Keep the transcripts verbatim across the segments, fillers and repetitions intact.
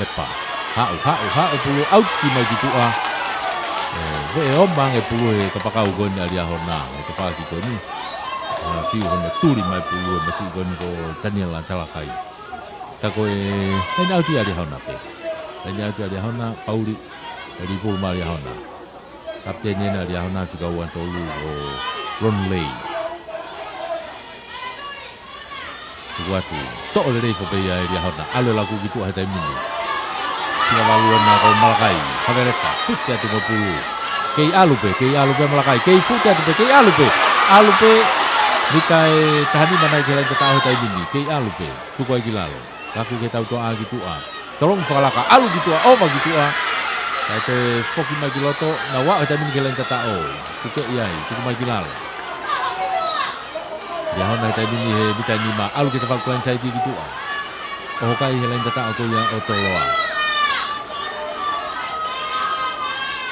Lepa. Haʻu, haʻu, haʻu pulu, ʻauti mai ki tuʻa. ʻE, veʻe ʻo mange pulu he kapakau ko eni ʻa Liahona, he tafaʻaki ko eni. ʻA, fiu hono tuli mai pulu ʻe masiʻi ko eni ko Taniela Talakai. Ka ko e, laine ʻauti ʻa Liahona pē. Laine ʻauti ʻa Liahona, Pauli, ʻe lī pulu mai Liahona. Kapiteni ena Liahona fika ua tolu ʻo Ronley. Tuku atu. Toʻo lelei foki ia ʻe Liahona. ʻAlu e laku ki tuʻa he taimi ni. Fika valu ena ko Malakai. Haveleka. Fute atu mo pulu. Kei ʻalu pē, kei ʻalu pē Malakai. Kei fute atu pē, kei ʻalu pē. ʻAlu pē. Mita ʻe taha nima nai ki he laine tataʻo he taimi ni. Kei ʻalu pē. Tuku ai ki lalo. Laku ki he tautoʻa ki tuʻa. Tolongi fakalaka, ʻalu ki tuʻa, ʻova ki tuʻa. Kae toe foki mai ki loto, naʻa ʻoku ʻi he taimi ni ki he laine tataʻo. Tuku ʻi ai, tuku mai ki lalo. Liahona he taimi ni he mita nima, ʻalu ki he tafaʻaki ko eni saiti ki tuʻa. ʻOho kai he laine tataʻo ko ia ʻo Toloa.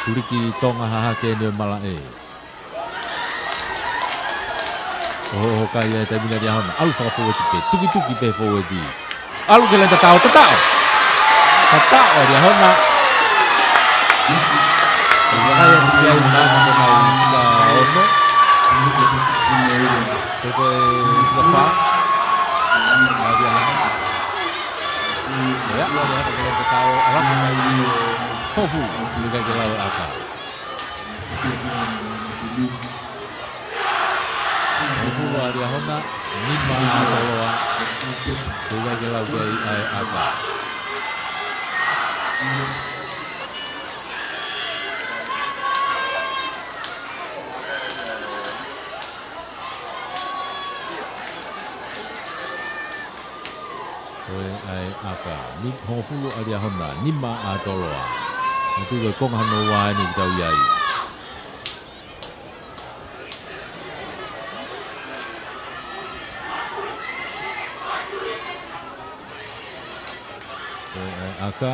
Tuliki Tonga hahake eni ʻo e malaʻe. ʻOho, ʻoho kai ʻa e taimi ni ʻa Liahona. ʻAlu fakafoueti pē. Tukituki pē foueti. ʻAlu ki he laine tataʻo. Tataʻo. Tataʻo ʻa Liahona. ʻOho kai ʻa Liahona. Ko e fika ono. Ko e fika fā. ʻA Liahona. ʻIo, ʻa Liahona ki he laine tataʻo. ʻAlu mai ki he hongofulu. Tuku ʻikai ke lau ʻe ʻAka. Hongofulu ʻa Liahona, nima ʻa Toloa. Tuku ʻikai ke lau ki ai ʻa e ʻAka. Ko e ʻa e ʻAka. Ni hongofulu ʻa Liahona, nima ʻa Toloa. Naʻe tuʻu ko e konga hono ua eni ʻoku tau ʻi ai. Ko e ʻa e ʻAka.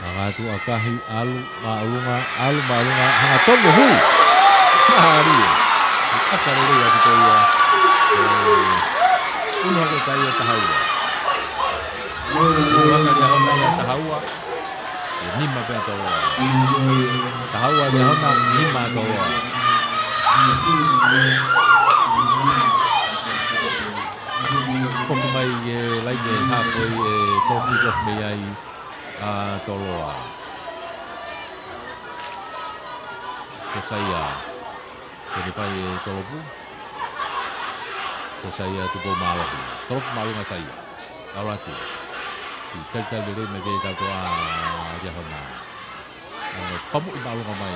Hanga atu ʻa Kahi, ʻalu, māʻolunga, ʻalu, māʻolunga, hanga tonu, hui! Mālie. ʻAka lelei atu ko ia. ʻE, unu hake kai ʻa Tahaua. Unu hake Liahona ia Tahaua. ʻE nima pē ʻa Toloa. Tahaua Liahona, nima ʻa Toloa. Foki mai ʻe laine halfway ʻe tau kick off mei ai ʻa Toloa. Sosaia. Pene pai ʻe Tolopu. Sosaia tupu mālohi. Tolopu mālohi Sosaia. ʻAlu atu. Siʻi talitali lelei mai pē tautoʻa ʻa Liahona. ʻAlu pamuʻi māʻolunga mai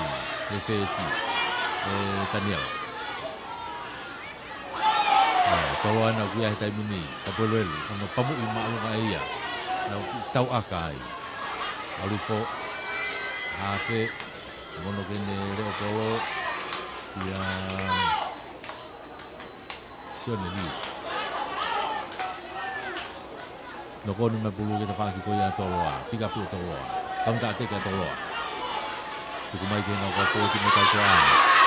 ʻe Fesi. ʻE Taniela. ʻA, Toloa naʻa ku ia he taimi ni, Kapueluelu, ʻa e pamuʻi māʻolunga ʻe ia. Naʻa ku tau ʻaka ai. ʻAlu hifo, hafe, mono ke ne leʻo polo, ia, Sione Liu. Nokoni mai pulu ki he tafaʻaki ko ia ʻa Toloa. Pick up ʻa Toloa. Counter attack ʻa Toloa. Tuku mai ki heʻenau kau fōueti mo e tautoʻa.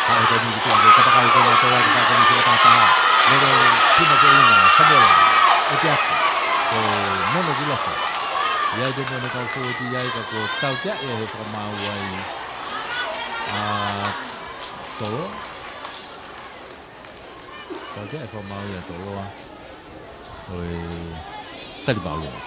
Ka ʻoku tau mili ki tuʻa ko e kapakau ko ia ʻa Toloa, tafaʻaki ko eni sila taha. Lele puna ko ia, Samuela. ʻOti atu. Ko e mono ki loto. ʻI ai pē mo ʻenau kau fōueti ʻi ai ka kuo tautea ia he fakamaau ai ʻa Toloa. Tautea e fakamaau ia ʻa Toloa. ʻOi, tali māʻolunga.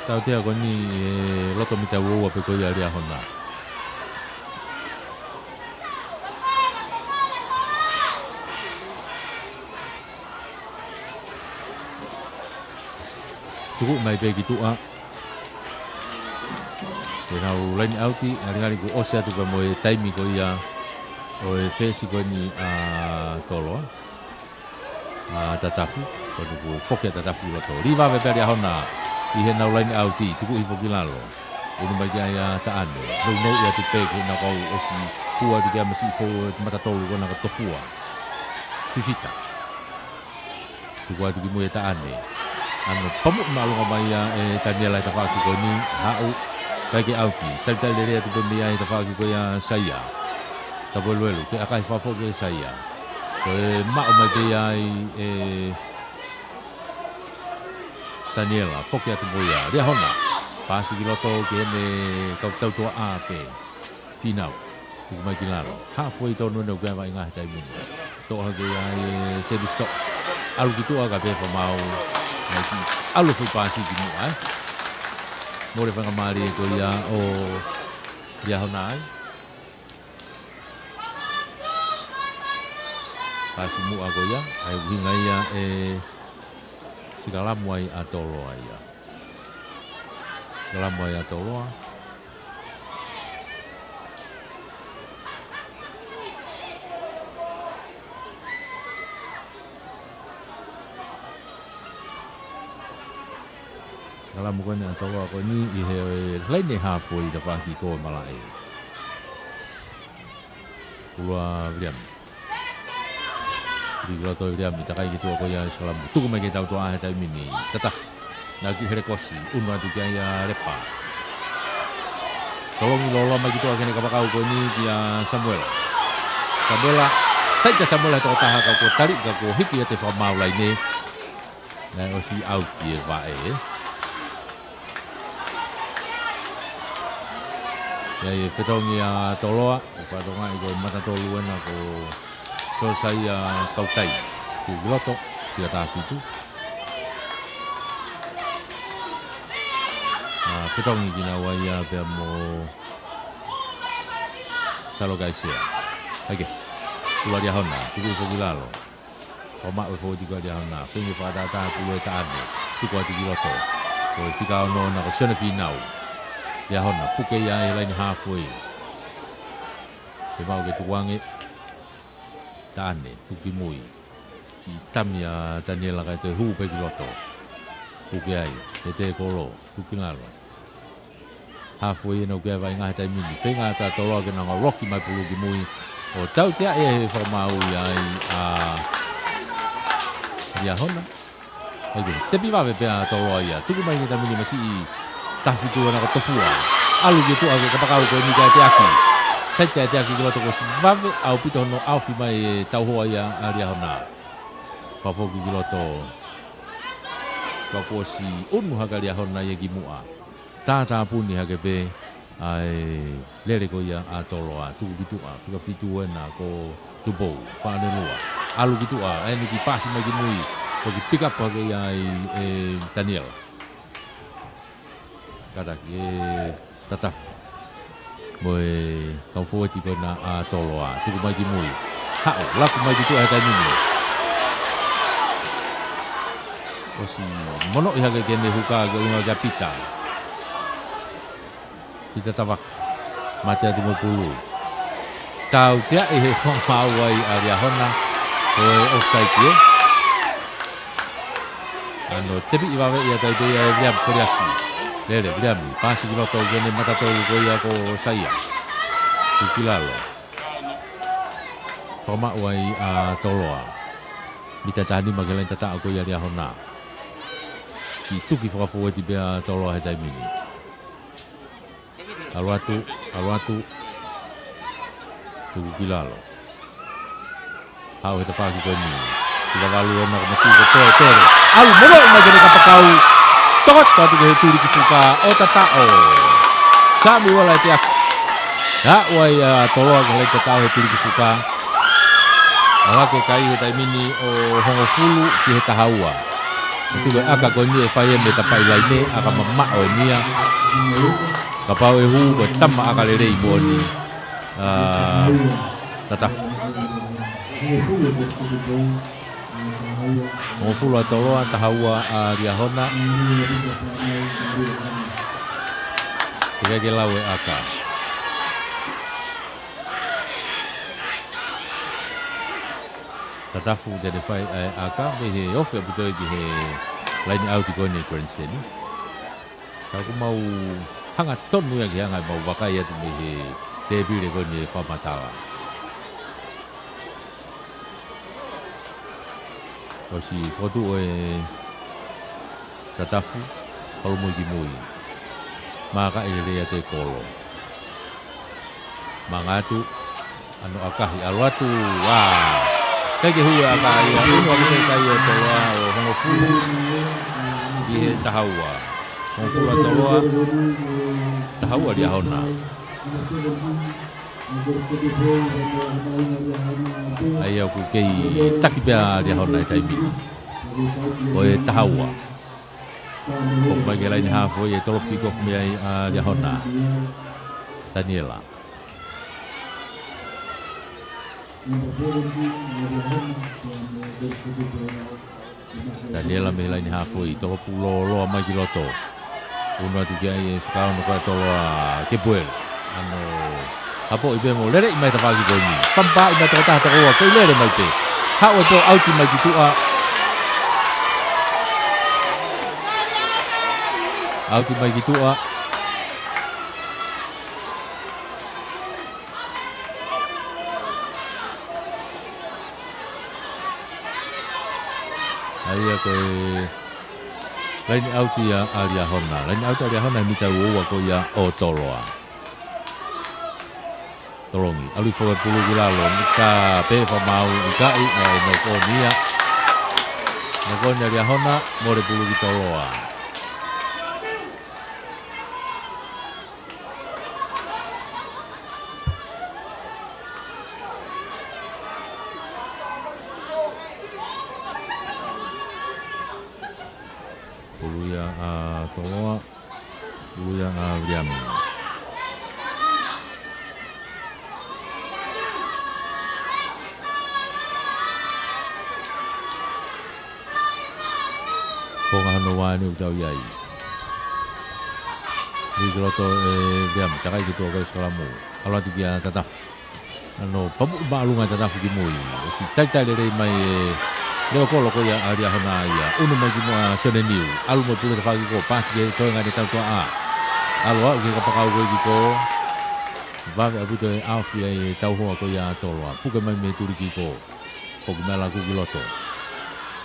Tautea ko eni ʻe loto mita ua ua pē ko ia ʻa Liahona. Tuku mai pē ki tuʻa. Te nau laine ʻauti, ngalingali kuo ʻosi atu pē mo e taimi ko ia ʻo e fesi ko eni ʻa Toloa. ʻA Tatafu, ko eni kuo foki ʻa Tatafu ʻi loto. Liva pē pea Liahona, ʻi heʻenau laine ʻauti, tuku hifo ki lalo. Unu mai ki ai ʻa Taʻane, nounou ia atu pē ki heʻenau kau ʻosi, kua atu ki ai masiʻi fōueti mata tolu ko ena ko Tofua. Fifita. Tuku atu ki mui ʻe Taʻane. ʻAno pamu māʻolunga mai ia ʻe Taniela he tafaʻaki ko eni, haʻu, ʻikai ke ʻauki. Talitali lelei atu pē mei ai he tafaʻaki ko ia Saia. Tapu Eluelu, ke ʻakahi fakafoki ʻe Saia. Ko e maʻu mai pē ia ʻe Taniela, foki atu mo ia. Liahona, paasi ki loto ki heʻene kau tautuaʻa pē. Finau. Tuku mai ki lalo. Halfway tonu ʻoku ʻi ai e vaʻinga he taimi ni. Toʻo hake ia ʻe Seni Sitoʻo. ʻAlu ki tuʻa ka pē fakamaau. Mai ki. ʻAlu e foʻi paasi ki muʻa, ē. Mole faingamālie ko ia ʻo Liahona ai. Paasi muʻa ko ia. ʻA e ʻuhinga ia ʻe sikalamu ai ʻa Toloa ia. Sikalamu ai ʻa Toloa. Sikalamu ko eni ʻa Toloa ko eni ʻi he laine halfway tafaʻaki ko e malaʻe. Kulua Viliami. Ki loto ʻe Viliami, takai ki tuʻa ko ia ʻe sikalamu. Tuku mai ki he tautuaʻa he taimi ni. Tatafu. Naʻe kiʻi helekosi. ʻUnu atu ki ai ʻa Lepa. Tolongi lōloa mai ki tuʻa ki heʻene kapakau ko eni kia Samuela. Samuela. Saita Samuela he tokotaha ka kuo tali ka kuo hiki ia ʻe he fakamaau laine. Naʻe ʻosi ʻauki e vaʻe. ʻI ai e fetongi ʻa Toloa, ʻo fatongaʻi ko e matatolu ena ko Sosaia Kautai. Tuku ki loto, siʻa taha fitu. ʻA, fetongi kinaua ia pea mo Salo Kaisea. Hake, Kulua Liahona, tuku foki lalo. Fakamaʻu e fōueti ko ia ʻa Liahona. Feinga fakatātā pulu ʻe Taʻane. Tuku atu ki loto. Ko e fika ono ena ko Sione Finau. Liahona, puke ia he laine halfway. Ke maʻu ke tukuange. Taʻane, tuku ki mui. ʻI tami ʻa Taniela kae toe hū pē ki loto. Puke ai, he tēkolo, tuku ki lalo. Halfway ena ʻoku ʻi ai e vaʻinga he taimi ni. Feinga ʻa Toloa ke nau ngāue loki mai pulu ki mui. ʻO tauteaʻi ʻe he fakamaau ia ai ʻa Liahona. ʻAi ke, tepi vave pē ʻa Toloa ia. Tuku mai ki he taimi ni masiʻi taha fitu ena ko Tofua. ʻAlu ki tuʻa ki he kapakau ko eni kae teaki. Saita e teaki ki loto kuo ʻosi vave ʻaupito hono ʻaofi mai e tauhoa ia ʻa Liahona. Fakafoki ki loto. Ka kuo ʻosi ʻunu hake ʻa Liahona ia ki muʻa. Tātāpuni hake pē ʻa e lele ko ia ʻa Toloa, tuku ki tuʻa, fika fitu ena ko Tupou, Faʻalelua. ʻAlu ki tuʻa, ʻa eni kiʻi paasi mai ki mui, ko e kiʻi pick up hake ia ʻe, ʻe Taniela. Kātaki ʻe Tatafu. Mo e kau fōueti ko ena ʻa Toloa, tuku mai ki mui. Haʻu, laku mai ki tuʻa he taimi ni. ʻOsi monoʻi hake ke ne huka ki ʻolunga kia Pita. Pita Tavaka. Mate atu mo e pulu. Tauteaʻi he fakamaau ai ʻa Liahona. Ko e offside ē. ʻAno tepi vave ia tai pē ia ʻe Viliami Foliaki. Lele, Viliami. Paasi ki loto ki heʻene matatolu ko ia ko Saia. Tuku ki lalo. Fakamaʻu ai ʻa Toloa. Mita taha nima ki he laine tataʻo ko ia ʻa Liahona. Kiʻi tuki fakafōueti pē ʻa Toloa he taimi ni. ʻAlu atu, ʻalu atu. Tuku ki lalo. Haʻu he tafaʻaki ko eni. Fika valu ena ko Masiʻi ko Toe Pele. ʻAlu monoʻi mai ki heʻene kapakau. Tokoto atu ki he tuli ki fuka ʻo tataʻo. Sami wala e teaki. Haʻu ai ʻa Toloa ki he laine tataʻo he tuli ki fuka. ʻAlu hake kai he taimi ni ʻo hongofulu ki he taha ua. Tuku e ʻaka ko eni ʻe fai ʻe Metapaʻi Laine, ʻaka mamaʻo eni ia. Kapau ʻe hū ko e tama ʻaka lelei moʻoni. ʻA, Tatafu. Hongofulu ʻa Toloa, taha ua ʻa Liahona. Teʻeki ke lau e ʻaka. Tatafu te ne fai ʻa e ʻaka, mei he ofi ʻaupito ia ki he laine ʻauti ko eni ʻa Glenn Seni. Ka ʻoku mau hanga tonu ia ki he anga ʻemau vakai atu mei he tēpile ko eni ʻa e fakamatala. Ko e siʻi fokotuʻu ʻe Tatafu, palumui ki mui. Maka ʻi lelei atu e kolo. Mangatu, ʻa hono ʻakahi, ʻalu atu, ʻā. ʻIkai ke hū e ʻaka ia, ʻunu ʻaki pē kai ʻo Toloa ʻo hongofulu ki he taha ua. Hongofulu ʻa Toloa, taha ua Liahona. ʻA ia ʻoku kei taki pē ʻa Liahona he taimi ni. Ko e taha ua. Foki mai ki he laine haafe ʻo e tolo kick off mei ai ʻa Liahona. Taniela. Taniela mei he laine haafe ʻo e tolo pulōloa mai ki loto. ʻUnu atu ki ai e fakaono ko ē ʻa Toloa, Kepuele. ʻA hono hapoʻi pē mo lele mai tafaʻaki ko eni. Pampaʻi mai tokotaha toko ua, kei lele mai pē. Haʻu e pō, ʻauti mai ki tuʻa. ʻAuti mai ki tuʻa. ʻA ia ko e laine ʻauti ia ʻa Liahona. Laine ʻauti ʻa Liahona he mita ua ua ko ia ʻo Toloa. Tolongi, ʻalu hifo e pulu ki lalo, ni ka pē fakamaau ʻikai, ʻa e noko ni ia. Noko ni ʻa Liahona, mole pulu ki Toloa. Pulu ia ʻa Toloa, pulu ia ʻa Viliami. Konga hono ua eni ʻoku tau ʻi ai. Ui ki loto ʻe Viliami, takai ki tuʻa ko e sikalamu. ʻAlu atu kia Tatafu. ʻA hono pamuʻi māʻolunga ʻa Tatafu ki mui. ʻOsi talitali lelei mai e leʻo kolo ko ia ʻa Liahona ia. ʻUnu mai ki muʻa ʻa Sione Niu. ʻAlu mo e pulu tafaʻaki ko ē, paasi ki he toenga ʻene tautuaʻa. ʻAlu ʻo aʻu ki he kapakau ko ē ki kō. Vave ʻaupito e ʻaofi ai e tauhoa ko ia ʻa Toloa. Puke mai mei he tuli ki kō. Foki mai ʻa Laku ki loto.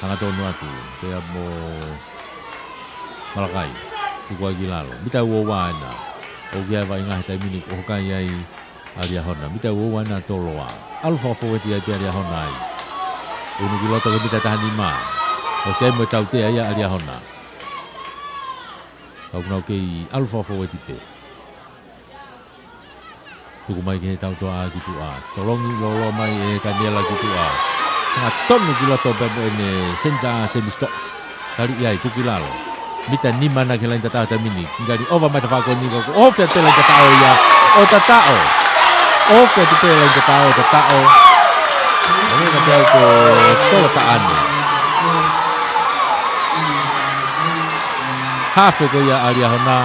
Hangatonu atu, pea mo Malakai. Tuku ai ki lalo. Mita ua ua ena. ʻOku ʻi ai e vaʻinga he taimi ni ʻoku hoka ai ʻa Liahona. Mita ua ua ena ʻa Toloa. ʻAlu fakafōueti ai pē ʻa Liahona ai. ʻUnu ki loto ki he mita taha nima. ʻOsi ai mo e tautea ia ʻa Liahona. Ka ʻoku nau kei ʻalu fakafōueti pē. Tuku mai ki he tautuaʻa ki tuʻa. Tolongi lōloa mai ʻe Taniela ki tuʻa. Hangatonu ki loto pē mo ʻene senitā Semisi Toʻa. Tali ʻi ai, tuku ki lalo. Mita nima ena ki he laine tataʻo he taimi ni. Ngali ʻova mai tafaʻaki ko eni ka ʻoku ʻohofi atu pē laine tataʻo ia. ʻO tataʻo. ʻOhofi atu pē laine tataʻo, tataʻo. ʻO meʻa pē au ko Tolotaʻane. Haafe ko ia ʻa Liahona.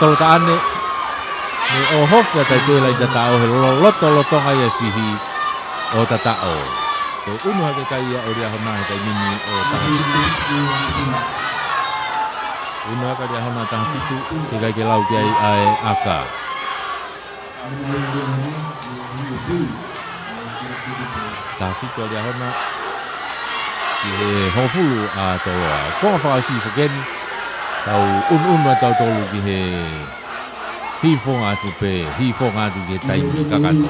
Tolotaʻane. Mei ʻohofi atu ai pē laine tataʻo he loloto lolotonga ia e fihi ʻo tataʻo. Ko e ʻunu hake kai ia ʻo Liahona he taimi ni ʻo taha fitu. ʻUnu hake Liahona taha fitu, teʻeki ai ke lau ki ai ʻa e ʻaka. Taha fitu ʻa Liahona. Ki he hongofulu ʻa Toloa. Konga fakaʻosi foki eni. Tau ʻunuʻunu atu tautolu ki he hīfonga atu pē, hīfonga atu ki he taimi kakato.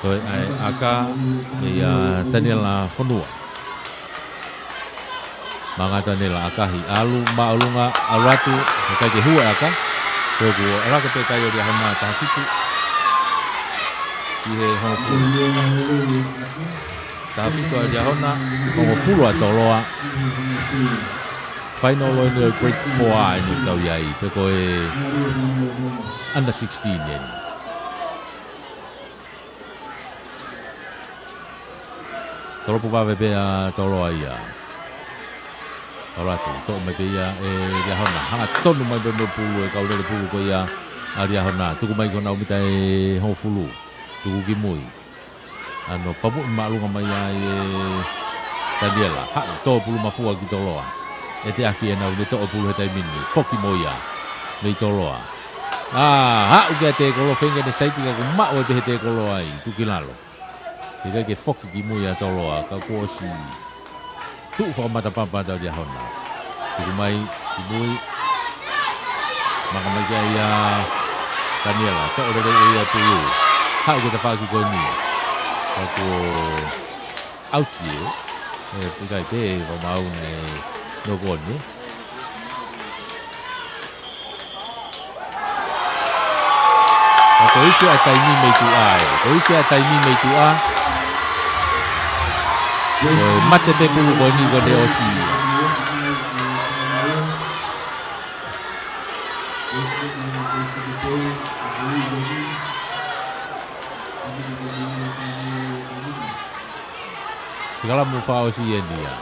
Ko e ʻai ʻaka, meia Taniela Fonua. Mangata Taniela ʻakahi, ʻalu māʻolunga, ʻalu atu, ʻikai ke hū e ʻaka. Ko e kuo ʻalu hake pē kai ʻo Liahona taha fitu. Ki he hongofulu. Taha fitu ʻa Liahona, hongofulu ʻa Toloa. Final ʻo eni ʻo e grade four ʻa eni ʻoku tau ʻi ai, pe ko e under sixteen eni. Tolopu vave pē ʻa Toloa ia. ʻAlu atu, toʻo mai pē ia ʻe Liahona. Hangatonu mai pē mo e pulu ʻe kau lele pulu ko ia ʻa Liahona. Tuku mai ki honau mita ʻe hongofulu. Tuku ki mui. ʻA hono pamuʻi māʻolunga mai ai ʻe Taniela. Haʻu, tō pulu mafua ki Toloa. ʻEteʻaki ʻenau ne toʻo pulu he taimi ni. Foki mo ia. Mei Toloa. ʻA, haʻu ki he tēkolo, feinga ke ne saiti ka kuo maʻu ʻe he tēkolo ai, tuku ki lalo. Teʻeki ai ke foki ki mui ʻa Toloa, ka kuo ʻosi tuʻu fakamatapapa ʻa Liahona. Tuku mai ki mui. Maka mai ki ai ʻa Taniela, toʻo lelei ʻe ia pulu. Haʻu ki he tafaʻaki ko eni. Ka kuo ʻauti ē. ʻE, ʻikai te, ʻe, fakamau ne, no koni. Ka ko e ʻifi ʻa e taimi mei tuʻa ē. Ko e ʻifi ʻa e taimi mei tuʻa. Ko e mate pē pulu ko eni ko ʻene ʻosi. Sikalamu fakaʻosi eni ia.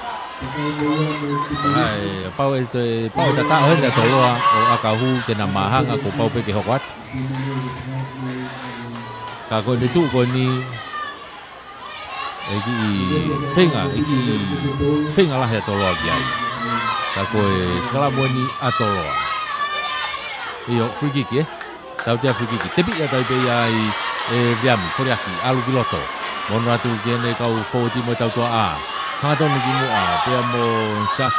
ʻAi, pau ʻe toe, pau ʻe tataʻo heni ʻa Toloa ʻo ʻakau ke na māhanga kuo pau pē ke hoko atu. Ka ko e meʻa tuʻu ko eni, ʻe kiʻi feinga, ʻe kiʻi feinga lahi ʻa Toloa ki ai. Ka ko e sikalamu eni ʻa Toloa. ʻIo, free kick, ē? Tautea free kick. Tepiʻi atu ai pē ia ʻe Viliami, foliaki, ʻalu ki loto. Mo ʻunu atu ki heʻene kau fōueti mo e tautua ʻā. Hangatonu ki muʻa, pea mo Sas.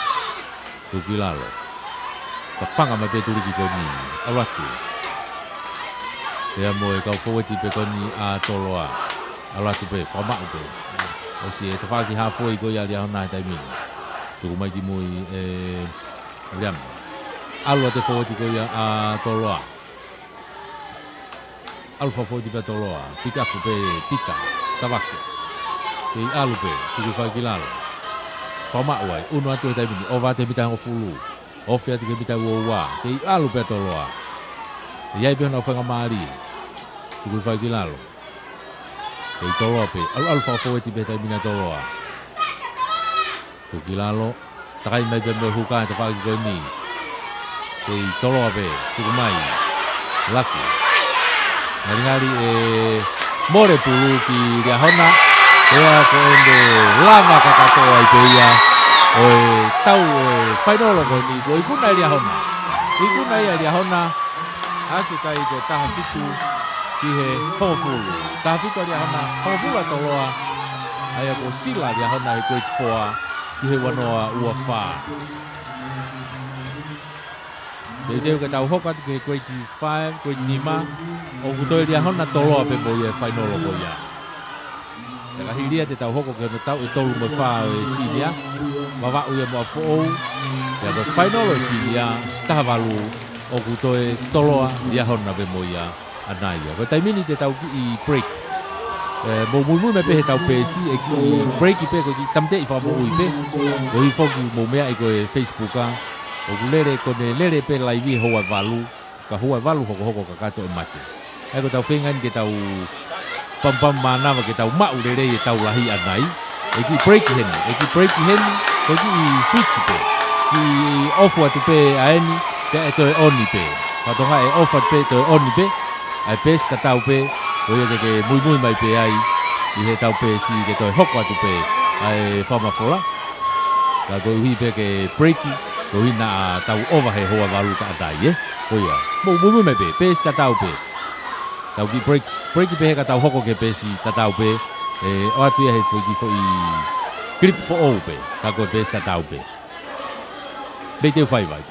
Tuku ki lalo. Fafanga mai pē tuliki ko eni. ʻAlu atu. Pea mo e kau fōueti pē ko eni ʻa Toloa. ʻAlu atu pē, fakamaʻu pē. ʻOsi e tafaʻaki hāfoi ko ia ʻa Liahona he taimi ni. Tuku mai ki mui ʻe Viliami. ʻAlu atu e fōueti ko ia ʻa Toloa. ʻAlu fakafōueti pē ʻa Toloa, piki aku pē Pita, Tavake. Kei ʻalu pē, tuku fai ki lalo. Fakamaʻu ai, ʻunu atu he taimi ni, ʻova atu he mita hongofulu. Ofi atu ki he mita uaua, kei ʻalu pē ʻa Toloa. ʻE ʻi ai pē honau faingamālie. Tuku fai ki lalo. Kei Toloa pē, ʻalu, ʻalu fakafōueti pē he taimi ni ʻa Toloa. Tuku ki lalo, takai mai pē mo e huka he tafaʻaki ko eni. Kei Toloa pē, tuku mai. Laku. Ngalingali ʻe mole pulu ki Liahona. Pea ko ʻene lava kakato ai pē ia ʻo e tau ʻo e fainolo ko eni, kuo ikuna ʻe Liahona. Ikuna ia ʻe Liahona. ʻAki kai ko e taha fitu ki he hongofulu. Taha fitu ʻa Liahona, hongofulu ʻa Toloa. ʻA ia kuo sila ʻa Liahona he grade four ki he ua noa ua fā. Teuteu ke tau hoko atu ki he grade five, grade nima. ʻOku toe Liahona Toloa pē mo ia he fainolo ko ia. Pea ka hili ia te tau hoko ki he tau ʻe tolu mo e fā ʻo e senior. Vavaʻu ia mo ʻApifoʻou. Pea ko e fainolo ʻo e senior, taha valu, ʻoku toe Toloa, Liahona pē mo ia ʻanai ia. Ko e taimi ni te tau kiʻi break. ʻE, mou muimui mai pē he tau peesi, ʻe kiʻi break pē ko e kiʻi tāmateʻi fakamoʻui pē. Ko e foki mou meaʻi ko e Facebook ā. ʻOku lele, ko ʻene lele pē laivi he houa valu. Ka houa valu hokohoko kakato e mate. ʻA ia ko ʻetau feinga eni ke tau pamupamu mānava ke tau maʻu lelei e tau lahi ʻanai. ʻE kiʻi break heni, ʻe kiʻi break heni, ko e kiʻi switch pē. Kiʻi off atu pē ʻa eni, pea ʻe toe on pē. Ka Tonga ʻe off atu pē, toe on pē. ʻA e peesi tatau pē, ko ia ke ke muimui mai pē ai, ʻi he tau peesi ke toe hoko atu pē, ʻa e fakamafola. Ka koeʻuhi pē ke break, koeʻuhi naʻa tau ʻova he houa valu ka ʻanai, ē? Ko ia. Mou muimui mai pē, peesi tatau pē. Tau kiʻi break, break pē he ka tau hoko ki he peesi tatau pē. ʻE ʻoatu ia he foʻi kiʻi foʻi clip foʻou pē. Ka ko e peesi tatau pē. Mei te u fai vai.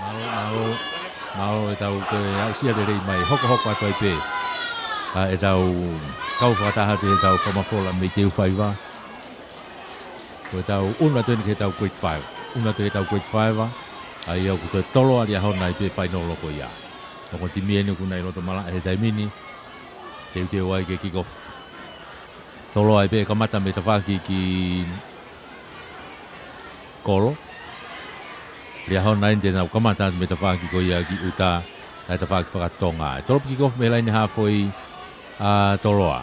Mālō, mālō, mālō ʻetau toe aʻusia lelei mai, hokohoko atu ai pē. ʻA ʻetau kau fakataha atu ʻetau fakamafola mei Teufaiva. Ko ʻetau ʻunu atu eni ki heʻetau grade five. ʻUnu atu heʻetau grade five, ʻa ia ʻoku toe tolo ʻa e ʻaho ni pē fainolo ko ia. Ko e timi eni ʻoku nau loto malaʻe he taimi ni. Teuteu ai ke kick off. Tolo ai pē kamata mei tafaʻaki ki kolo. Liahona eni te nau kamata atu mei he tafaʻaki ko ia ki ʻuta, ʻa e tafaʻaki fakatonga. ʻE tolopu kick off mei he laine hāfoi ʻa Toloa.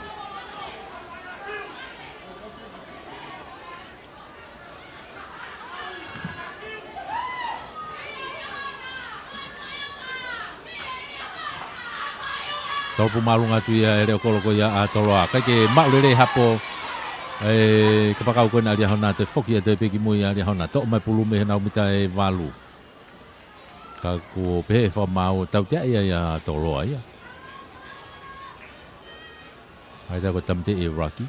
Tolopu māʻolunga atu ia ʻe he leʻo kolo ko ia ʻa Toloa. ʻIkai ke maʻu lelei hapo e kapakau ko ena ʻa Liahona, toe foki atu pē ki mui ʻa Liahona. Toʻo mai pulu mei honau mita ʻe valu. Ka kuo pehē ʻe he fakamaau ʻoku tautea ia ʻa Toloa ia. ʻAi tā ko Tamte e Rocky.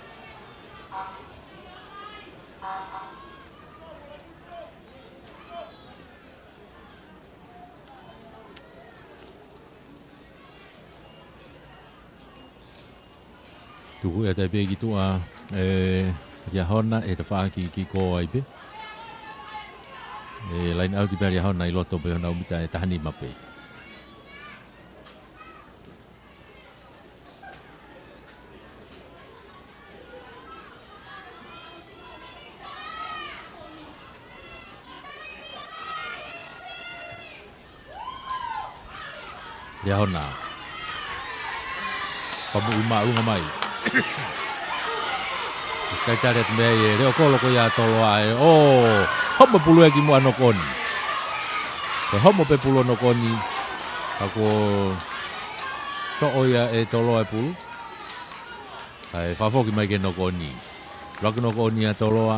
Tuku ia atu pē ki tuʻa ʻe Liahona ʻi he tafaʻaki kick off ai pē. ʻE line out pē ʻa Liahona ʻi loto pē honau mita ʻe taha nima pē. Liahona. Pamuʻi māʻolunga mai. Siʻi kai tali atu mei ai ʻe he leʻo kolo ko ia ʻa Toloa ʻe, ʻo, homo pulu ia ki muʻa, knock on. Ko e homo pē pulu ʻo knock on, ka kuo toʻo ia ʻe Toloa e pulu. ʻAi, fakafoki mai ke knock on. Laki knock on ia ʻa Toloa.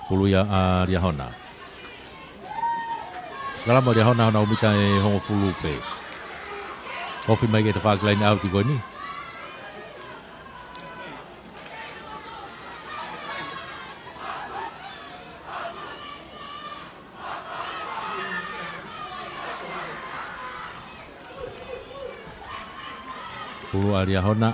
Pulu ia ʻa Liahona. Sikalama ʻa Liahona honau mita ʻe hongofulu pē. Ofi mai ki he tafaʻaki line out ko eni. Pulu ʻa Liahona.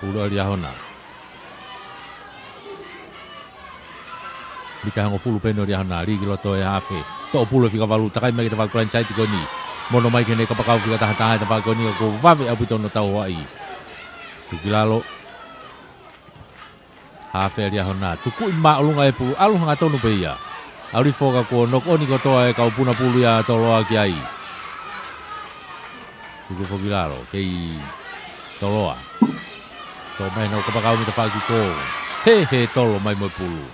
Pulu ʻa Liahona. Mita hongofulu pē ʻo Liahona, lī ki loto ʻe he hafe. Toʻo pulu ʻe fika valu, takai mai ki he tafaʻaki blindside ko eni. Mono mai ki heʻene kapakau fika taha taha ʻa e tafaʻaki ko eni, ka kuo vave ʻaupito hono tauhoaʻi. Tuku ki lalo. Hafe ʻa Liahona, tukuʻi māʻolunga e pulu, ʻalu hangatonu pē ia. ʻAlu hifo ka kuo knock on kotoa e kau puna pulu ia ʻa Toloa ki ai. Tuku foki ki lalo, kei Toloa. Toʻo mai honau kapakau mei he tafaʻaki kick off. He, he tolo mai mo e pulu.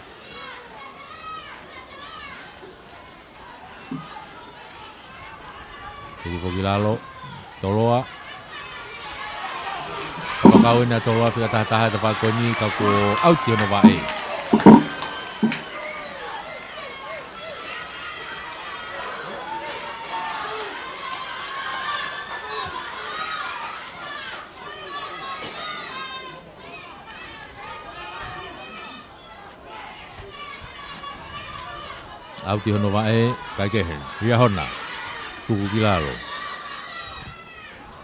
Tuku foki ki lalo, Toloa. Kapakau ʻena ʻa Toloa fika taha taha ʻa e tafaʻaki ko eni ka kuo ʻauti hono vaʻe. ʻAuti hono vaʻe, kae kehe, Liahona. Tuku ki lalo.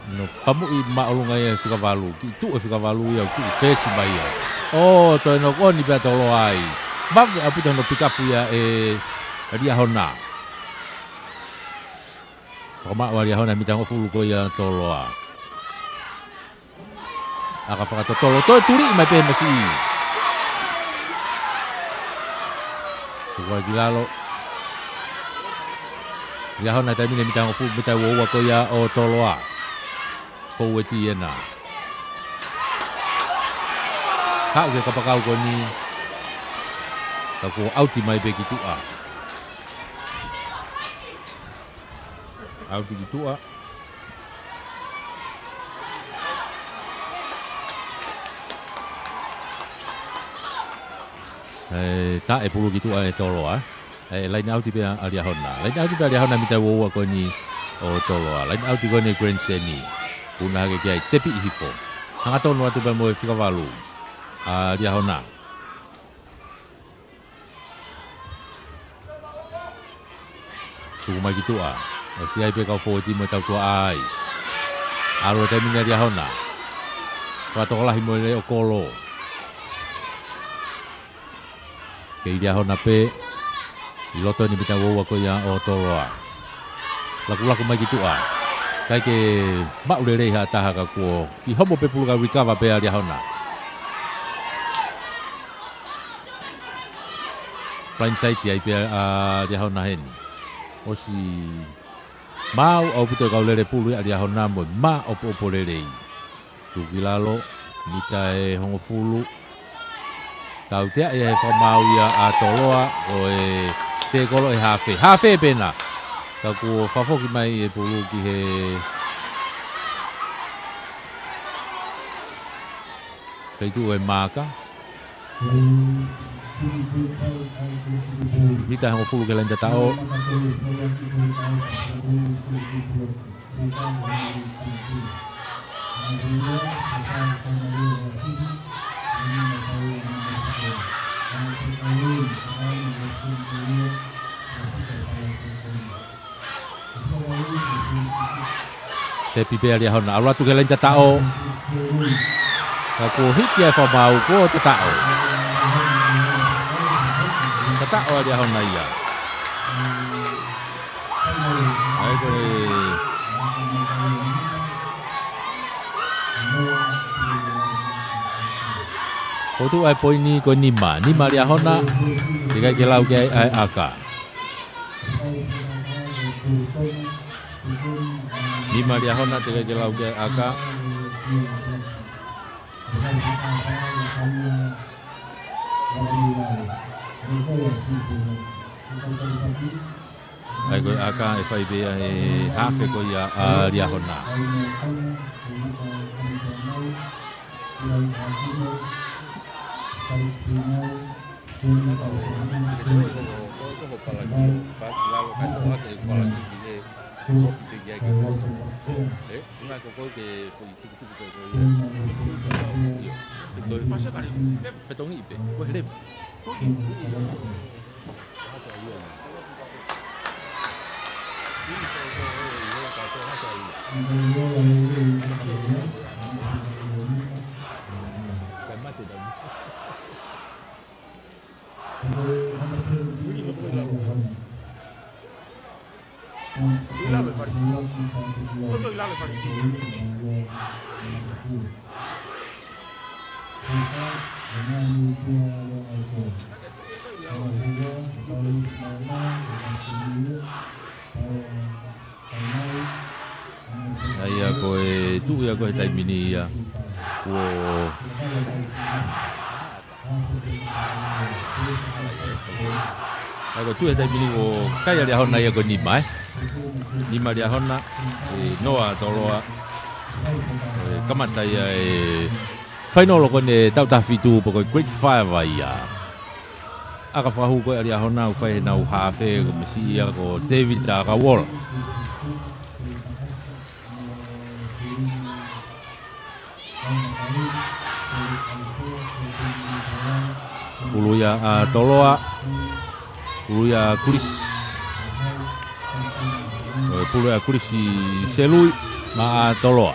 Hono pamuʻi māʻolunga ia ʻe fika valu, kiʻi tuʻu ʻe fika valu ia, kiʻi fesi mai ia. ʻO, toe knock on pē ʻa Toloa ai. Vave ʻaupito hono pick up ia ʻe Liahona. Fakamaʻu ʻa Liahona mita hongofulu ko ia ʻa Toloa. ʻAka fakatotolo, toe tuliʻi mai pē he masiʻi. Tuku ai ki lalo. Liahona taimi ni mita hongofulu, mita uaua ko ia ʻo Toloa. Foueti ʻena. Haʻu ki he kapakau ko eni. Ka kuo ʻauti mai pē ki tuʻa. ʻAuti ki tuʻa. ʻE, taʻe pulu ki tuʻa ʻe Toloa. ʻE, line out pē ʻa Liahona. Line out pē ʻa Liahona mita uaua ko eni ʻo Toloa. Line out ko eni Grand Seni. Puna hake ki ai, tepiʻi hifo. Hangatonu atu pē mo e fika valu ʻa Liahona. Tuku mai ki tuʻa. ʻOsi ai pē kau foueti mo e tautuʻa ai. ʻAlu e taimi ni ʻa Liahona. Fakatokolahi mo e leʻo kolo. Kei Liahona pē. ʻI loto eni mita uaua ko ia ʻo Toloa. Lakulaku mai ki tuʻa. ʻIkai ke maʻu lelei ha taha ka kuo kiʻi homo pē pulu kae recover pē ʻa Liahona. Blindside ai pē ʻa Liahona heni. ʻOsi maʻu ʻaupito e kau lele pulu ia ʻa Liahona mo e māʻopoʻopo lelei. Tuku ki lalo, mita ʻe hongofulu. Tautea ia he fakamaau ia ʻa Toloa, ko e tēkolo ʻe hafe. Hafe pē ena. Ka kuo fakafoki mai e pulu ki he feituʻu ʻe maaka. Mita ʻe hongofulu ki he laine tataʻo. Tepi pē ʻa Liahona, ʻalu atu ki he laine tataʻo. Ka kuo hiki ai e fakamaau, kuo tataʻo. Tataʻo ʻa Liahona ia. ʻA ia ko e fotu ʻa e poini ko e nima. Nima ʻa Liahona, teʻeki ai ke lau ki ai ʻa e ʻaka. Nima ʻa Liahona, teʻeki ai ke lau ki ai ʻa e ʻaka. ʻA ia ko e ʻaka ʻe fai pē ia he hafe ko ia ʻa Liahona. Fetongi pē, ko e levu. ʻA ia ko e tuʻu ia ko e taimi ni ia. Kuo ʻA ia ko e tuʻu he taimi ni ʻoku kai ʻa Liahona ia ko e nima, ē. Nima ʻa Liahona, ʻe noa ʻa Toloa. ʻE kamata ia e fainolo ko eni ʻe taha fitu pe ko e grade five ia. ʻAka fakahū ko ē ʻa Liahona ʻoku fai heʻenau hafe, ko e misi ia ko Tevita Kauola. Pulu ia ʻa Toloa. Pulu ia ʻa Kulisi. Ko e pulu ia ʻa Kulisi Selui maʻa Toloa.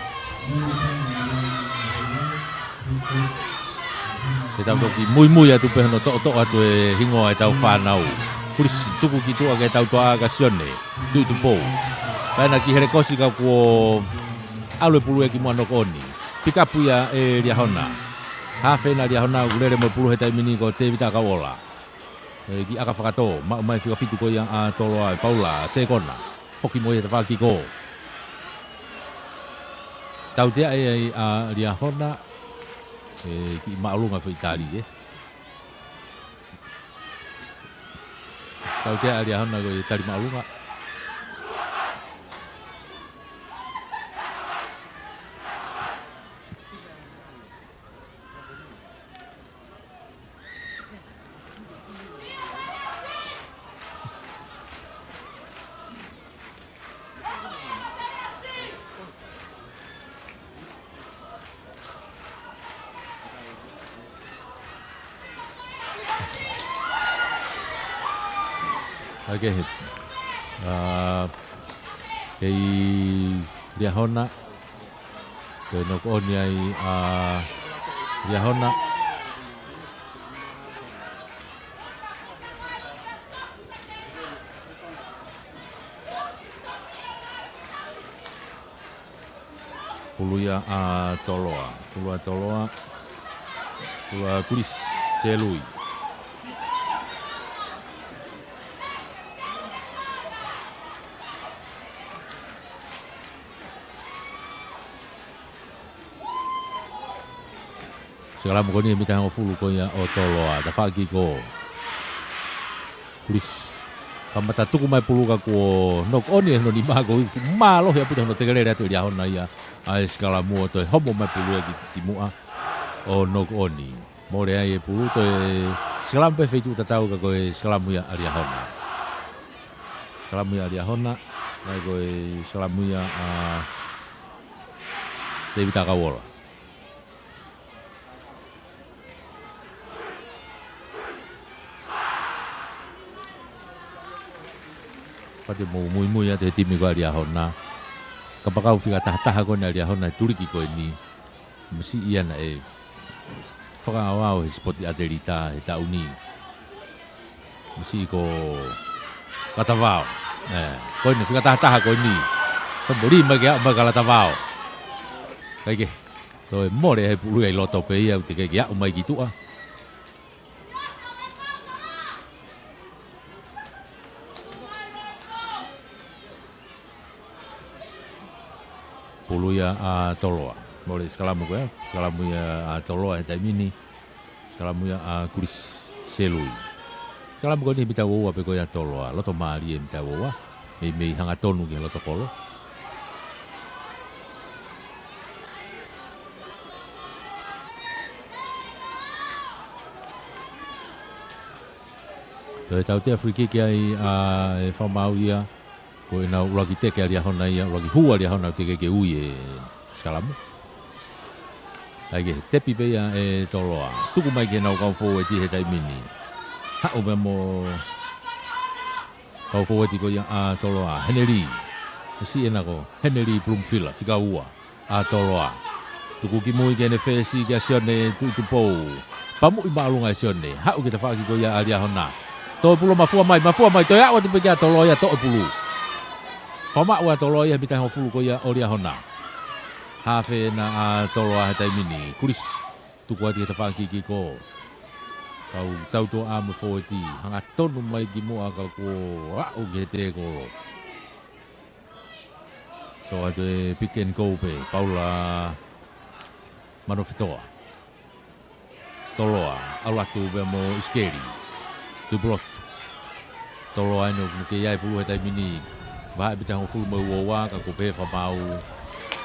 Ke tau toki muimui atu pē hono toʻotoʻo atu e hingoa ʻetau fānau. Kulisi, tuku ki tuʻa ki he tautoʻa ka Sione Tuʻitupou. Pea na ki he lekosi ka kuo ʻalu e pulu ia ki muʻa ʻo noko ʻoni. Pikapu ia ʻe Liahona. Hafe ena ʻa Liahona ʻoku lele mo e pulu he taimi ni ko Tevita Kauola. ʻE kiʻi ʻaka fakatō, maʻu mai fika fitu ko ia ʻa Toloa ʻe Paula, sekona. Foki mo ia he tafaʻaki ko ē. Tautea ai ʻa Liahona, ʻe kiʻi māʻolunga foʻi tali, ē. Tautea ʻa Liahona ko e tali māʻolunga. ʻAi ke he. ʻA, kei Liahona. Ko e knock on ia ʻa Liahona. Pulu ia ʻa Toloa. Pulu ʻa Toloa. Pulu ʻa Kulisi Selui. Sikalamu ko eni he mita hongofulu ko ia ʻo Toloa. Tafaʻaki ko Kulisi. Kamata tuku mai pulu ka kuo knock on ʻi hono nima, ko e mālohi ʻaupito hono tekelele atu ʻe Liahona ia ʻa e sikalamu ʻo toe homo mai pulu ia ki, ki muʻa ʻo knock on. Mole ai e pulu, toe sikalamu pē feituʻu tatau ka ko e sikalamu ia ʻa Liahona. Sikalamu ia ʻa Liahona, ʻa ia ko e sikalamu ia ʻa Tēvita Kauola. Pea te mou muimui atu he timi ko ia ʻa Liahona. Kapau ko e fika tahataha ko eni ʻa Liahona he tuliki ko eni, masiʻi ia naʻe fakaʻaoʻao he sipoti ʻatelita he taʻu ni. Masiʻi ko Latavao. ʻE, ko eni fika tahataha ko eni. Ka moli mai ke aʻu mai ka Latavao. Kae kehe, toe mole he pulu ia ʻi loto pē ia ʻoku teʻeki ke aʻu mai ki tuʻa. Pulu ia ʻa Toloa. Mole sikalamu ko ia. Sikalamu ia ʻa Toloa he taimi ni. Sikalamu ia ʻa Kulisi Selui. Sikalamu ko eni he mita ua ua pē ko ia ʻa Toloa. Loto mālie he mita ua ua. Meimei hangatonu ki he loto kolo. Toe tautea free kick ai ʻa e fakamaau ia. Ko ʻenau ʻuluaki teke ʻa Liahona ia, ʻuluaki hū ʻa Liahona ʻoku teʻeki ke ui e sikalamu. Kae kehe, tepi pē ia ʻe Toloa. Tuku mai ki heʻenau kau fōueti he taimi ni. Haʻu pē mo e kau fōueti ko ia ʻa Toloa, Heneli. Masiʻi ena ko Heneli Bloomfield, fika ua ʻa Toloa. Tuku ki mui ki heʻene fesi kia Sione Tuʻitupou. Pamuʻi māʻolunga ʻe Sione. Haʻu ki he tafaʻaki ko ia ʻa Liahona. Toe pulu mafua mai, mafua mai. Toe aʻu atu pē kia Toloa ia toʻo pulu. Fakamaʻu ʻa Toloa ia he mita hongofulu ko ia ʻo Liahona. Hafe ena ʻa Toloa he taimi ni. Kulisi. Tuku atu ki he tafaʻaki kiko. Kau tautuaʻa mo e fōueti. Hangatonu mai ki muʻa ka kuo aʻu ki he tēkolo. Toʻo atu e pick and go pē, Paula Manofetoa. Toloa, ʻalu atu pē mo ʻIsikeli. Tupulotu. Toloa ʻi hono kei ʻai pulu he taimi ni. Vahaʻa e mita hongofulu mo e ua ua, ka kuo pehē fakamaau.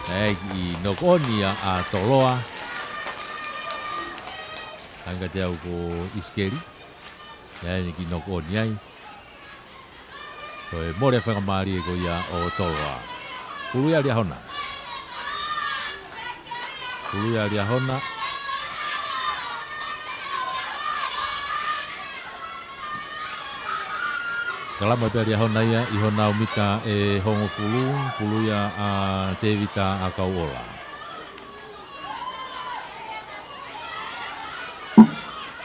ʻE, ʻi knock on ia ʻa Toloa. Hangē kiate au ko ʻIsikeli. ʻE, ʻi he knock on ia. Ko e mole faingamālie ko ia ʻo Toloa. Pulu ia ʻa Liahona. Pulu ia ʻa Liahona. Sikalamu pē ʻa Liahona ia ʻi honau mita ʻe hongofulu, pulu ia ʻa Tēvita ʻa Kauola.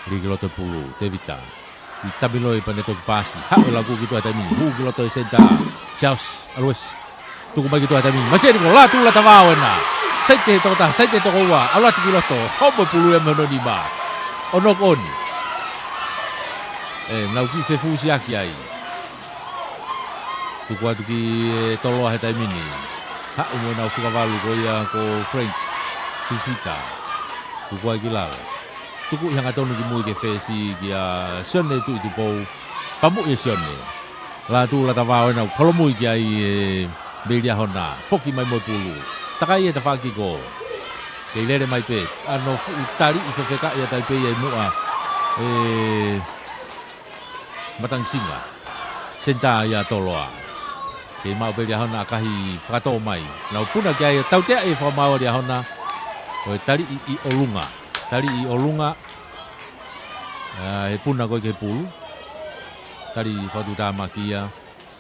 Lī ki loto pulu, Tēvita. ʻI tamiloi pea ne toki paasi. Haʻu e laku ki tuʻa he taimi ni. Hū ki loto e senitā. Siaosi, ʻalu ʻo ʻesi. Tuku mai ki tuʻa he taimi ni. Masiʻi eni ko Lātū Latavao ena. Saite he toko taha, saite he toko ua. ʻAlu atu ki loto. Homo e pulu ia mei hono nima. ʻO knock on. ʻE, nau kiʻi fefusiaki ai. Tuku atu ki, ʻe, Toloa he taimi ni. Haʻu mo ʻenau fika valu ko ia ko Frank Fifita. Tuku ai ki lalo. Tuku ʻi hangatonu ki mui ki he fesi kia Sione Tuʻitupou. Pamuʻi ʻe Sione. Lātū Latavao ena ʻoku holomui ki ai ʻe Liahona. Foki mai mo e pulu. Takai e tafaʻaki kiko. Kei lele mai pē. ʻAno fuʻu taliʻi fefekaʻi ʻa Taipei ʻi muʻa. ʻE, Matangisinga. Senitā ia Toloa. Kei maʻu pē Liahona ʻa e kahi fakatō mai. Nau puna ki ai, tautea e fakamaau ʻa Liahona. Ko e taliʻi ʻi ʻolunga. Taliʻi ʻi ʻolunga. ʻA, he puna ko ē ki he pulu. Tali fakatuʻutāmaki ia.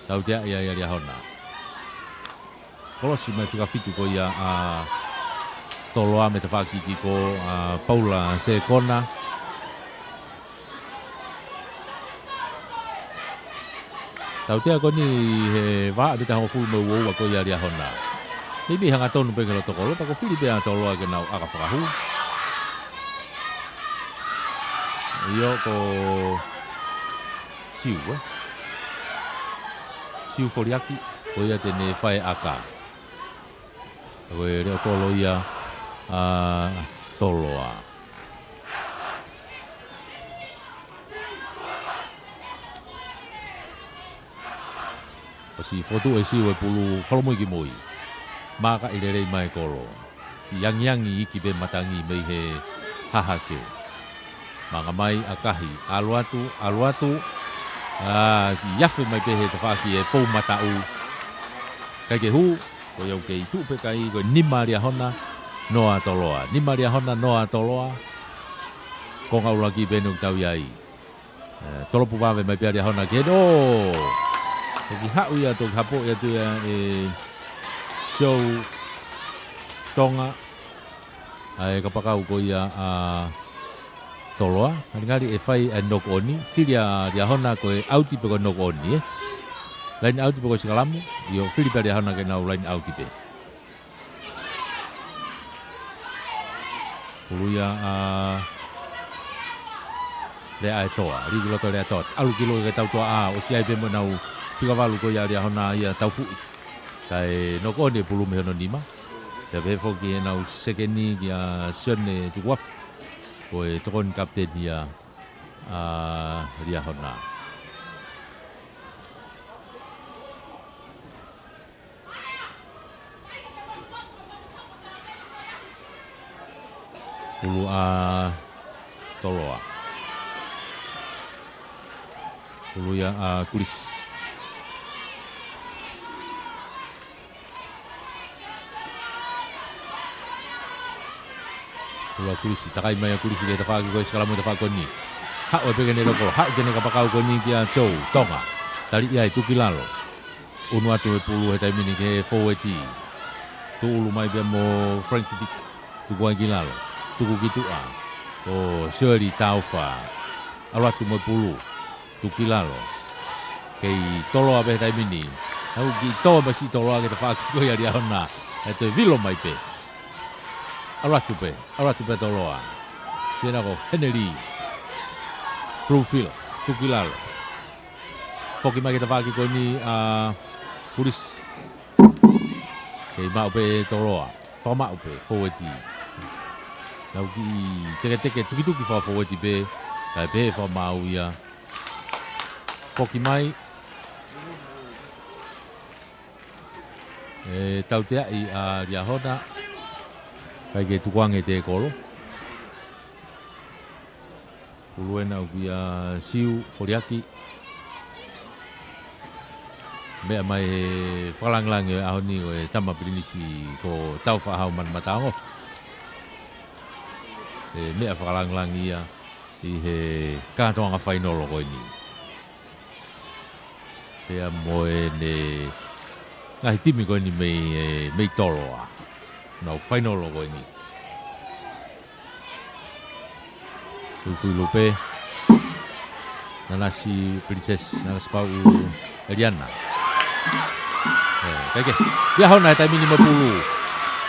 Tautea ia ʻa Liahona. Kolosi mai fika fitu ko ia ʻa Toloa mo e tafaʻaki kiko ʻa Paula Sekona. Tautea ko eni he vahaʻa pē taha hongofulu mā ua ko ia ʻa Liahona. Meimei hangatonu pē ki loto kolo, pea ko e fili pē ʻa Toloa ke nau ʻaka fakahū. ʻIo ko Siu, ē? Siu Foliaki, ko ia te ne fai ʻaka. Ko e leʻo kolo ia ʻa Toloa. ʻOsi fotu ʻe Siu e pulu, holomui ki mui. Mākaʻi lelei mai kolo. ʻI angiangi iki pē matangi mei he hahake. Manga mai ʻakahi, ʻalu atu, ʻalu atu. ʻA, kiʻi afe mai pē he tafaʻaki ʻe Pou Mataʻu. ʻIkai ke hū, ko ia ʻoku kei tuʻu pē kai, ko e nima ʻa Liahona, noa ʻa Toloa. Nima ʻa Liahona, noa ʻa Toloa. Konga ʻuluaki pē ʻoku tau ʻi ai. ʻE, tolopu vave mai pē ʻa Liahona ke, ʻo! Toki haʻu ia, toki hapoʻi atu ia ʻe Joe Tonga. ʻA e kapakau ko ia ʻa Toloa. Ngalingali ʻe fai ʻa e knock on, fili ʻa Liahona ko e ʻauti pe ko e knock on, ē? Laine ʻauti pe ko e sikalamu, ʻio fili pē ʻa Liahona ke nau laine ʻauti pē. Pulu ia ʻa Leaʻaetoa, lī ki loto Leaʻaetoa. ʻAlu ki loto ke tau toa ʻā, ʻosi ʻai pē mo ʻenau fika valu ko ia ʻa Liahona ia taufuʻi. Kae knock on e pulu mei hono nima. Pea pehē foki ʻenau sekeni kia Sione Tukuafu. Ko e tokoni kapiteni ia ʻa Liahona. Pulu ʻa Toloa. Pulu ia ʻa Kulisi. Pulu ʻa Kulisi, takai mai ʻa Kulisi ki he tafaʻaki ko e sikalamu he tafaʻaki ko eni. Haʻu ʻe peke ne loko, haʻu ke ne kapakau ko eni kia Joe Tonga. Tali ia ʻe tuku ki lalo. ʻUnu atu e pulu he taimi ni ki he fōueti. Tuʻulu mai pea mo Frank Fitiki. Tuku ai ki lalo. Tuku ki tuʻa. Ko Sioeli Taufa. ʻAlu atu mo e pulu. Tuku ki lalo. Kei Toloa pē he taimi ni. Nau kiʻi tō mai siʻi Toloa ki he tafaʻaki ko ia ʻa Liahona. ʻE toe vilo mai pē. ʻAlu atu pē. ʻAlu atu pē Toloa. Siʻena ko Heneli. Bluefield. Tuku ki lalo. Foki mai ki he tafaʻaki ko eni ʻa Kulisi. Kei maʻu pē ʻe Toloa. Fakamaʻu pē, fōueti. Nau kiʻi teketeke tukituki fakafōueti pē, kae pehē fakamaau ia. Foki mai. ʻE tauteaʻi ʻa Liahona. ʻIkai ke tukuange e tēkolo. Pulu ena ʻoku ʻia Siu Foliaki. Meʻa mai he fakalāngilangi ʻo e ʻaho ni ʻo e tama pilinisi ko Taufaʻāhau Manumataongo. ʻE meʻa fakalāngilangi ia ʻi he kātoanga fainolo ko eni. Pea mo ʻene ngaahi timi ko eni mei, ʻe, mei Toloa. Nau fainolo ko eni. Fuifui Lupe. Nanasi Princess, Nanasi Pauʻu Eliana. ʻE, kae kehe. Liahona he taimi ni mo e pulu.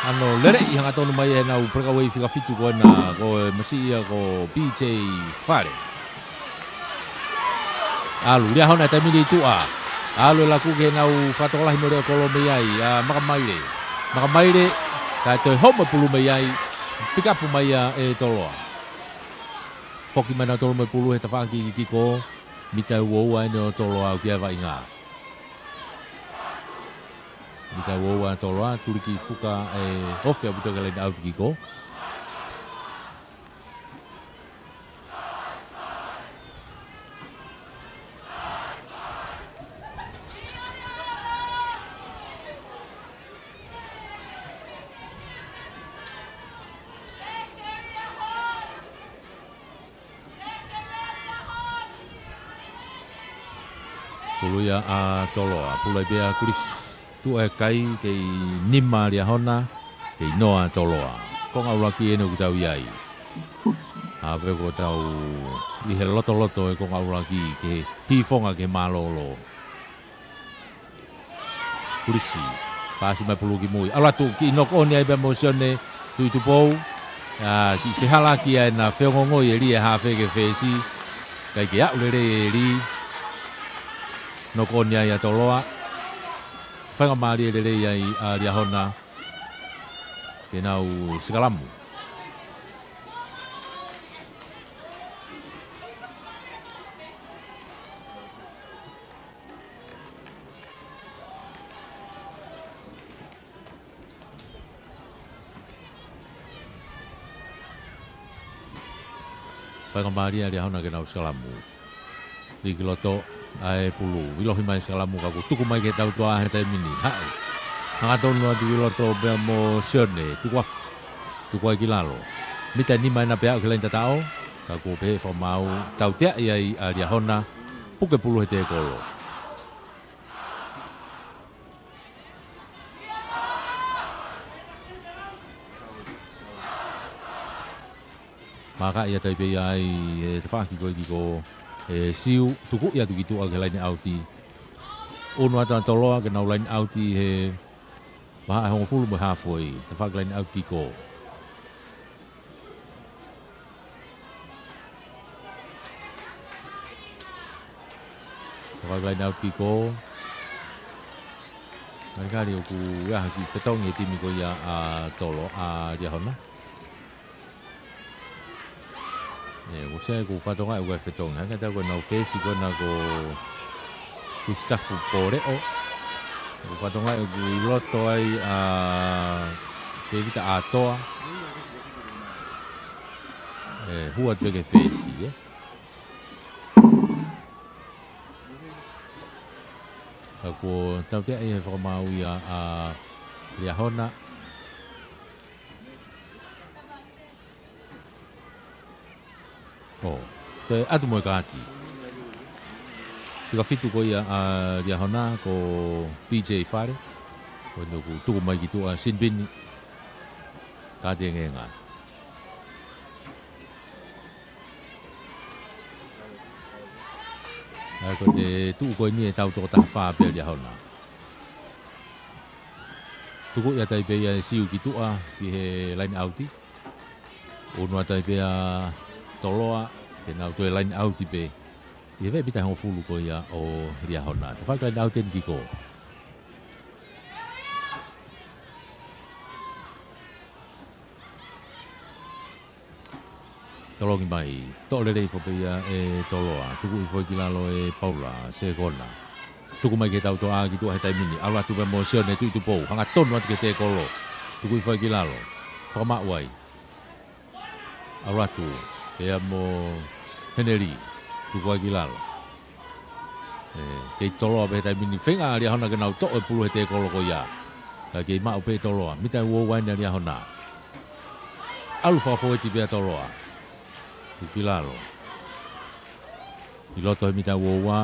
ʻAno lele ʻi hangatonu mai ʻenau breakaway fika fitu ko ena, ko e masiʻi ia ko P J Fale. ʻAlu, Liahona he taimi ni ʻi tuʻa. ʻAlu e laku ke nau fakatokolahi mo e leʻo kolo mei ai, ʻa Makamaile. Makamaile, kae toe homo e pulu mei ai, pikapu mai ia ʻe Toloa. Foki mai nautolu mo e pulu he tafaʻaki kiko, mita ua ua eni ʻo Toloa ʻoku ʻi ai e vaʻinga. Mita ua ua Toloa, tuli ki fuka ʻe ofi ʻaupito ke laine ʻauti kiko. Pulu ia ʻa Toloa, pulu ai pē ʻa Kulisi. Tuʻu e kai kei nima Liahona, kei noa Toloa. Konga ʻuluaki eni ʻoku tau ʻi ai. Hā pē ko ʻetau ʻi he lotoloto e konga ʻuluaki ke hīfonga ke mālōlō. Kulisi. Paasi mai pulu ki mui. ʻAlu atu kiʻi knock on ai pē mo Sione Tuʻitupou. ʻA, kiʻi fehālaaki ai naʻe feongongoi e lī e haafe ki he fesi. ʻIkai ke aʻu lelei e lī. Knock on ai ʻa Toloa. Faingamālie lelei ai ʻa Liahona ke nau sikalamu. Faingamālie ʻa Liahona ke nau sikalamu. Lī ki loto, ʻa e pulu. Vilohi mai sikalamu ka kuo tuku mai ki he tautoʻa he taimi ni. Haʻu. Hangatonu atu ki loto pea mo Sione. Tuku afu. Tuku ai ki lalo. Mita nima ena pea aʻu ki he laine tataʻo. Ka kuo pehē fakamaau. Tauteaʻi ai ʻa Liahona. Puke pulu he tēkolo. Mākaʻi atu ai pē ia ʻa e tafaʻaki ko ē ki ko e Siu, tukuʻi atu ki tuʻa ki he laine ʻauti. ʻUnu atu ʻa Toloa ke nau laine ʻauti he vahaʻa hongofulu mo e hāfoi, tafaʻaki laine ʻauti ki ko. Tafaʻaki laine ʻauti ki ko. Malikali ʻoku ʻi ai ha kiʻi fetongi he timi ko ia ʻa Toloa, ʻa Liahona. ʻE, ʻoku sai ʻoku fatonga ʻoku ʻi ai e fetongi. Hangē ko ʻenau fesi ko ena ko Kusitafu Poleʻo. ʻOku fatonga ʻoku ʻi loto ai ʻa Tēvita ʻAtoa. ʻE, hua pē ke fesi, ē. Ka kuo tauteaʻi he fakamaau ia ʻa Liahona. ʻO, toe ʻatu mo e kaati. Fika fitu ko ia ʻa Liahona ko P J Fale. Ko eni ʻoku tuku mai ki tuʻa Sinipini. Kaati engeenga. ʻA ia ko e tuʻu ko eni ʻe tau toko taha fā pē ʻa Liahona. Tukuʻi atu ai pē ia ʻe Siu ki tuʻa ki he laine ʻauti. ʻUnu atu ai pē ʻa Toloa, ke nau toe laine ʻauti pē. ʻI he vahaʻa mita hongofulu ko ia ʻo Liahona. Tafaʻaki laine ʻauti eni ki ko. Tolongi mai. Toʻo lelei foki pē ia ʻe Toloa. Tukuʻi foki ki lalo ʻe Paula, Sekona. Tuku mai ki he tautoʻa ki tuʻa he taimi ni. ʻAlu atu pē mo Sione Tuʻitupou. Hangatonu atu ki he tēkolo. Tukuʻi foki ki lalo. Fakamaʻu ai. ʻAlu atu, pea mo Heneli, tuku ai ki lalo. ʻE, kei Toloa pē he taimi ni feinga ʻa Liahona ke nau toʻo e pulu he tēkolo ko ia. Ka kei maʻu pē ʻe Toloa, mita ua ua eni ʻa Liahona. ʻAlu fakafōueti pē ʻa Toloa. Tuku ki lalo. ʻI loto he mita ua ua.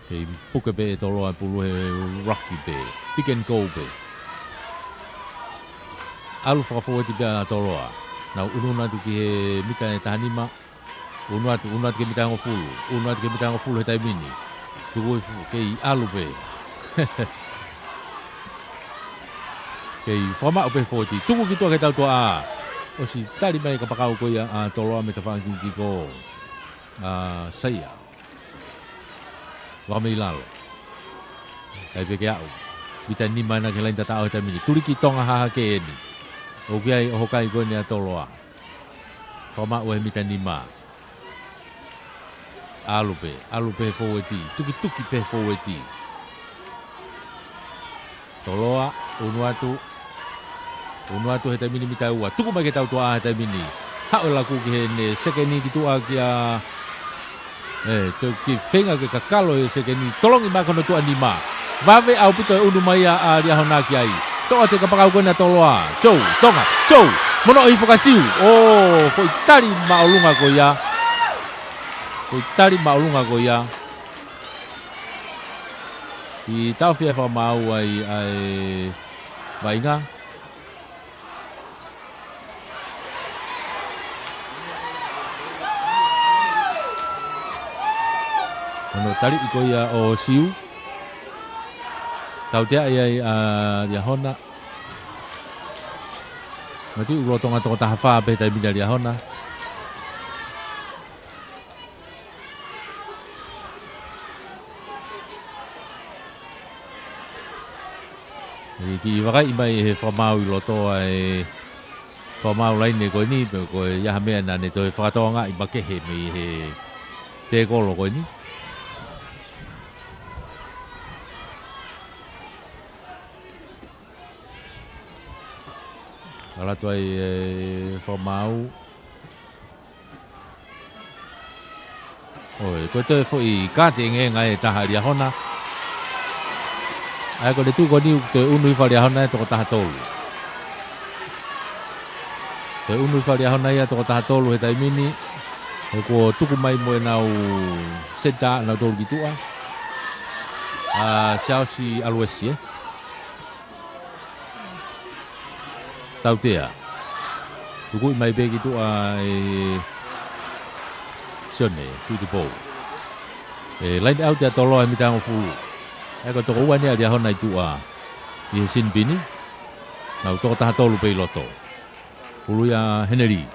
Kei puke pē ʻe Toloa e pulu he rocky pē. Pick and go pē. ʻAlu fakafōueti pē ʻa Toloa. Nau ʻunuʻunu atu ki he mita ʻe taha nima. ʻUnu atu, ʻunu atu ki he mita hongofulu. ʻUnu atu ki he mita hongofulu he taimi ni. Tuku ʻi fu-, kei ʻalu pē. Kei fakamaʻu pē fōueti. Tuku ki tuʻa ki he tautoʻa. ʻOsi tali mai e kapakau ko ia ʻa Toloa mei tafaʻaki ki ko. ʻA, Saia. Vaka mei lalo. ʻIkai pē ke aʻu. Mita nima ena ki he laine tataʻo he taimi ni. Tuliki Tonga Hahake eni. ʻOku ʻi ai ʻa e hokai ko eni ʻa Toloa. Fakamaʻu he mita nima. ʻAlu pē, ʻalu pē fōueti, tukituki pē fōueti. Toloa, ʻunu atu, ʻunu atu he taimi ni mita ua, tuku mai ki he tautoʻa he taimi ni. Haʻu e laku ki heʻene sekeni ki tuʻa kia, ʻe, toki feinga ke kakalo e sekeni, tolongi mai ki hono tuʻa nima. Vave ʻaupito e ʻunu mai ʻa, ʻa Liahona ki ai. Toʻo atu e kapakau ko ena ʻa Toloa. Jou, Tonga, jou. Mono ʻi fokasiu. ʻO, foʻi tali māʻolunga ko ia. Foʻi tali māʻolunga ko ia. ʻI taʻofi e fakamaau ai ʻa e Vaʻinga. Hono taliʻi ko ia ʻo Siu. Tauteaʻi ai ʻa Liahona. Matuʻi ʻulutonga toko taha fā pē he taimi ni ʻa Liahona. ʻE kiʻi vakaiʻi mai he fakamaau ʻi loto ʻa e fakamaau laine ko eni, pe ko e hā ha meʻa naʻa ne toe fakatokangaʻi makehe mei he tēkolo ko eni. Ala atu ai e fakamaau. ʻOi, ko e toe foʻi kātengē ngaahi ʻe taha ʻa Liahona. ʻA ia ko e tuʻu ko eni ʻoku toe ʻunu hifo ʻa Liahona ia toko taha tolu. Toe ʻunu hifo ʻa Liahona ia toko taha tolu he taimi ni. He kuo tuku mai mo ʻenau senitā ʻanautolu ki tuʻa. ʻA Siaosi ʻAluesi, ē. Tautea. Tukuʻi mai pē ki tuʻa ʻe Sione Tuʻitupou. ʻE laine ʻauti ʻa Toloa he mita hongofulu. ʻA ia ko e toko ua eni ʻa Liahona ʻi tuʻa ʻi he sinipini. Nau toko taha tolu pē ʻi loto. Pulu ia Heneli.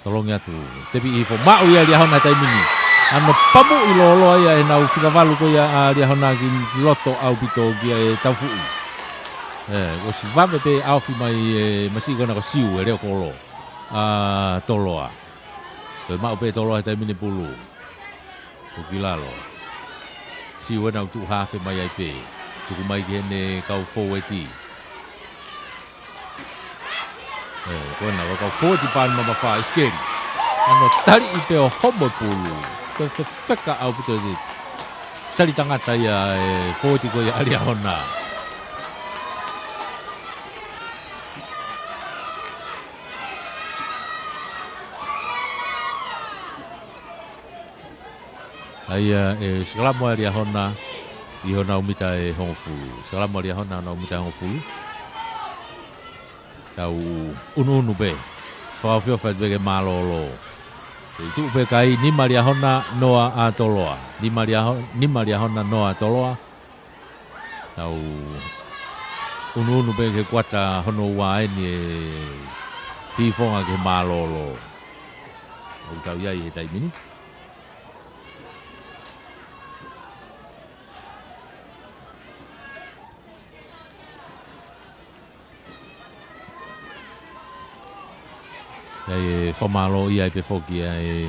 Tolongi atu. Tepi hifo maʻu ia ʻa Liahona he taimi ni. ʻAno pamuʻi lōloa ia ʻenau fika valu ko ia ʻa Liahona ki loto ʻaupito kia Taufuʻi. ʻE, ʻosi vave pē ʻaofi mai e masiʻi ko ena ko Siu e leo kolo ʻa Toloa. Toe maʻu pē Toloa he taimi ni pulu. Tuku ki lalo. Siu ena ʻoku tuʻu hafe mai ai pē. Tuku mai ki heʻene kau fōueti. ʻE, ko ena, ko e kau fōueti pāni mamafa, ʻIsikeli. ʻAno taliʻi pē ʻo homo e pulu. Ko e fefeka ʻaupito e tali tangata ia e fōueti ko ia ʻa Liahona. ʻA ia ʻe sikalamo ʻa Liahona ʻi honau mita ʻe hongofulu. Sikalamo ʻa Liahona honau mita ʻe hongofulu. Tau ʻunuʻunu pē. Fakaofiofi atu pē ke mālōlō. Pea tuʻu pē kai, nima Liahona, noa ʻa Toloa. Nima Liaho-, nima Liahona, noa ʻa Toloa. Tau ʻunuʻunu pē ki he kuata hono ua eni e hīfonga ki he mālōlō. ʻOku tau ʻi ai he taimi ni. ʻA ia ʻe fakamālō ai pē foki ʻa e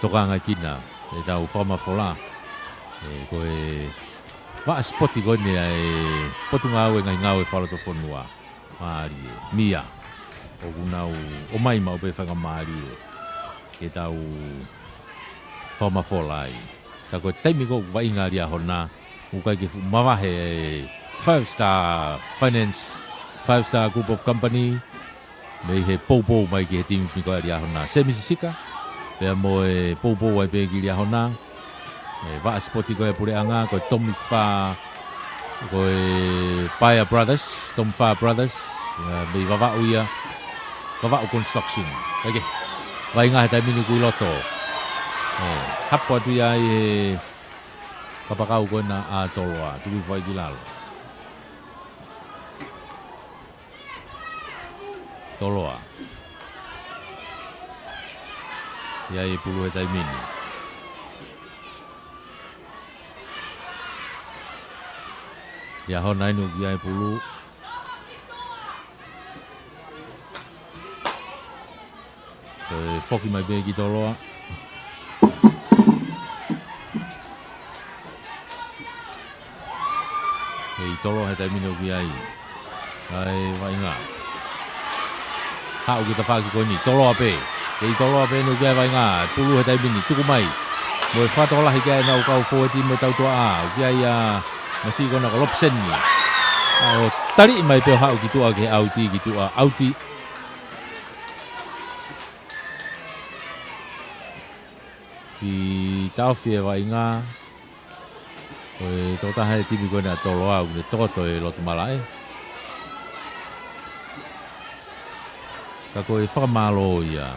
tokangaʻi kinaua ʻetau fakamafola. ʻE, ko e vaʻa sipoti ko eni ʻa e Potungāue Ngaahi Ngāue Fakalotofonua. Mālie. Mia. ʻOku nau ʻomai maʻu pē faingamālie ke tau fakamafola ai. Ka ko e taimi ko ē ʻoku vaʻinga ʻa Liahona, ʻoku ʻikai ke fuʻu mavahe e Five Star Finance, Five Star Group of Company, mei he poupou mai ki he timi ko ē ʻa Liahona. Semisi Sika, pea mo e poupou ai pē ki Liahona. ʻE, vaʻa sipoti ko e puleʻanga, ko e Tomifa, ko e Paea Brothers, Tomifa Brothers, ʻe, mei Vavaʻu ia, Vavaʻu Construction. ʻIkai ke, vaʻinga he taimi ni ʻoku ʻi loto. ʻE, hapo atu ia ʻi he kapakau ko ena ʻa Toloa, tuku hifo ai ki lalo. Toloa. ʻI ai e pulu he taimi ni. Liahona eni ʻoku ʻi ai e pulu. Toe foki mai pē ki Toloa. ʻEi Toloa he taimi ni ʻoku ʻi ai. ʻAi vaʻinga. Haʻu ki he tafaʻaki ko eni. Toloa pē. ʻEi Toloa pē eni ʻoku ʻi ai vaʻinga. Pulu he taimi ni. Tuku mai. Mo e fakatokolahi ki ai ʻenau kau fōueti mo e tautuaʻa. ʻOku ʻi ai ʻa Masiʻi ko ena ko Lopeseni. ʻO taliʻi mai pē ʻo haʻu ki tuʻa ki he ʻauti ki tuʻa ʻauti. Ki taʻofi e vaʻinga, ko e tokotaha e timi ko eni ʻa Toloa ʻoku ne tokoto e loto malaʻe. Ka ko e fakamālō ia.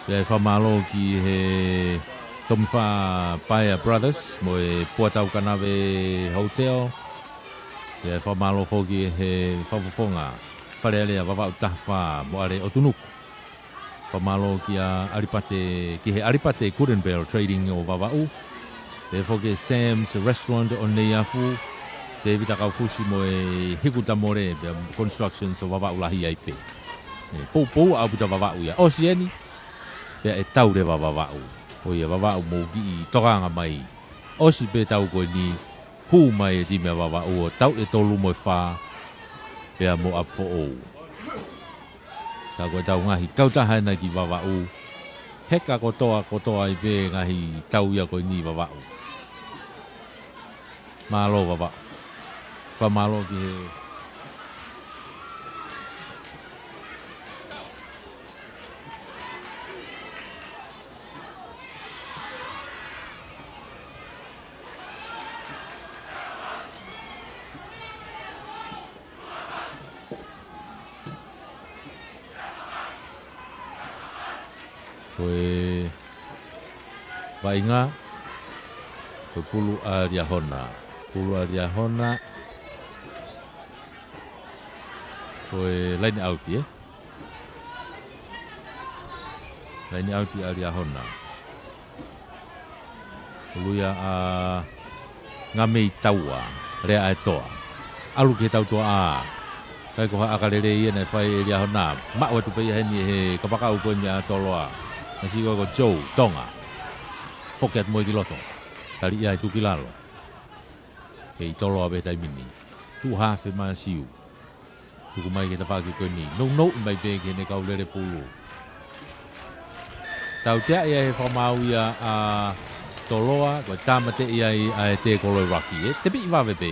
Pea ʻe fakamālō ki he Tomifa Paea Brothers mo e Puatau Kanave Hotel. Pea ʻe fakamālō foki he fakafofonga Fale Alea Vavaʻu taha fā mo ʻAle ʻOtunuku. Fakamālō kia ʻAlipate, ki he ʻAlipate Cooten Bell Trading ʻo Vavaʻu. Pea foki Sam's Restaurant ʻo Neiafu, Tēvita Kaufusi mo e Hiku Tamole, pea Constructions ʻo Vavaʻu lahi ai pē. ʻE, poupou ʻaupito Vavaʻu ia. ʻOsi eni, pea ʻe tau leva Vavaʻu. ʻO ia Vavaʻu mou kiʻi tokanga mai. ʻOsi pē tau ko eni, hū mai e timi ʻa Vavaʻu ʻo tau e tolu mo e fā, pea mo ʻApifoʻou. Ka ko e tau ngaahi kautaha ena ki Vavaʻu. Heka kotoa, kotoa ai pē ngaahi tau ia ko eni Vavaʻu. Mālō Vavaʻu. Fakamālō ki he Ko e vaʻinga, ko e pulu ʻa Liahona. Pulu ʻa Liahona. Ko e laine ʻauti, ē? Laine ʻauti ʻa Liahona. Ului ʻa Ngamei Taua, Lea ʻa e Toa. ʻAlu ki he tautuaʻā. Kai ko ha ʻaka lelei ia naʻe fai ʻe Liahona. Maʻu atu pē ia heni he kapakau ko eni ʻa Toloa. Naʻe sio ko Joe, Tonga. Foki atu mo ia ki loto. Tali ia ʻe tuku ki lalo. Kei Toloa pē taimi ni. Tuʻu hafe Masiu. Tuku mai ki he tafaʻaki ko eni. Nounou mai pē ki heʻene kau lele pulu. Tautea ia he fakamaau ia ʻa Toloa, ko e tāmateʻi ai ʻa e tēkolo ʻa Rocky, ē. Tepiʻi vave pē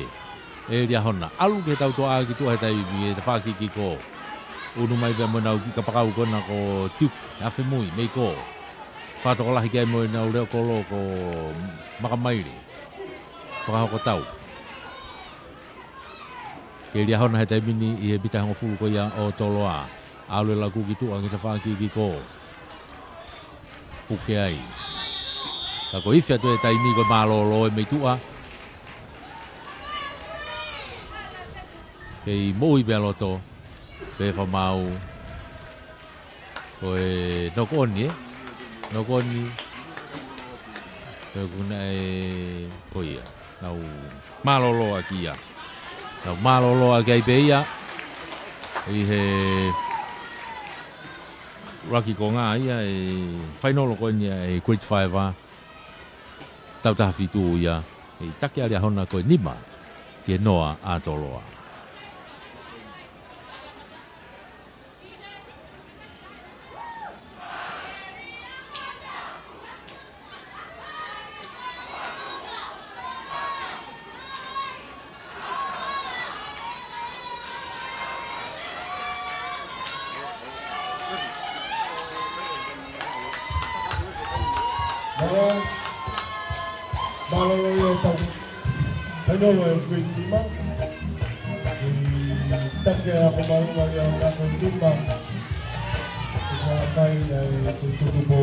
ʻe Liahona. ʻAlu ki he tautuaʻā ki tuʻa he taimi he tafaʻaki kiko. Unu mai pē mo ʻenau kiʻi kapakau ko ena ko Duke, Afemui, Meiko. Fakatokolahi ki ai mo ʻenau leʻo kolo ko Makamaile. Fakahoko tau. Kei Liahona he taimi ni ʻi he mita hongofulu ko ia ʻo Toloa. ʻAlu e laku ki tuʻa ki he tafaʻaki kiko. Puke ai. Ka ko e ifi atu e taimi ko e mālōlō e mei tuʻa. Kei moʻui pē ʻa loto. Pea fakamaau. Ko e knock on, ē? Knock on. Pea ʻoku ne, ko ia. Nau mālōlō ʻaki ia. Nau mālōlō ʻaki ai pē ia. ʻI he laki ko ngā ia ʻi he fainolo ko eni ʻa e grade five ʻa. Tau taha fitu ia. ʻI he taki ʻa Liahona ko e nima. Ki he noa ʻa Toloa. Mālō, mālō ʻetau fainolo ʻa e grade five. ʻI he taki ʻa e ako māʻolunga ʻa e ako five. ʻI he kau kai ʻa e Tutupu.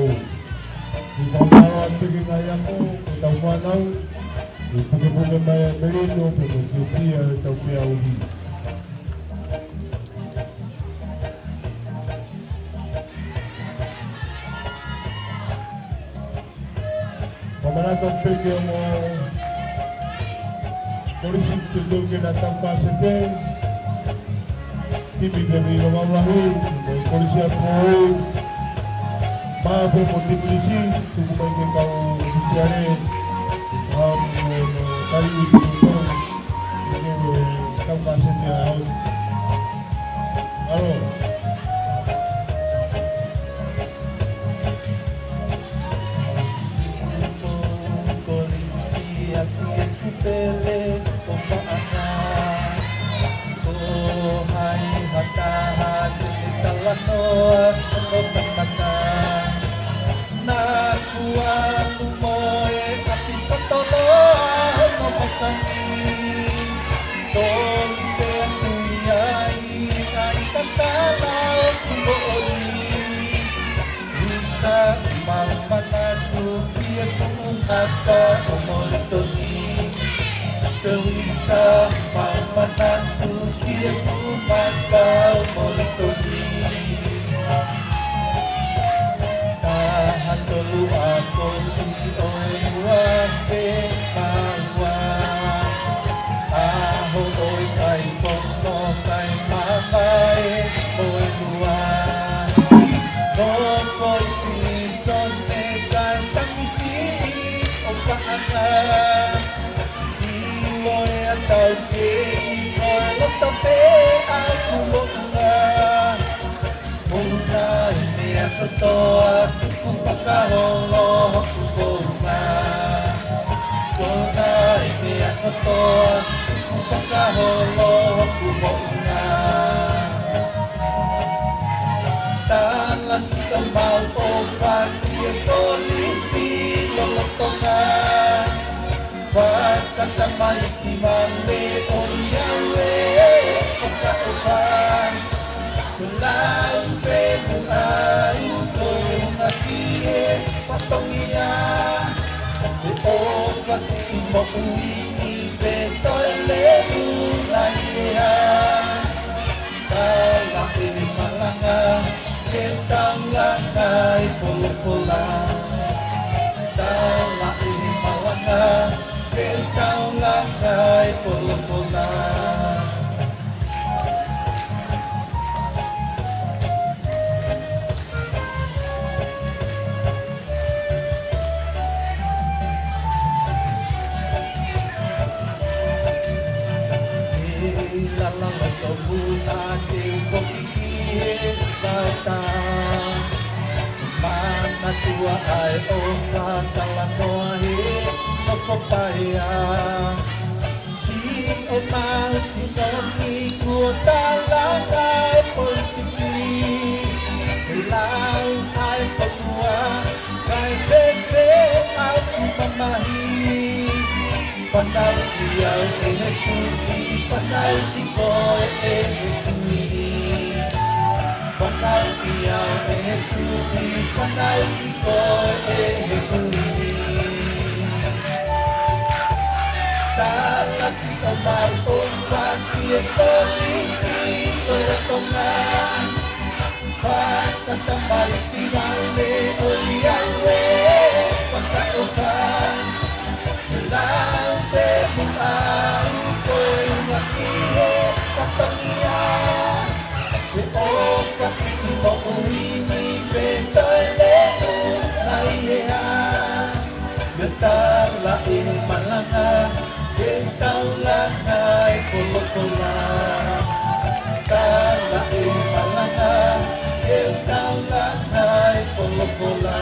ʻI he kau māʻolunga ʻa e teke ngaahi ako, ʻetau fānau. ʻI he pukepuke mai ʻa e melino, pea mo e fiefia ʻetau peau. Fakamanatu pē ke mo kolisi ke tau ke na tau kasete. Timi ke mi lo mau lahi, mo kolisi atu ʻo e. Mā pē mo timi lisi, tuku mai ke kau ofisiale. Am, kai, ke tau kasete ʻa au. ʻAlo. Kolisi ʻa Siaʻi Pele ʻo Paʻanga. Ko hai ha taha ke talanoa ʻo kamata. Na Tolu pē atu ia ʻi ai tatala ʻoku moʻoni. Usa mau manatu ki he fuʻu maka ʻo Molitoni. Te usa mau manatu ki he fuʻu maka ʻo Molitoni. Taha tolu ako si ʻo e ua pē maua. ʻAho ʻo e kai pono kai mamae ʻo e ua. Nofo ʻi pilīsone kae tamisiʻi ʻo paʻanga. ʻIlo ʻe ʻatau kei ko e loto pē ʻaku moʻunga. Moʻunga e meʻa kotoa, tuku fakaholo hoku moʻunga. Moʻunga e meʻa kotoa, tuku fakaholo hoku moʻunga. Talasiʻi ʻo mau ʻofa ki he kolisi lolotonga. Fakatamaiki vale ʻo ia ue fakaʻofa. Ko lau pē muʻa ʻoku ou ʻuhinga ki he fatongia. Ko e ʻofa siʻi moʻui ni pē toe lelu nai ea. Tala ʻe he malanga ke tau langa e folofola. Tala ʻe he malanga ke tau langa e folofola. He lala loto muʻa te u foki ki he vata. Manatua ʻa e ʻofa talanoa he nofo paea. Siʻomau sino ni kuo talanga e politiki. He lau ʻa e fonua, kae pehē ʻaku mamahi. Fanauʻi au ʻe he Tuʻi, fanauʻi koe ʻe he Tuʻi. Fanauʻi au ʻe he Tuʻi, fanauʻi koe ʻe he Tuʻi. Talasiʻi ʻo mau ʻofa ki he kolisi lolotonga. Fakatamaiki vale ʻo ia ue fakaʻofa. Lau pē muʻa ʻoku ou ʻuhinga ki he fatongia. Ko e ʻofa siʻi moʻui ni pē toe lelu nai ea. Mea tala ʻe he malanga ke tau langa e folofola. Tala ʻe he malanga ke tau langa e folofola.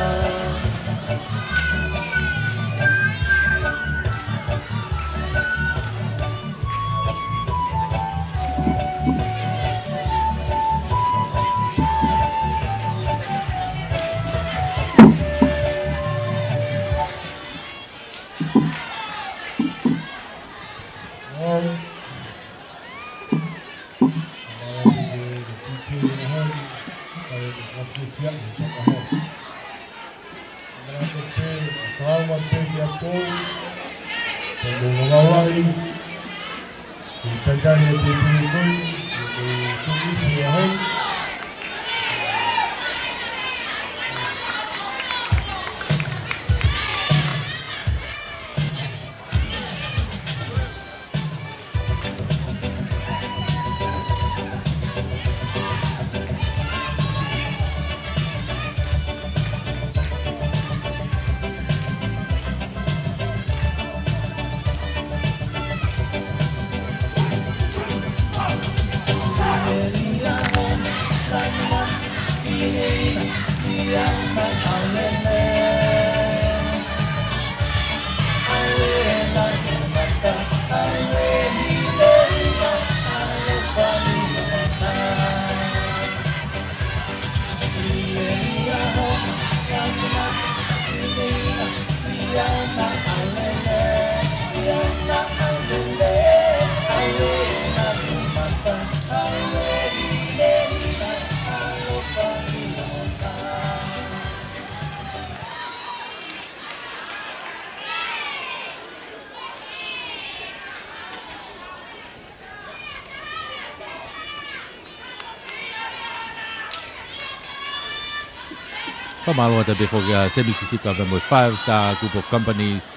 Fakamālō atu pē foki ʻa Semi Sisika pea mo e Five Star Group of Companies,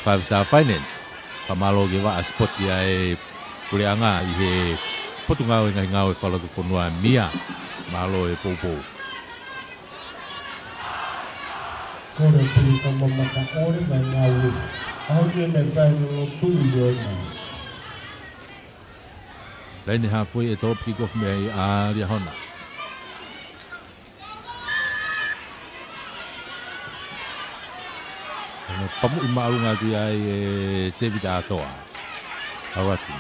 Five Star Finance. Fakamālō ki he vaʻa sipoti ʻa e puleʻanga ʻi he Potungāue Ngaahi Ngāue Fakalotofonua, MIA. Mālō e poupou. Kore pili ka mamata ʻole mai ngāue. Aho ni e meʻa kai no lo tuli o na. Laine haafe ʻe tolopu kick off mei ai ʻa Liahona. Ko e pamuʻi māʻolunga atu ia ʻe Tevita Atoa. Auratu.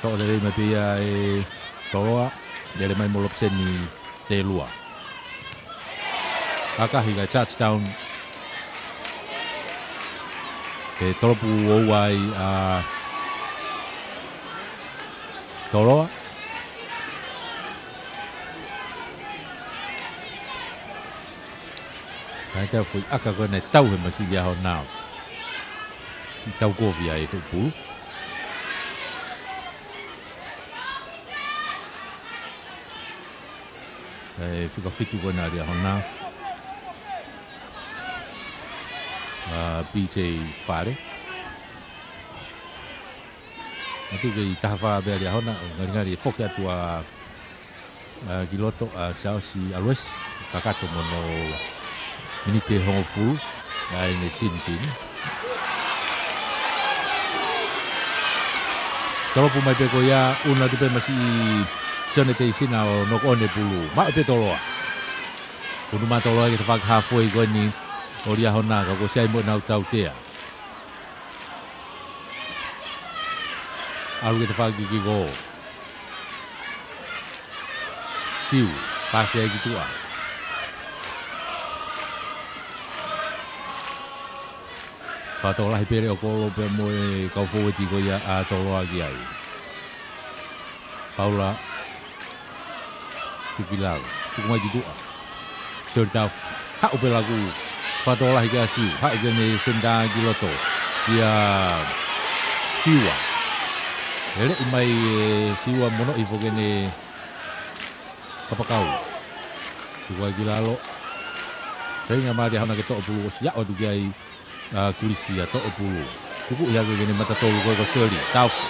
Toʻo lelei mai pē ia ʻe Toloa. Lele mai mo Lopeseni Telua. ʻAkahi kae touchdown. Pea tolopu ua ai ʻa Toloa. Kae tau foʻi ʻaka ko ē naʻe tau he masiʻi Liahona. Kiʻi tau kovi ai e foʻi pulu. E fika fitu ko ena ʻa Liahona. ʻA P J Fale. Matu kei taha fā pē ʻa Liahona, ʻo ngalingali e foki atu ʻa, ʻa ki loto ʻa Siaosi ʻAluesi, kakato mo hono miniti ʻe hongofulu, ʻa ʻene sini pini. Tolopu mai pē ko ia, ʻunu atu pē masiʻi Sione Teisina ʻo knock on e pulu. Maʻu pē Toloa. ʻUnu mai Toloa ki he tafaʻaki haafe ko eni ʻo Liahona, ka kuo ʻosi ʻai mo ʻenau tautea. ʻAlu ki he tafaʻaki kiko. Siu, paasi ai ki tuʻa. Fakatokolahi pē ʻe Leʻokolo pea mo e kau fōueti ko ia ʻa Toloa ki ai. Paula, tuku ki lalo, tuku mai ki tuʻa. Sioli Taufi, haʻu pē laku, fakatokolahi kia Siu, haʻu ki heʻene senitā ki loto, kia Siua. Lele mai ʻe Siua mo hono ʻi foki ʻene kapakau. Tuku ai ki lalo. Feinga mai Liahona ke toʻo pulu, ʻosi aʻu atu ki ai ʻa Kulisi ʻa toʻo pulu. Kukuʻi hake ki heʻene mata tolu ko ē ko Sioli Taufi.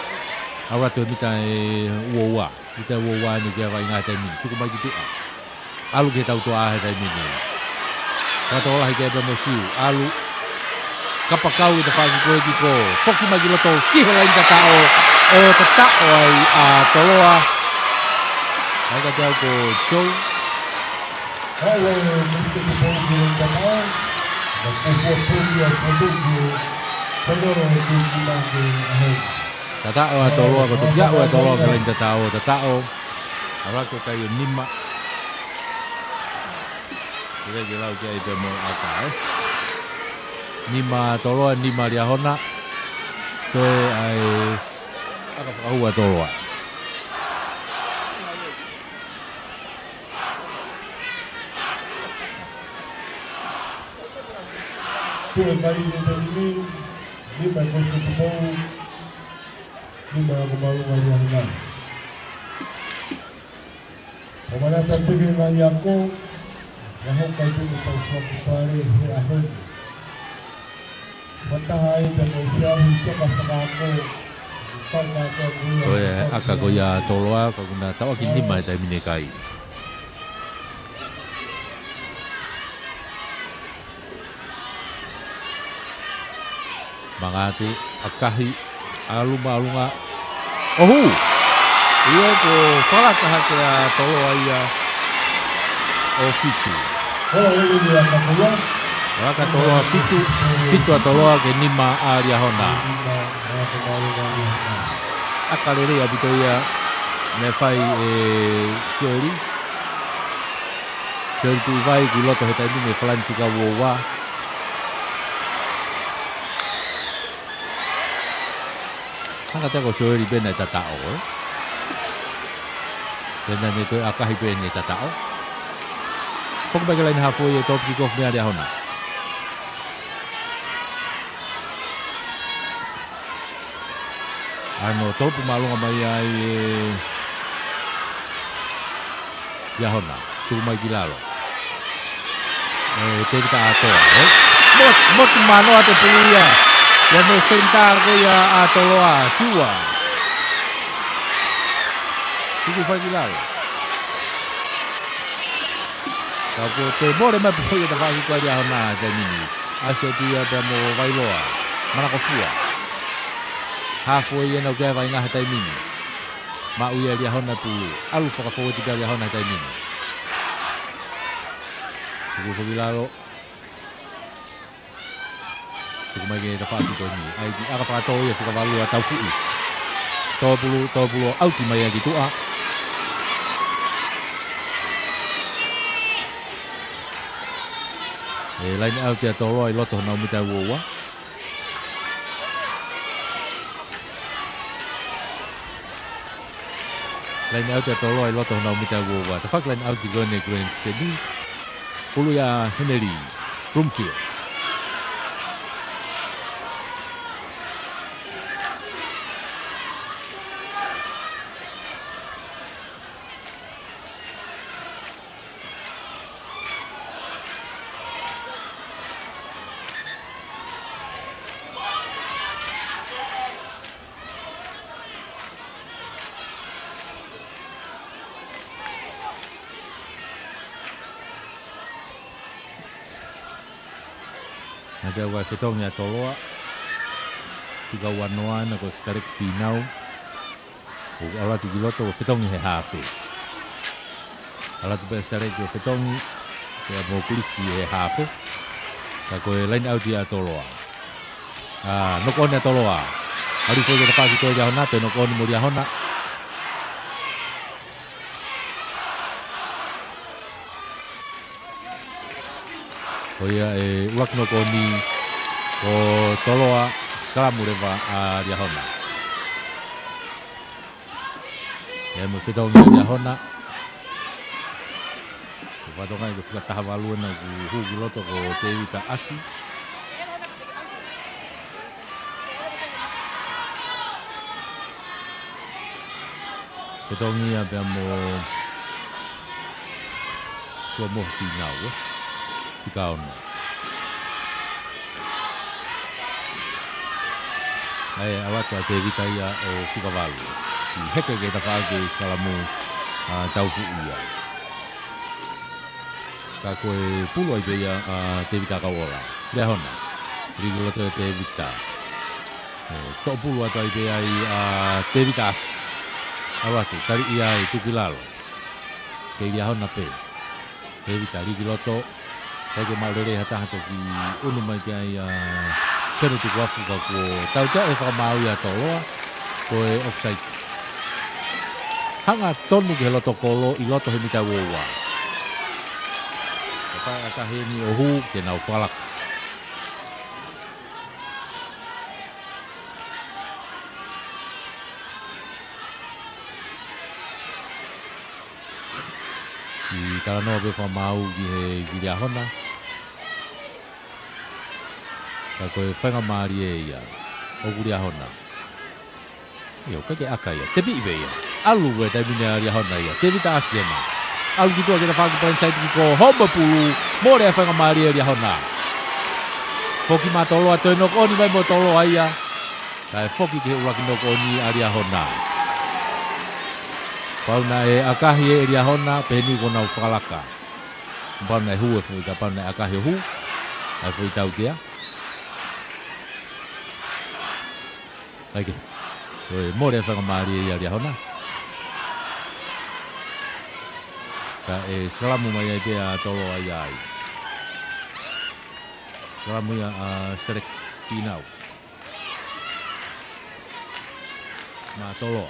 Auratu he mita ʻe ua ua. Mita ʻe ua ua ʻeni ki he vaʻinga he taimi ni. Tuku mai ki tuʻa. ʻAlu ki he tautoʻa he taimi ni. Fakatokolahi ki ai pea mo Siu. ʻAlu. Kapakau ʻi he tafaʻaki ko ē kiko. Foki mai ki loto ki he laini tataʻo. ʻO tataʻo ai ʻa Toloa. Ai ka te au ko Joe. Tataʻo ʻa Toloa, ko e toki aʻu ʻa Toloa ki he laini tataʻo, tataʻo. Auratu kai ʻo nima. Ke lau ki ai pē mo ʻaka, ē. Nima Toloa, nima Liahona. Toe ʻai ʻaka fakahū ʻa Toloa. Tuʻu mai ʻi he taimi ni, nima ʻa Kosi Tupou, nima ʻa Komalu Maliahona. ʻO manatu pē ki he ngaahi ako, ʻa hoka i tunu tau fakapale he ʻaho ni. Ko e ʻaka ko ia Toloa, ka ʻoku na tauʻaki nima he taimi ni kai. Mangatu, ʻakahi, ʻalu māʻolunga. ʻOhu! ʻIo, ko e fakalaka hake ʻa Toloa ia ʻo fitu. Fakalaka Toloa fitu, fitu ʻa Toloa ki he nima ʻa Liahona. ʻAka lelei ʻaupito ia naʻe fai ʻe Sioli. Sioli Tuʻivai ki loto he taimi ni, falani fika ua ua. Hanga te ko Sioli pē naʻe tataʻo, ē. Pea naʻe toe ʻakahi pē naʻe tataʻo. Foki mai ki he laini haafe ʻe tolopu kick off mei ai Liahona. ʻAno tolopu māʻolunga mai ai ʻe Liahona, tuku mai ki lalo. ʻe Tēvita ʻAtoa, ē? Mot-, motu manoa atu e pulu ia. Ia mo e senitā ko ia ʻa Toloa, Siua. Tuku fai ki lalo. Ka ko e toe mole mai pulu ia tafaʻaki ko ia ʻa Liahona he taimi ni. ʻAsi atu ia pea mo Vailoa. Manakofua. Hāfo ia ʻenau kea vainga he taimi ni. Maʻu ia ʻe Liahona pulu. ʻAlu fakafou atu pē ʻa Liahona he taimi ni. Tuku fai ki lalo. Tuku mai ki he tafaʻaki ko eni. ʻAi ki ʻaka fakatō ia fika valu ʻa Taufuʻi. Tō pulu, tō pulu ʻauti mai ia ki tuʻa. ʻE laine ʻauti ʻa Toloa ʻi loto honau mita ua ua. Laine ʻauti ʻa Toloa ʻi loto honau mita ua ua. Tafaʻaki laine ʻauti ko eni Glen Stady. Pulu ia Henry Bloomfield. Naʻe ʻi ai e fetongi ʻa Toloa. Fika ua noa ʻena ko Sitaleki Fīnau. ʻOku ʻalu atu ki loto ʻo fetongi he haafe. ʻAlu atu pē Sitaleki ʻo fetongi, pea mo Kulisi he haafe. Ka ko e laine ʻauti ʻa Toloa. ʻA, knock on ʻa Toloa. ʻAlu foki ki he tafaʻaki ko ia ʻa Liahona, toe knock on mo Liahona. Ko ia e ʻuluaki knock on ko Toloa, sikalamu leva ʻa Liahona. ʻE mo e fetongi ʻa Liahona. Ko e fatongia ko e fika taha valu ʻena ʻoku hū ki loto ko Tēvita ʻAsi. Fetongi ia pea mo Tuʻamohe Fīnau, ē. Fika ono. ʻAi, ʻalu atu ʻa Tēvita ia ʻo fika valu. ʻI heke ki he tafaʻaki sikalamu ʻa Taufuʻi ia. Ka ko e pulu ai pē ia ʻa Tēvita Kauola. Liahona. Lī ki loto ʻe Tēvita. ʻE, toʻo pulu atu ai pē ai ʻa Tēvita ʻAsi. ʻAlu atu, taliʻi ai, tuku ki lalo. Kei Liahona pē. Tēvita lī ki loto. Kae ʻikai ke maʻu lelei ha taha toki ʻunu mai ki ai ʻa Sione Tukuafu ka kuo tautea e fakamāuʻi ʻa Toloa. Ko e offside. Hanga tonu ki he loto kolo ʻi loto he mita ua ua. Ka pae ʻa tahi ʻeni ʻo hū ke nau fakalaka. ʻI talanoa pē fakamāu ki he ki Liahona. Ka ko e faingamālie ia. ʻOku Liahona. ʻIo, ʻikai ke ʻaka ia. Tepiʻi pē ia. ʻAlu e taimi ni ʻa Liahona ia. Tēvita ʻAsi ʻena. ʻAlu ki tuʻa ki he tafaʻaki blindside kick ʻo hoko e pulu. Mole e faingamālie ʻa Liahona. Foki mai Toloa toe knock on mai mo Toloa ia. Kae foki ki he ʻuluaki knock on ʻa Liahona. Pau naʻe ʻakahi ʻe Liahona, pehē ni kuo nau fakalaka. Pau naʻe hū e foʻi, pau naʻe ʻakahi ʻo hū. ʻAi foʻi tautea. ʻAi ke. Ko e mole e faingamālie ia ʻa Liahona. Kae sikalamu mai ai pē ʻa Toloa ia ai. Sikalamu ia ʻa Sitaleki Fīnau. Maʻa Toloa.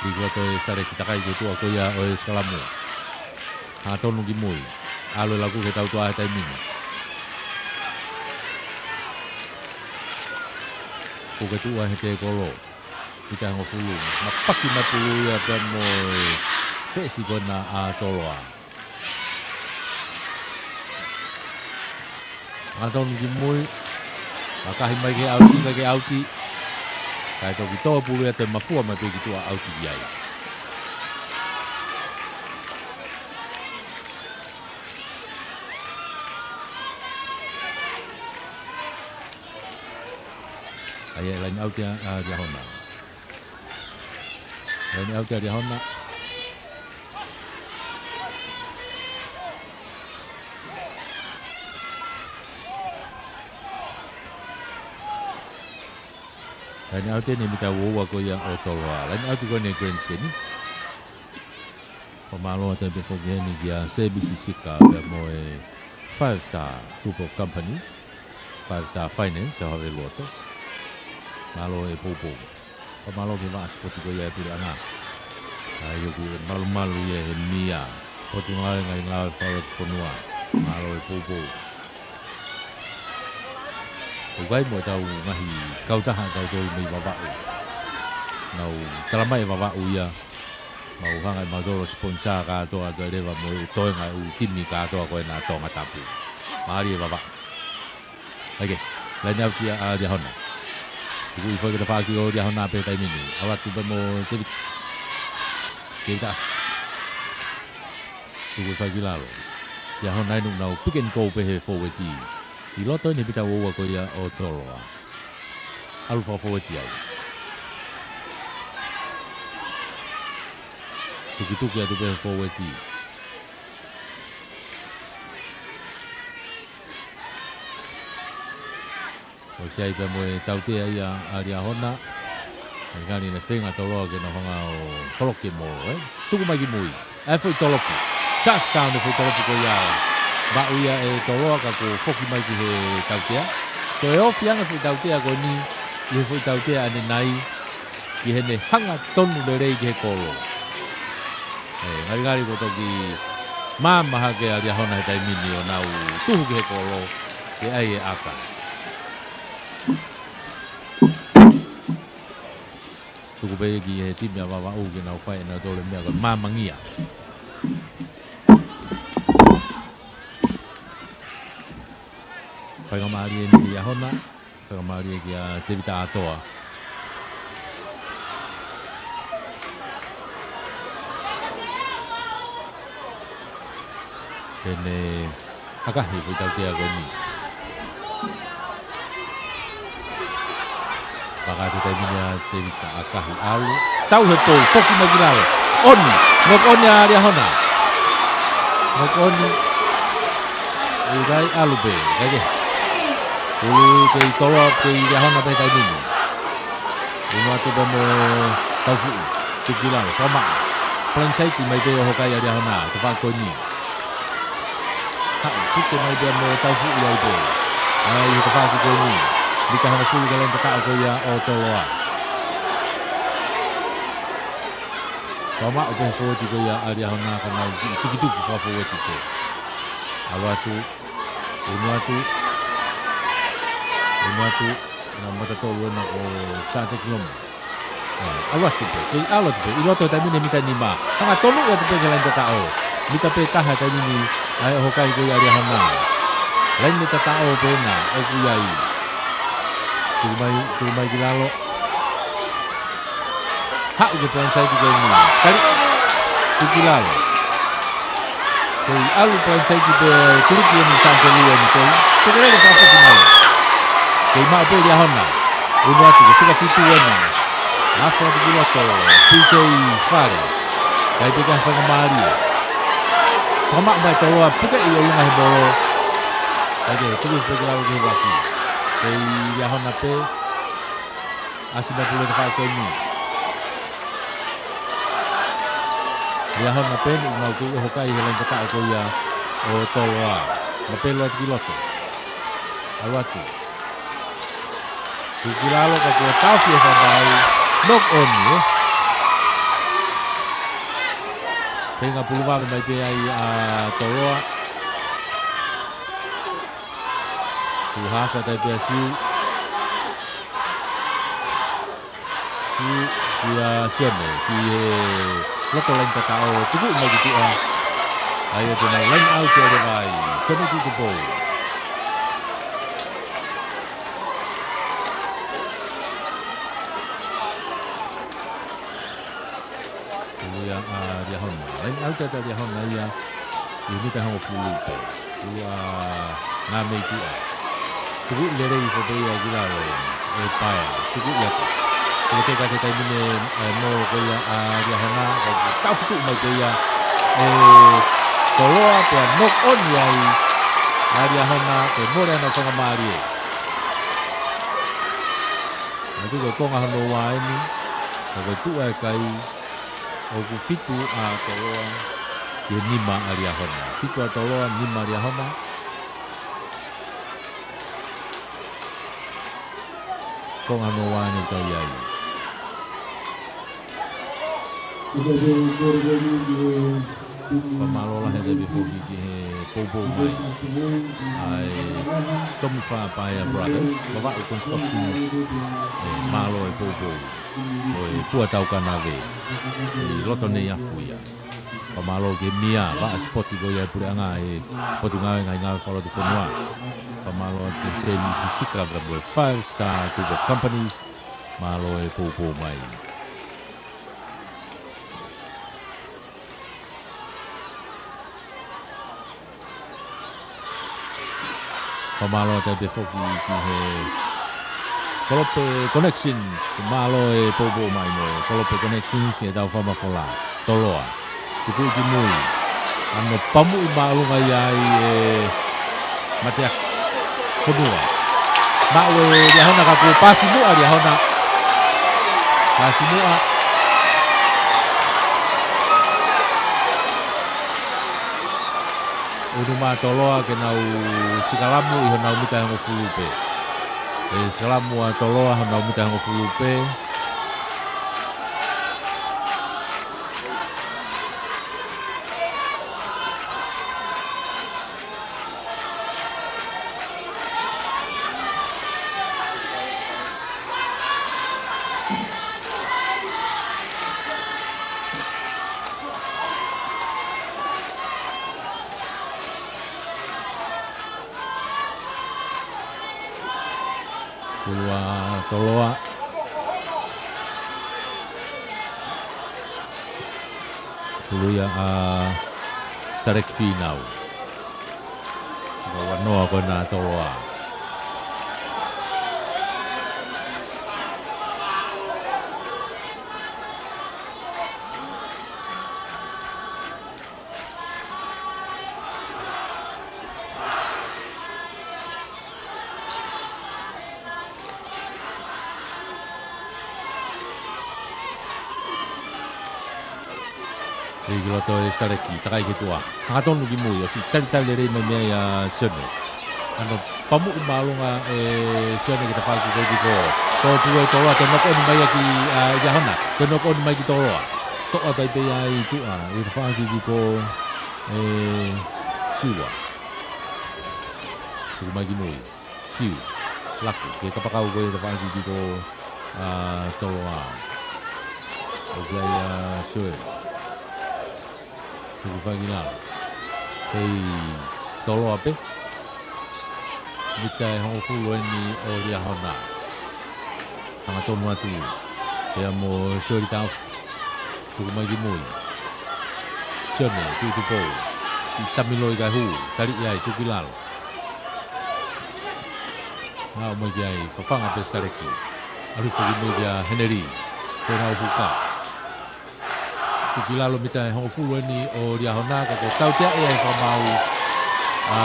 Lī ki loto ʻe Sitaleki, takai ki tuʻa ko ia ʻo e sikalamu. Hā tonu ki mui. ʻAlu e laku ke tautua he taimi ni. Puke tuʻa he tēkolo. Pita hongofulu. Mapaki mai pulu ia pea mo e fesi ko ena ʻa Toloa. Hā tonu ki mui. ʻAkahi mai ke ʻauti, ʻikai ke ʻauti. Kae toki tō pulu ia, toe mafua mai pē ki tuʻa, ʻauti ai. ʻA ia, laine ʻauti ʻa, ʻa Liahona. Laine ʻauti ʻa Liahona. Laine ʻauti eni mita ua ua ko ia ʻo Toloa. Laine ʻauti ko eni Grand Semi. Fakamālō atu pē foki heni kia Sēmisi Sika pea mo e Five Star Group of Companies, Five Star Finance, ʻa Haveluoto. Mālō e poupou. Fakamālō ki he vaʻa sipoti ko ia ʻa e puleʻanga. ʻA ia ʻoku malumalu ia he meʻa. Potungāue, ngaahi ngāue fakafonua. Mālō e poupou. ʻOku ʻi ai mo ʻetau ngaahi kautaha ʻa tautolu mei Vavaʻu. Nau talamai ʻe Vavaʻu ia, mau hanga ʻe mautolu ʻo sponsor kātoa atu leva mo e toenga ʻū timi kātoa ko ena Tongatapu. Mālie Vavaʻu. ʻA ia, laine ʻauti ʻa Liahona. Tuku hifo ki he tafaʻaki ʻo Liahona pē he taimi ni. ʻAlu atu pē mo Tevita. Tevita ʻAsi. Tuku hifo ki lalo. Liahona eni ʻoku nau pick and go pē he fōueti. ʻI loto eni he mita ua ua ko ia ʻo Toloa. ʻAlu fakafōueti ai. Tukituki atu pē he fōueti. ʻOsi ʻai pē mo e tautea ia ʻa Liahona. Ngali ne feinga Toloa ke nau hanga ʻo holoki mo, ē? Tuku mai ki mui. ʻA e foʻi tolopu. Touchdown e foʻi tolopu ko ia. Vaʻu ia ʻe Toloa ka kuo foki mai ki he tautea. Toe ofi ange foʻi tautea ko eni ʻi he foʻi tautea ʻanenai. Ki heʻene hanga tonu lelei ki he kolo. ʻE, ngalingali kuo toki maama hake ʻa Liahona he taimi ni ʻo nau tuhu ki he kolo. Ke ʻai e ʻaka. Tuku pē ki he timi ʻa Vavaʻu ke nau fai ʻenautolu e meʻa ko e maamangia. Faingamālie eni kia Liahona. Faingamālie kia Tevita Atoa. Pea ne ʻakahi e foʻi tautea ko eni. Paka atu taimi ni ʻa Tevita ʻakahi ʻalu. Tau he pou, foki mai ki lalo. ʻOni, knock on ʻa Liahona. Knock on. ʻIkai, ʻalu pē, ʻikai ke. Ulu kei Toloa, kei Liahona pē taimi ni. Unu atu pē mo Taufuʻi, tuku ki lalo, fakamaʻa. Blindside mai pē ʻo hokai ʻa Liahona, tafaʻaki ko eni. Haʻu, tuku mai pē mo Taufuʻi ai pē. ʻAi, tafaʻaki ko eni. Mita hongofulu ki he laine tataʻo ko ia ʻo Toloa. Fakamaʻa pē fōueti ko ia ʻa Liahona ka nau kiʻi tukituki fakafōueti pē. ʻAlu atu, unu atu, unu atu, nau mata tolu ena ʻo Sāteki Lomi. ʻAlu atu pē, kei ʻalu atu pē, ʻi loto taimi ni mita nima. Hanga tonu atu pē ki he laine tataʻo. Mita pē taha taimi ni, ʻa e hokai ko ia ʻa Liahona. Laine tataʻo pē ena, ʻoku ʻi ai. Tuku mai, tuku mai ki lalo. Haʻu ki he blindside ko eni. Kali. Tuku ki lalo. Kei ʻalu blindside pē, kiliki eni Sāteki Lomi kei. Tuku lele pea foki mai. Kei maʻu pē Liahona. Unu atu ke fika fitu ena. Lafo atu ki loto. P J Fale. Kai pē ka faingamālie. Fakamaʻa mai Toloa puke ʻi ʻolunga he bolo. Kai ke tuku pē ki lalo ki he vaki. Kei Liahona pē. ʻAsi mai pule tafaʻaki ko eni. Liahona pē eni ʻoku nau kei ʻoho kai he laine tataʻo ko ia ʻo Toloa. Mapelo atu ki loto. ʻAlu atu. Tuku ki lalo ka kuo taofi e fakamaau. Knock on, ē. Feinga pulu vave mai pē ai ʻa Toloa. Tuku hafa tai pē ʻa Siu. Siu kia Sione, ki he loto laine tataʻo, tukuʻi mai ki tuʻa. ʻA ia te nau laine ʻauti ʻa e vai. Sione ki tuʻu pou. Liahona. Laine ʻaute atu ʻa Liahona ia ʻi he mita hongofulu pē. Ua ngā mei tuʻa. Tuku lelei foki pē ia ki lalo ʻe Paea. Tuku ia pē. Tuku pē ka te taimi ni, ē, molo ko ia ʻa Liahona. Ka tau futu mai pē ia ʻe Toloa pea knock on ai ʻa Liahona pea mole ʻa e faingamālie. Ka tuku e konga hono ua eni. Ka ko e tuʻu ʻa e kai. ʻOku fitu ʻa Toloa, ki he nima ʻa Liahona. Fitu ʻa Toloa, nima ʻa Liahona. Konga hono ua eni ʻoku tau ʻi ai. Fakamālō lahi atu pē foki ki he poupou mai ʻa e Tomifa Paea Brothers, Vavaʻu Constructions, ē, mālō e poupou ʻo e Pua Taukanave ʻi loto Neiafu ia. Fakamālō ki he MIA, vaʻa sipoti ko ia ʻa e puleʻanga ʻi he Potungāue Ngaahi Ngāue Fakalotofonua. Fakamālō ki he Sēmisi Sika, Five Star Group of Companies, mālō e poupou mai. Fakamālō atu pē foki ki he Kolope Connections, mālō e poupou mai mo e Kolope Connections ki heʻetau fakamafola. Toloa. Tuku ki mui. Hano pamuʻi māʻolunga ia ʻe Mateaki Fonua. Maʻu ʻe Liahona ka kuo pasi muʻa Liahona. Pasi muʻa. ʻUnu mai ʻa Toloa ke nau sikalamu ʻi honau mita ʻe hongofulu pē. ʻE sikalamu ʻa Toloa honau mita ʻe hongofulu pē. Pulu ʻa Toloa. Pulu ia ʻa Saleki Fīnau. Ua noa ko ena ʻa Toloa. Hiki loto ʻe Saleki, takai ki tuʻa. Hangatonu ki mui, ʻosi talitali lelei mai mei ai ʻa Sione. Hano pamuʻi māʻolunga ʻe Sione ki he tafaʻaki ko ē ki kō. Tō pulu ʻe Toloa, toe knock on mai ia ki, ʻa, Liahona. Toe knock on mai ki Toloa. Toʻa pē ia ʻi tuʻa, ʻi he tafaʻaki ki kō ʻe Siua. Tuku mai ki mui. Siu. Laku. Ki he kapakau ko ē tafaʻaki ki kō, ʻa, Toloa. ʻOku ʻi ai ʻa Sione. Tuku fai ki lalo. Kei Toloa pē. Mita ʻe hongofulu eni ʻo Liahona. Hangatonu atu. Pea mo Sioli Taufu. Tuku mai ki mui. Sione, tuʻu tupou. ʻI tamiloi kae hū. Taliʻi ai, tuku ki lalo. Naʻa mai ki ai, fafanga pē Saleki. ʻAlu foki mui kia Heneli. Pea nau huka. Tuku ki lalo mita ʻe hongofulu eni ʻo Liahona ka ko e tautea ia ʻe fakamaau ʻa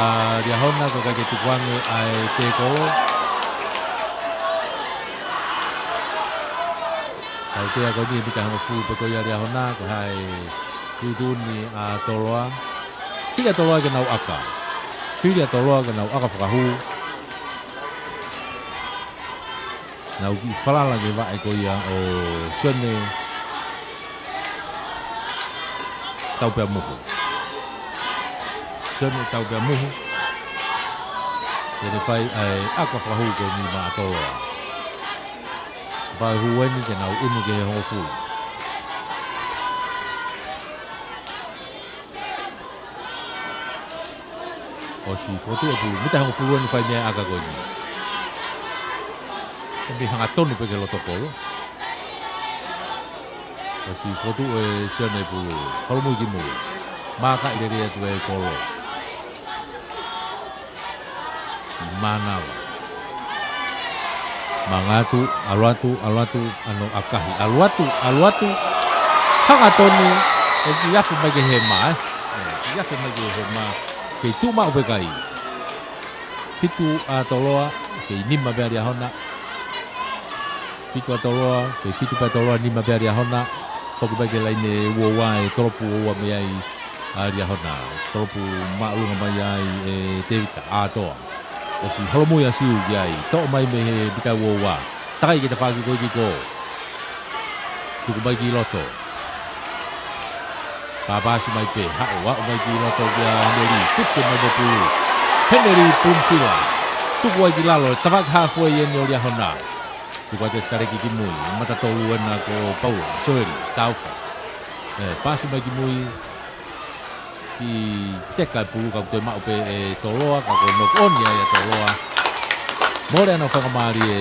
Liahona ko e ʻikai ke tukuange ʻa e tēkolo. Tautea ko eni mita ʻe hongofulu pē ko ia Liahona ko e hā e tuʻutuʻuni ʻa Toloa. Fili ʻa Toloa ke nau ʻaka. Fili ʻa Toloa ke nau ʻaka fakahū. Nau kiʻi falala ki he vaʻe ko ia ʻo Sione Taupea Muhu. Sione Taupea Muhu. Te ne fai ʻa e ʻaka fakahū ko eni maʻa Toloa. Kapau ʻe hū eni te nau ʻunu ki he hongofulu. ʻOsi fokotuʻu e pulu, mita hongofulu eni fai mei ai e ʻaka ko eni. Ko e mei hangatonu pē ki he loto kolo. Pasi fotu ʻe Sione Pulu. Holomui ki mui. Mākaʻi lelei atu ʻe Kolo. Mānava. Mangatu, ʻalu atu, ʻalu atu, ʻano ʻakahi. ʻAlu atu, ʻalu atu. Hangatonu, ʻoku kiʻi afe mai ki he hema, ē. ʻE, kiʻi afe mai ki he hema. Kei tuʻu maʻu pē kai. Fitu ʻa Toloa, kei nima pē ʻa Liahona. Fitu ʻa Toloa, kei fitu pē ʻa Toloa, nima pē ʻa Liahona. Foki mai ki he laine ua ua ʻe tolopu ua ua mei ai ʻa Liahona. Tolopu māʻolunga mai ai ʻe Tevita, ʻAtoa. ʻOsi holomui ʻa Siu ki ai, toʻo mai mei he mita ua ua. Takai ki he tafaʻaki ko ē ki kō. Tuku mai ki loto. Pāpasi mai pē, haʻu, haʻu mai ki loto kia Heneli, tuku mai mo Pulu. Heneli Pulufila. Tuku ai ki lalo, tafaʻaki hāfue ʻeni ʻo Liahona. Tuku atu ʻe Saleki ki mui, mata tolu ena ko Paula, Soeli, Taufa. ʻE, pasi mai ki mui, kiʻi teka ʻe Pulu ka kuo toe maʻu pē ʻe Toloa, ka ko e knock on ia ʻa Toloa. Mole ʻana ʻo fakamālie,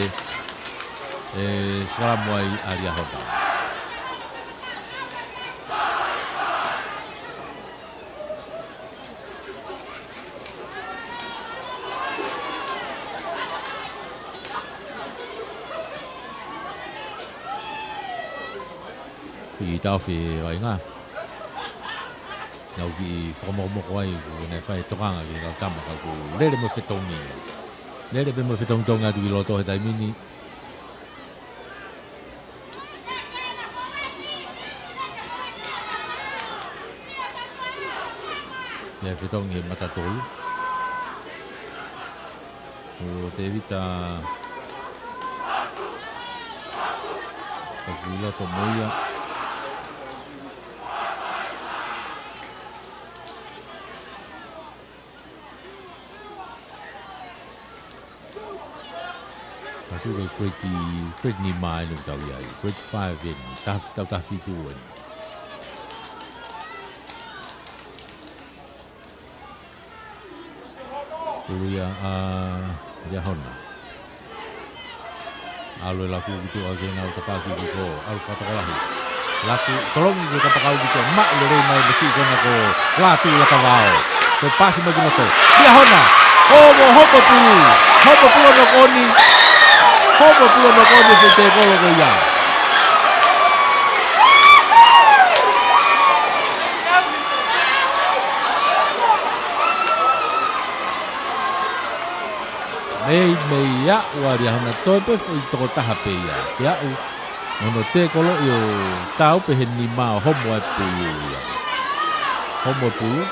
ʻe, sikalamu ai ʻa Liahona. Kiʻi taofi ʻa e vaʻinga. Naʻa ku kiʻi fakamokomoko ai, kuo ne fai tokanga ki he kau tama ka kuo lele mo e fetongi. Lele pē mo e fetongitongi atu ki loto he taimi ni. ʻIo, fetongi he mata tolu. Ko Tevita. ʻOku ʻi loto mo ia. Ka tuku ki he grade, grade nima eni ʻoku tau ʻi ai. Grade five eni, tau, tau taha fitu eni. Pulu ia ʻa Liahona. ʻAlu ʻe Laku ki tuʻa ki heʻenau tafaʻaki ki kō. ʻAlu fakatokolahi. Laku, tolongi ki he kapakau ki tuʻa. Maʻu lelei mai mo siʻi kona ko Lātū Lakavao. Ko e pasi mai ki loto. Liahona. ʻO mo hopo Pulu. Hopo Pulu ʻo knock on. Hopo Pulu ʻo knock on ʻi he foʻi tēkolo ko ia. Mei, mei aʻu ʻa Liahona, toe pē foʻi tokotaha pē ia. Ke aʻu, mo hono tēkoloʻi ʻo taau pē he nima ʻo homo ʻa Pulu ia. Homo Pulu.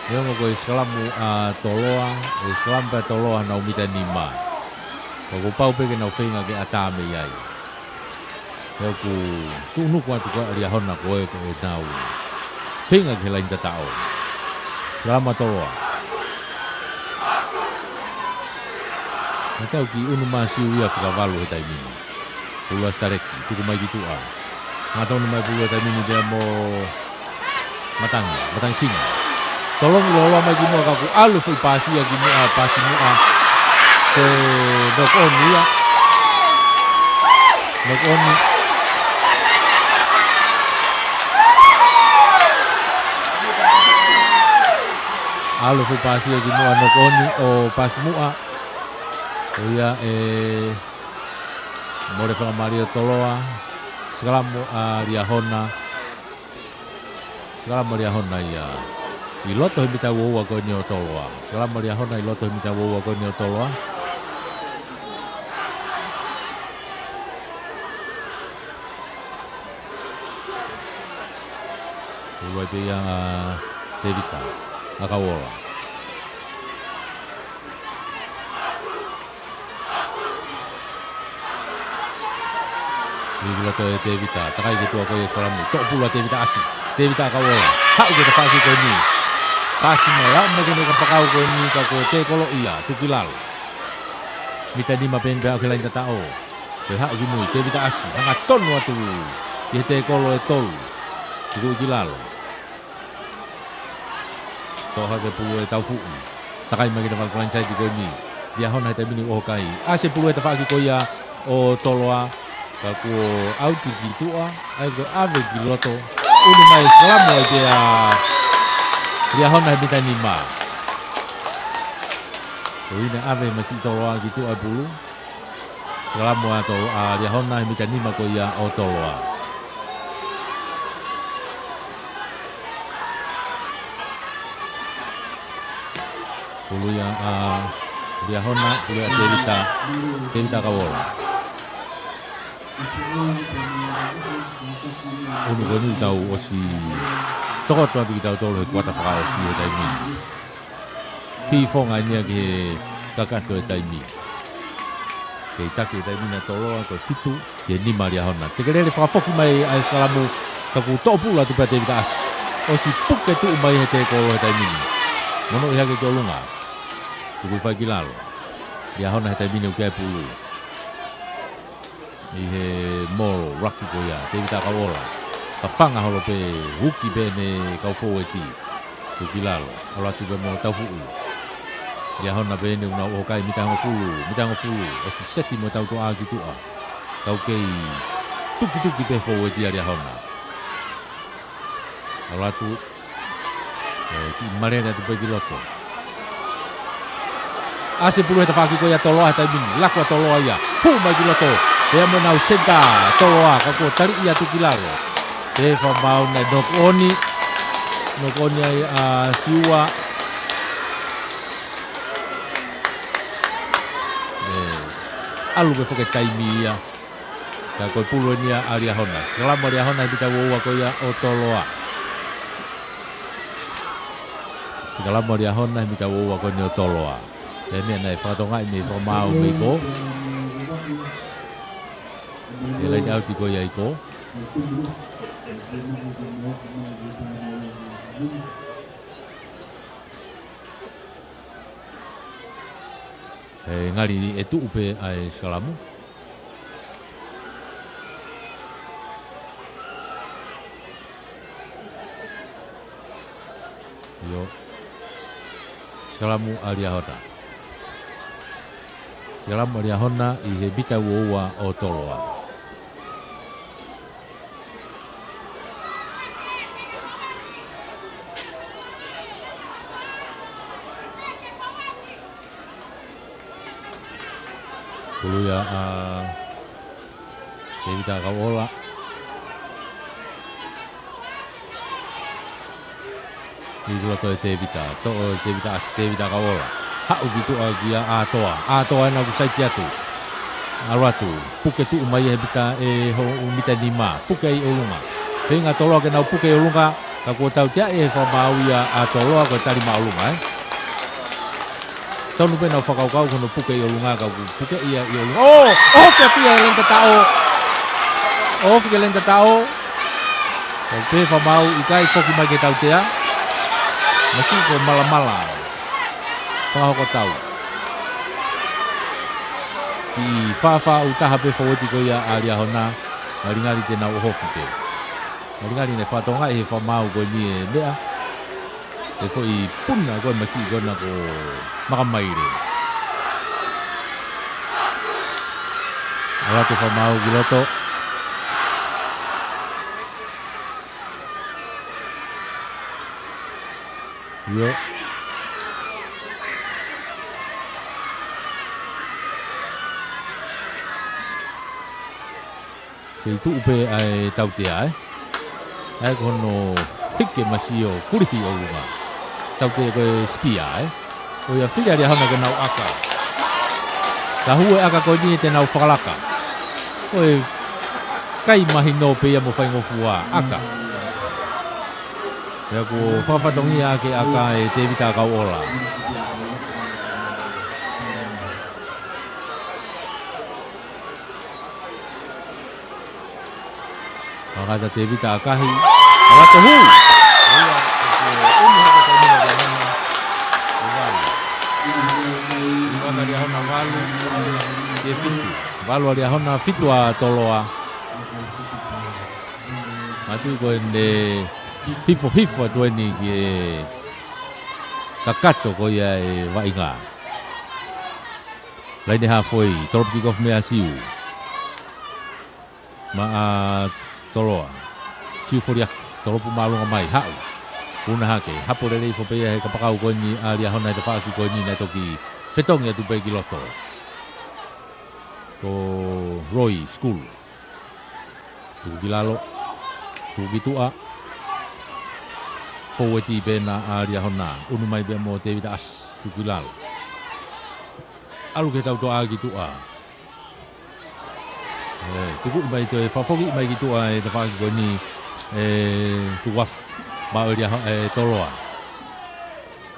Neongo ko e sikalamu ʻa Toloa, ʻe sikalamu pē ʻa Toloa ʻi honau mita nima. Ka kuo pau pē ke nau feinga ke ʻatā mei ai. He ʻoku tuʻunuku atu ko ē ʻa Liahona ko ē ko ʻenau feinga ki he laine tataʻo. Sikalamu ʻa Toloa. Naʻa tau kiʻi ʻunu mai ʻa Siu ia fakavalu he taimi ni. Pulu ʻa Sitaleki, tuku mai ki tuʻa. Hangatonu mai Pulu he taimi ni pea mo Matangi, Matangi Singa. Tolongi lōloa mai ki muʻa ka kuo ʻalu e foʻi pasi ia ki muʻa, pasi muʻa. Ko e knock on ia. Knock on. ʻAlu e foʻi pasi ia ki muʻa, knock on ʻo pasi muʻa. Ko ia ʻe mole fakamālie ʻa Toloa. Sikalamu ʻa Liahona. Sikalamu ʻa Liahona ia. ʻI loto he mita ua ua ko eni ʻo Toloa. Sikalamu ʻa Liahona ʻi loto he mita ua ua ko eni ʻo Toloa. Ua pē ia ʻa Tevita. ʻAkauola. Liliu ki loto ʻe Tevita, takai ki tuʻa ko ia sikalamu, toʻo Pulu ʻa Tevita ʻasi, Tevita ʻAkauola, haʻu ki he tafaʻaki ko eni. Pasi mai, haʻu mai ki he kapakau ko eni ka ko e tēkolo ia, tuku ki lalo. Mita nima pē eni pea aʻu ki he laine tataʻo. Toe haʻu ki mui, Tevita ʻasi, hangatonu atu ki he tēkolo ʻe tolu. Tuku ki lalo. Toʻo hake Pulu ʻe Taufuʻi. Takai mai ki he tafaʻaki ko ē ʻi he saiti ko eni. Liahona he taimi ni ʻoku ʻoho kai. ʻAsi Pulu he tafaʻaki ko ia ʻo Toloa. Ka kuo ʻauti ki tuʻa, ʻa ia ko e ʻave ki loto. ʻUnu mai e sikalamu ai pē ʻa Liahona he mita nima. Ko ʻene ʻave masiʻi Toloa ki tuʻa e pulu. Sikalamu ʻa Tolo-, ʻa Liahona he mita nima ko ia ʻo Toloa. Pulu ia ʻa Liahona, pulu ia ʻa Tevita, Tevita Kauola. ʻUnu ko eni ʻoku tau ʻosi tokoto atu kitautolu he kuata fakaʻosi he taimi ni. Pīfonga eni ia ki he kakato e taimi. Kei taki e taimi ni ʻa Toloa ko e fitu ki he nima ʻa Liahona. Tekelele fakafoki mai ʻa e sikalamu ka kuo toʻo pulu atu pē ʻa Tevita ʻAsi. ʻOsi puke tuʻu mai he tekolo he taimi ni. Monūʻia hake ki ʻolunga. Tuku hifo ai ki lalo. Liahona he taimi ni ʻoku ʻi ai e pulu ʻi he molo, ruck ko ia, Tevita Kauola. Ka fanga holo pē, uki pē ʻene kau fōueti. Tuku ki lalo, ʻalu atu pē mo Taufuʻu. Liahona pē eni ʻoku nau ʻoho kai mita hongofulu, mita hongofulu, ʻosi seti mo e tautoʻa ki tuʻa. Kau kei tukituki pē fōueti ʻa Liahona. ʻAlu atu, ʻe, kiʻi malele atu pē ki loto. ʻAsi e pulu he tafaʻaki ko ia ʻa Toloa he taimi ni. Laku ʻa Toloa ia. Hū mai ki loto. Pea mo ʻenau senitā Toloa. Ka kuo taliʻi atu ki lalo. Pea fakamaau naʻe knock on. Knock on ai ʻa Siua. ʻE, ʻalu pē foki e taimi ia. Ka ko e pulu eni ia ʻa Liahona. Sikalamu ʻa Liahona he mita uaua ko ia ʻo Toloa. Sikalamu ʻa Liahona he mita uaua ko eni ʻo Toloa. Pea meʻa naʻe fakatokangaʻi mei fakamaau mei ko. ʻE laine ʻauti ko ia ʻi ko. ʻE ngali ʻe tuʻu pē ʻa e sikalamu. ʻIo. Sikalamu ʻa Liahona. Sikalamu ʻa Liahona ʻi he mita uaua ʻo Toloa. Pulu ia ʻa Tevita Kauola. ʻI loto ʻe Tevita, toʻo ʻe Tevita ʻAsi, Tevita Kauola. Haʻu ki tuʻa kia ʻAtoa, ʻAtoa ena ʻoku saiti atu. ʻAlu atu, puke tuʻu mai he mita ʻe hongofulu mita nima, puke ʻi ʻolunga. Feinga Toloa ke nau puke ʻi ʻolunga, ka kuo tautea ʻe he fakamaau ia ʻa Toloa ko e tali māʻolunga, ē. Tonu pē ʻenau fakakaukau ko hono puke ʻi ʻolunga ka ʻoku puke ia ʻi ʻolunga. ʻŌ! ʻOhofi atu ia ʻe Leni Tataʻo. ʻOhofi ki Leni Tataʻo. Ka pehē fakamaau ʻikai, foki mai ke tautea. Masiʻi ko Malamala. Fakahoko tau. ʻI fāfā ʻo taha pē fōueti ko ia ʻa Liahona. Ngalingali te nau ʻohofi pē. Ngalingali naʻe fakatokangaʻi he fakamaau ko eni e meʻa. ʻE foʻi puna ko e masiʻi ko ena ko Makamaile. ʻAlu atu fakamaau ki loto. ʻIo. Kei tuʻu pē ʻa e tautea, ē. ʻA ia ko hono hiki e masiʻi ʻo fulihi ʻolunga. Tautea ko e sipia, ē. ʻO ia fili ʻa Liahona ke nau ʻaka. Ka hū e ʻaka ko eni te nau fakalaka. Ko e kai mahino pē ia mo faingofua, ʻaka. Pea kuo fakafatongia ke ʻaka ʻe Tevita Kauola. Fakata Tevita ʻakahi. ʻAlu atu hū. ʻIo, ʻoku ʻunu hake taimi ni ʻa Liahona. ʻO valu. ʻUnu ʻaka ʻa Liahona valu. Ke fitu. Valu ʻa Liahona, fitu ʻa Toloa. Mātuʻaki ko ʻene hifohifo atu eni ki he kakato ko ia e vaʻinga. Laine hafoi, tolopu kikofu mei ʻAsiu. Maʻa Toloa. Siu Foliaki, tolopu māʻolunga mai, haʻu. Una hake, hapo lelei foki pē ia he kapakau ko eni ʻa Liahona he tafaʻaki ko eni naʻe toki fetongi atu pē ki loto. Ko Roy School. Tuku ki lalo. Tuku ki tuʻa. Foueti pē ena ʻa Liahona. Unu mai pē mo Tevita ʻAsi. Tuku ki lalo. ʻAlu ki he tautoʻa ki tuʻa. ʻE, tukuʻi mai toe, fakafoki mai ki tuʻa he tafaʻaki ko eni, ʻe, tuku afu, maʻu ʻe Liaho-, ʻe, Toloa.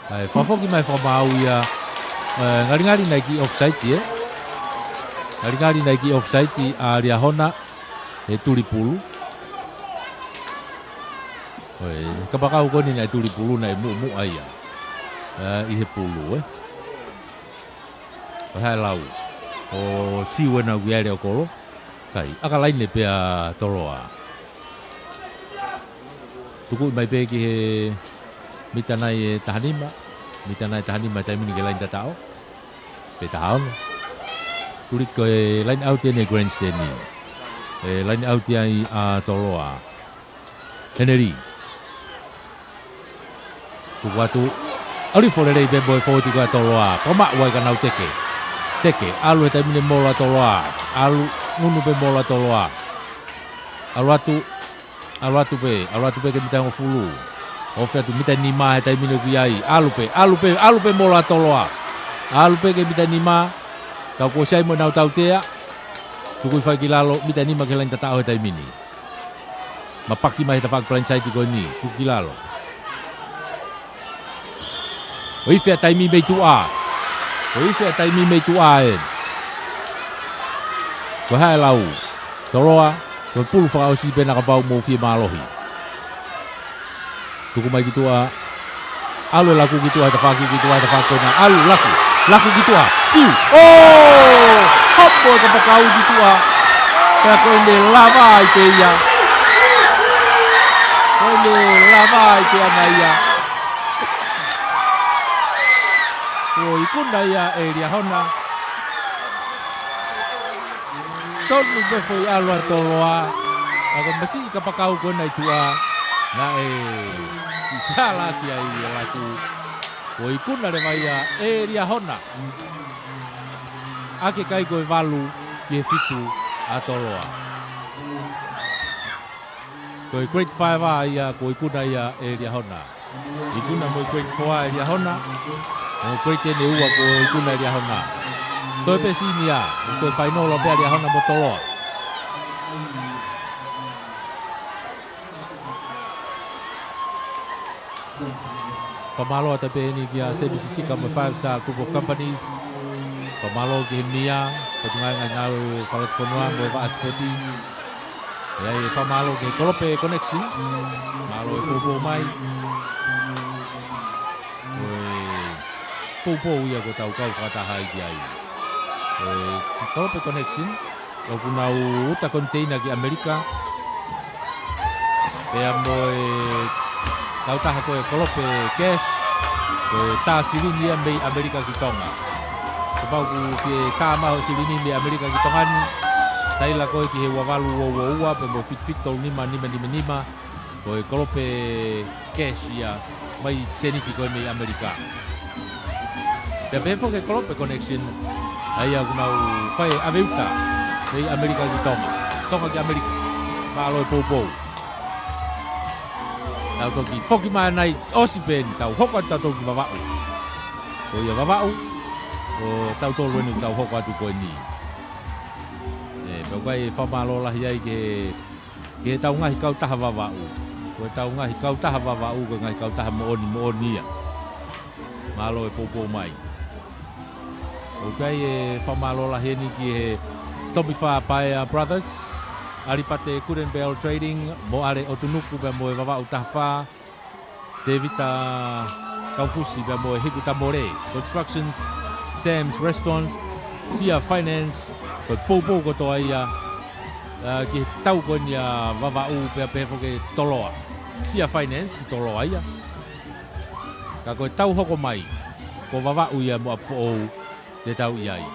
ʻE, fakafoki mai fakamaau ia, ʻe, ngalingali naʻe kiʻi offside, ʻe. Ngalingali naʻe kiʻi offside ʻa Liahona, he tuli pulu. ʻOi, kapakau ko eni naʻe tuli pulu naʻe muʻomuʻa ia. ʻE, ʻi he pulu, ʻe. Ko e hā e lau. ʻO Siu ena ʻoku ʻi ai e leʻo kolo. Kai, ʻaka laine pē ʻa Toloa. Tukuʻi mai pē ki he mita nai ʻe tahanima. Mita nai ʻe tahanima he taimi ni ki he laine tataʻo. Pe tahaono. Tuli ko e laine ʻauti eni he grandstand ni. ʻE laine ʻauti ai ʻa Toloa. Henelī. Tuku atu. ʻAlu hifo lelei pē mo e foueti ko ia ʻa Toloa. Fakamaʻu ai ka nau teke. Teke. ʻAlu he taimi ni mola Toloa. ʻAlu ngunu pē mola Toloa. ʻAlu atu. ʻAlu atu pē. ʻAlu atu pē ki he mita hongofulu. Ofi atu mita nima he taimi ni ʻoku ʻi ai. ʻAlu pē. ʻAlu pē. ʻAlu pē mola Toloa. ʻAlu pē ki he mita nima. Ka kuo ʻosi ai mo ʻenau tautea. Tuku hifo ai ki lalo. Mita nima ki he laine tataʻo he taimi ni. Mapaki mai he tafaʻaki blindside ko eni, tuku ki lalo. ʻOi, fea taimi mei tuʻa. ʻOi, fea taimi mei tuʻa ē. Ko e hā e lau. Toloa, ko e pulu fakaʻosi pē ena kapau mou fie mālohi. Tuku mai ki tuʻa. ʻAlu e laku ki tuʻa he tafaʻaki, ki tuʻa he tafaʻaki ko ena. ʻAlu, laku. Laku ki tuʻa. Siu. ʻOo! Hapo e kapakau ki tuʻa. Pea ko ʻene lava ai pē ia. Ko ʻene lava ai pē ʻana ia. Kuo ikuna ia ʻe Liahona. Tonu pē foʻi ʻalu ʻa Toloa. Ka ko e masiʻi kapakau ko ena ʻi tuʻa. Naʻe kiʻi fehālaaki ai e laku. Kuo ikuna leva ia ʻe Liahona. ʻAki e kai ko e valu ki he fitu ʻa Toloa. Ko e grade five ʻa ia, kuo ikuna ia ʻe Liahona. Ikuna mo e grade four ʻa Liahona. Mo e grade ten ʻe ua kuo ikuna ʻe Liahona. Toe pē senior, toe fainolo pē ʻa Liahona mo Toloa. Fakamālō atu pē eni kia Semi Sisika mo e Five Star Group of Companies. Fakamālō ki he M I A, Potungāue Ngaahi Ngāue Fakalotofonua mo e Vaʻa Sipoti. ʻE ʻi ai e fakamālō ki he Kolope Connection. Mālō e poupou mai. Ko e poupou ia ko ʻetau kau fakataha ai ki ai. Ko e Kolope Connection, ʻoku nau uta koniteina ki ʻAmelika. Pea mo e kautaha ko e Kolope Cash, ko e tā silini ia mei ʻAmelika ki Tonga. Kapau ʻoku fie tā mai hoʻo silini mei ʻAmelika ki Tonga ni, taila koe ki he ua valu ua ua ua, pea mo e fitu fitu tolu nima nima nima nima, ko e Kolope Cash ia, mai sēniti ko ē mei ʻAmelika. Pea pehē foki e Kolope Connection, ʻa ia ʻoku nau fai ʻave uta mei ʻAmelika ki Tonga. Tonga ki ʻAmelika. Mālō e poupou. Tau toki foki mai ʻanai, ʻosi pē eni, tau hoko atu tau toki Vavaʻu. Ko ia Vavaʻu, ʻo tautolu eni tau hoko atu ko eni. ʻE, pea ʻoku ʻi ai e fakamālō lahi ai ki he, ki heʻetau ngaahi kautaha Vavaʻu. Ko ʻetau ngaahi kautaha Vavaʻu, ko e ngaahi kautaha moʻoni moʻoni ia. Mālō e poupou mai. ʻOku ʻi ai e fakamālō lahi eni ki he Tomifā Paea Brothers, ʻAlipate Guldenbell Trading, mo ʻAle ʻOtunuku pea mo e Vavaʻu Taha Fā, Tēvita Kaufusi pea mo e Hiku Tamole Constructions, Sam's Restaurants, Sia Finance, ko e poupou kotoa ia, ʻa, ki he tau ko eni ʻa Vavaʻu pea pehē foki ki Toloa. Sia Finance ki Toloa ia. Ka ko e tau hoko mai, ko Vavaʻu ia mo ʻApifoʻou te tau ʻi ai.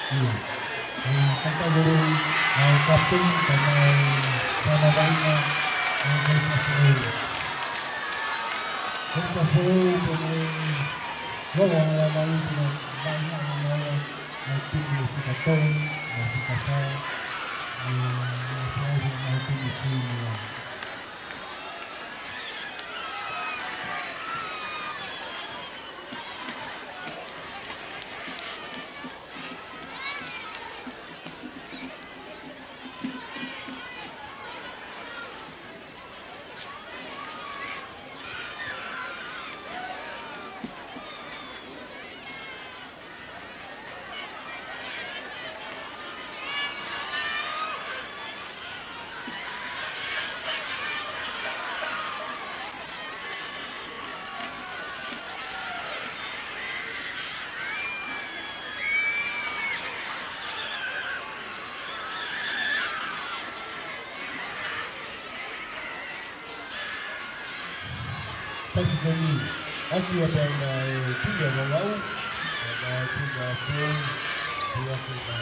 ʻIo. ʻE, kātaki lelei ʻa e kapiteni, kae ʻumaʻā e fānau vaʻinga ʻo e Kolisi ʻa Foʻou. Kolisi ʻa Foʻou, ko e lolo ʻa e lalahi, ko e vaʻinga ʻa e lalahi, ʻa e timi ʻo e fika tolu, ʻo e fika fā, ʻe, ʻe, ʻe, ʻe, ʻe, ʻe, timi Sīnia. Tasi ko eni, ʻaki ʻa e tau na e timi ʻa Vavaʻu, ʻa e timi ʻa Foʻou, tau ʻaki na.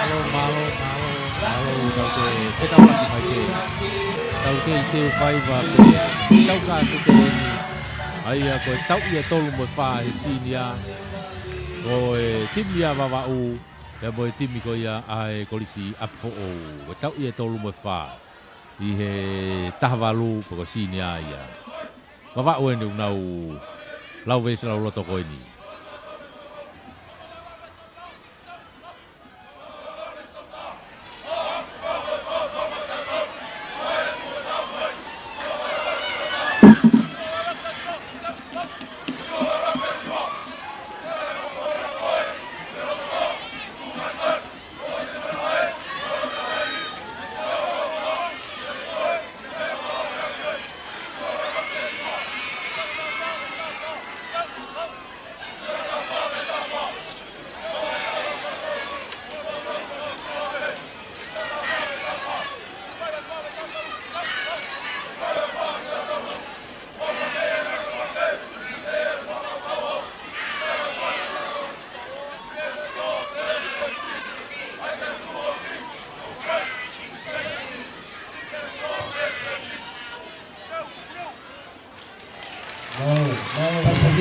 Mālō, mālō, mālō, mālō, tau ke fetaulaki mai ke. Tau ke ʻi he faiva pē. Tau ka se te eni. ʻA ia ko e tauʻi ʻe tolu mo e fā he Sīnia. Ko e timi ʻa Vavaʻu, pea mo e timi ko ia ʻa e Kolisi ʻa Foʻou. Ko e tauʻi ʻe tolu mo e fā. ʻI he taha valu pe ko e Sīnia ia. Vavaʻu eni ʻoku nau lau veesi lauloto ko eni.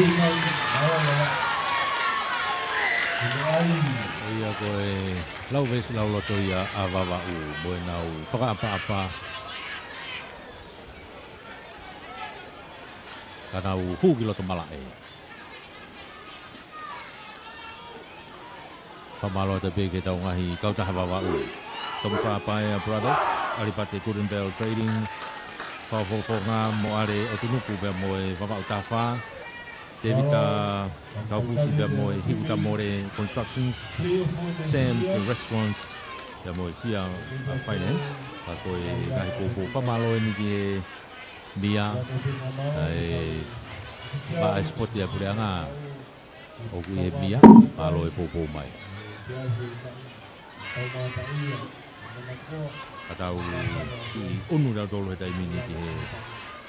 ʻA ia ko e lau veesi lauloto ia ʻa Vavaʻu mo ʻenau fakaʻapaʻapa ka nau hū ki loto malaʻe. Fakamālō atu pē ki heʻetau ngaahi kautaha Vavaʻu. Tomi Faʻapaea Brothers, ʻAlipate Golden Bell Trading, Fakafofonga mo ʻAle ʻOtunuku pea mo e Vavaʻu Tafa. Tēvita Kaufusi pea mo e Hiku Tamole Constructions, Sam's Restaurant, pea mo e Sia, uh, Finance. Ka ko e ngaahi poupou fakamālō eni ki he Mia, ʻa e, ʻa e sipoti ʻa e puleʻanga. ʻOku ʻi he Mia, mālō e poupou mai. Ka tau kiʻi ʻunu tautolu he taimi ni ki he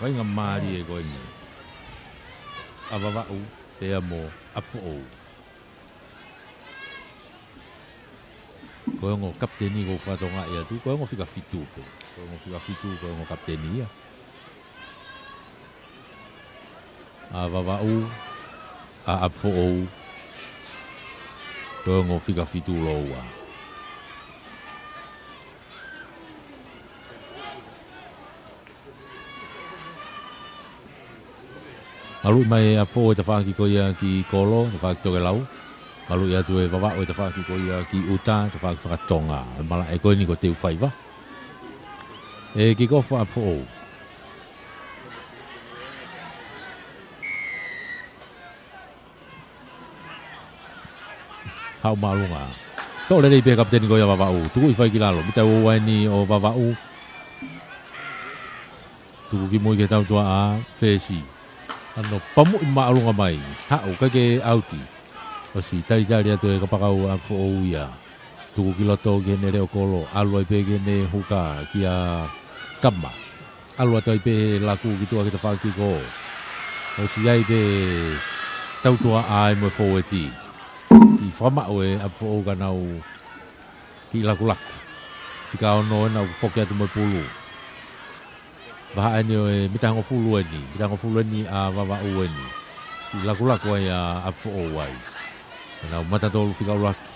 faingamālie ko eni ʻa Vavaʻu pea mo ʻApifoʻou. Ko e ongo kapiteni ʻoku ou fakatokangaʻi atu, ko e ongo fika fitu pē. Ko e ongo fika fitu, ko e ongo kapiteni ia. ʻA Vavaʻu, ʻa ʻApifoʻou, ko e ongo fika fitu lōua. Maluʻi mai ʻe ʻApifoʻou e tafaʻaki ko ia ki kolo, tafaʻaki tokelau. Maluʻi atu ʻe Vavaʻu e tafaʻaki ko ia ki ʻuta, tafaʻaki fakatonga. Malaʻe ko eni ko Teufaiva. ʻE kick off ʻa ʻApifoʻou. Haʻu māʻolunga. Toʻo lelei pē kapiteni ko ia Vavaʻu. Tukuʻi fai ki lalo. Mita ua ua eni ʻo Vavaʻu. Tuku ki mui ki he tautuaʻa, Fesi. ʻAno pamuʻi māʻolunga mai. Haʻu, ʻikai ke ʻauti. ʻOsi talitali atu e kapakau ʻa ʻApifoʻou ia. Tuku ki loto ki heʻene leʻo kolo, ʻalu ai pē ki heʻene huka kia Kama. ʻAlu atu ai pē he laku ki tuʻa ki he tafaʻaki ko. ʻOsi ʻi ai pē tautuaʻa ai mo e fōueti. Kiʻi fakamaʻu ʻe ʻApifoʻou ka nau kiʻi lakulaku. Fika ono ena ʻoku foki atu mo e pulu. Vahaʻa eni ʻo e mita hongofulu eni, mita hongofulu eni ʻa Vavaʻu eni. Kiʻi lakulaku ai ʻa ʻApifoʻou ai. Nau mata tolu fika ʻuluaki.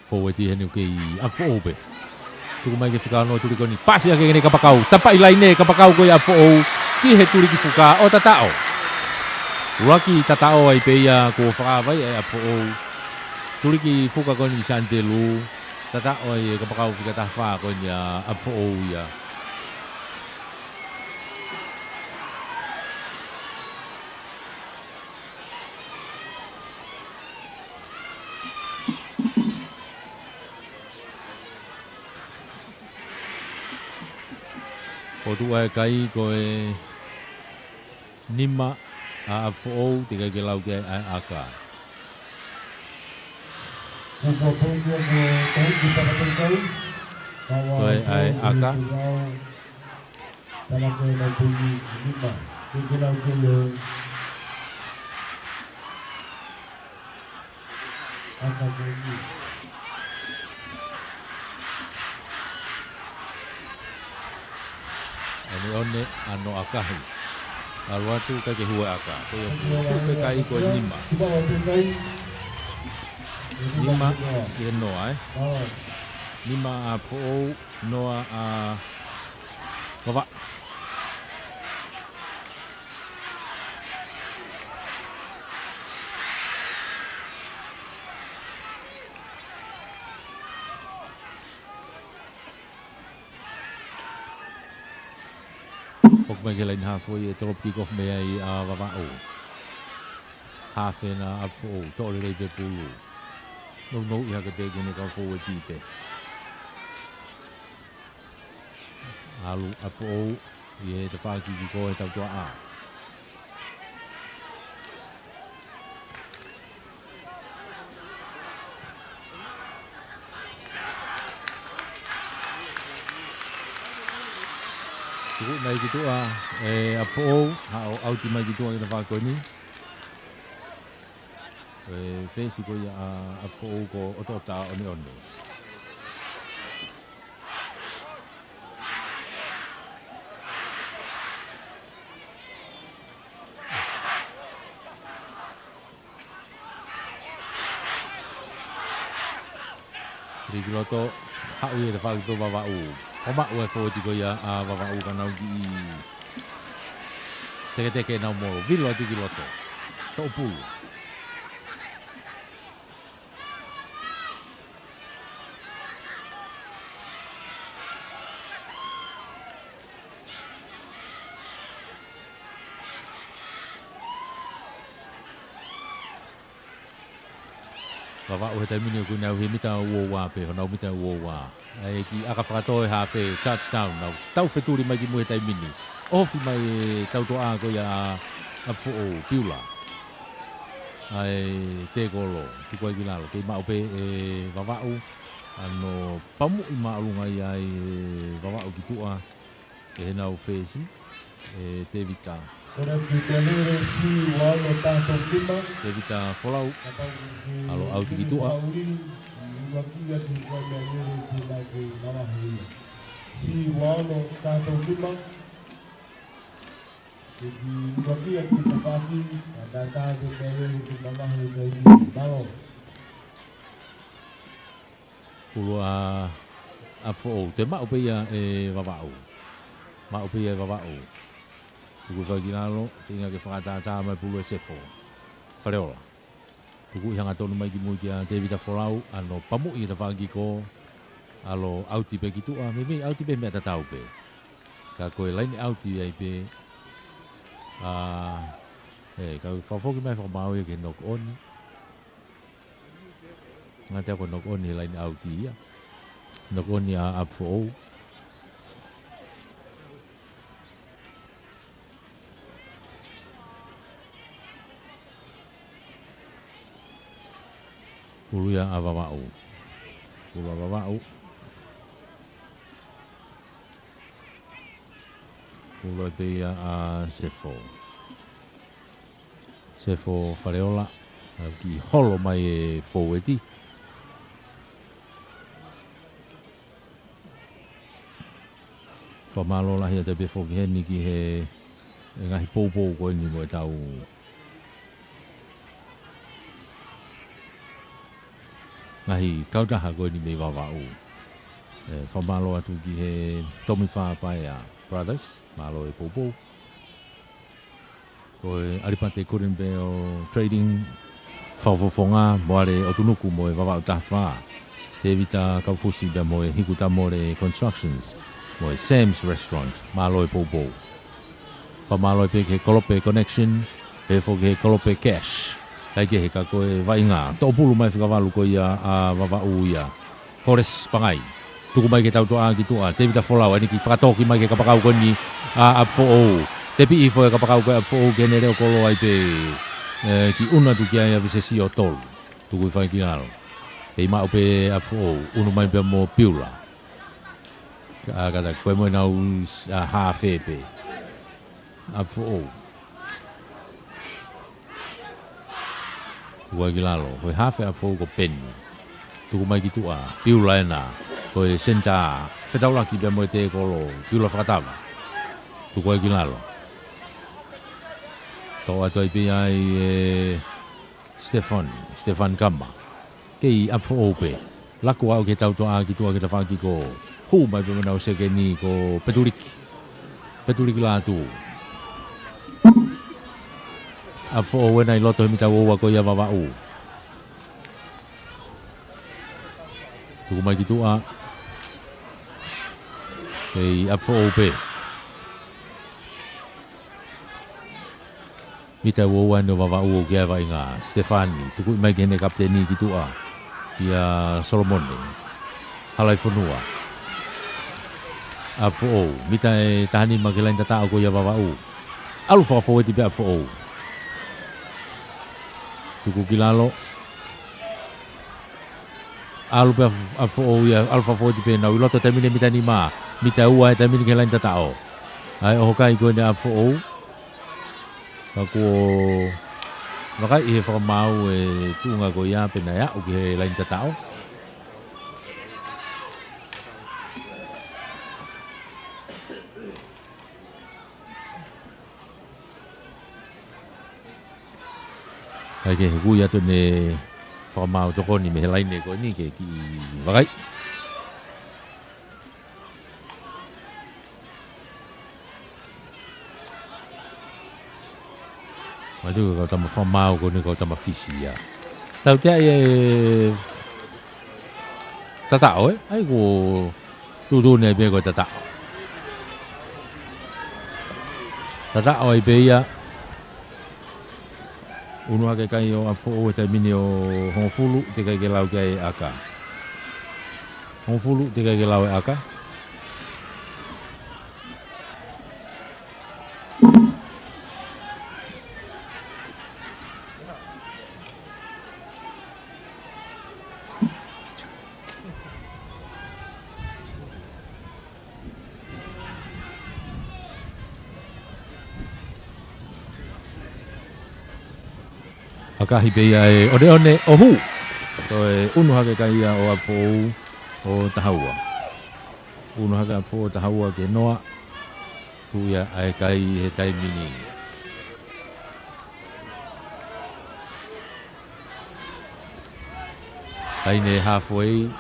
Fōueti heni ʻoku kei ʻApifoʻou pē. Tuku mai ki he fika ono, tuli ko eni. Pasi ake ki heʻene kapakau. Tapaʻi laine kapakau ko ia ʻApifoʻou. Ki he tuli ki fuka ʻo tataʻo. ʻUluaki tataʻo ai pē ia kuo fakavaʻe ʻe ʻApifoʻou. Tuli ki fuka ko eni Santelu. Tataʻo ai e kapakau fika taha fā ko eni ʻa ʻApifoʻou ia. Ko e tuʻu ʻa e kai ko e nima ʻa ʻApifoʻou, teʻeki ai ke lau ki ai ʻa e ʻaka. Toe ʻa e ʻaka. Tala ko e nau poini nima. Ke ke lau ke le. Aka poini. ʻOneʻone ʻa Noa Kahi. ʻAlu atu ʻikai ke hū e ʻaka. Ko ia kuo tuʻu pē kai ko e nima. Nima ʻi he noa, ē? Nima ʻa Foʻou, noa ʻa Vavaʻu. Foki mai ki he laine haafe ʻo e tolopu kick off mei ai ʻa Vavaʻu. Haafe ena ʻa Foʻou, toʻo lelei pē pulu. Nounou ʻi hake pē ki heʻene kau fōueti pē. ʻAlu ʻa Foʻou ʻi he tafaʻaki kick off he tautuaʻa. Tuku mai ki tuʻa ʻe ʻa Foʻou, haʻu ʻauti mai ki tuʻa ki he tafaʻaki ko eni. ʻE fesi ko ia ʻa, ʻa Foʻou ko ʻOtoʻota ʻOneʻone. Hili ki loto, haʻu ia e tafaʻaki pē ʻo Vavaʻu. Fakamaʻu e fōueti ko ia ʻa Vavaʻu ka nau kiʻi teketeke ʻenau molo. Vilo atu ki loto. Toʻo pulu. Vavaʻu he taimi ni ʻoku nau he mita ua ua pē, honau mita ua ua. ʻA e kiʻi ʻaka fakatō e hafe, touchdown, nau tau fetuli mai ki mui he taimi ni. Ofi mai e tautoʻa ko ia ʻa ʻApifoʻou, Piula. ʻA e tēkolo, tuku ai ki lalo, kei maʻu pē ʻe Vavaʻu, ʻa hono pamuʻi māʻolunga ia ʻe Vavaʻu ki tuʻa, ʻe heʻenau fesi, ʻe Tevita. Kore ki Tevita, si ua ono taha tolu lima. Tevita Folau. Kapau ki ʻAlo ʻauti ki tuʻa. Pauli, i Luakia ki Kuai Meanere ki Nake Mamahuia. Si ua ono taha tolu lima. Ki Luakia ki Tapaki, a tata ki Meanere ki Mamahuia. Mālō. Pulu ʻa ʻApifoʻou, toe maʻu pē ia ʻe Vavaʻu. Maʻu pē ia ʻe Vavaʻu. Tuku fai ki lalo, feinga ke fakatātā mai pulu ʻe Sefo Faleola. Tukuʻi hangatonu mai ki mui kia Tevita Folau, ʻa hono pamuʻi e tafaʻaki ko, ʻAlo ʻauti pē ki tuʻa, meimei ʻauti pē meʻa tatau pē. Ka ko e laine ʻauti ai pē, ʻa, ʻe, ka fakafoki mai fakamaau ia ke knock on. Ngata ko e knock on he laine ʻauti ia. Knock on ia ʻa ʻApifoʻou. Pulu ia ʻa Vavaʻu. Pulu ʻa Vavaʻu. Pulu pē ia ʻa Sefo. Sefo Faleola, ʻa e kiʻi holo mai e fōueti. Fakamālō lahi atu pē foki heni ki he, e ngaahi poupou ko eni mo e tau ngaahi kautaha ko eni mei Vavaʻu. ʻE, fakamālō atu ki he Tomifa Paea Brothers, mālō e poupou. Ko e ʻAlipate Kurinipeo Trading, Fakafofonga, Moale ʻOtunuku mo e Vavaʻu Taha Fā. Tevita Kaufusi pea mo e Hiku Tamole Constructions, mo e Sam's Restaurant, mālō e poupou. Fakamālō pē ki he Kolope Connection, pehē foki ki he Kolope Cash. Kae kehe ka ko e vaʻinga, toʻo pulu mai fika valu ko ia ʻa Vavaʻu ia. Horace Pangai. Tuku mai ki he tautoʻa ki tuʻa, Tevita Folau, ʻa eni kiʻi fakatoki mai ki he kapakau ko eni ʻa ʻApifoʻou. Tepiʻi hifo e kapakau ko ē ʻa ʻApifoʻou ke ne leʻo kolo ai pē, ʻe, kiʻi ʻunu atu ki ai ʻa Visesi ʻo tolu. Tuku hifo ai ki lalo. Kei maʻu pē ʻApifoʻou, ʻunu mai pē mo Piula. Ka, ka ta, ko e mo ʻenau, ʻa, hafe pē. ʻApifoʻou. Tuku ai ki lalo, ko e hafe ʻApifoʻou ko Peni. Tuku mai ki tuʻa, Piula ena, ko e senitā, fetaulaki pea mo e tēkolo, Piula fakatava. Tuku ai ki lalo. Toʻo atu ai pē ai ʻe Stefan, Stefan Kama. Kei ʻApifoʻou pē. Laku ʻo aʻu ki he tautoʻa ki tuʻa ki he tafaʻaki ko, hū mai pē mo ʻenau sekeni ko Petuliki. Petuliki Lātū. ʻApifoʻou ena ʻi loto he mita ua ua ko ia ʻa Vavaʻu. Tuku mai ki tuʻa. Kei ʻApifoʻou pē. Mita ua ua eni ʻo Vavaʻu ʻoku ʻi ai e vaʻinga. Stefani, tukuʻi mai ki heʻene kapiteni ki tuʻa. Kia Solomone. Halaifonua. ʻApifoʻou, mita ʻe taha nima ki he laine tataʻo ko ia ʻa Vavaʻu. ʻAlu fakafōueti pē ʻApifoʻou. Tuku ki lalo. ʻAlu pē ʻAp-, ʻApifoʻou ia, ʻalu fakafōueti pē nau ʻi loto taimi ni mita nima, mita ua e taimi ni ki he laine tataʻo. ʻA e ʻoho kai ko eni ʻa ʻApifoʻou. Ka kuo vakaiʻi he fakamaau e tuʻunga ko ia pea naʻe aʻu ki he laine tataʻo. Kae kehe, hukui atu ʻene Fakamaau tokoni mei he laine ko eni ke kiʻi vakai. Matu ko e tama fakamaau ko eni ko e tama Fisi ia. Tautea e tataʻo, ē? ʻAi ko tuʻutuʻuni ai pē ko e tataʻo. Tataʻo ai pē ia. Unu hake kai ʻo ʻApifoʻou he taimi ni ʻo hongofulu, teʻeki ai ke lau ki ai e ʻaka. Hongofulu, teʻeki ai ke lau e ʻaka. ʻAkahi pē ia e ʻoneʻone ʻo hū. Toe unu hake kai ia ʻo ʻApifoʻou ʻo taha ua. Unu hake ʻApifoʻou ʻo taha ua ki he noa. Tuʻu ia ʻa e kai he taimi ni. Laine halfway.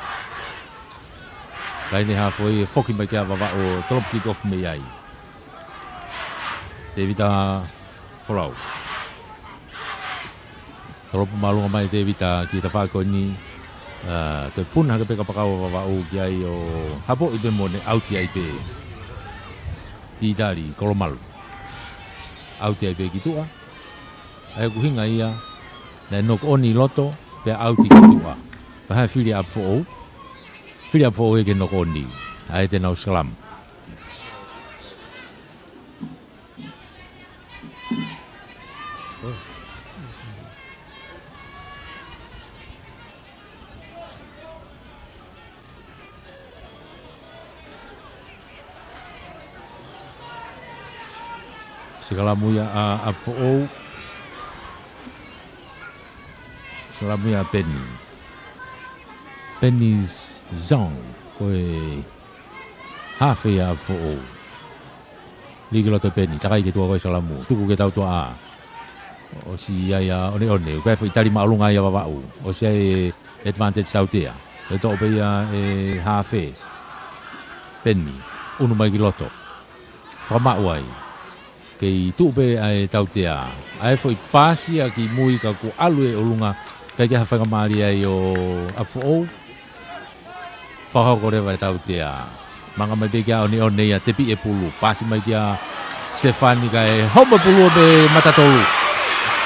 Laine halfway, ʻe foki mai ki ai ʻa Vavaʻu ʻo tolopo kick off mei ai. Tēvita Folau. Tolopo māʻolunga mai Tēvita ki he tafaʻaki ko eni. ʻA, toe puna hake pē kapakau ʻa Vavaʻu ki ai ʻo hapoʻi pē mo ne ʻauti ai pē Titali Kolomalu. ʻAuti ai pē ki tuʻa. ʻA ia ko e ʻuhinga ia, naʻe knock on ʻi loto, pea ʻauti ki tuʻa. Pea hā e fili ʻa ʻApifoʻou. Fili ʻa ʻApifoʻou ia ke knock on ʻi. ʻA ia te nau scrum. Sikalamu ia ʻa ʻApifoʻou. Sikalamu ia ʻa Peni. Peni Zong. Ko e hafe ia ʻa ʻApifoʻou. Lī ki loto Peni, takai ki tuʻa ko e sikalamu. Tuku ki he tautuaʻā. ʻOsi ia ia ʻoneʻone. Ko e foʻi tali māʻolunga ia ʻa Vavaʻu. ʻOsi ia e advantage tautea. ʻE toʻo pē ia e hafe. Peni. Unu mai ki loto. Fakamaʻu ai. Kei tuʻu pē ʻa e tautea. ʻA e foʻi paasi ia ki mui ka kuo ʻalu e ʻolunga. ʻIkai ke ha faingamālie ai ʻo ʻApifoʻou. Fakahoko leva e tautea. Manga mai pē kia ʻOneʻone ia tepi e pulu. Paasi mai kia Stefani kae homo e pulu ʻo pē mata tolu.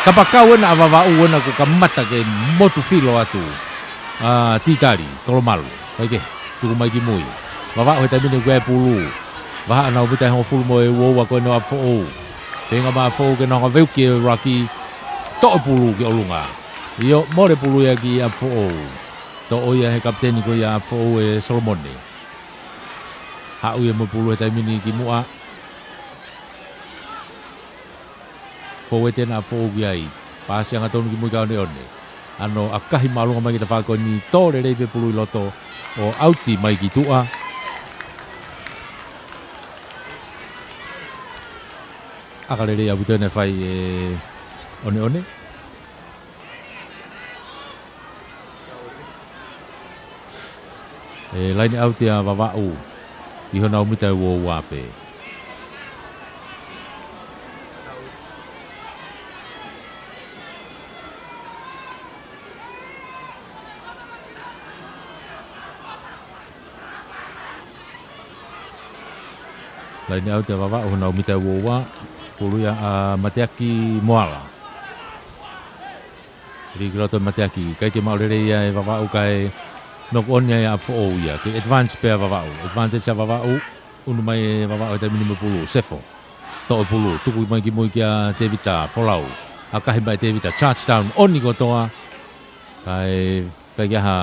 Kapakau ena ʻa Vavaʻu ena kuo kamata ke motu filo atu. ʻA Titali, Kolomalu. Kae kehe, tuku mai ki mui. Vavaʻu he taimi ni kuo ʻi ai e pulu. Vahaʻa nau mita ʻe hongofulu mo e ua ua ko eni ʻo ʻApifoʻou. Feinga mai ʻApifoʻou ke nau hanga veuki e ruck. Toʻo e pulu ki ʻolunga. ʻIo, mole pulu ia ki ʻApifoʻou. Toʻo ia he kapiteni ko ia ʻApifoʻou ʻe Solomone. Haʻu ia mo e pulu he taimi ni ki muʻa. Fouete ena ʻApifoʻou ki ai. Paasi angatonu ki mui kia ʻOneʻone. ʻAno ʻakahi māʻolunga mai ki he tafaʻaki ko eni, tō lelei pē pulu ʻi loto ʻo ʻauti mai ki tuʻa. ʻAka lelei ʻaupito ena ʻe fai ʻe ʻOneʻone. ʻE laine ʻauti ʻa Vavaʻu ʻi honau mita ʻe ua ua pē. Laine ʻauti ʻa Vavaʻu honau mita ʻe ua ua. Pulu ia ʻa Mateaki Moala. Lī ki loto Mateaki, ʻikai ke maʻu lelei ia ʻe Vavaʻu kae knock on ia ʻa ʻApifoʻou ia. Kei advance pē ʻa Vavaʻu. Advantage ʻa Vavaʻu, unu mai ʻe Vavaʻu he taimi ni mo e pulu. Sefo. Toʻo e pulu, tuku mai ki mui kia Tevita Folau. ʻAkahi mai Tevita, charge down, ʻoni kotoa. Kae, ʻikai ke ʻi ai ha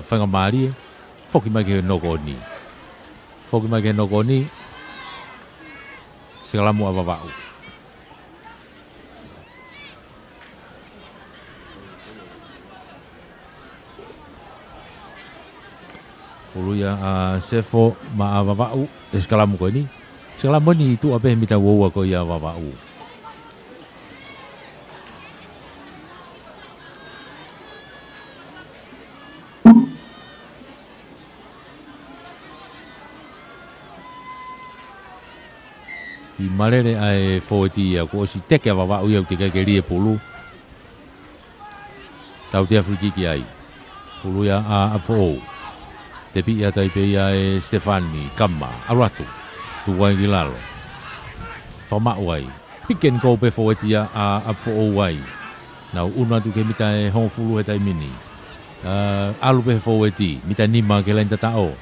faingamālie. Foki mai ki he knock on. Foki mai ki he knock on. Sikalamu ʻa Vavaʻu. Pulu ia ʻa Sefo maʻa Vavaʻu, ʻe sikalamu ko eni. Sikalamu eni ʻi tuʻa pē he mita ua ua ko ia ʻa Vavaʻu. Kiʻi malele ʻa e fōueti ia, kuo ʻosi teke ʻa Vavaʻu ia ʻoku teʻeki ke lī e pulu. Tautea free kick ai. Pulu ia ʻa ʻApifoʻou. Tepiʻi atu ai pē ia ʻe Stefani, Kama, ʻalu atu. Tuku ai ki lalo. Fakamaʻu ai. Pick and go pē fōueti ia ʻa ʻApifoʻou ai. Nau ʻunu atu ki he mita ʻe hongofulu he taimi ni. ʻA, ʻalu pē he fōueti, mita nima ki he laine tataʻo.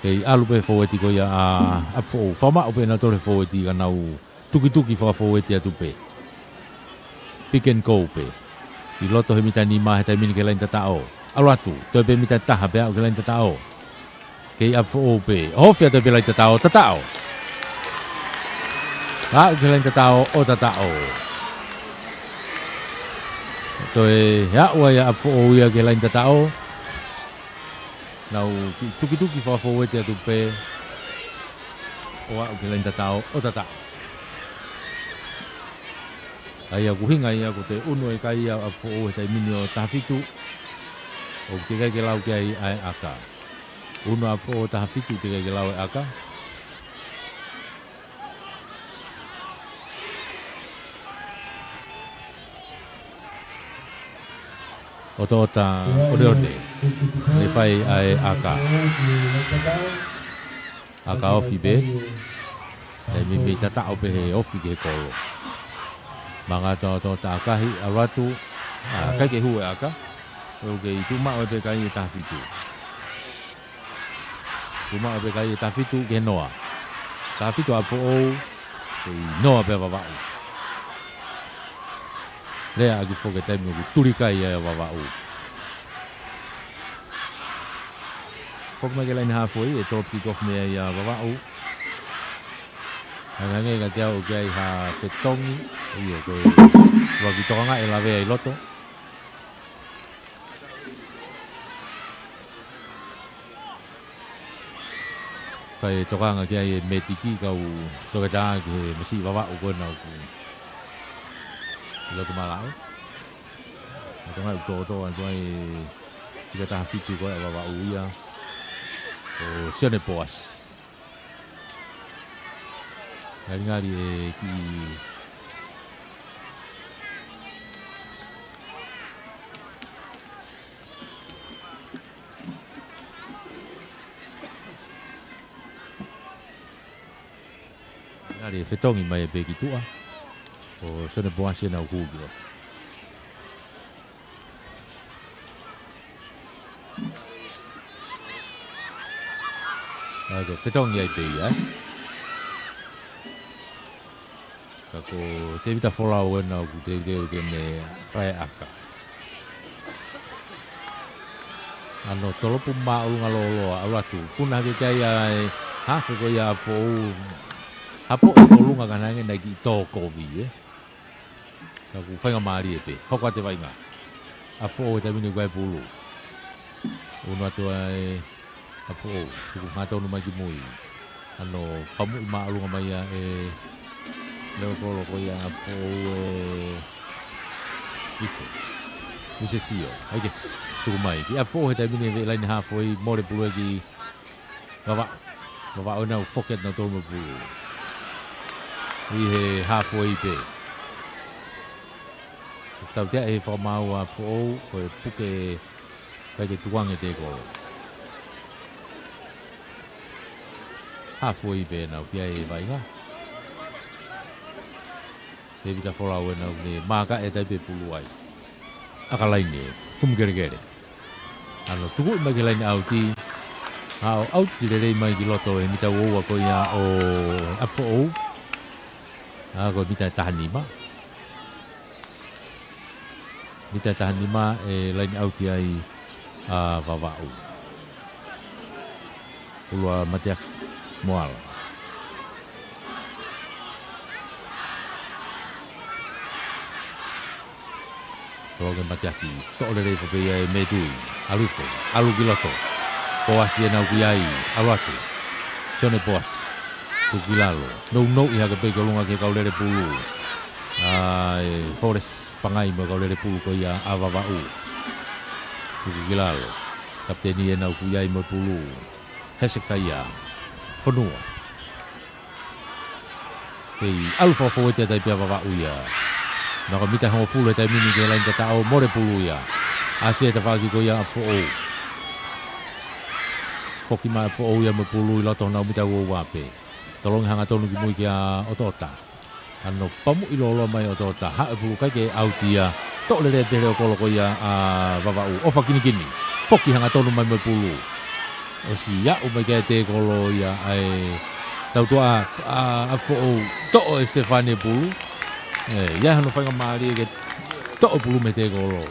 Kei ʻalu pē fōueti ko ia ʻa ʻApifoʻou. Fakamaʻu pē nautolu he fōueti ka nau tukituki fakafōueti atu pē. Pick and go pē. ʻI loto he mita nima he taimi ni ki he laine tataʻo. ʻAlu atu, toe pē mita taha pē aʻu ki he laine tataʻo. Kei ʻApifoʻou pē. Ofi atu pē laine tataʻo, tataʻo. Aʻu ki he laine tataʻo, ʻo tataʻo. Toe aʻu ai ʻa ʻApifoʻou ia ki he laine tataʻo. Nau kiʻi tukituki fakafōueti atu pē. ʻO aʻu ki he laine tataʻo, ʻo tataʻo. ʻA ia ko e ʻuhinga ia ko e toe ʻunu e kai ia ʻa ʻApifoʻou he taimi ni ʻo taha fitu. ʻOku teʻeki ke lau ki ai ʻa e ʻaka. ʻUnu ʻa ʻApifoʻou taha fitu, teʻeki ke lau e ʻaka. ʻOtoʻota ʻoneʻone. Ne fai ʻa e ʻaka. ʻAka ofi pē. Taimi pē ʻi tataʻo pē he ofi ki he kolo. Mangata ʻotoʻota ʻakahi, ʻalu atu. ʻA, ʻikai ke hū e ʻaka. ʻOku kei tuʻu maʻu pē kai ʻe taha fitu. Tuʻu maʻu pē kai ʻe taha fitu ki he noa. Taha fitu ʻa ʻApifoʻou, kei noa pē ʻa Vavaʻu. Lea ʻaki foki e taimi ʻoku tuli kai ai ʻa Vavaʻu. Foki mai ki he laine hāfoi, ʻe drop kick off mei ai ʻa Vavaʻu. Hangehangē kiate au ʻoku ʻi ai ha fetongi, ʻio ko e ʻuluaki tokangaʻi e lavea ʻi loto. Fai e tokanga ki ai e mētiki kau toketā ki he masiʻi Vavaʻu ko ena ʻoku ʻi loto malaʻe. Ko e tokangaʻi ʻoku tōtō atu ai e fika taha fitu ko ē ʻa Vavaʻu ia. Ko Sione Poasi. Ngalingali e kiʻi Ngali fetongi mai pē ki tuʻa. Ko Sione Poasi ena ʻoku hū ki loto. ʻA, ko e fetongi ai pē ia, ē. Ka ko Tēvita Folau ena ʻoku teuteu ke ne fai ʻaka. ʻAno tolopu māʻolunga lōloa, ʻalu atu. Puna hake ki ai ʻa e hafe ko ia ʻa ʻApifoʻou. Hapo ʻi ʻolunga ka hangē naʻe kiʻi tō kovi, ē. Ka ʻoku faingamālie pē. Hoko atu e vaʻinga. ʻApifoʻou he taimi ni ʻoku ʻi ai e pulu. ʻUnu atu ai ʻApifoʻou. Tuku hangatonu mai ki mui. ʻAno pamuʻi māʻolunga mai ia ʻe Leokolo ko ia ʻApifoʻou ʻe Vise. Vise Sio. ʻAi ke. Tuku mai. Ki ʻApifoʻou he taimi ni he laine hāfoi, mole pulu ia ki Vavaʻu. Vavaʻu ena ʻoku foki atu nautolu mo e pulu. ʻI he hāfoi pē. Tautea ʻe he fakamaau ʻa ʻApifoʻou, ko e puke ʻikai ke tukuange e tekolo. Hāfoi pē ena ʻoku ʻi ai e vaʻinga. Tēvita Folau ena ʻoku ne maaka e taipe pulu ai. ʻAka laine, tumu kelekele. ʻAno tukuʻi mai ki he laine ʻauti. ʻAo ʻauti lelei mai ki loto he mita ua ua ko ia ʻo ʻApifoʻou. ʻA ko e mita ʻe taha nima. Mita ʻe taha nima ʻe laine ʻauti ai ʻa Vavaʻu. Pulu ʻa Mateaki Moala. Tolo ke Mateaki, toʻo lelei foki ia ʻe Metui. ʻAlu hifo, ʻalu ki loto. Poasi ena ʻoku ʻi ai, ʻalu atu. Sione Poasi, tuku ki lalo. Nounou ʻi hake pē ki ʻolunga ki he kau lele pulu. ʻA e Holes Pangai mo e kau lele pulu ko ia ʻa Vavaʻu. Tuku ki lalo. Kapiteni ena ʻoku ʻi ai mo e pulu. Hesekaia Fonua. Kei ʻalu fakafoueti atu ai pē ʻa Vavaʻu ia. Nako mita hongofulu he taimi ni ki he laini tataʻo, mole pulu ia. ʻAsi e tafaʻaki ko ia ʻa ʻApifoʻou. Foki mai ʻa ʻApifoʻou ia mo e pulu ʻi loto honau mita uaua pē. Tolongi hangatonu ki mui kia ʻOtoʻota. Hano pamuʻi lōloa mai ʻOtoʻota, haʻu e pulu ʻikai ke ʻauti ia. Toʻo lelei pē ʻe he leʻo kolo ko ia ʻa Vavaʻu. ʻOfa kinikini. Foki hangatonu mai mo e pulu. ʻOsi aʻu mai ki ai e tēkolo ia ʻa e tautua ʻa ʻApifoʻou, toʻo ʻe Stefani e pulu. ʻE, ʻi ai hano faingamālie ke toʻo e pulu mei he tēkolo.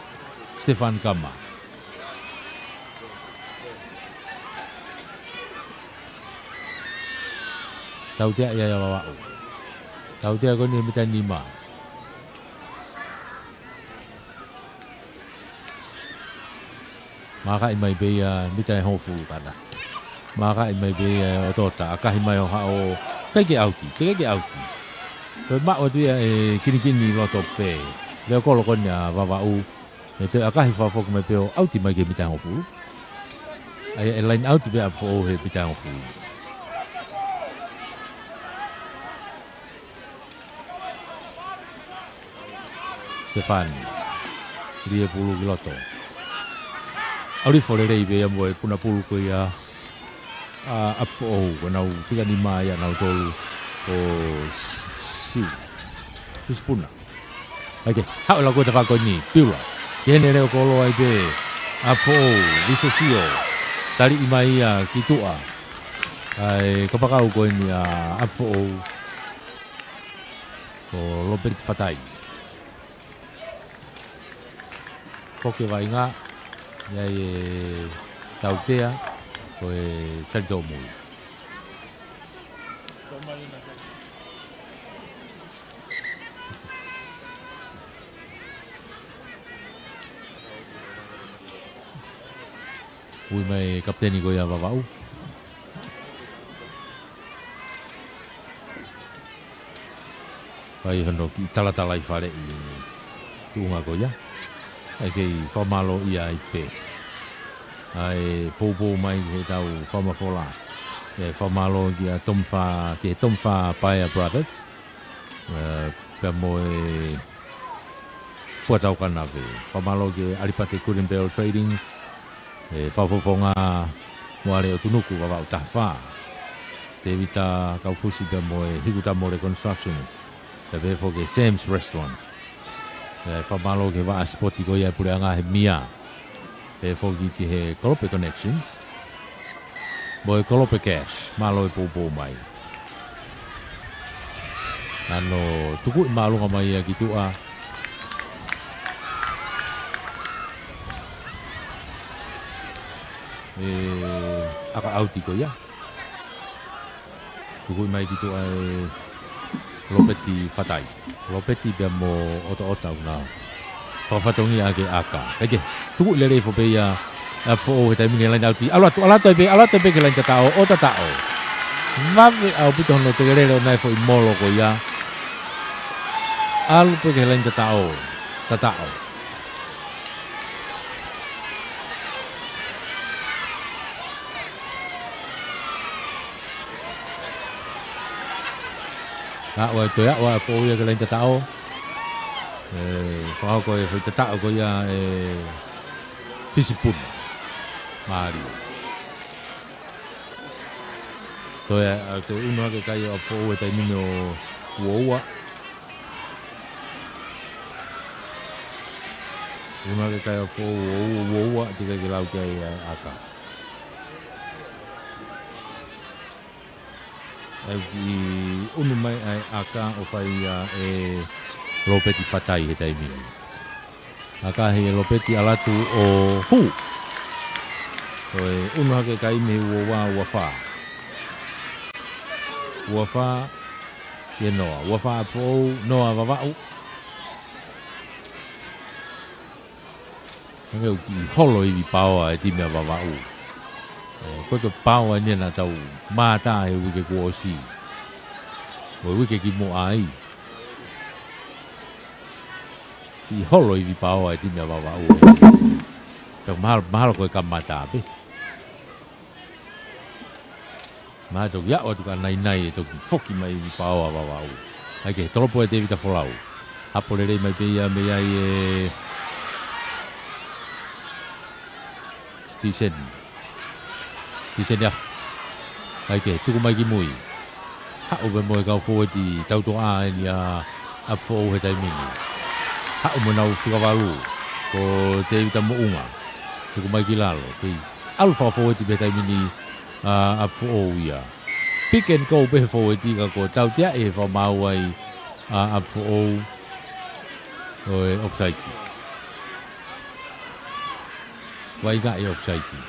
Stefani Kama. Tautea ia ʻa Vavaʻu. Tautea ko eni he mita nima. Mākaʻi mai pē ia mita ʻe hongofulu kata. Mākaʻi mai pē ia ʻe ʻOtoʻota, ʻakahi mai ʻo haʻo, ʻikai ke ʻauti, teʻeki ke ʻauti. Ko e maʻu atu ia ʻe kinikini ʻi loto pē. Leʻo kolo ko eni ʻa Vavaʻu, ʻe toe ʻakahi fakafoki mai pē ʻo ʻauti mai ki he mita ʻe hongofulu. ʻA ia ʻe laini ʻauti pē ʻa ʻApifoʻou he mita ʻe hongofulu. Stefani. Lī e pulu ki loto. ʻAlu hifo lelei pē ia mo e puna pulu ko ia ʻa ʻApifoʻou, ko ʻenau fika nima ia ʻanautolu ʻo s-, siu. Fisipuna. ʻAi ke, haʻu e laku e tafaʻaki ko eni, piula. Ki heʻene leʻo kolo ai pē ʻApifoʻou, Visesio. Taliʻi mai ia ki tuʻa. ʻAi, kapakau ko eni ʻa ʻApifoʻou. Ko Lopeti Fatai. Foki e vaʻinga, ʻi ai e tautea, ko e talitōmui. Ui mai e kapiteni ko ia Vavaʻu. Fai hono kiʻi talatalaifaleʻi tuʻunga ko ia. ʻAi kei fakamālō ia ai pē. ʻAi poupou mai he tau fakamafola. ʻE fakamālō kia Tomifa, ki he Tomifa Paea Brothers. ʻE, pea mo e Puatau Kanave. Fakamālō ki he ʻAlipate Golden Bell Trading. ʻE, fakafofonga mo ʻAle ʻOtunuku Vavaʻu taha fā. Tevita Kaufusi pea mo e Hikutamole Constructions. Pea pehē foki ki he Sam's Restaurant. ʻE, fakamālō ki he vaʻa sipoti ko ia e puleʻanga he mia. Pehē foki ki he Kolope Connections. Mo e Kolope Cash, mālō e poupou mai. Hano tukuʻi māʻolunga mai ia ki tuʻa. ʻE, ʻaka ʻauti ko ia. Tukuʻi mai ki tuʻa ʻe Lopeti Fatai. Lopeti pea mo ʻOtoʻota ʻoku na fakafatongia ʻaki e ʻaka. ʻAi ke, tukuʻi lelei hifo pē ia ʻa ʻApifoʻou he taimi ni he laini ʻauti. ʻAlu atu, ʻalu atu ai pē, ʻalu atu ai pē ki he laini tataʻo, ʻo tataʻo. Vave ʻaupito hono tekelele ʻo ʻai e foʻi molo ko ia. ʻAlu pē ki he laini tataʻo, tataʻo. Aʻu ai, toe aʻu ʻa ʻApifoʻou ia ki he laini tataʻo. ʻE, fakahoko e foʻi tataʻo ko ia ʻe Fisipuna. Mālie. Toe, ʻa, toe unu hake e kai ʻo ʻApifoʻou he taimi ni ʻo uaua. Unu hake e kai ʻo ʻApifoʻou ʻo uaua, teʻeki ke lau ki ai ʻa e ʻaka. ʻE kiʻi unu mai ʻa e ʻaka ʻo fai ia ʻe Lopeti Fatai he taimi ni. ʻAkahi ʻe Lopeti, ʻalu atu ʻo hū. Ko e unu hake e kai mei he uaua, uafā. Uafā ki he noa. Uafā ʻApifoʻou, noa Vavaʻu. Hangē ʻoku kiʻi holo ivi paoa e timi ʻa Vavaʻu. ʻE, ko e, ko e paoa eni naʻa tau mātā he uike kuo ʻosi. Ko e uike kimuʻa ai. Kiʻi holo ivi paoa e timi ʻa Vavaʻu. Pea mahalo, mahalo ko e kamata pē. Mahalo toki aʻu atu ka nainai ʻe toki foki mai ivi paoa ʻa Vavaʻu. ʻAi ke tolopo ʻe Tēvita Folau. Hapo lelei mai pē ia mei ai ʻe Tiseni. Tiseni Afu. ʻAi ke tuku mai ki mui. Haʻu pē mo e kau fōueti tautuʻa eni ʻa ʻApifoʻou he taimi ni. Haʻu mo ʻenau fika valu ko Tēvita Moʻunga. Tuku mai ki lalo. Kei ʻalu fakafōueti pē he taimi ni ʻa ʻApifoʻou ia. Pick and go pē he fōueti ka ko e tautea ʻe he fakamaau ai ʻa ʻApifoʻou ʻo e offside. Vaʻinga ʻe offside.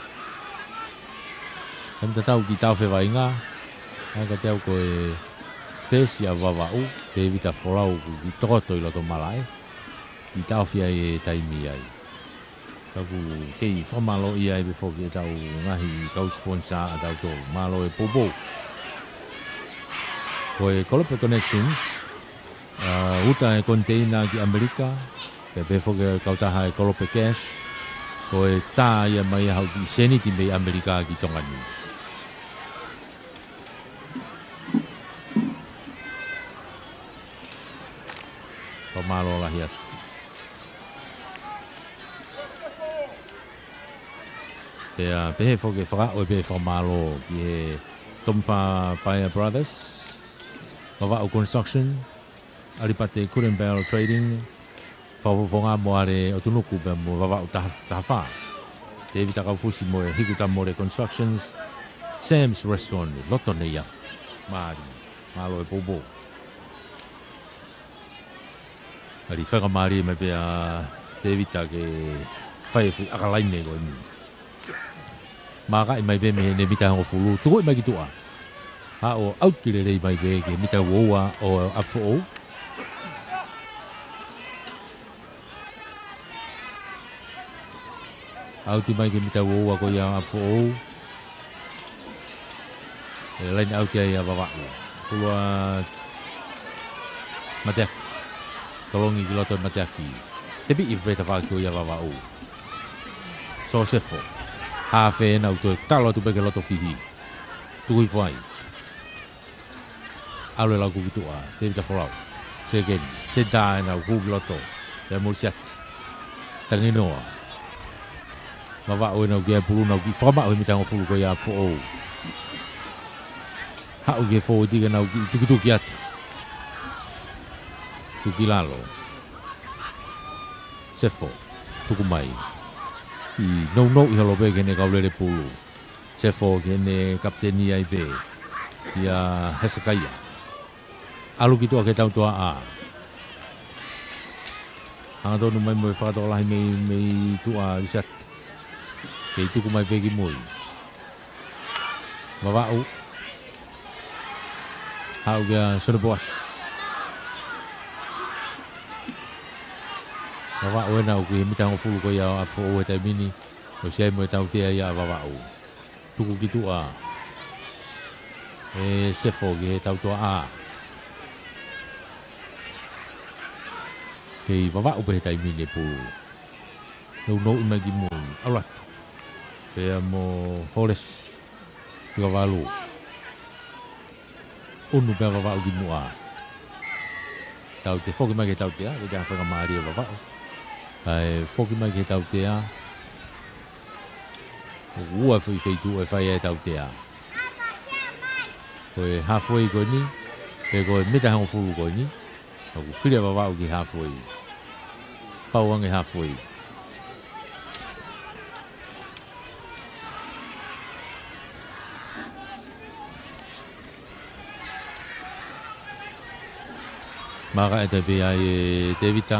Hemi tatau ki taofi vaʻinga. ʻAi ka te au ko e fesi ʻa Vavaʻu, Tēvita Folau ki tokoto ʻi loto malaʻe. Ki taofi ai e taimi ai. Ka ʻoku kei fakamālō ia ai pē foki ʻetau ngaahi kau sponsor ʻa tautolu. Mālō e poupou. Ko e Kolope Connections, ʻa, uta e koniteina ki ʻAmelika, pea pehē foki e kautaha e Kolope Cash, ko e tā ia mai ʻa haʻu ki seniti mei ʻAmelika ki Tonga ni. Fakamālō lahi atu. Pea pehē foki e fakaʻosi pē fakamālō ki he Tomfa Paea Brothers, Vavaʻu Construction, ʻAlipate Cooling Barrel Trading, Fakafofonga mo Ale ʻOtunuku pea mo Vavaʻu taha, taha fā. Tēvita Kaufusi mo e Hiku Tamole Constructions, Sam's Restaurant, loto Neiafu. Mālō, mālō e poupou. ʻAli fakamālie mai pē ʻa Tēvita ke fai e foʻi ʻakalaine ko eni. Mākaʻi mai pē mei heʻene mita hongofulu, tukuʻi mai ki tuʻa. Haʻu ʻo ʻauti lelei mai pē ki he mita uaua ʻo ʻApifoʻou. ʻAuti mai ki he mita uaua ko ia ʻo ʻApifoʻou. ʻE laine ʻauti ai ʻa Vavaʻu. Pulu ʻa Mateaki. Tolongi ki loto ʻe Mateaki. Tepiʻi pē tafaʻaki ko ia ʻa Vavaʻu. Sosefo. Hafe ʻenau toe kalo atu pē ki loto fihi. Tuku hifo ai. ʻAlu e lau ki tuʻa. Tēvita Folau. Sekeni. Senitā ʻenau hū ki loto. Pea mo Lisiate. Tanginoa. Vavaʻu ʻenau kiʻi pulu nau kiʻi fakamaʻu he mita hongofulu ko ia ʻa Foʻou. Haʻu ki he fōueti ke nau kiʻi tukituki atu. Tuku ki lalo. Sefo. Tuku mai. ʻI nounou ʻi holo pē ki heʻene kau lele pulu. Sefo ki heʻene kapiteni ai pē. ʻIa Hesekaia. ʻAlu ki tuʻa ki he tautuʻa ʻa. Hangatonu mai mo e fakatokolahi mei, mei tuʻa Lisiate. Kei tuku mai pē ki mui. Vavaʻu. Haʻu kia Sone Poasi. Vavaʻu ʻenau ki he mita hongofulu ko ia ʻa Foʻou he taimi ni. ʻOsi ai mo e tautea ia ʻa Vavaʻu. Tuku ki tuʻa. ʻE Sefo ki he tautuʻa ʻa. Kei Vavaʻu pē he taimi ni e pulu. Nounou mai ki mui. ʻAlu atu. Pea mo Holesi. Fika valu. ʻUnu pea Vavaʻu ki muʻa. Tautea foki mai ki he tautea, ko e fakamālie ʻa Vavaʻu. ʻAi foki mai ki he tautea. ʻOku ua foʻi feituʻu ʻe fai ai e tautea. Ko e halfway ko eni, pe ko e mita hongofulu ko eni. ʻOku fili ʻa Vavaʻu ki halfway. Pau ange halfway. Mākaʻi atu pē ai ʻe Tēvita.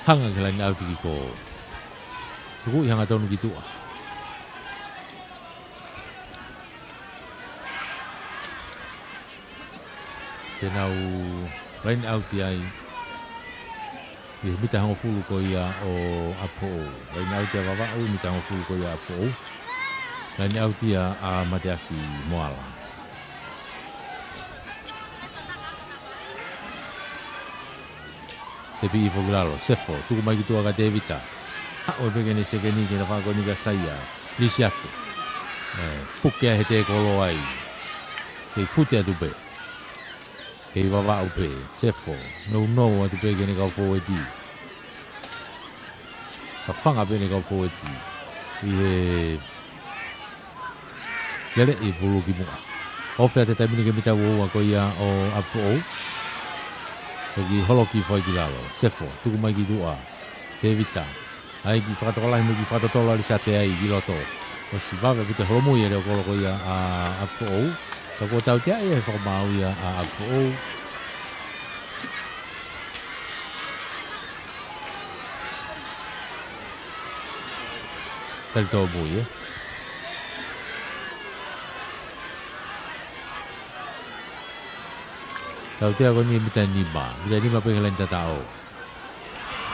Hanga ki he laine ʻauti ki kō. Tukuʻi hangatonu ki tuʻa. Te nau laine ʻauti ai. ʻI he mita hongofulu ko ia ʻo ʻApifoʻou. Laine ʻauti ʻa Vavaʻu, mita hongofulu ko ia ʻa ʻApifoʻou. Laine ʻauti ʻa, ʻa Mateaki Moala. Tepiʻi foki lalo, Sefo, tuku mai ki tuʻa kia Tēvita. Haʻu pē ki heʻene sekeni ki he tafaʻaki ko eni kia Saia. Lisiate. ʻE, puke ai he tēkolo ai. Kei fute atu pē. Kei Vavaʻu pē, Sefo, nounou atu pē ki heʻene kau fōueti. Fafanga pē ʻene kau fōueti ʻi he lele ʻi pulu ki muʻa. Ofi atu he taimi ni ki he mita ua ua ko ia ʻo ʻApifoʻou. Toki holoki foki ki lalo. Sefo, tuku mai ki tuʻa. Tevita. ʻAi kiʻi fakatokolahi mo e kiʻi fakatotolo ʻa Lisiate ai ki loto. ʻOsi vave pē ke holomui e leʻo kolo ko ia ʻa ʻApifoʻou. Ka kuo tautea ia he fakamaau ia ʻa ʻApifoʻou. Talitōmui, ē. Tautea ko eni mita nima. Mita nima pē he laini tataʻo.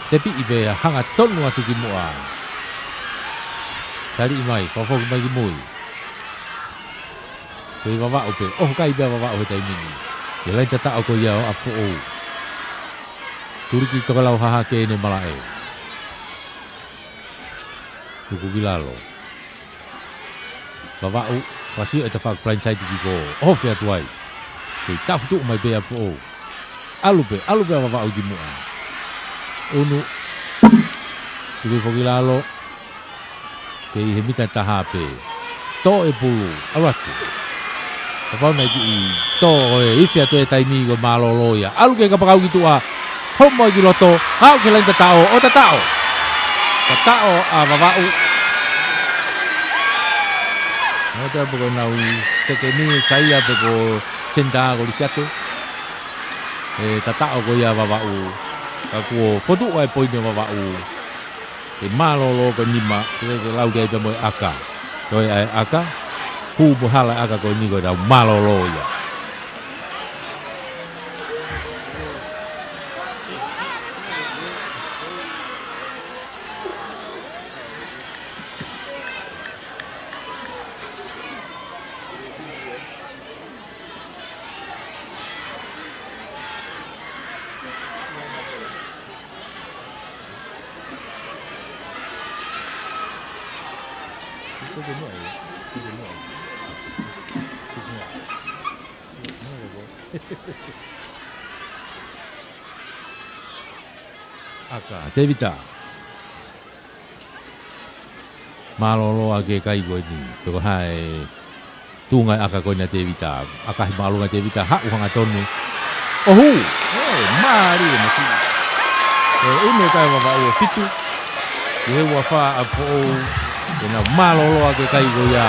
Tepiʻi pē hangatonu atu ki muʻa. Taliʻi mai, fakafoki mai ki mui. Kei Vavaʻu pē, ʻoho kai pē ʻa Vavaʻu he taimi ni. He laini tataʻo ko ia ʻo ʻApifoʻou. Tuliki tokelau hahake ʻene malaʻe. Tuku ki lalo. Vavaʻu, fakasio ʻe tafaʻaki blindside ki ko. Ofi atu ai. Kei tafutuʻu mai pē ʻApifoʻou. ʻAlu pē, ʻalu pē ʻa Vavaʻu ki muʻa. ʻUnu. Tuku foki lalo. Kei he mita taha pē. Tō e pulu, ʻalu atu. Kapau naʻe kiʻi tō ʻo e ifi atu e taimi ko e mālōlō ia. ʻAlu ki he kapakau ki tuʻa. Homo ki loto. Aʻu ki he laini tataʻo. ʻO tataʻo. Tataʻo ʻa Vavaʻu. Nō te apu ko nau sekeni, saia pē ko senitā ko Lisiate. ʻE tataʻo ko ia ʻa Vavaʻu. Ka kuo fotu ʻa e poini ʻo Vavaʻu. Ke mālōlō ko e nima, ke, ke lau ki ai pea mo e ʻaka. Ko e ʻai ʻaka, hū mo hala ʻaka ko eni ko e tau mālōlō ia. ʻAka, Tevita. Mālōlō ʻa e kai ko eni, pe ko e hā e tuʻunga e ʻaka ko ena ʻa Tevita. ʻAkahi mālōlō ʻa Tevita, haʻu hangatonu. ʻOhu! ʻE, mālie masiʻi. ʻE, ʻunu e kai ʻa Vavaʻu ʻo fitu. Ki he ua fā ʻa ʻApifoʻou. ʻE nau mālōlō ʻa e kai ko ia.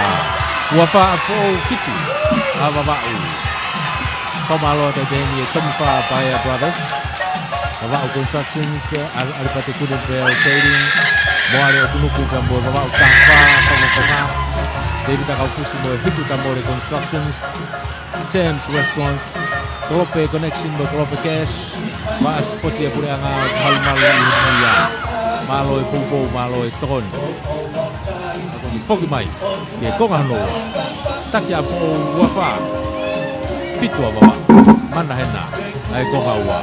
Ua fā ʻa ʻApifoʻou, fitu ʻa Vavaʻu. Fakamālō atu ʻi heni ʻe Tomifa Paea Brothers. Vavaʻu Constructions, ʻa, ʻAlipate Kunempeau Trading, Moale ʻOkunuku pea mo Vavaʻu Taha Fā, Fakafofonga, Tevita Kaufusi mo e Hiku Tamole Constructions, Sam's Restaurant, Kolope Connection mo Kolope Cash, Vaʻa Sipoti ʻa e Puleʻanga ʻo Halumalu ʻi he Nuia, mālō e poupou, mālō e tokoni. Ka ko eni foki mai, ki he konga hono ua. Taki ʻa ʻApifoʻou ua fā, fitu ʻa Vavaʻu, manahena, ʻa e konga ua.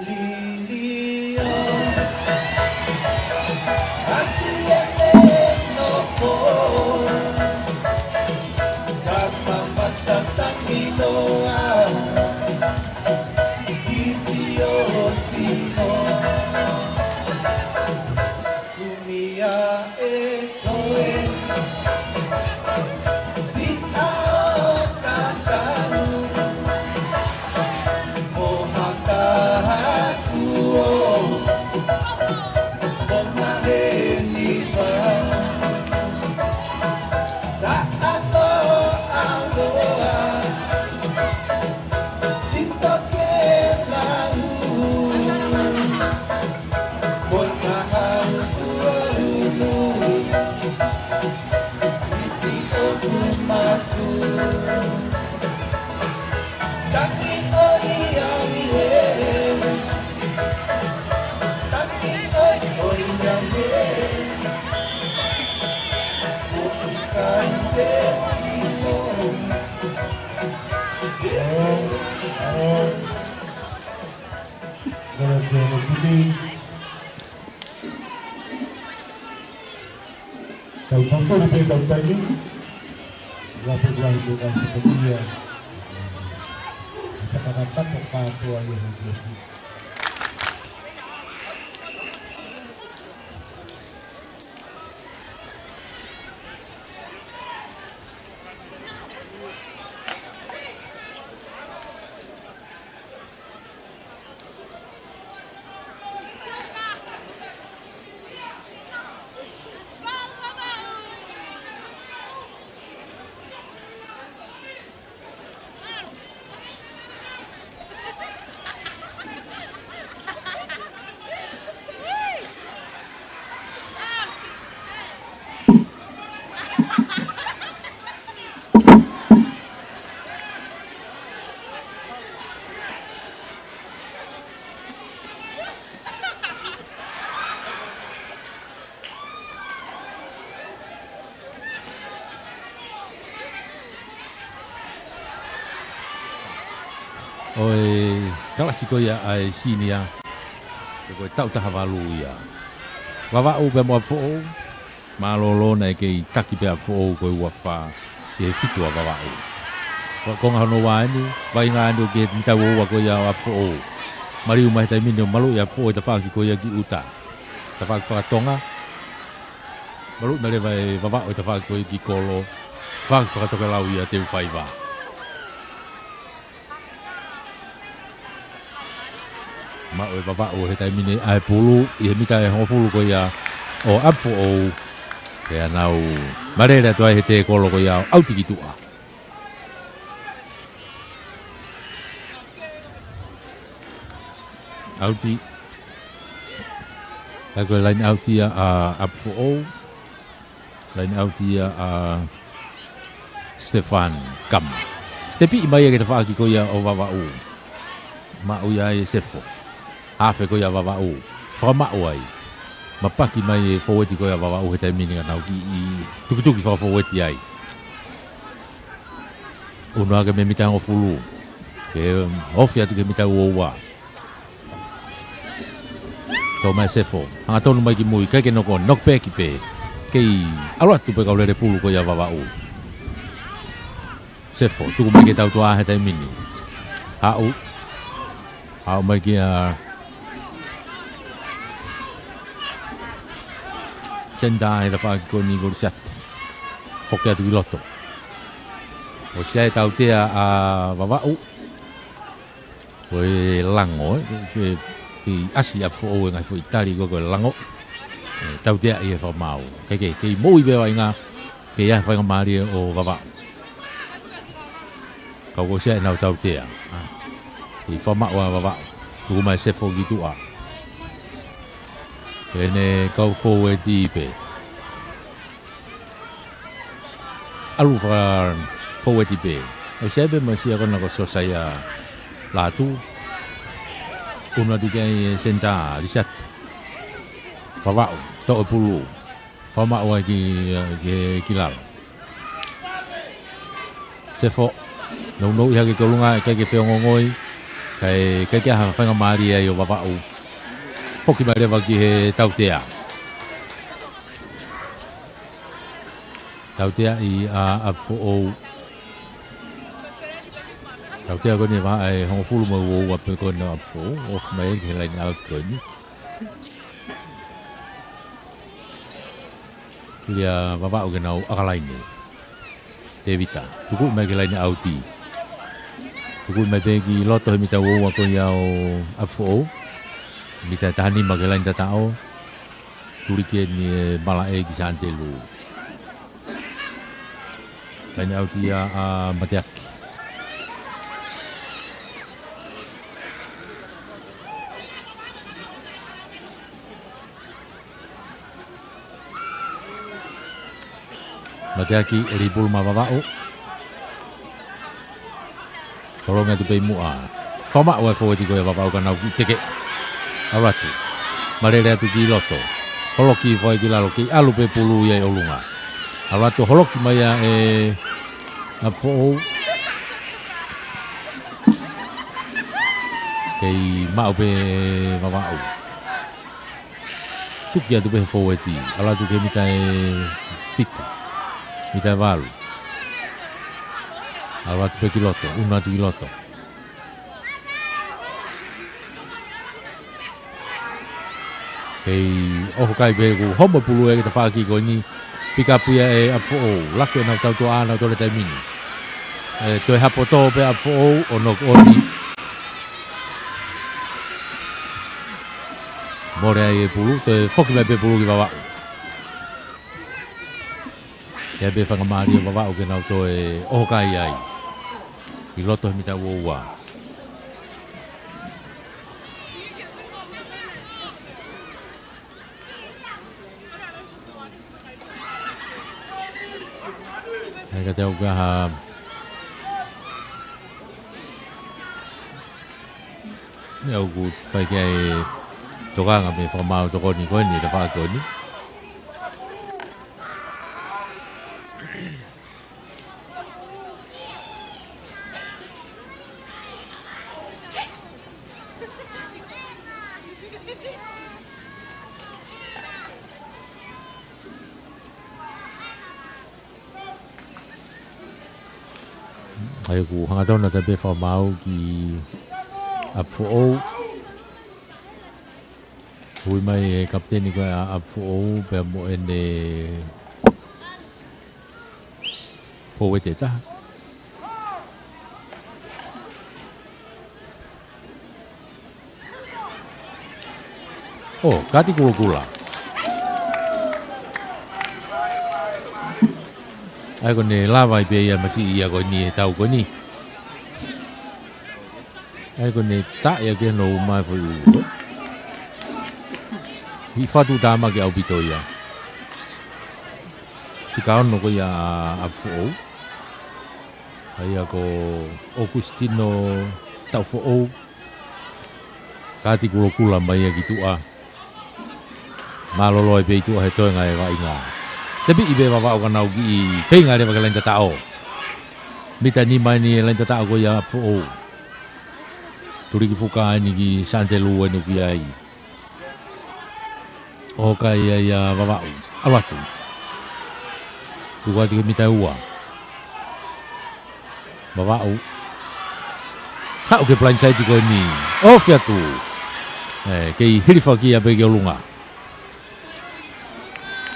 Lilio, ati e te nofo, ka mamata tangi noa, isi o sino, kumi a e toe, si a o tatau, mo haka haku o, mo maheni pa. Taʻato aloa, si toke lau. Mo taha ua ulu, isi o tumaku. Taki ʻoi au ē. Taki ʻoi, ʻoi au ē. Ko ʻikai te ʻilo. Ora, ora, ora, ora. Tau tau tolu pē tau taimi. Ua pē ua pē ua pē ua. Saka ka tato kātoa ia he ua. ʻO e kalasi ko ia ʻa e senior, ko e taʻu taha valu ia. Vavaʻu pea mo ʻApifoʻou, mālōlō naʻe kei taki pē ʻApifoʻou ko e ua fā, ʻi he fitu ʻa Vavaʻu. Ko e konga hono ua eni, vaʻinga eni ʻo e mitau ʻo e ua ko ia ʻo ʻApifoʻou. Maliu mai he taimi ni ʻo maluʻi ʻe ʻApifoʻou e tafaʻaki ko ia ki ʻuta. Tafaʻaki fakatonga. Maluʻi mai leva ʻe Vavaʻu e tafaʻaki ko ia ki kolo. Tafaʻaki fakatokelau ia ʻa Teufaiva. Maʻu ʻe Vavaʻu he taimi ni ʻa e pulu ʻi he mita ʻe hongofulu ko ia ʻo ʻApifoʻou. Pea nau malele atu ai he tēkolo ko ia ʻo ʻauti ki tuʻa. ʻAuti. Ka ko e line out ia ʻa ʻApifoʻou. Line out ia ā, Stefan Kama. Tepiʻi mai ia ki he tafaʻaki ko ia ʻo Vavaʻu. Maʻu ia ʻe Sefo. Hafe ko ia Vavaʻu. Fakamaʻu ai. Mapaki mai e fōueti ko ia Vavaʻu he taimi ni ka nau kiʻi tukituki fakafōueti ai. ʻUnu hake mei he mita hongofulu. Ke ofi atu ki he mita ua ua. Tō mai Sefo. Hangatonu mai ki mui. ʻIkai ke noko, knock back pē. Kei ʻalu atu pē kau lele pulu ko ia Vavaʻu. Sefo. Tuku mai ki he tautuʻa he taimi ni. Haʻu. Haʻu mai kia Senta he tafaʻaki ko eni ko Lisiate. Foki atu ki loto. ʻOsi ʻa e tautea ʻa Vavaʻu. Ko e lango, ē, ke, ke, ke ʻasi ʻApifoʻou e ngaahi foʻi tali ko, ko e lango. ʻE, tautea ʻi he fakamaau. Kei, kei, kei moʻui pē vaʻinga, kei ʻi ai e faingamālie ʻo Vavaʻu. Ka kuo ʻosi ʻenau tautea. ʻA, ʻi fakamaʻu ʻa Vavaʻu. Tuku mai Sefo ki tuʻa. Pea ne kau fōueti pē. ʻAlu fakafōueti pē. ʻOsi ʻai pē mo e sia kona ko Sosaia Lātū. ʻUnu atu ki ai e Senta Lisiate. Vavaʻu, toʻo e pulu. Fakamaʻu ai ki, ki, ki lalo. Sefo. Nounou ʻi hake ki ʻolunga, ʻikai ke feongongoi. Kae, kae ʻikai ke ʻi ai ha faingamālie ai ʻo Vavaʻu. Foki mai leva ki he tautea. Tautea ʻi ʻa ʻApifoʻou. Tautea ko eni ʻe vahaʻa ʻe hongofulu mo e ua ua pē ko eni ʻa ʻApifoʻou. Ofi mai ki he laine ʻauti ko eni. Tuli ʻa Vavaʻu ke nau ʻaka laine. Tēvita, tukuʻi mai ki he laine ʻauti. Tukuʻi mai pē ki loto he mita ua ua ko ia ʻo ʻApifoʻou. Mita ʻe taha nima ki he laine tataʻo. Tuli ki heni ʻe Malaʻe ki Santelu. Laine ʻauti ia ʻa Mateaki. Mateaki, ʻeli pulu maʻa Vavaʻu. Tolongi atu pē ʻi muʻa. Fakamaʻu ʻa e fōueti ko ia ʻa Vavaʻu ka nau kiʻi teke. ʻAlu atu. Malele atu ki loto. Holoki foki ki lalo, kei ʻalu pē pulu ia ʻi ʻolunga. ʻAlu atu, holoki mai ia ʻe ʻApifoʻou. Kei maʻu pē ʻe Vavaʻu. Tuki atu pē he fōueti, ʻalu atu ki he mita ʻe fitu, mita ʻe valu. ʻAlu atu pē ki loto, ʻunu atu ki loto. Kei ʻoho kai pē kuo homo pulu ʻe he tafaʻaki ko eni, pikapu ia ʻe ʻApifoʻou, laku ʻenau tautuʻa ʻa ʻenau tole taimi ni. ʻE toe hapo tō pē ʻApifoʻou ʻo knock on. Mole ai e pulu, toe foki mai pē pulu ki Vavaʻu. ʻE ʻi ai pē faingamālie ʻo Vavaʻu ke nau toe ʻoho kai ai. ʻI loto he mita ua ua. ʻE ka te au ka ha. Meʻa ʻoku fai ki ai e tokanga mei he fakamaau tokoni ko eni, tafaʻaki ko eni. ʻA ia ʻoku hangatonu atu pē fakamaau ki ʻApifoʻou. Ui mai e kapiteni ko ia ʻa ʻApifoʻou pea mo ʻene fōueti ʻe taha. ʻO, Kati Kulokula. ʻA ia ko ʻene lava ai pē ia masiʻi ia ko eni he tau ko eni. ʻA ia ko ʻene taʻe ʻaki ʻene ʻomai foʻi ʻulu. Hiki fatu tāmaki ʻaupito ia. Fika ono ko ia ʻa ʻApifoʻou. ʻA ia ko ʻOkusitino Taʻufoʻou. Kati Kulokula mai ia ki tuʻa. Mālōlō ai pē ʻi tuʻa he toenga e vaʻinga. Tepiʻi pē Vavaʻu ka nau kiʻi feinga leva ki he laine tataʻo. Mita nima eni e laine tataʻo ko ia ʻa ʻApifoʻou. Tuli ki fuka eni ki Santelu eni ʻoku ʻi ai. ʻOho kai ia ʻa Vavaʻu. ʻAlu atu. Tuku atu ki he mita ua. Vavaʻu. Haʻu ki he blindside ko eni. Ofi atu. ʻE, kei hilifaki ia pē ki ʻolunga.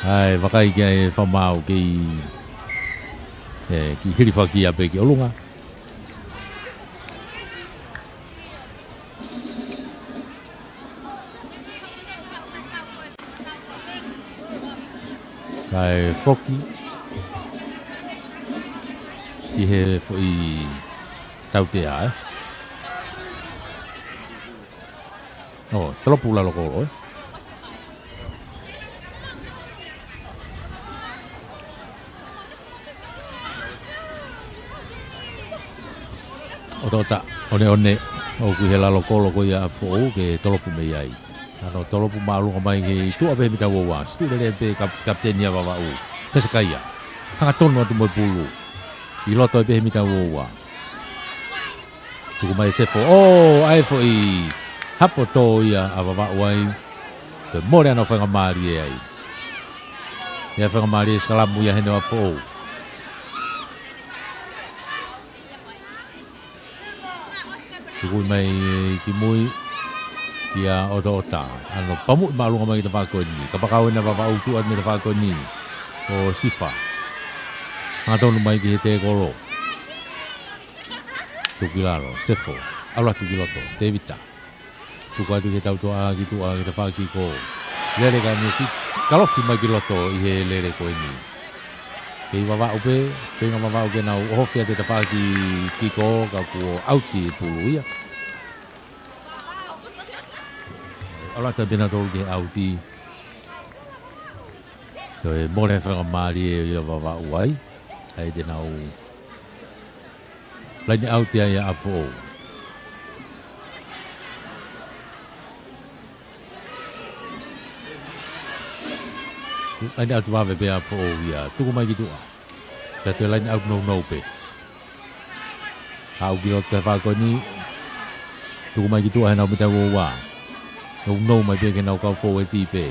ʻAi, vakai ki ai e fakamaau kei, ʻe, kei hilifaki ia pē ki ʻolunga. Kae foki ki he foʻi tautea, ē. ʻO, tolopu lalo kolo, ē. ʻOtoʻota, ʻoneʻone, ʻoku ʻi he lalo kolo ko ia ʻa ʻApifoʻou ke tolopu mei ai. ʻAno tolopu māʻolunga mai ki tuʻa pē he mita ua ua. Situʻu lelei pē kap-, kapiteni ʻa Vavaʻu. Hesekaia. Hangatonu atu mo e pulu. ʻI loto ai pē he mita ua ua. Tuku mai Sefo. ʻŌ, ʻa e foʻi hapo tō ia ʻa Vavaʻu ai. Toe mole ʻa e faingamālie ai. ʻI ai e faingamālie sikalamu ia heni ʻa ʻApifoʻou. Tuku mai ki mui. ʻIa ʻOtoʻota. ʻAno pamuʻi māʻolunga mai ki he tafaʻaki ko eni. Kapakau ʻena ʻa Vavaʻu, tuʻu atu mei he tafaʻaki ko eni ʻo Sifa. Hangatonu mai ki he tēkolo. Tuku ki lalo, Sefo, ʻalu atu ki loto, Tēvita. Tuku atu ki he tautuʻa ki tuʻa ki he tafaʻaki ko ē. Lele ka ni ki, kalofi mai ki loto ʻi he lele ko eni. Kei Vavaʻu pē, feinga Vavaʻu ke nau ʻohofi atu e tafaʻaki kiko ka kuo ʻauti e pulu ia. ʻAlu atu pē nautolu ki he ʻauti. Toe mole faingamālie ia ʻa Vavaʻu ai. ʻAi te nau laine ʻauti ai ʻa ʻApifoʻou. Laine ʻauti vave pē ʻa ʻApifoʻou ia. Tuku mai ki tuʻa. Pea toe laine ʻauti nounou pē. Haʻu ki loto he tafaʻaki ko eni. Tuku mai ki tuʻa heʻenau mita ua ua. Nounou mai pē ki heʻenau kau fōueti pē.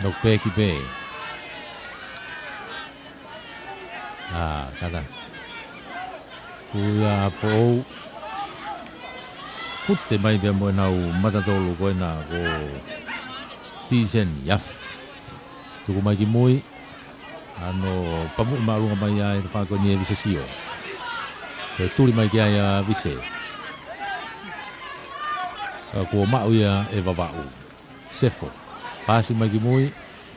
Nau peki pē. ʻĀ, kātaki. Ko ia ʻApifoʻou. Fute mai pē mo ʻenau mata tolu ko ena ko Tīseni Afu. Tuku mai ki mui. ʻAno pamuʻi māʻolunga mai ai e tafaʻaki ko eni ʻe Vise Sio. Toe tuli mai ki ai ʻa Vise. Ka kuo maʻu ia ʻe Vavaʻu. Sefo. Pasi mai ki mui,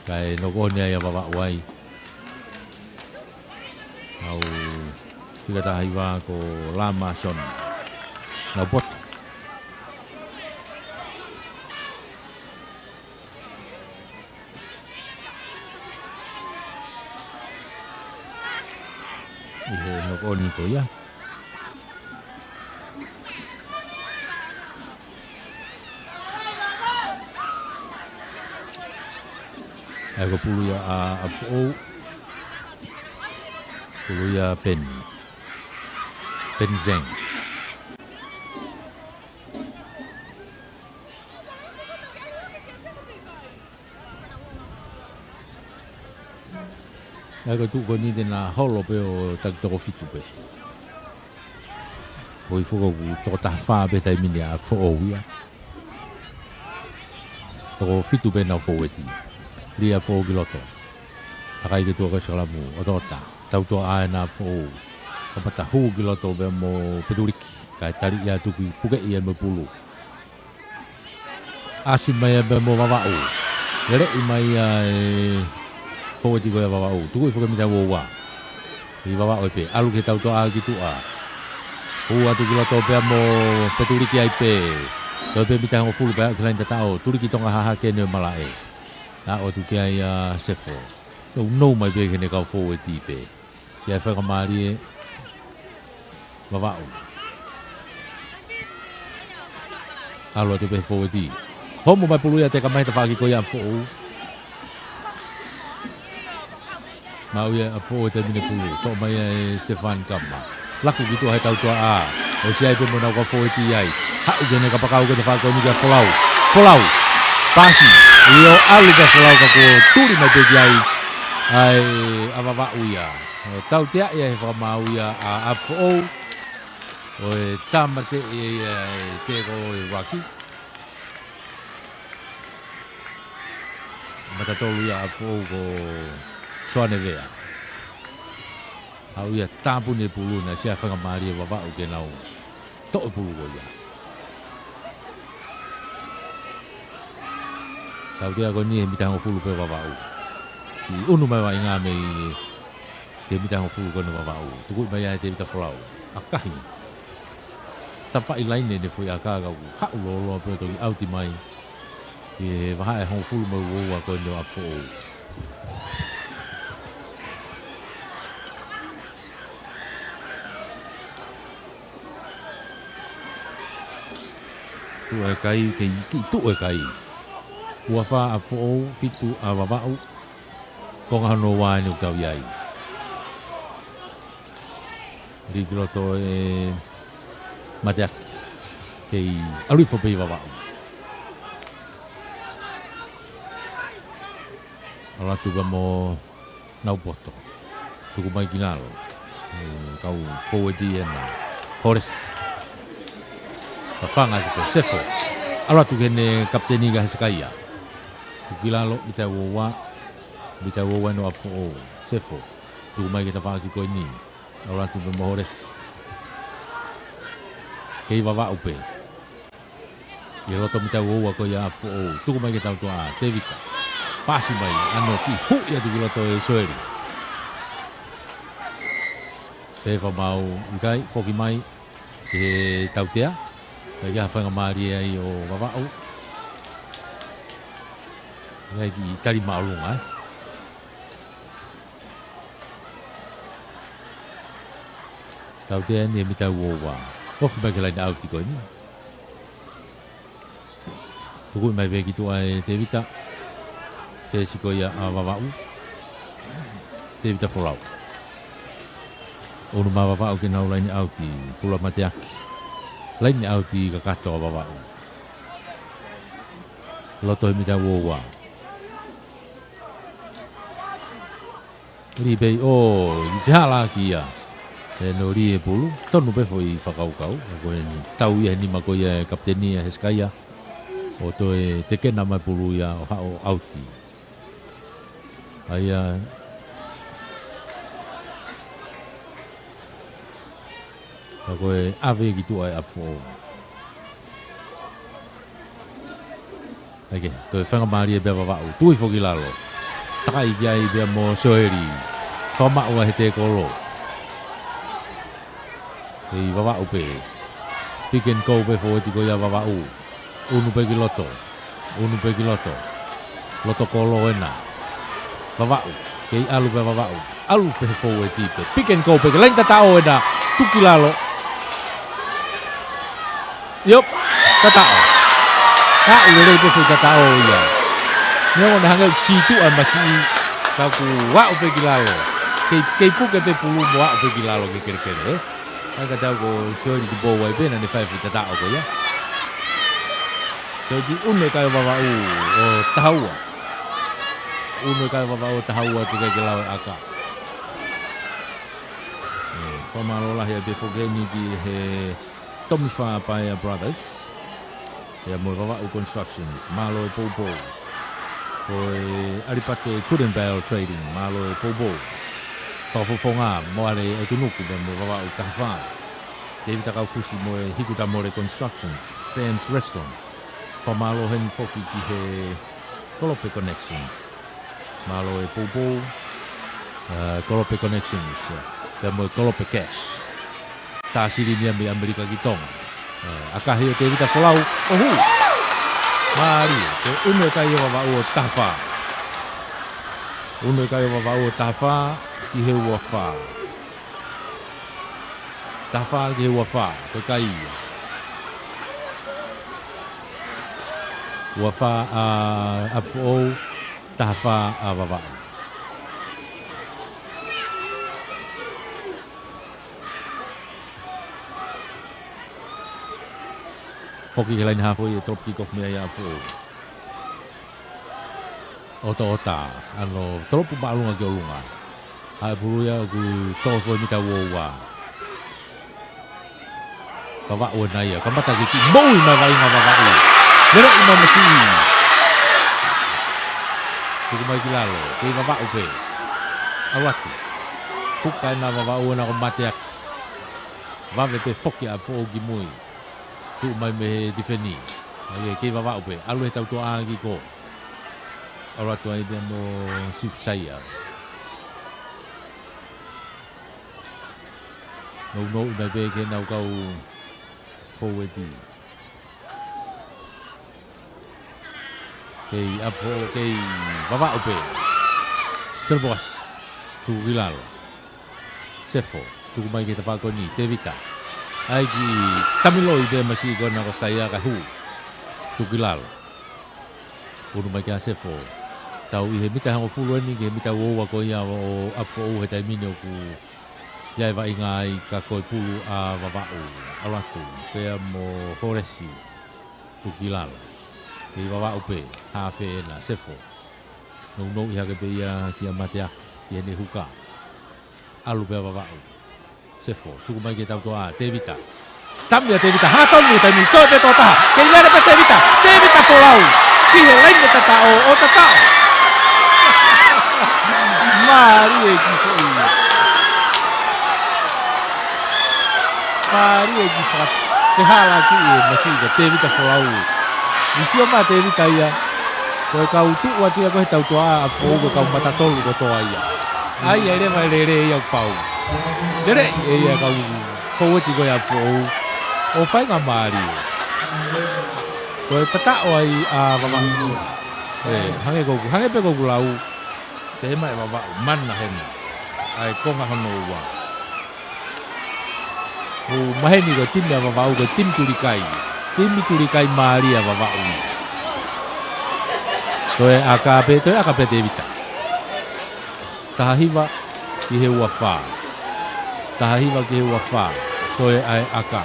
kae noko ʻoni ai ʻa Vavaʻu ai. ʻAu fika taha hiva ko Lama Soni. Nau poto. ʻI he noko ʻoni ko ia. ʻAi ko e pulu ia ʻa ʻApifoʻou. Pulu ia ʻa Peni. Peni Zeng. ʻAi ko e tuʻu ko eni te na holo pē ʻo taki toko fitu pē. Ko e foʻi toko taha fā pē taimi ni ʻa ʻApifoʻou ia. Toko fitu pē ʻenau fōueti. Lī ʻApifoʻou ki loto. Takai ki tuʻa ko e sikalamu, ʻOtoʻota. Tautuʻa ʻa ʻena ʻApifoʻou. Kamata hū ki loto pē mo Petuliki. Kae tali ia tuki puke ia mo e pulu. ʻAsi mai ia pea mo Vavaʻu. Leleʻi mai ia e fōueti ko ia ʻa Vavaʻu. Tuku ʻi he foʻi mita ua ua. ʻI Vavaʻu ē pē. ʻAlu ki he tautuʻa ki tuʻa. Hū atu ki loto pea mo Petuliki ai pē. Toe pē mita hongofulu pea ki laine tataʻo. Tuliki Tonga hahake ne malaʻe. Aʻu atu ki ai ʻa Sefo. Nounou mai pē ki heʻene kau fōueti pē. Siʻi faingamālie Vavaʻu. ʻAlu atu pē fōueti. Homo mai pulu ia teka mai he tafaʻaki ko ia ʻApifoʻou. Maʻu ia ʻApifoʻou he taimi ni e pulu. Toʻo mai ia ʻe Stefan Kama. Laku ki tuʻa he tautuʻa. ʻOsi ai pē mo ʻenau kau fōueti ai. Haʻu ki heʻene kapakau ko e tafaʻaki ko eni kia Folau. Folau. Pasi. ʻIo ʻalu pē Folau ka kuo tuli mai pē ki ai. ʻAi ʻa Vavaʻu ia. ʻO tauteaʻi ai he fakamaau ia ʻa ʻApifoʻou. ʻO e tāmateʻi ʻe ia e tēkolo ʻuluaki. Mata tolu ia ʻa ʻApifoʻou ko Soane Vea. Haʻu ia tāpuni e pulu naʻe siʻi faingamālie ʻa Vavaʻu ke nau toʻo e pulu ko ia. Tautea ko eni he mita hongofulu pē ʻa Vavaʻu. ʻI ʻunu mai vaʻinga mei he mita hongofulu ko eni ʻa Vavaʻu. Tuku mai ia ʻe Tēvita Folau. ʻAkahi. Tapaʻi laine ʻene foʻi ʻaka ka ʻoku haʻu lōloa pē ʻo toki ʻauti mai. ʻI he vahaʻa ʻe hongofulu mo e ua ua ko eni ʻo ʻApifoʻou. Tuʻu e kai, kei kiʻi tuʻu e kai. Ua fā ʻa ʻApifoʻou, fitu ʻa Vavaʻu. Konga hono ua eni ʻoku tau ʻi ai. Lī ki loto ʻe Mateaki. Kei ʻalu hifo pē ʻi Vavaʻu. ʻAlu atu ka mo Naupoto. Tuku mai ki lalo. Kau foueti ena. Holesi. Fafanga ki ko Sefo. ʻAlu atu ki heʻene kapiteni ka Hesekaia. Tuku ki lalo, mita ua ua. Mita ua ua ʻa ʻApifoʻou. Sefo. Tuku mai ki he tafaʻaki ko eni. ʻAlu atu pē mo Holesi. Kei Vavaʻu pē. ʻI loto mita ua ua ko ia ʻApifoʻou. Tuku mai ki he tautua. Tevita. Pasi mai. ʻAno ki huʻi atu ki loto ʻe Soeli. Pē fakamaau ʻikai. Foki mai ki he tautea. Kae ʻikai ha faingamālie ai ʻo Vavaʻu. ʻIkai ke tali māʻolunga, ē. Tautea eni ʻe mita ua ua. Ofi mai ki he laine ʻauti ko eni. Tuku mai pē ki tuʻa ʻe Tevita. Fesi ko ia ʻa Vavaʻu. Tevita Folau. ʻUnu mai Vavaʻu ki heʻenau laine ʻauti. Pulu ʻa Mateaki. Laine ʻauti kakato ʻa Vavaʻu. Loto ʻe mita ua ua. Lī pē ʻo, ʻi fehālaaki ia. ʻE nau lī e pulu, tonu pē foʻi fakakaukau. Ko eni, tau ia he nima ko ia ʻa e kapiteni ʻa Hesekaia. ʻO toe tekena mai pulu ia ʻo haʻu ʻo ʻauti. ʻA ia, ka ko e ʻave ki tuʻa ʻe ʻApifoʻou. ʻAi ke, toe faingamālie pē ʻa Vavaʻu. Tui foki lalo. Takai ki ai pea mo Soeli. Fakamaʻu ʻa e tēkolo. Kei Vavaʻu pē. Pick and go pē foueti ko ia Vavaʻu. ʻUnu pē ki loto. ʻUnu pē ki loto. Loto kolo ena. Vavaʻu. Kei ʻalu pē Vavaʻu. ʻAlu pē foueti pē. Pick and go pē ki laine tataʻo ena. Tuku ki lalo. ʻIo. Tataʻo. Ka ʻi lelei pē foʻi tataʻo ia. Neongo naʻe hangē ʻoku sītuʻa e masiʻi. Ka kuo aʻu pē ki lalo. Kei, kei puke pē pulu mo aʻu pē ki lalo ke kelekele, ē. ʻAi ka tau ko Soeli Tupou ai pē naʻa ne fai foʻi tataʻo ko ia. Toe ki ʻunu e kai ʻo Vavaʻu ʻo taha ua. ʻUnu e kai ʻo Vavaʻu ʻo taha ua tuku ke lau e ʻaka. ʻE, fakamālō lahi atu foki eni ki he Tomifa Paea Brothers. Pea mo e Vavaʻu Constructions, mālō e poupou. Ko e ʻAlipate Coote and Bale Trading, mālō e poupou. Fakafofonga, Moale ʻOtunuku, pea mo e Vavaʻu taha fā. Tēvita Kaufusi mo e Hiku Tamole Constructions, Sam's Restaurant. Fakamālō heni foki ki he Kolope Connections. Mālō e poupou, ʻa, Kolope Connections, pea mo e Kolope Cash. Tā silini ia mei ʻAmelika ki Tonga. ʻA, ʻakahi ʻo Tēvita Folau, ʻohu. Mālie, ko e ʻunu e kai ʻo Vavaʻu ʻo taha fā. ʻUnu e kai ʻo Vavaʻu ʻo taha fā, ki he ua fā. Taha fā ki he ua fā, ko e kai ia. Ua fā ʻa ʻApifoʻou, taha fā ʻa Vavaʻu. Foki ki he laine haafe ʻo e tolopu kick off mei ai ʻa ʻApifoʻou. ʻOtoʻota, ʻa ʻene tolopu māʻolunga ki ʻolunga. Haʻu e pulu ia ʻoku tō foʻi mita ua ua. Vavaʻu ena ia, kamata ki ki moʻui mai vaʻinga Vavaʻu. Lele ʻi mai masiʻi. Tuku mai ki lalo, kei Vavaʻu pē. ʻAlu atu. Puka ena Vavaʻu ena ko Mateaki. Vave pē foki ʻa ʻApifoʻou ki mui. Tuʻu mai mei he tifeni. ʻAi ke, kei Vavaʻu pē. ʻAlu he tautua ʻa ki ko. ʻAlu atu ai pea mo Sifu Saia. Nounou mai pē ke nau kau foueti. Kei ʻApifoʻou, kei Vavaʻu pē. Selebokasi. Tuku ki lalo. Sefo. Tuku mai ki he tafaʻaki ko eni. Tēvita. ʻAi ki Tamiloi pē masiʻi ko ena ko Saia ka hū. Tuku ki lalo. ʻUnu mai kia Sefo. Tau ʻi he mita hongofulu eni ki he mita ua ua ko ia ʻo ʻApifoʻou he taimi ni ʻoku ʻI ai e vaʻinga ai ka ko e pulu ʻa Vavaʻu. ʻAlu atu, pea mo Holesi Tukilala. Kei Vavaʻu pē, hafe ena, Sefo. Nounou ʻi hake pē ia kia Mateaki, ki heʻene huka. ʻAlu pē ʻa Vavaʻu. Sefo, tuku mai ki he tautoʻa, Tevita. Tami ʻa Tevita, hā tonu, taimi toe pē tō taha. Kei lele pē Tevita, Tevita Folau. Ki he laine tataʻo, ʻo tataʻo. Mālie ki foʻi. Mālie ki faka-, fehālaaki e masiʻi ko Tevita Folau. Ni sio mai Tevita ia. Ko e kau tuʻu atu ia ko e tautoʻa ʻa Foʻou ko e kau matatolu kotoa ia. ʻA ia ʻe leva e lele ia ʻo pau. Lele ʻe ia kau foueti ko ia ʻa Foʻou. ʻO feinga mālie. Ko e tataʻo ai ʻa Vavaʻu. ʻE, hangē ko ʻeku, hangē pē ko ʻeku lau. Te ma e Vavaʻu, mana hena. ʻA e konga hono ua. ʻOku maheni ko e timi ʻa Vavaʻu, ko e timi tulikai. Timi tulikai mālie ʻa Vavaʻu. Toe ʻaka pē, toe ʻaka pē Tevita. Taha hiva ki he ua fā. Taha hiva ki he ua fā. Toe ʻa e ʻaka.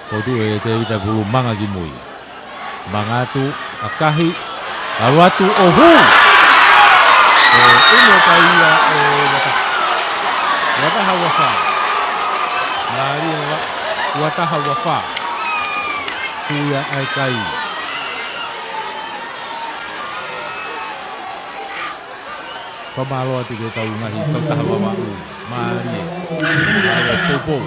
Ko e tuʻu ʻe Tevita pulu manga ki mui. Manga atu, ʻakahi, ʻalu atu ʻo hū. ʻO ʻuno ka ia ʻe ua taha. Ua taha ua fā. Mālie ua, ua taha ua fā. Hū ia ʻa e kai. Fakamālō atu ki he kau ngaahi kautaha Vavaʻu. Mālie. Mālie poupou.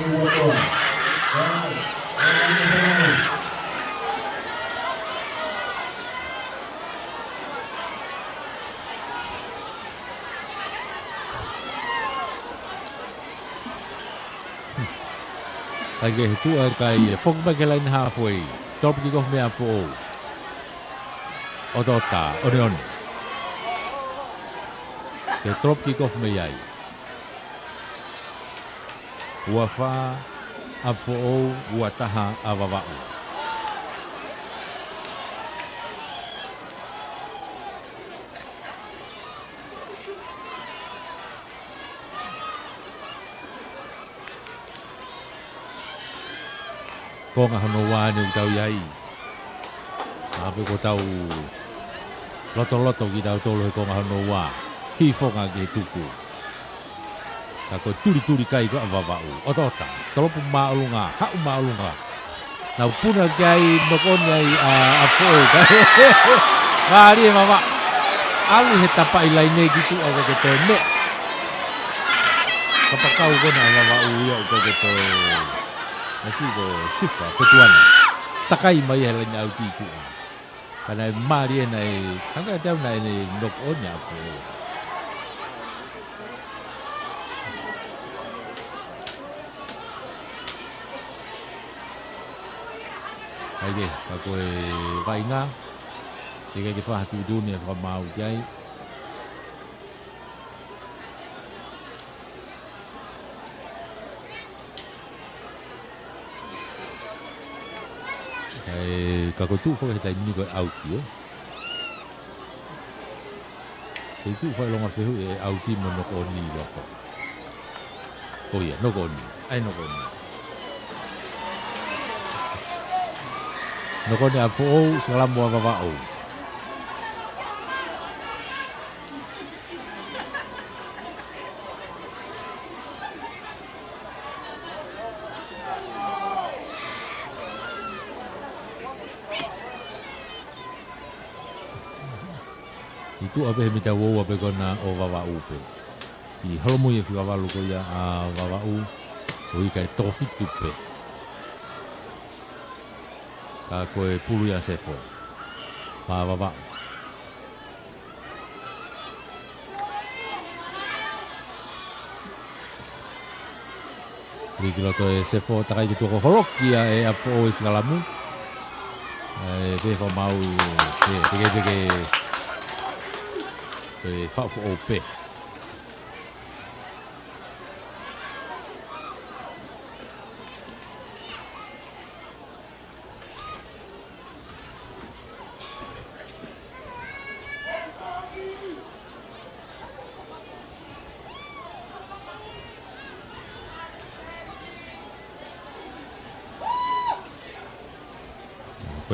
Kai ke he tuʻa e kai ʻe foki mai ki he laine haafe. Top kick off mei ʻa Foʻou. ʻOtoʻota, ʻoneʻone. Ke top kick off mei ai. Ua fā ʻa Foʻou, ua taha ʻa Vavaʻu. Konga hono ua ʻeni ʻoku tau ʻi ai. Ka pē ko ʻetau lotoloto kitautolu he konga hono ua. Hifonga ki he tuku. Ka ko e tulituli kai ko ē ʻa Vavaʻu. ʻOtoʻota. Tolopu māʻolunga. Haʻu māʻolunga. Nau puna ki ai, knock on ai ʻa, ʻa Foʻou. Mālie Vavaʻu. ʻAlu he tapa ʻi laine ki tuʻa ʻikai ke toe meʻa. Kapakau ko ena ʻa Vavaʻu ia ʻikai ke toe. Masiʻi ko Sifa, Fetuana. Takai mai he laine ʻauti tuʻa. Ka naʻe mālie naʻe, hangē kiate au naʻe knock on ʻa Foʻou. ʻAi ke, ka ko e vaʻinga. Teʻeki ke fai ha tuʻutuʻuni ʻe fakamaau ki ai. Kae, ka ko e tuʻu foki he taimi ni ko e ʻauti, ē? Ko e tuʻu foki ʻi he longa fehuʻi ʻe ʻauti mo knock on ʻi loko. ʻO ia, knock on. ʻAi knock on. Knock on ʻa Foʻou, sikalamu ʻa Vavaʻu. ʻI tuʻa pē he mita ua ua pē ko ena ʻo Vavaʻu pē. ʻI holomui e fika valu ko ia ʻa Vavaʻu, ʻo ʻikai toko fitu pē. Ka ko e pulu ia ʻa Sefo. Pā Vavaʻu. Lī ki loto ʻe Sefo, takai ki tuʻa ko e holoki ia ʻe ʻa Foʻou e sikalamu. ʻE, pehē fakamaau, pē, peke, peke, pē, faʻu Foʻou pē.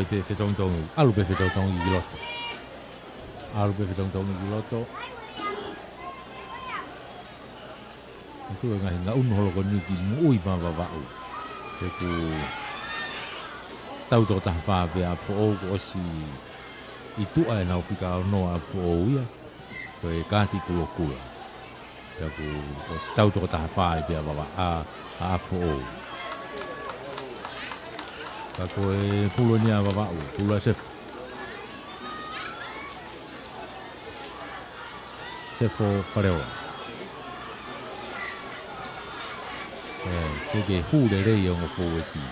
Pē fetongitongi, ʻalu pē fetongitongi ki loto. ʻAlu pē fetongitongi ki loto. ʻOku tuʻu e ngaahi ngaʻunu holo ko eni ki Muʻui mo Vavaʻu. He ʻoku tau toko taha fā pē ʻa ʻApifoʻou, kuo ʻosi ʻi tuʻa ʻenau fika ono ʻa ʻApifoʻou ia. Ko e kaati kulokula. Pea kuo ʻosi tau toko taha fā pē ʻa Vavaʻu, ʻa, ʻa ʻApifoʻou. Ka ko e pulu eni ʻa Vavaʻu, pulu ʻa Sefo. Sefo Faleola. ʻE, ke ke hū lelei ʻa e ongo fōueti.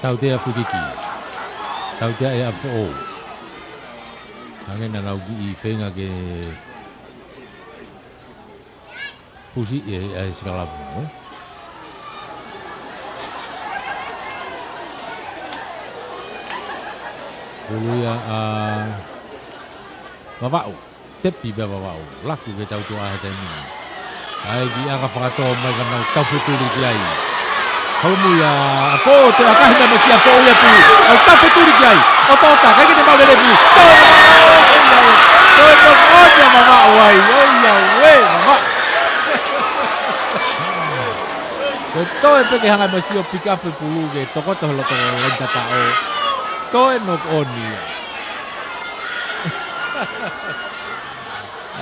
Tautea free kick. Tautea ʻe ʻApifoʻou. Hangē naʻa nau kiʻi feinga ke fusi e, e sikalapu, ē? Pulu ia ʻa Vavaʻu. Tepi pē ʻa Vavaʻu. Laku ke tau tuʻa he taimi ni. ʻAi ki ʻaka fakatō mai ka nau tau fetuli ki ai. Holomui ʻa ʻApifoʻou, toe ʻakahi mai masi ʻApifoʻou ia pulu. ʻOku tau fetuli ki ai. ʻOtoʻota, ʻikai ke ne maʻu lelei pulu. Toe, toe, toe, toe, ʻo ia Vavaʻu ai. ʻOiauē, Vavaʻu. Toe, toe pē ke hanga masi ʻo pick up e pulu ke tokoto he loto laine tataʻo. Toe knock on ia.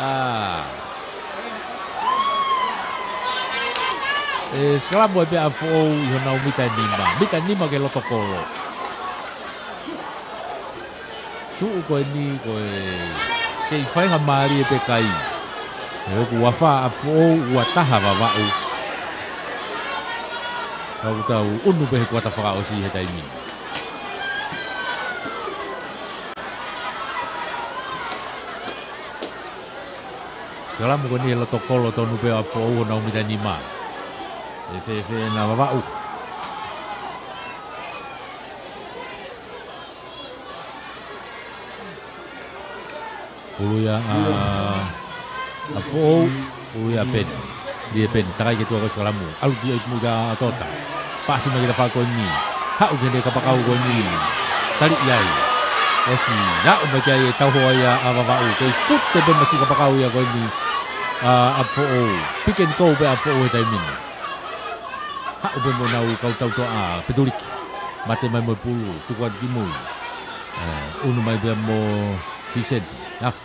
ʻA. ʻE sikalapu ai pē ʻApifoʻou ʻi honau mita ʻe nima. Mita ʻe nima ki he loto kolo. Tuʻu ko eni ko e kei faingamālie pē kai. ʻE ʻoku ua fā ʻApifoʻou, ua taha Vavaʻu. Ka ʻoku tau unu pē he kuata fakaʻosi he taimi ni. Sikalapu ko eni he loto kolo tonu pē ʻa ʻApifoʻou honau mita ʻe nima. ʻE fēfē ʻena Vavaʻu. Pulu ia ʻa ʻApifoʻou, pulu ia ʻa Peni. Lie Peni, takai ki tuʻa ko e sikalapu. ʻAlu ki ʻoiku muka ʻa ʻOtoʻota. Paasi mai ki he tafaʻaki ko eni. Haʻu ki heʻene kapakau ko eni. Tali ʻi ai. ʻOsi, naʻu mai ki ai e tauhoa ia ʻa Vavaʻu. Kei fute pē masi kapakau ia ko eni ʻa ʻApifoʻou. Pick and go pē ʻa ʻApifoʻou he taimi ni. Haʻu pē mo ʻenau kau tautoʻa, Petuliki. Mate mai mo e pulu, tuku atu ki mui. ʻE, unu mai pē mo Tiseni, afu.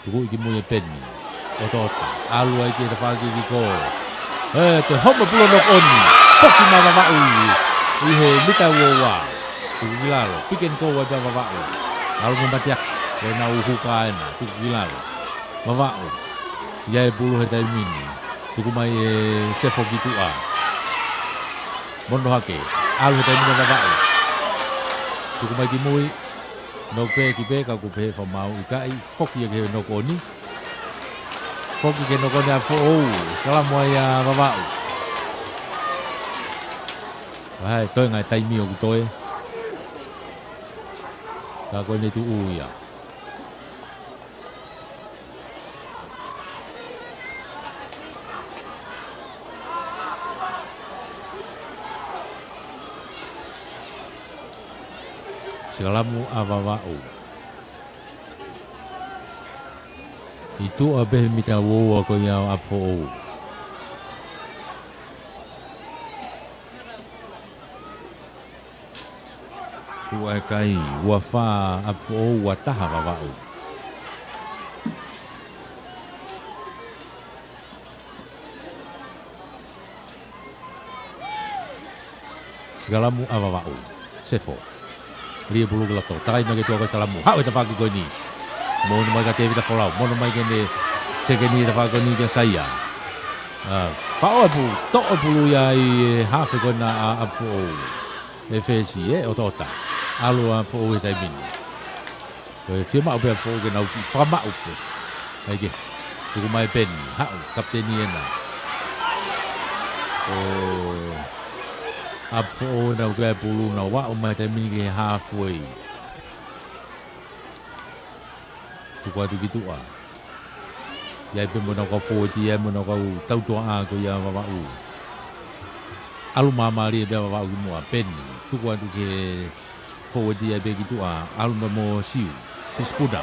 Tuku ki mui ʻe Peni. ʻOtoʻota, ʻalu ai ki he tafaʻaki ki kō. ʻE, toe homo pulu knock on. Foki mai Vavaʻu ʻi, ʻi he mita ua ua. Tuku ki lalo, pick and go ai pē ʻa Vavaʻu. ʻAlu mo Mateaki, ko ʻenau huka ʻena, tuku ki lalo. Vavaʻu. ʻI ai e pulu he taimi ni. Tuku mai ʻe Sefo ki tuʻa. Mono hake. ʻAlu he taimi ni ʻa Vavaʻu. Tuku mai ki mui. Knock pē ki pē ka ʻoku pehē fakamaau ʻikai. Foki ia ki he knock on. Foki ki he knock on ʻa ʻApifoʻou. Sikalapu ai ʻa Vavaʻu. Vahe toe ngaahi taimi ʻoku toe. Ka ko ʻene tuʻu ia. Sikalapu ʻa Vavaʻu. ʻI tuʻa pē he mita ua ua ko ia ʻa ʻApifoʻou. Tuʻa e kai, ua fā ʻApifoʻou, ua taha Vavaʻu. Sikalapu ʻa Vavaʻu. Sefo. Lie pulu ki loto. Takai mai ki tuʻa ko e sikalapu. Haʻu e tafaʻaki ko eni. Mono mai kia Tēvita Folau. Mono mai ki heʻene sekeni e tafaʻaki ko eni kia Saia. ʻA, faʻo e pulu. Toʻo e pulu ia ʻi he hafe ko ena ʻa ʻApifoʻou. ʻE fesi, ʻe, ʻOtoʻota. ʻAlu ʻa ʻApifoʻou he taimi ni. Ko e fiemaʻu pē ʻa Foʻou ke nau kiʻi fakamaʻu pē. ʻAi ke. Tuku mai Peni. Haʻu, kapiteni ena. ʻO ʻApifoʻou ena ʻoku ʻi ai e pulu, nau aʻu mai he taimi ni ki he halfway. Tuku atu ki tuʻa. ʻI ai pē mo ʻenau kau fōueti, ʻi ai mo ʻenau kau tautuaʻa ko ia Vavaʻu. ʻAlu māmālie pē ʻa Vavaʻu ki muʻa, Peni. Tuku atu ki he fōueti, ʻi ai pē ki tuʻa, ʻalu mai mo Siu. Fisipuna.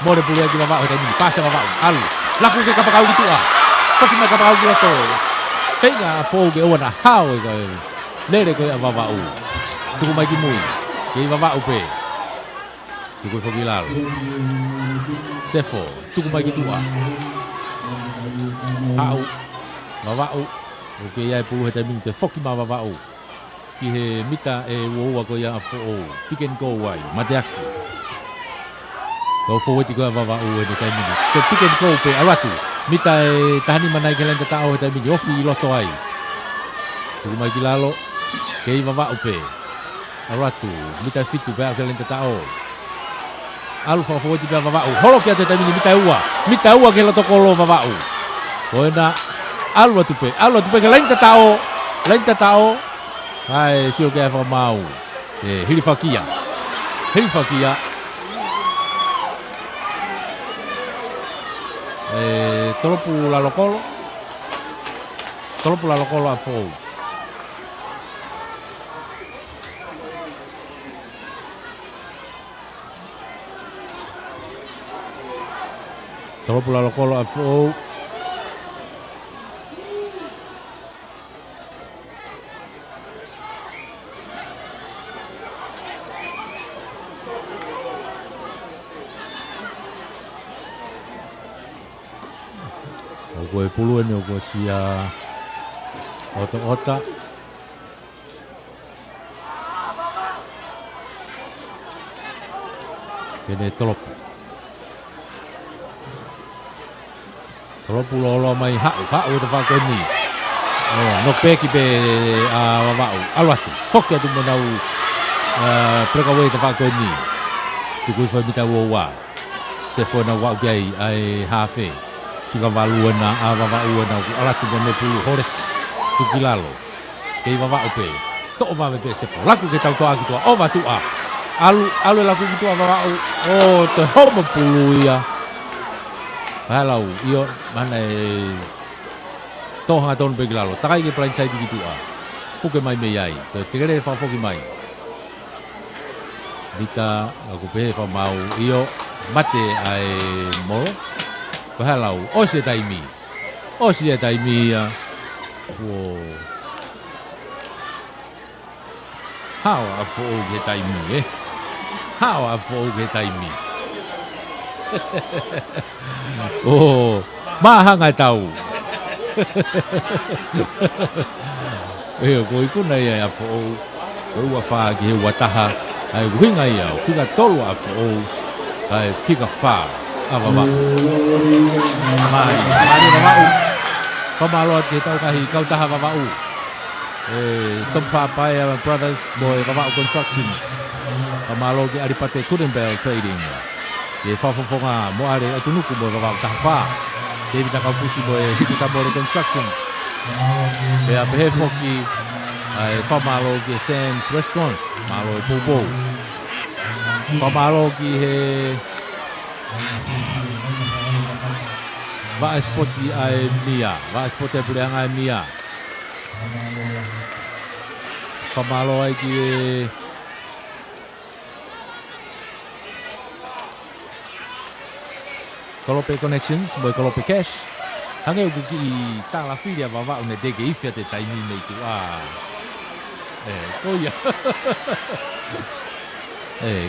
Mole pulu ia ki Vavaʻu he taimi ni, paasi ʻa Vavaʻu. ʻAlu. Laku ki he kapakau ki tuʻa. Foki mai kapakau ki loto. Feinga ʻa Foʻou ke ʻoua naʻa hao e kau lele ko ia ʻa Vavaʻu. Tuku mai ki mui. Kei Vavaʻu pē. Tuku foki ki lalo. Sefo, tuku mai ki tuʻa. Haʻu. Vavaʻu. ʻOku ʻi ai e pulu he taimi ni, toe foki mai ʻa Vavaʻu ki he mita ʻe uaua ko ia ʻa Foʻou. Pick and go ai, mateaki. Kau fōueti ko ia ʻa Vavaʻu he taimi ni. Toe pick and go pē, ʻalu atu. Mita ʻe tahanima nai ki he laine tataʻo he taimi ni, ofi ʻi loto ai. Tuku mai ki lalo, kei Vavaʻu pē. ʻAlu atu, mita ʻe fitu pē ʻo aʻu ki he laine tataʻo. ʻAlu fakafōueti pē ʻa Vavaʻu. Holoki atu he taimi ni, mita ʻe ua. Mita ʻe ua ki he loto kolo ʻo Vavaʻu. Ko ena, ʻalu atu pē, ʻalu atu pē ki he laine tataʻo. Laine tataʻo. ʻAi, sio ki ai e fakamaau. ʻE, hilifakia. Hilifakia. ʻE, tolopu lalo kolo. Tolopu lalo kolo ʻa Foʻou. Tolopu lalo kolo ʻa Foʻou. ʻOku ʻi ai e pulu eni, ʻoku ʻosi ʻa ʻOtoʻota. Ke ne tolopu. Tolopu lōloa mai, haʻu, haʻu e tafaʻaki ko eni. ʻO, knock back pē ʻa Vavaʻu. ʻAlu atu. Foki atu mo ʻenau, ʻa, breakaway tafaʻaki ko eni. Tuku hifo e mita ʻe uaua. Sefo ena ʻoku aʻu ki ai ʻa e hafe. Fika valu ena ʻa Vavaʻu ena ʻoku ʻalu atu mo e pulu, Holesi. Tuku ki lalo. Kei Vavaʻu pē. Toʻo vave pē Sefo. Laku ki he tautuʻa ki tuʻa. ʻOva tuʻa. ʻAlu, ʻalu e laku ki tuʻa Vavaʻu. ʻO, toe homo pulu ia. Pehē lau, ʻio, mana e tō hangatonu pē ki lalo. Takai ki he blindside ki tuʻa. Puke mai mei ai. Toe tekele fakafoki mai. Mita, ʻoku pehē fakamaau, ʻio, mate ʻa e molo. Pehē lau, ʻosi e taimi. ʻOsi e taimi ia. Kuo hao ʻa Foʻou ki he taimi, ē? Hao ʻa Foʻou ki he taimi. ʻO, māhanga e tau. ʻIo, ko e ikuna ia ʻa Foʻou. Ko e ua fā ki he ua taha. ʻA e ʻuhinga ia ʻo e fika tolu ʻa Foʻou, ʻa e fika fā ʻa Vavaʻu. Mālie, mālie Vavaʻu. Fakamālō atu ki he taukahi kautaha Vavaʻu. ʻE, Tom Faʻapaea Brothers mo e Vavaʻu Construction. Fakamālō ki ʻAlipate Kutenbell Trading. Ki he Fakafofonga mo ʻAle ʻOtunuku mo e Vavaʻu taha fā. Tēvita Kaufusi mo e Hiku Tamole Constructions. Pea pehē foki ʻa e fakamālō ki he Sam's Restaurant. Mālō e poupou. Fakamālō ki he vaʻa sipoti ʻa e Mia. Vaʻa sipoti ʻa e Puleʻanga ʻa e Mia. Fakamālō ai ki he Kolope Connections mo e Kolope Cash. Hangē ʻoku kiʻi tālafili ʻa Vavaʻu naʻe teʻeki ifi ʻa e taimi mei tuʻa. ʻE, ko ia. ʻE,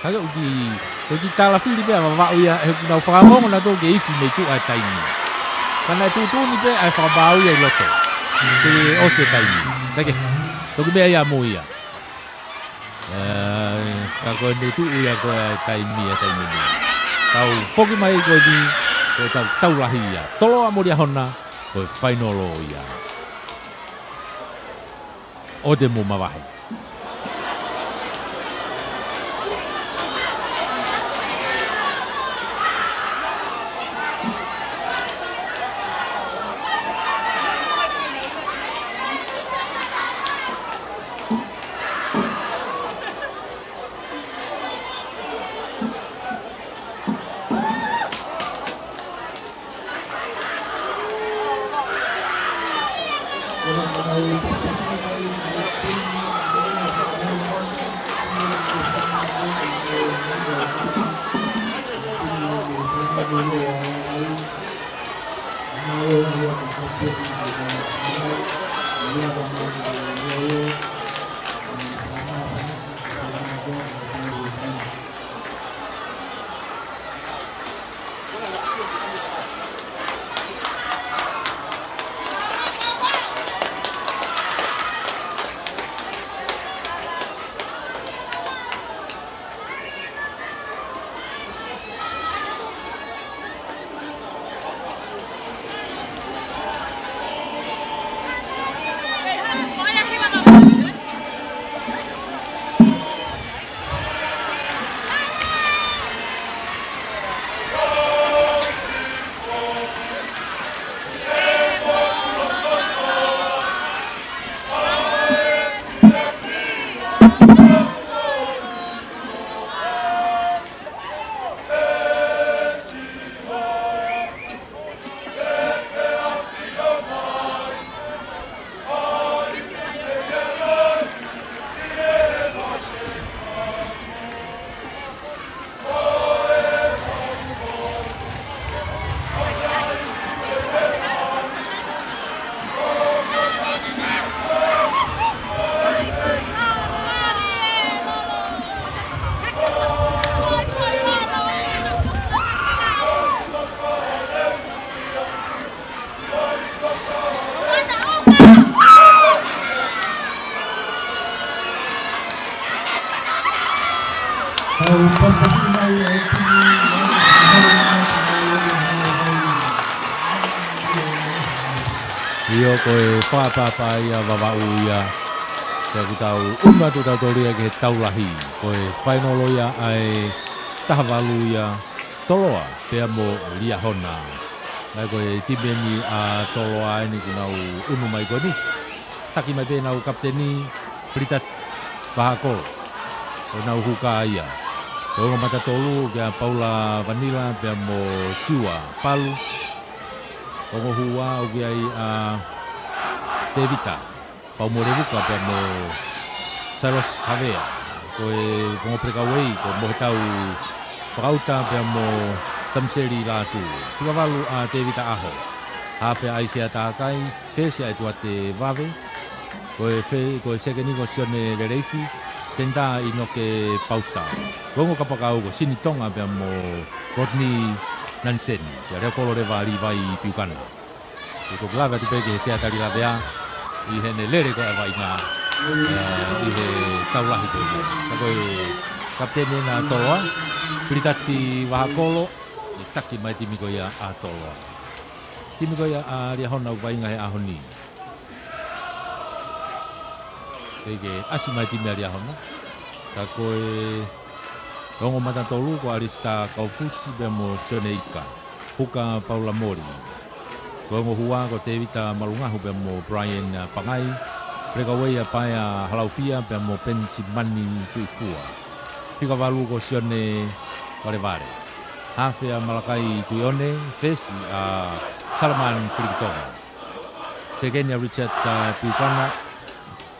hangē ʻoku kiʻi, ko e kiʻi tālafili pē ʻa Vavaʻu ia, he ʻoku nau fakaongo nautolu ke ifi mei tuʻa e taimi. Ka naʻe tuʻutuʻuni pē ʻa e fakamaau ia ʻi loto. Ke ʻosi e taimi. Naʻe ke, toki meʻa ia mo ia. ʻE, ka ko e ne tuʻu ia ko e taimi, ʻa e taimi ni. Tau foki mai ko eni, ko e tau, tau lahi ia. Toloa mo Liahona, ko e fainolo ia. ʻOua te mou mavahe. ʻIo, ko e fakaʻapaʻapa ia Vavaʻu ia. Pea kuo tau ʻunu atu tautolu ia ki he tau lahi. Ko e fainolo ia ʻa e taha valu ia Toloa pea mo Liahona. ʻA ia ko e timi eni ʻa Toloa eni kuo nau ʻunu mai ko eni. Taki mai pē ʻenau kapiteni, Pilitati Vahakolo. Ko ʻenau huka ia. Ko e ongo mata tolu, ʻoku ʻi ai ʻa Paula Vanila pea mo Siua Palu. Ko e ongo hua, ʻoku ʻi ai ʻa Tevita Paumolevuka pea mo Sailosi Havea. Ko e ongo pelekaueʻi, ko Mohetau Pakauta pea mo Tamiseli Lātū. Fika valu ʻa Tevita ʻAho. Hafe ʻa ʻAisea Takai, fesi ʻa ʻEtuate Vave. Ko e fe-, ko e sekeni ko Sione Leleifi, senitā ʻInoke Pauta. Ko e ongo kapakau ko Sini Tonga pea mo Rodney Nanseni. Pea leʻo kolo leva ʻa Livai Piukana. ʻE toki lave atu pē ki he sea tali lavea ʻi heʻene lele ko ē ʻa e vaʻinga, ē, ʻi he tau lahi ko ē. Ka ko e kapiteni ena Toloa, Pilitati Vahakolo, ʻe taki mai timi ko ia ʻa Toloa. Timi ko ia ʻa Liahona ʻoku vaʻinga he ʻaho ni. Kei ke ʻasi mai timi ʻa Liahona. Ka ko e ongo mata tolu ko ʻAlisita Kaufusi pea mo Sione Ika. Huka Paula Moli. Ko e ongo hua ko Tevita Malungahu pea mo Brian Pangai. Pelekaueʻi ʻa Paea Halaufia pea mo Penisimani Tuʻifua. Fika valu ko Sione Valevale. Hafe ʻa Malakai Tuione, fesi ʻa Salamani Filikitonga. Sekeni ʻa Richard, ā, Piukana,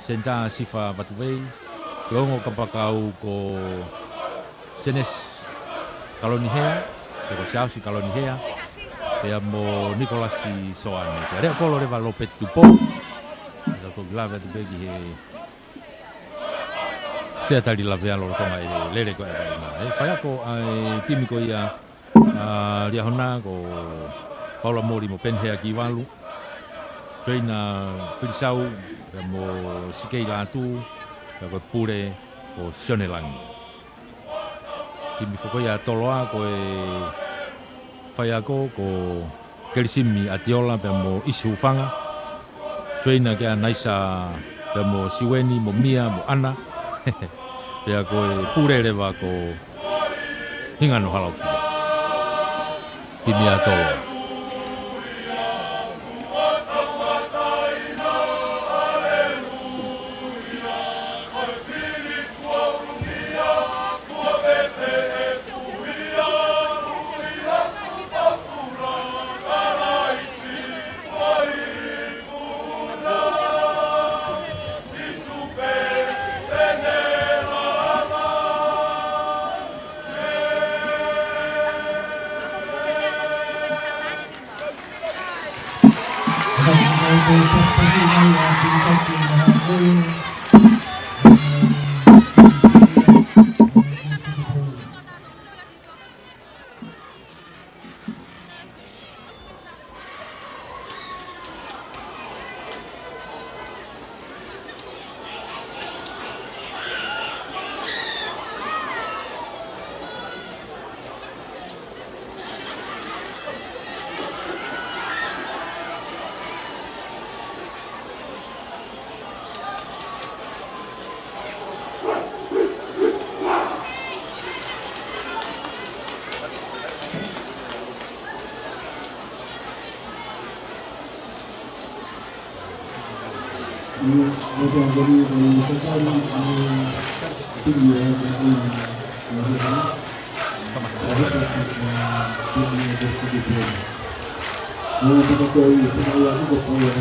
senitā Sifa Vatuvei, ko e ongo kapakau ko Senesi Kalonihea, pe ko Siaosi Kalonihea, pea mo Nikolasi Soane. Pea leʻo kolo leva ʻa Lopeti Tupou, ʻe toki lave atu pē ki he sea tali lavea lolotonga e lele ko ē ʻa e vaʻinga. ʻE faiako ʻa e timi ko ia ʻa Liahona ko Paula Moli mo Penihea Kivalu, Treina Filisau, pea mo Sikei Lātū, pea ko e pule ko Sione Langi. Timi foki ia ʻa Toloa ko e faiako ko Kelisimi ʻAtiola pea mo ʻIsi Hufanga. Treina kia Naisa pea mo Siueni mo Mia mo ʻAna. Pea ko e pule leva ko Hingano Halaufia. Timi ʻa Toloa.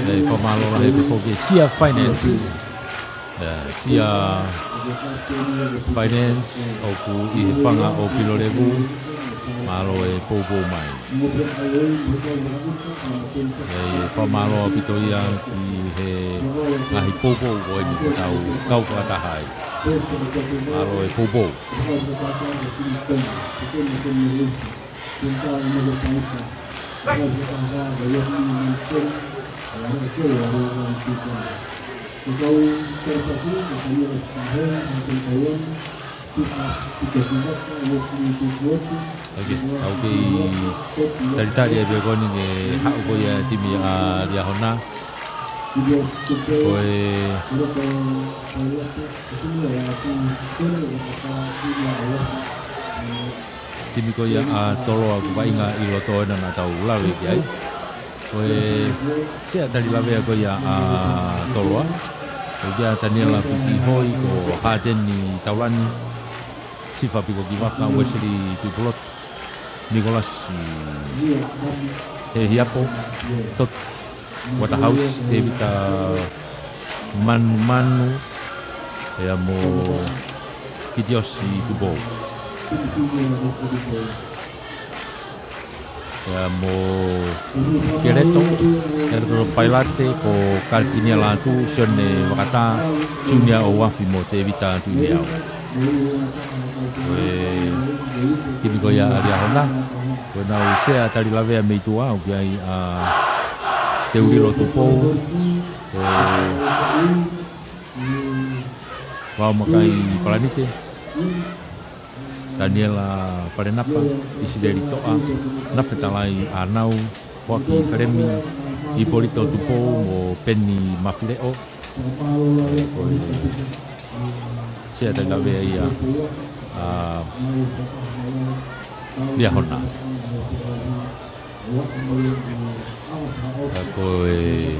ʻE fakamālō lahi pē foki kia Sia Finances. ʻIa, Sia Finance, ʻoku ʻi he fanga ʻo Pilolevu, mālō e poupou mai. ʻIa, ʻe fakamālō ʻaupito ia ki he ngaahi poupou ko eni ʻoku tau kau fakataha ai. Mālō e poupou. ʻOkei, tau kei talitali ʻa e pē ko eni ke haʻu ko ia timi ʻa Liahona. Ko e timi ko ia ʻa Toloa ʻoku vaʻinga ʻi loto ena naʻa tau lave ki ai. Ko e sea tali lavea ko ia ʻa Toloa. Ko ia Taniela Fisihoi, ko Hateni Taulani, Sifa Piko Kivaka, Wesley Tuipulotu, Nikolasi Hehiapo, Toti Waterhouse, Tevita Manumanu, pea mo Kitiosi Tupou. Pea mo Keleto, Keleto Pailate, ko Kalitinia Lātū, Sione Vakatā, Junior ʻOuafi mo Tevita Tuimeau. Ko e timi ko ia ʻa Liahona, ko ʻenau sea tali lavea mei tuʻa, ʻoku ʻi ai ʻa Teulilo Tupou, ko Vao Makai Palanite, Taniela Palenapa, ʻIsileli Toʻa, Nafetalai ʻAnau, Foaki Felemi, Ipolito Tupou mo Peni Mafileʻo. Ko e sea tali lavea ia ʻa Liahona. Pea ko e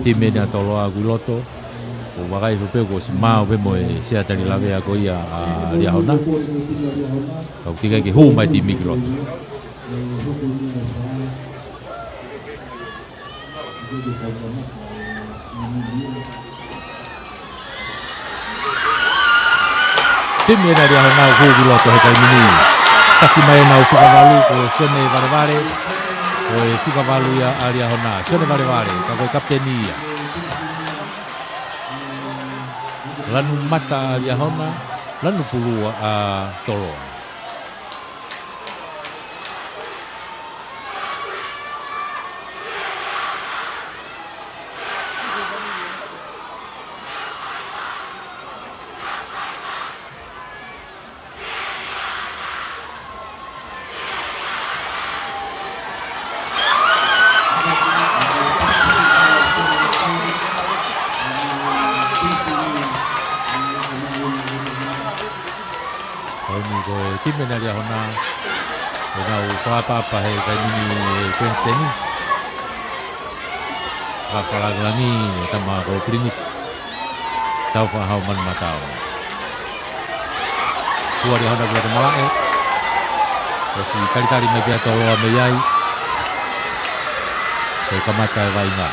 timi eni ʻa Toloa ʻoku ʻi loto, ʻoku vakai hifo pē kuo ʻosi maau pē mo e sea tali lavea ko ia ʻa Liahona. Ka ʻoku teʻeki ke hū mai timi ki loto. Timi ena ʻa Liahona ʻoku hū ki loto he taimi ni. Taki mai ʻenau fika valu ko Sione Valevale. Ko e fika valu ia ʻa Liahona, Sione Valevale, ka ko e kapiteni ia. Lanu mata ʻa Liahona, lanu pulū ʻa Toloa. Ko eni ko e timi ena ʻa Liahona, ʻoku nau fakaʻapaʻapa he taimi ni ʻe Kuiniseni. Fakalangilangi ʻe Tama ko Pilinisi Taufaʻāhau Manumataongo. Hū ʻa Liahona ki loto malaʻe. ʻOsi talitali mai pē ʻa Toloa mei ai. Ko e kamata e vaʻinga.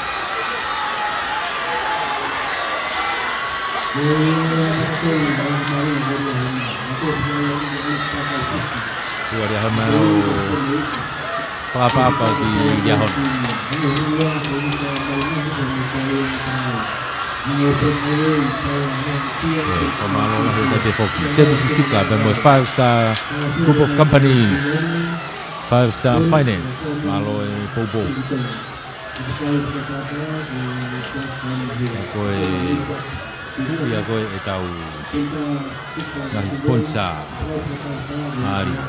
Hū ʻa Liahona ʻo fakaʻapaʻapa ki Liahona. ʻE, fakamālō lahi ʻaupito foki. Semi Sisika, pea mo e Five Star Group of Companies, Five Star Finance, mālō e poupou. Ko e, ia ko e ʻetau ngaahi sponsor. Mālie.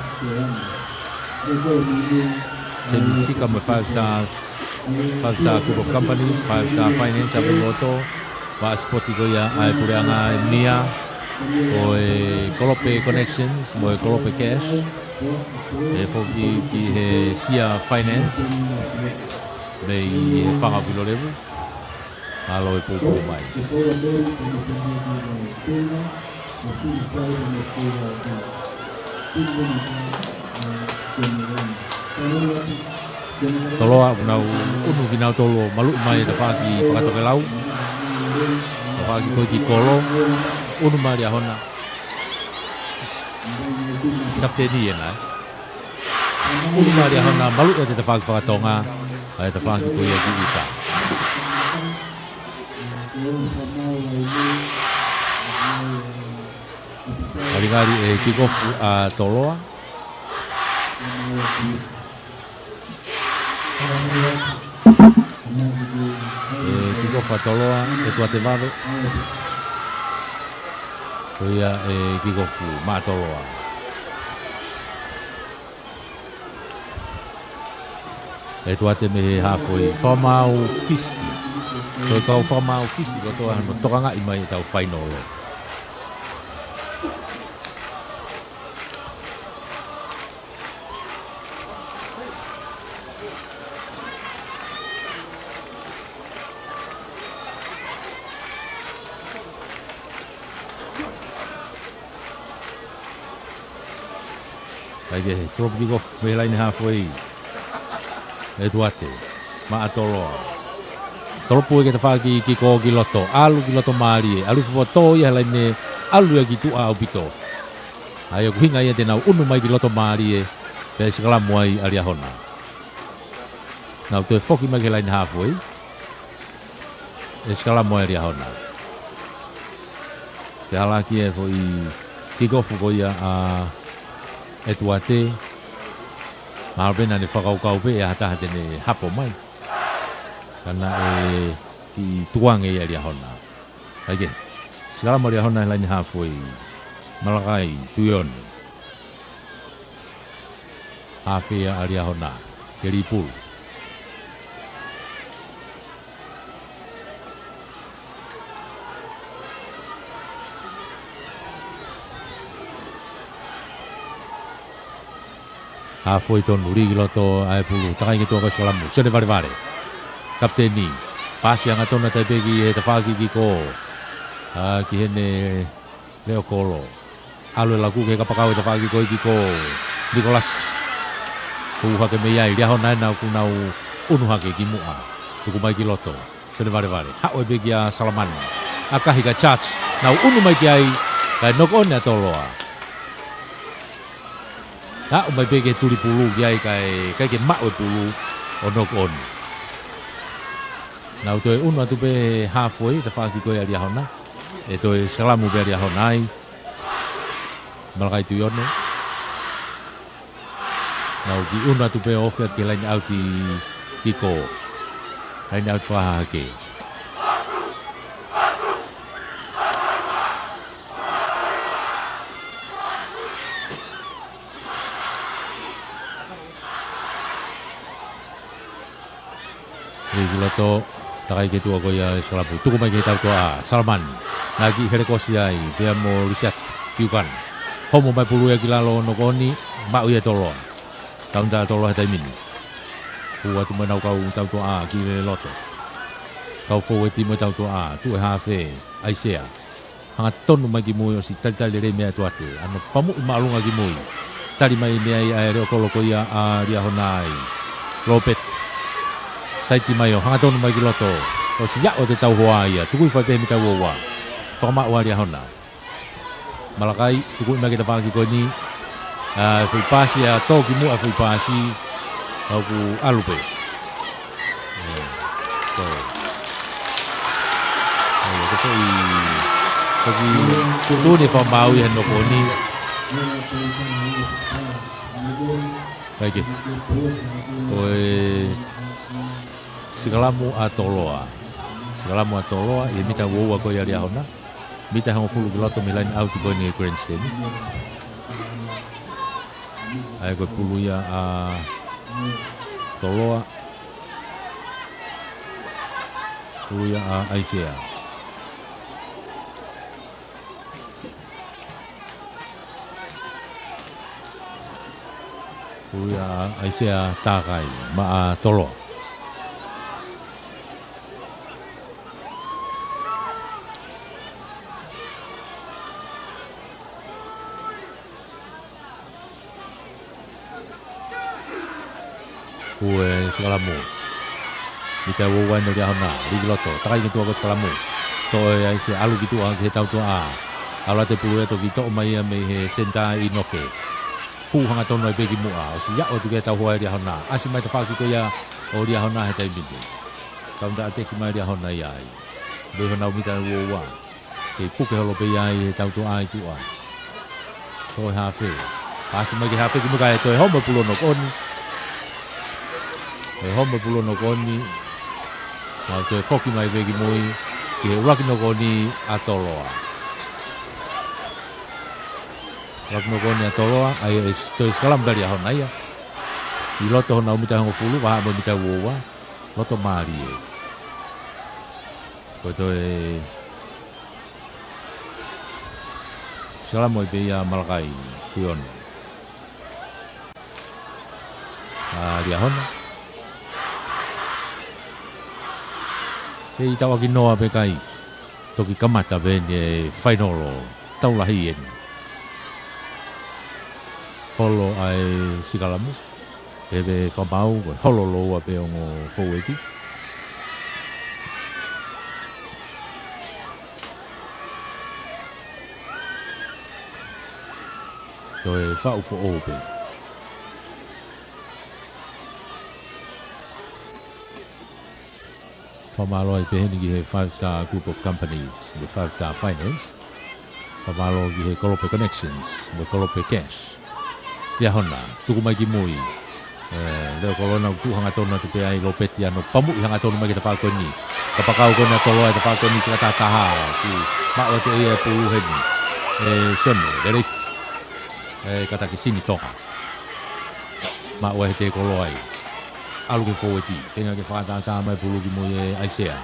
Semi Sisika mo e Five Stars, Five Star Group of Companies, Five Star Finance, ʻa e moto, ʻa e sipoti ko ia ʻa e puleʻanga ʻe mia, ko e Kolope Connections, mo e Kolope Cash, ʻe foki ki he Sia Finance, mei he fanga ʻo Pilolevu. Mālō e poupou mai. Toloa, ʻoku nau ʻunu kinautolu ʻo maluʻi mai e tafaʻaki fakatokelau. Tafaʻaki ko ē ki kolo, ʻunu mai ʻa Liahona. Kapiteni ena, ē. ʻUnu mai ʻa Liahona, maluʻi ʻa e tafaʻaki fakatonga, ʻa e tafaʻaki ko ia ki ʻuta. Ngalingali e kick off ʻa Toloa. E kick off ʻa Toloa, ʻe tuate vave. Ko ia e kikofu maʻa Toloa. ʻEtuate mei he hafoi, fakamaau Fisi. Ko e kau fakamaau Fisi kotoa hono tokangaʻi mai ʻetau fainolo. Kae kehe, drop kikofu mei he laine hafoi. ʻEtuate maʻa Toloa. Tolopu ʻe he tafaʻaki kiko ki loto. ʻAlu ki loto mālie. ʻAlu fopoto ia he laine, ʻalu ia ki tuʻa ʻaupito. ʻA ia ʻoku ʻuhinga ia te nau ʻunu mai ki loto mālie. Pea sikalamu ai ʻa Liahona. Nau toe foki mai ki he laine hafoi. ʻE sikalamu ai ʻa Liahona. Ke halaki e foʻi kikofu ko ia ʻa ʻEtuate. Mahalo pē naʻa ne fakakaukau pē ʻe ha taha te ne hapo mai. Ka naʻe kiʻi tukuange ia ʻe Liahona. Kae kehe, sikalamu ʻa Liahona he laine hafoi. Malakai Tuione. Hafe ia ʻa Liahona. Ke lipulu. Hafoi tonu, lī ki loto ʻa e pulu, takai ki tuʻa ko e sikalamu, Sione Valevale. Kapiteni, paasi hangatonu atu ai pē ki he tafaʻaki kiko. ʻA, ki heʻene leʻo kolo. ʻAlu e laku ki he kapakau e tafaʻaki ko e kiko. Nikolasi. Hū hake mei ai, Liahona ena ʻoku nau ʻunu hake ki muʻa. Tuku mai ki loto. Sione Valevale. Haʻu ai pē kia Salamani. ʻAkahi kae charge. Nau ʻunu mai ki ai. Kae knock on ʻa Toloa. Haʻu mai pē ke tuli pulu ki ai kae, kae ke maʻu e pulu ʻo knock on. Nau toe ʻunu atu pē he hafoi, tafaʻaki ko ia ʻa Liahona. ʻE toe sikalamu pē ʻa Liahona ai. Malakai Tuione. Nau kiʻi ʻunu atu pē ʻo ofi atu ki he laine ʻauti kiko. Laine ʻauti fakahahake. Lī ki loto, takai ki tuʻa ko ia e sikalamu. Tuku mai ki he tautoʻa, Salamani. Naʻe kiʻi helekosi ai, pea mo Lisiate Piukana. Homo mai pulu ia ki lalo ʻo knock on, maʻu ia ʻe Toloa. Kaunta ʻa Toloa he taimi ni. Hū atu mo ʻenau kau tautoʻa ki loto. Kau fōueti mo e tautoʻa, tuʻu e hafe, ʻAisea. Hangatonu mai ki mui ʻosi talitali lelei mei ʻEtuate. ʻAno pamuʻi māʻolunga ki mui. Tali mai mei ai ʻa e leʻo kolo ko ia ʻa Liahona ai. Lopeti. Saiti mai ʻo hangatonu mai ki loto. ʻOsi aʻu atu e tau hoa ia. Tukui fai pē he mita ua ua. Fakamaʻu ʻa Liahona. Malakai, tuku mai ki he tafaʻaki ko eni. ʻA, foʻi paasi ʻa e tō ki muʻa foʻi paasi. ʻOku ʻalu pē. ʻIo, ko e. ʻIo, ko e foʻi, foʻi tuʻutuʻuni fakamaau ia he knock on. Kae kehe. Ko e sikalamu ʻa Toloa. Sikalamu ʻa Toloa, ʻi he mita ua ua ko ia ʻa Liahona. Mita hongofulu ki loto mei he laine ʻauti ko eni he grandstand. ʻA ia ko e pulu ia ʻa Toloa. Pulu ia ʻa ʻAisea. Pulu ia ʻa ʻAisea Takai, maʻa Toloa. Hū e sikalamu. Mita ua ua ʻa Liahona, lī ki loto, takai ki tuʻa ko e sikalamu. Toʻo ʻe ʻAisea, ʻalu ki tuʻa ki he tautoʻa. ʻAlu atu e pulu ʻe toki toʻo mai ia mei he senitā ʻInoke. Hū hangatonu ai pē ki muʻa, ʻosi aʻu atu ki he tau hoa ʻa Liahona. ʻAsi mai tafaʻaki ko ia ʻo Liahona he taimi ni. Kaunta ʻateki mai ʻa Liahona ia ai. Mei honau mita ua ua. Kei puke holo pē ia ʻi he tautoʻa ʻi tuʻa. Toe hafe. Paasi mai ki he hafe ki muʻa kae toe homo e pulu ʻo knock on. Toe homo e pulu ʻo knock on. Nau toe foki mai pē ki mui. Ki he ʻuluaki knock on ʻa Toloa. Laku nokooni ʻa Toloa, ʻa ia ʻe s-, toe sikalamu pē ʻa Liahona ia. ʻI loto honau mita hongofulu, vahaʻa mo e mita uaua. Loto mālie. Ko e toe sikalamu ai pē ia Malakai Tuiono. ʻA Liahona. Kei tauʻaki noa pē kai. Toki kamata pē eni e fainolo tau lahi eni. Holo ʻa e sikalamu. Pea pē fakamaau, ko e holo lōua pē ongo foueti. Toe faʻu foʻou pē. Fakamālō ai pē heni ki he Five Star Group of Companies, mo e Five Star Finance. Fakamālō ki he Kolope Connections, mo e Kolope Cash. Liahona, tuku mai ki mui. ʻE, leo kolo ena ʻoku tuʻu hangatonu atu pē ai Lopeti ʻa hono pamuʻi hangatonu mai ki he tafaʻaki ko eni. Kapakau ko ena Toloa ʻi he tafaʻaki ko eni fika taha taha. Kuo maʻu ʻe ia e pulu heni. ʻE, Sione, lelei. ʻE, kātaki Sini Tonga. Maʻu ʻe he tēkolo ai. ʻAlu ki he foueti. Feinga ke fakatātā mai pulu ki mui ʻe ʻAisea.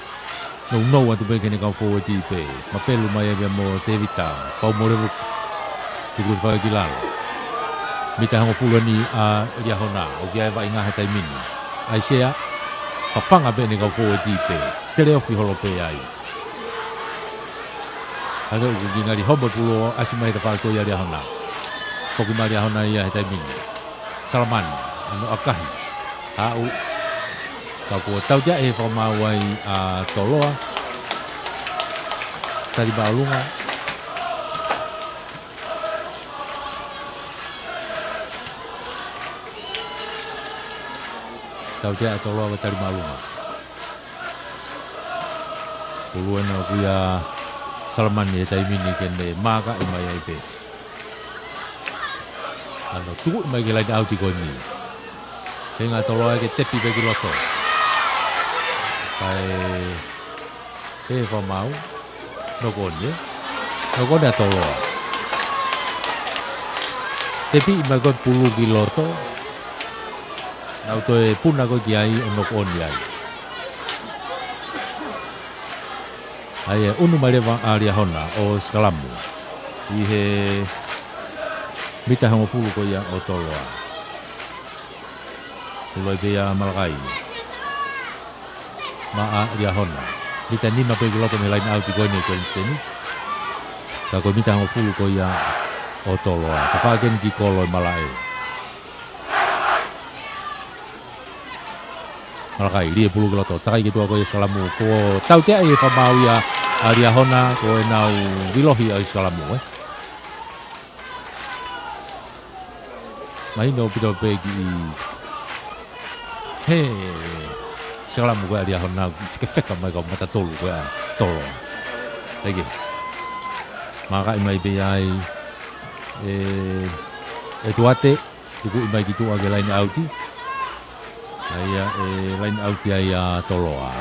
Nounou atu pē ki heʻene kau foueti pē. Mapelu mai ʻe ia mo Tevita. Pau mo Levuku. Tuku ʻi fai ki lalo. Mita hongofulu eni ʻa Liahona. ʻOku ʻi ai e vaʻinga he taimi ni. ʻAisea. Fafanga pē ʻene kau foueti pē. Teleofi holo pē ai. Hake ʻoku kiʻi ngali homo e pulu ʻo ʻasi mai he tafaʻaki ko ia ʻa Liahona. Foki mai Liahona ia he taimi ni. Salamani, ʻa hono ʻakahi. Haʻu. Ka kuo tautea ʻe he fakamaau ai ʻa Toloa. Tali māʻolunga. Tautea ʻa Toloa mo e tali māʻolunga. Pulu ena ʻoku ʻia Salamani he taimi ni ke ne maakaʻi mai ai pē. ʻA hono tukuʻi mai ki he laine ʻauti ko eni. Feinga ʻa Toloa ke tepi pē ki loto. Kae pehē fakamaau. Nokooni, ē? Nokooni ʻa Toloa. Tepiʻi mai ko e pulu ki loto. Nau toe puna ko ē ki ai ʻo nokooni ai. ʻA ia ʻe ʻunu mai leva ʻa Liahona ʻo sikalamu. ʻI he mita hongofulu ko ia ʻo Toloa. Loi pē ia Malakai. Maʻa Liahona. Mita nima pē ki loto mei he laine ʻauti ko eni ʻa Queenston. Ka ko e mita hongofulu ko ia ʻo Toloa. Tafaʻaki eni ki kolo ʻe malaʻe. Malakai, lī e pulu ki loto. Takai ki tuʻa ko ia sikalamu. Kuo tautea ʻe he fakamaau ia ʻa Liahona, ko ʻenau vilohi ʻa e sikalamu, ē. Mahino ʻaupito pē kiʻi hē sikalamu ko ē ʻa Liahona, fekafeka mai kau mata tolu ko ē ʻa Toloa. Teke. Maakaʻi mai pē ai ʻe, ʻe Tuate, tukuʻi mai ki tuʻa ki he laine ʻauti. ʻA ia ʻe laine ʻauti ai ʻa Toloa.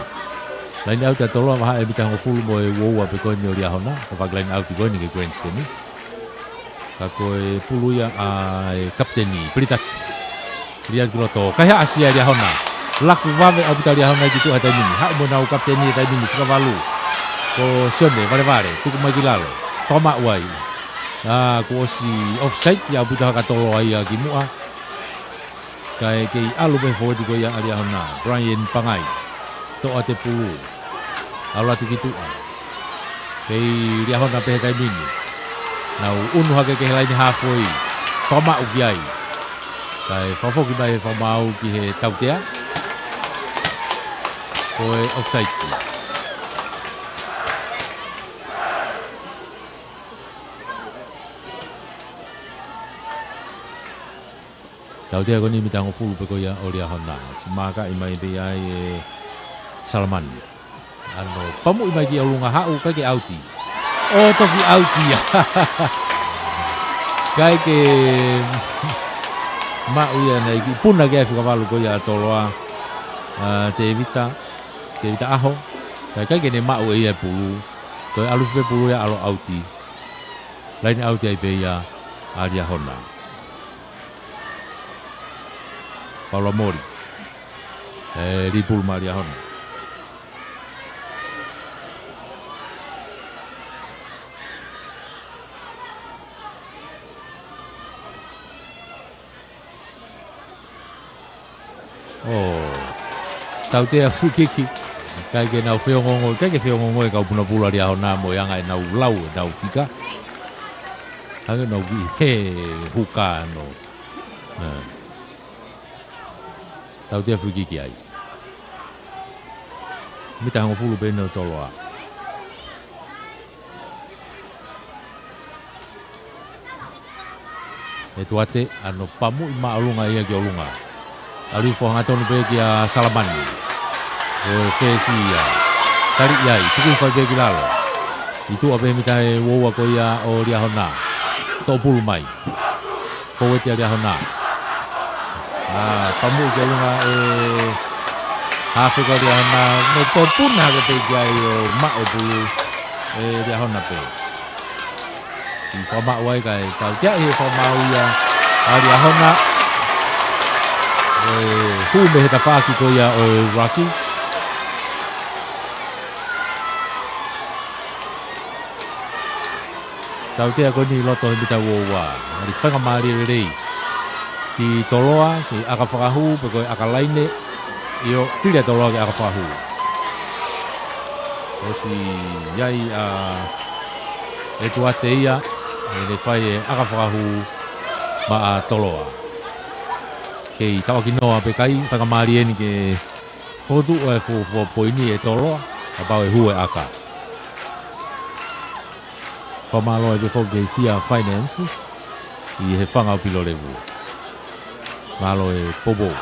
Laine ʻauti ʻa Toloa, vahaʻa e mita hongofulu mo e uaua pē ko eni ʻo Liahona, tafaʻaki laine ʻauti ko eni ki he Queenston. Ka ko e pulu ia ʻa e kapiteni, Pelitati. Lī atu ki loto, kaihaʻasi ʻa Liahona. Laku vave ʻaupito ʻa Liahona ki tuʻa he taimi ni. Haʻu mo ʻenau kapiteni he taimi ni, fika valu. Ko Sione, Valevale, tuku mai ki lalo. Fakamaʻu ai. ʻA, kuo ʻosi offside, ʻia ʻaupito hake ʻa Toloa ia ki muʻa. Kae kei ʻalu pē fōueti ko ia ʻa Liahona, Brian Pangai. Toʻa e pulu. ʻAlu atu ki tuʻa. Kei Liahona pē he taimi ni. Nau ʻunu hake ki he laine hāfoi. Fakamaʻu ki ai. Kae fakafoki mai e fakamaau ki he tautea. Ko e offside. Tautea ko eni mita hongofulu pē ko ia ʻo Liahona. Siʻi maakaʻi mai pē ai ʻe Salamani. ʻA hono pamuʻi mai ki ʻolunga, haʻu, ʻikai ke ʻauti. ʻO toki ʻauti ia. ʻIkai ke maʻu ia, naʻe kiʻi puna ki ai e fika valu ko ia ʻa Toloa. ʻA, Tevita, Tevita ʻAho. Kae ʻikai ke ne maʻu ʻe ia e pulu. Toe ʻalu pē pulu ia ʻalu ʻauti. Laine ʻauti ai pē ia ʻa Liahona. Paula Moli. ʻE, lī pulu maʻa Liahona. ʻO tautea free kick. ʻIkai ke nau feongoongo, ʻikai ke feongoongo e kau punapulu ʻa Liahona mo e anga ʻenau lau ʻenau fika. Hangē nau ki he huka ʻanō. ʻE. Tautea free kick ai. Mita hongofulu pē ʻeni ʻo Toloa. ʻE Tuate, ʻa hono pamuʻi māʻolunga ia ki ʻolunga. ʻAlu hifo hangatonu pē kia Salamani. ʻO e fesi ia. Tali ia ai, tuku hifo ai pē ki lalo. ʻI tuʻa pē he mita ʻe uaua ko ia ʻo Liahona. Toʻo pulu mai. Fōueti ʻa Liahona. ʻA, pamuʻi ki ʻolunga e hafe ko Liahona. Mo tō puna hake pē ki ai ʻo maʻu e pulu ʻe Liahona pē. ʻI fakamaʻu ai kae tautea ʻi he fakamaʻu ia ʻa Liahona. ʻE hū mei he tafaʻaki ko ia ʻo e ruck. Tautea ko eni ʻi loto he mita uaua. ʻAli faingamālie lelei. Ki Toloa, ki ʻaka fakahū, pe ko e ʻaka laine, ʻio, fili ʻa Toloa ki ʻaka fakahū. ʻOsi ʻi ai ʻa ʻEtuate ia, ʻene fai e ʻaka fakahū maʻa Toloa. Kei tauʻaki noa pē kai, faingamālie eni ke fokotuʻu e fuofua poini ʻe Toloa, kapau ʻe hū e ʻaka. Fakamālō ai pē foki ki he Sia Finances, ʻi he fanga ʻo Pilolevu. Mālō e poupou.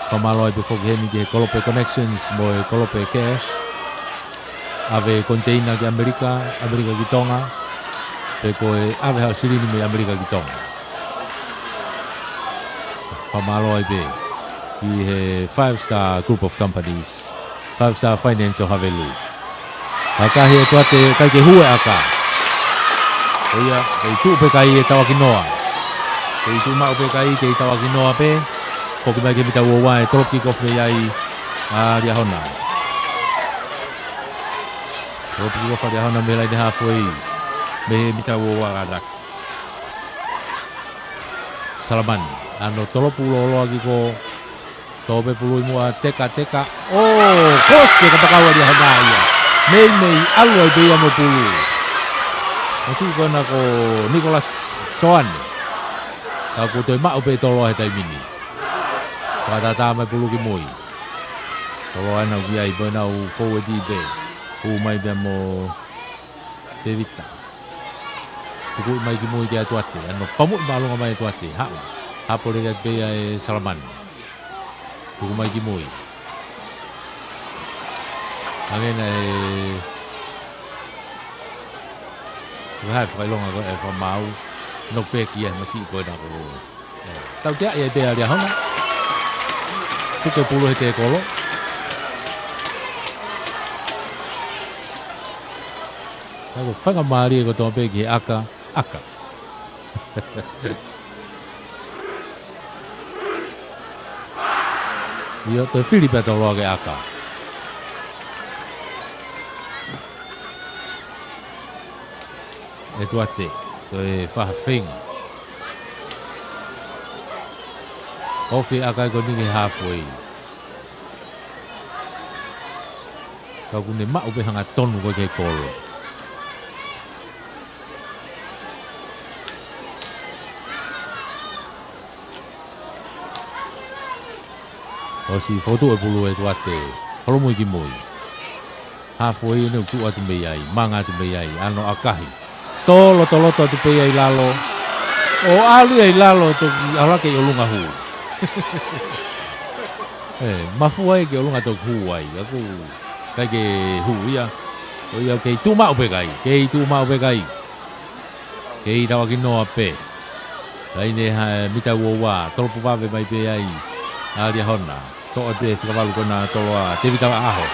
Fakamālō ai pē foki heni ki he Kolope Connections mo e Kolope Cash. ʻAve koniteina ki ʻAmelika, ʻAmelika ki Tonga. Pe ko e ʻave haʻo silini mei ʻAmelika ki Tonga. Fakamālō ai pē ki he Five Star Group of Companies, Five Star Finance ʻo Havelu. ʻAkahi ʻEtuate, ʻikai ke hū e ʻaka. ʻO ia, kei tuʻu pē kai ʻe tauʻaki noa. Kei tuʻu maʻu pē kai, kei tauʻaki noa pē. Foki mai ki he mita uaua ʻe toloki kofi ai ʻa Liahona. Toloki kofi ʻa Liahona mei he laine halfway. Mei he mita uaua ʻa Laki. Salamani, ʻa hono tolopu lōloa ki ko, tō pē pulu ʻi muʻa, teka, teka. ʻO, kosi e kapakau ʻa Liahona ia. Meimei ʻalu ai pē ia mo e pulu. Masiʻi ko ena ko Nicholas Soane. Ka kuo toe maʻu pē Toloa he taimi ni. Fakatātā mai pulu ki mui. Toloa ena ʻoku ʻi ai pē ʻenau fōueti pē. Hū mai pē mo Tevita. Tuku mai ki mui kia ʻEtuate, ʻa hono pamuʻi māʻolunga mai ʻEtuate, haʻu. Hapo lele atu pē ia ʻe Salamani. Tuku mai ki mui. Hangē naʻe, ko e hā e fakaʻilonga ko ē ʻa e fakamaau, knock back ia he masiʻi ko ena ko. Tautea ia pē ʻa Liahona. Tuku e pulu he tēkolo. Ka ko e faingamālie kotoa pē ki he ʻaka, ʻaka. ʻIo, toe fili pē ʻa Toloa ke ʻaka. ʻEtuate, toe fai ha feinga. Ofi ʻaka ko eni ki he halfway. Ka ʻoku ne maʻu pē hangatonu ko ē ki he kolo. ʻOsi fokotuʻu e pulu ʻe ʻEtuate. Holomui ki mui. Halfway ʻene tuʻu atu mei ai, manga atu mei ai, ʻa hono ʻakahi. Tō lotoloto atu pē ia ʻi lalo. ʻO ʻalu ia ʻi lalo toki ʻalu hake ʻi ʻolunga hū. ʻE, mafua ia ki ʻolunga toki hū ai. ʻOku ʻikai ke hū ia. ʻO ia kei tuʻu maʻu pē kai. Kei tuʻu maʻu pē kai. Kei tauʻaki noa pē. Laine ha mita uaua, tolopu vave mai pē ai ʻa Liahona. Toʻo atu e fika valu ko ena ʻa Toloa, Tevita Vaʻaho.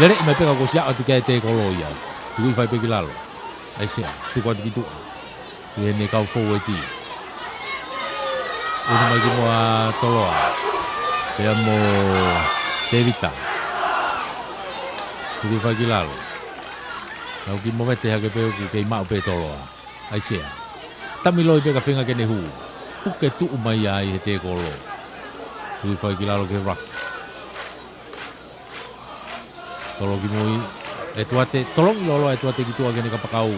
Lele mai pē ka kuo ʻosi aʻu atu ki ai e tēkolo ia. Tuku hifo ai pē ki lalo. ʻAisea, tuku atu ki tuʻa. ʻI heʻene kau foueti. ʻUnu mai ki muʻa ʻa Toloa. Pea mo Tevita. Siliu fai ki lalo. Nau kiʻi movete hake pē ʻoku kei maʻu pē Toloa. ʻAisea. Tamiloi pē ka feinga ke ne hū. Puke tuʻu mai ai he tēkolo. Siliu fai ki lalo ki he ruck. Tolo ki mui, ʻEtuate, tolongi loloa ʻEtuate ki tuʻa ki heʻene kapakau.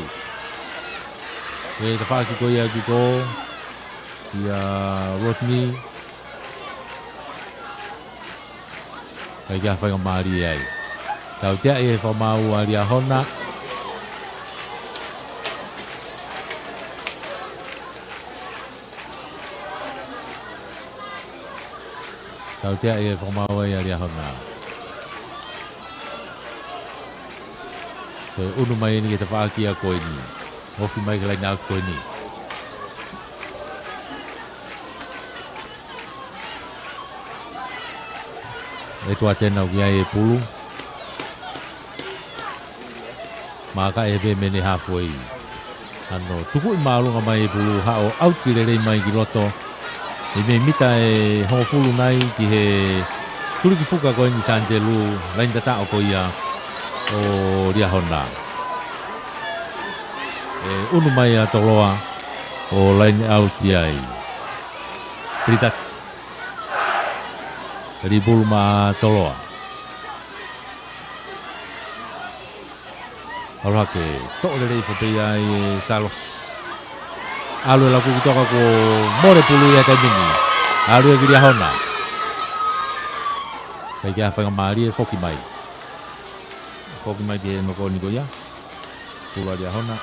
ʻE tafaʻaki ko ia ki ko, kia Rodney. ʻIkai ke ʻi ai ha faingamālie ai. Tauteaʻi ʻe he fakamaau ʻa Liahona. Tauteaʻi ʻe he fakamaau ʻa Liahona. Ko e ʻunu mai eni ki he tafaʻaki ia ko eni. Ofi mai ki he line out ko eni. ʻEtuate nau ki ai e pulu. Maka e pē mei he halfway. ʻAno, tukuʻi māʻolunga mai e pulu, haʻu ʻauti lelei mai ki loto. ʻI he mita ʻe hongofulu nai ki he tuliki fuka ko eni Santelu, laine tataʻo ko ia ʻo Liahona. ʻE ʻunu mai ʻa Toloa ʻo line out ai. Pilitati. Lī pulu maʻa Toloa. ʻAlu hake, toʻo lelei foki pē ia ʻe Salos. ʻAlu e laku ki toka kuo mole pulu ia he taimi ni. ʻAlu ia ki Liahona. ʻIkai ke ʻi ai ha faingamālie, foki mai. Foki mai ki he nokoni ko ia. Pulu ʻa Liahona.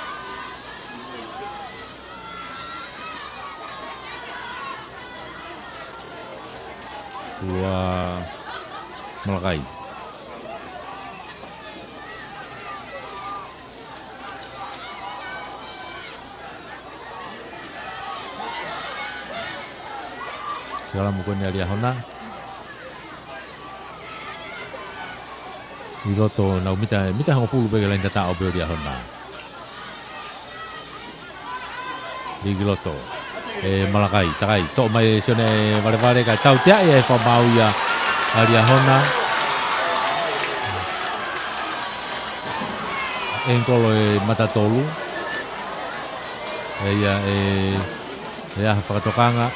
Pulu ʻa Malakai. Salamu ko eni ʻa Liahona. ʻI loto nau mita, mita hongofulu pē ki he laine tataʻo pē ʻo Liahona. Lī ki loto. ʻE Malakai, takai, toʻo mai ʻe Sione ʻe Valevale, kae tauteaʻi ʻe he fakamaau ia ʻa Liahona. Ankle ʻe Matatolu. ʻE ia ʻe, ʻe ʻi ai ha fakatokanga.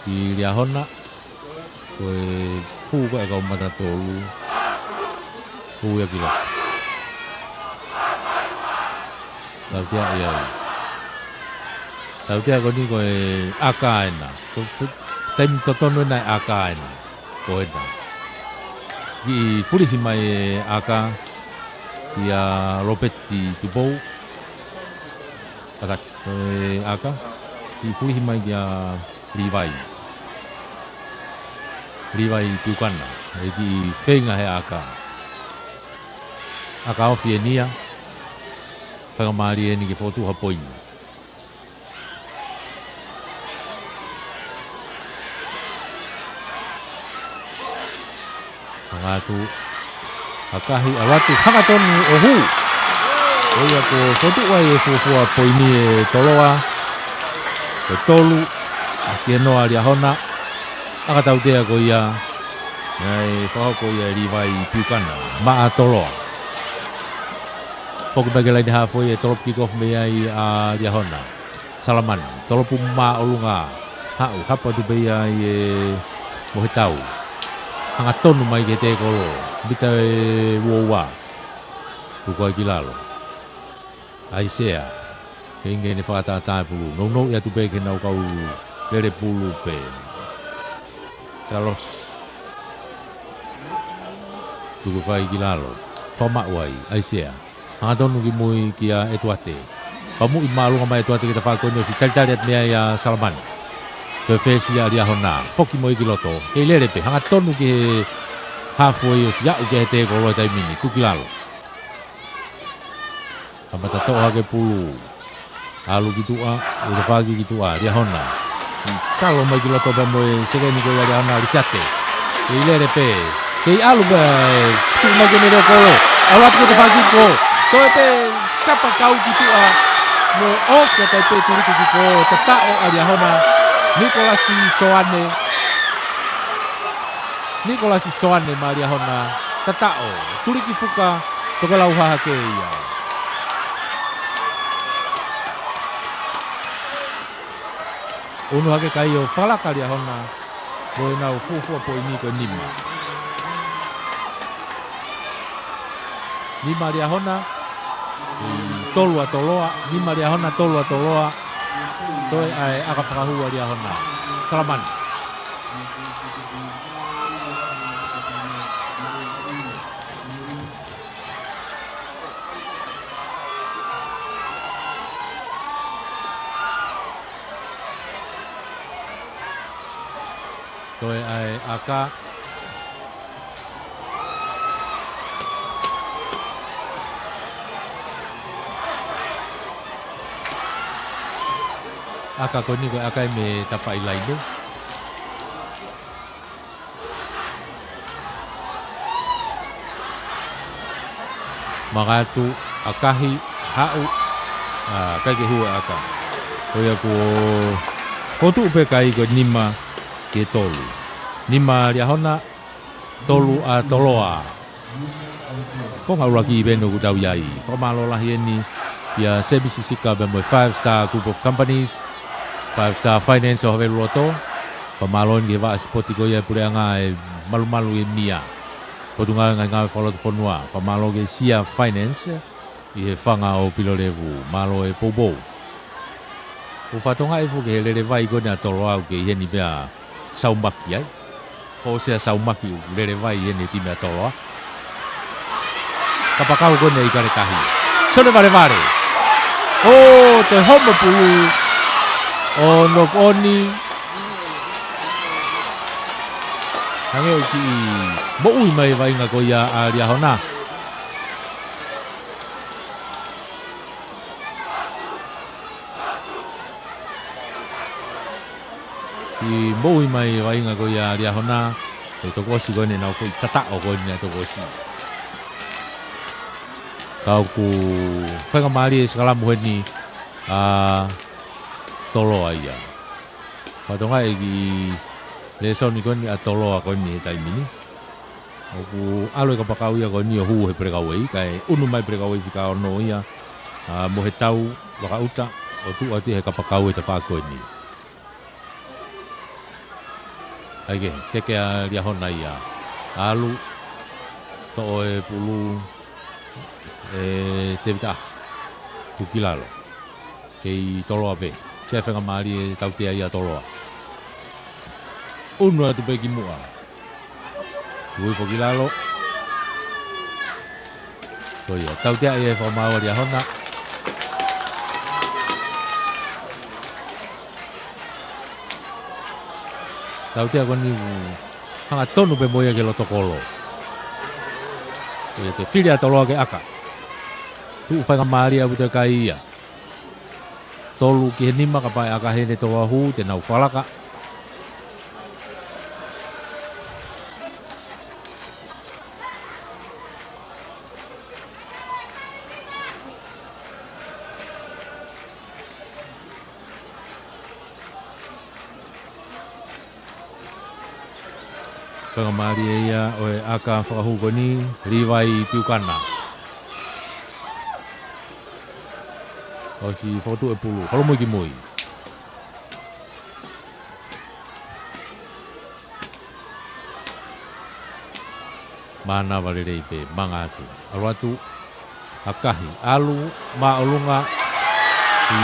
ʻI Liahona. Ko e hū ko ē ʻa e kau Matatolu. Hū ia ki loto. Tautea ia. Tautea ko eni ko e ʻaka ena. Ko e fu-, taimi totonu ena e ʻaka ena. Ko ena. Kiʻi fulihi mai e ʻaka. Kia Lopeti Tupou. ʻAtaki. Ko e ʻaka. Kiʻi fulihi mai kia Livai. Livai Piukana, ʻe kiʻi feinga he ʻaka. ʻAka ofi eni ia, faingamālie eni ke fokotuʻu ha poini. Hanga atu, ʻakahi, ʻalu atu, hangatonu ʻo hū. Ko ia kuo fokotuʻu ai e fuofua poini ʻe Toloa. Ko e tolu, ʻaki e noa ʻa Liahona. ʻAka tautea ko ia. Naʻe fakahoko ia ʻe Livai Piukana. Maʻa Toloa. Foki mai ki he laine halfway ʻe tolopu kick off mei ai ʻa Liahona. Salamani, tolopu māʻolunga, haʻu, hapa atu pē ia ʻi he mohetau. Hangatonu mai ki he tēkolo, mita ʻe uaua. Tuku ai ki lalo. ʻAisea, ke inge ne fakatātā e pulu. Nounou ia atu pē ke nau kau lele pulu pē. Salos. Tuku fai ki lalo. Fakamaʻu ai, ʻAisea. Hangatonu ki mui kia ʻEtuate. Pamuʻi māʻolunga mai ʻEtuate ki he tafaʻaki ko eni ʻosi talitali atu mei ai ʻa Salamani. Toe fesi ʻa Liahona. Foki mo ia ki loto. Kei lele pē. Hangatonu ki he halfway ʻosi aʻu ki he tēkolo he taimi ni. Tuku ki lalo. Kamata toʻo hake pulu. ʻAlu ki tuʻa, ʻi he faki ki tuʻa, Liahona. Kalo mai ki loto pea mo e sekeni ko ia Liahona, Lisiate. Kei lele pē. Kei ʻalu pē, tuʻu mai ki he meʻa kolo. ʻAlu atu ki he faki ko. Toe pē, Kapakau ki tuʻa, mo ʻoka tai pē tuliki ki ko tataʻo ʻa Liahona, Nikolasi Soane. Nikolasi Soane maʻa Liahona, tataʻo, tuliki fuka, tokelau hahake ia. ʻUnu hake kai ʻo falaka Liahona, mo ʻenau fuofua poini ko e nima. Nima Liahona, ʻi tolu ʻa Toloa, nima Liahona, tolu ʻa Toloa, toe ʻa e ʻaka fakahū ʻa Liahona. Salamani. Toe ʻa e ʻaka. ʻAka ko eni ko e ʻaka ia mei tapaʻi laine. Maka atu, ʻakahi, haʻu, ʻa, ʻikai ke hū e ʻaka. Ko ia kuo fotu pē kai ko e nima ki he tolu. Nima Liahona, tolu ʻa Toloa. Ko e ngaahi ʻuluaki ʻiveni ʻoku tau ʻi ai. Fakamālō lahi eni ʻia Semisi Sika pea mo e Five Star Group of Companies, Five Star Finance ʻo Haveluloto. Fakamālō eni ki he vaʻa sipoti ko ia e puleʻanga ʻe malumalu ʻi he meʻa. Potungāue Ngaahi Ngāue Fakalotofonua. Fakamālō ki he Sia Finance ʻi he fanga ʻo Pilolevu. Mālō e poupou. ʻOku fakatokangaʻi foki he lelevai ko eni ʻa Toloa ʻoku kei ʻi heni pea Saumaki ai. Hōsea Saumaki ʻoku lelevai ʻi heni he timi ʻa Toloa. Kapakau ko eni ʻe ʻIkale Tahi. Sione Valevale. ʻO, toe homo pulu. ʻO knock on. Hangē ʻoku kiʻi moʻui mai e vaʻinga ko ia ʻa Liahona. Kiʻi moʻui mai e vaʻinga ko ia ʻa Liahona, ʻe toki ʻosi ko eni ʻenau foʻi tataʻo ko eni ʻe toki ʻosi. Ka ʻoku faingamālie e sikalamu heni ʻa Toloa ia. Fakatokangaʻi e kiʻi lēsoni ko eni ʻa Toloa ko eni he taimi ni. ʻOku ʻalu e kapakau ia ko eni ʻo hū he pelekaueʻi, kae ʻunu mai pelekaueʻi fika ono ia, ʻa, mo e tau vakaʻuta, ʻo tuʻu atu ia he kapakau he tafaʻaki ko eni. ʻAi ke, teke ʻa Liahona ia. ʻAlu, toʻo e pulu, ʻe Tevita. Tuku ki lalo. Kei Toloa pē. Sia faingamālie e tautea ia ʻa Toloa. ʻUnu atu pē ki muʻa. Ui foki lalo. Ko ia, tautea ia ʻe fakamaau ʻa Liahona. Tautea ko eni ʻoku hangatonu pē mo ia ki he loto kolo. Ko ia toe fili ʻa Toloa ke ʻaka. Tuʻu faingamālie ʻaupito e kai ia. Tolu ki he nima kapau ʻe ʻaka heni Toloa hū, te nau falaka. Faingamālie ia ʻo e ʻaka fakahū ko eni, Livai Piukana. ʻOsi fokotuʻu e pulu, holomui ki mui. Mānava lelei pē, manga atu. ʻAlu atu, ʻakahi, ʻalu, māʻolunga,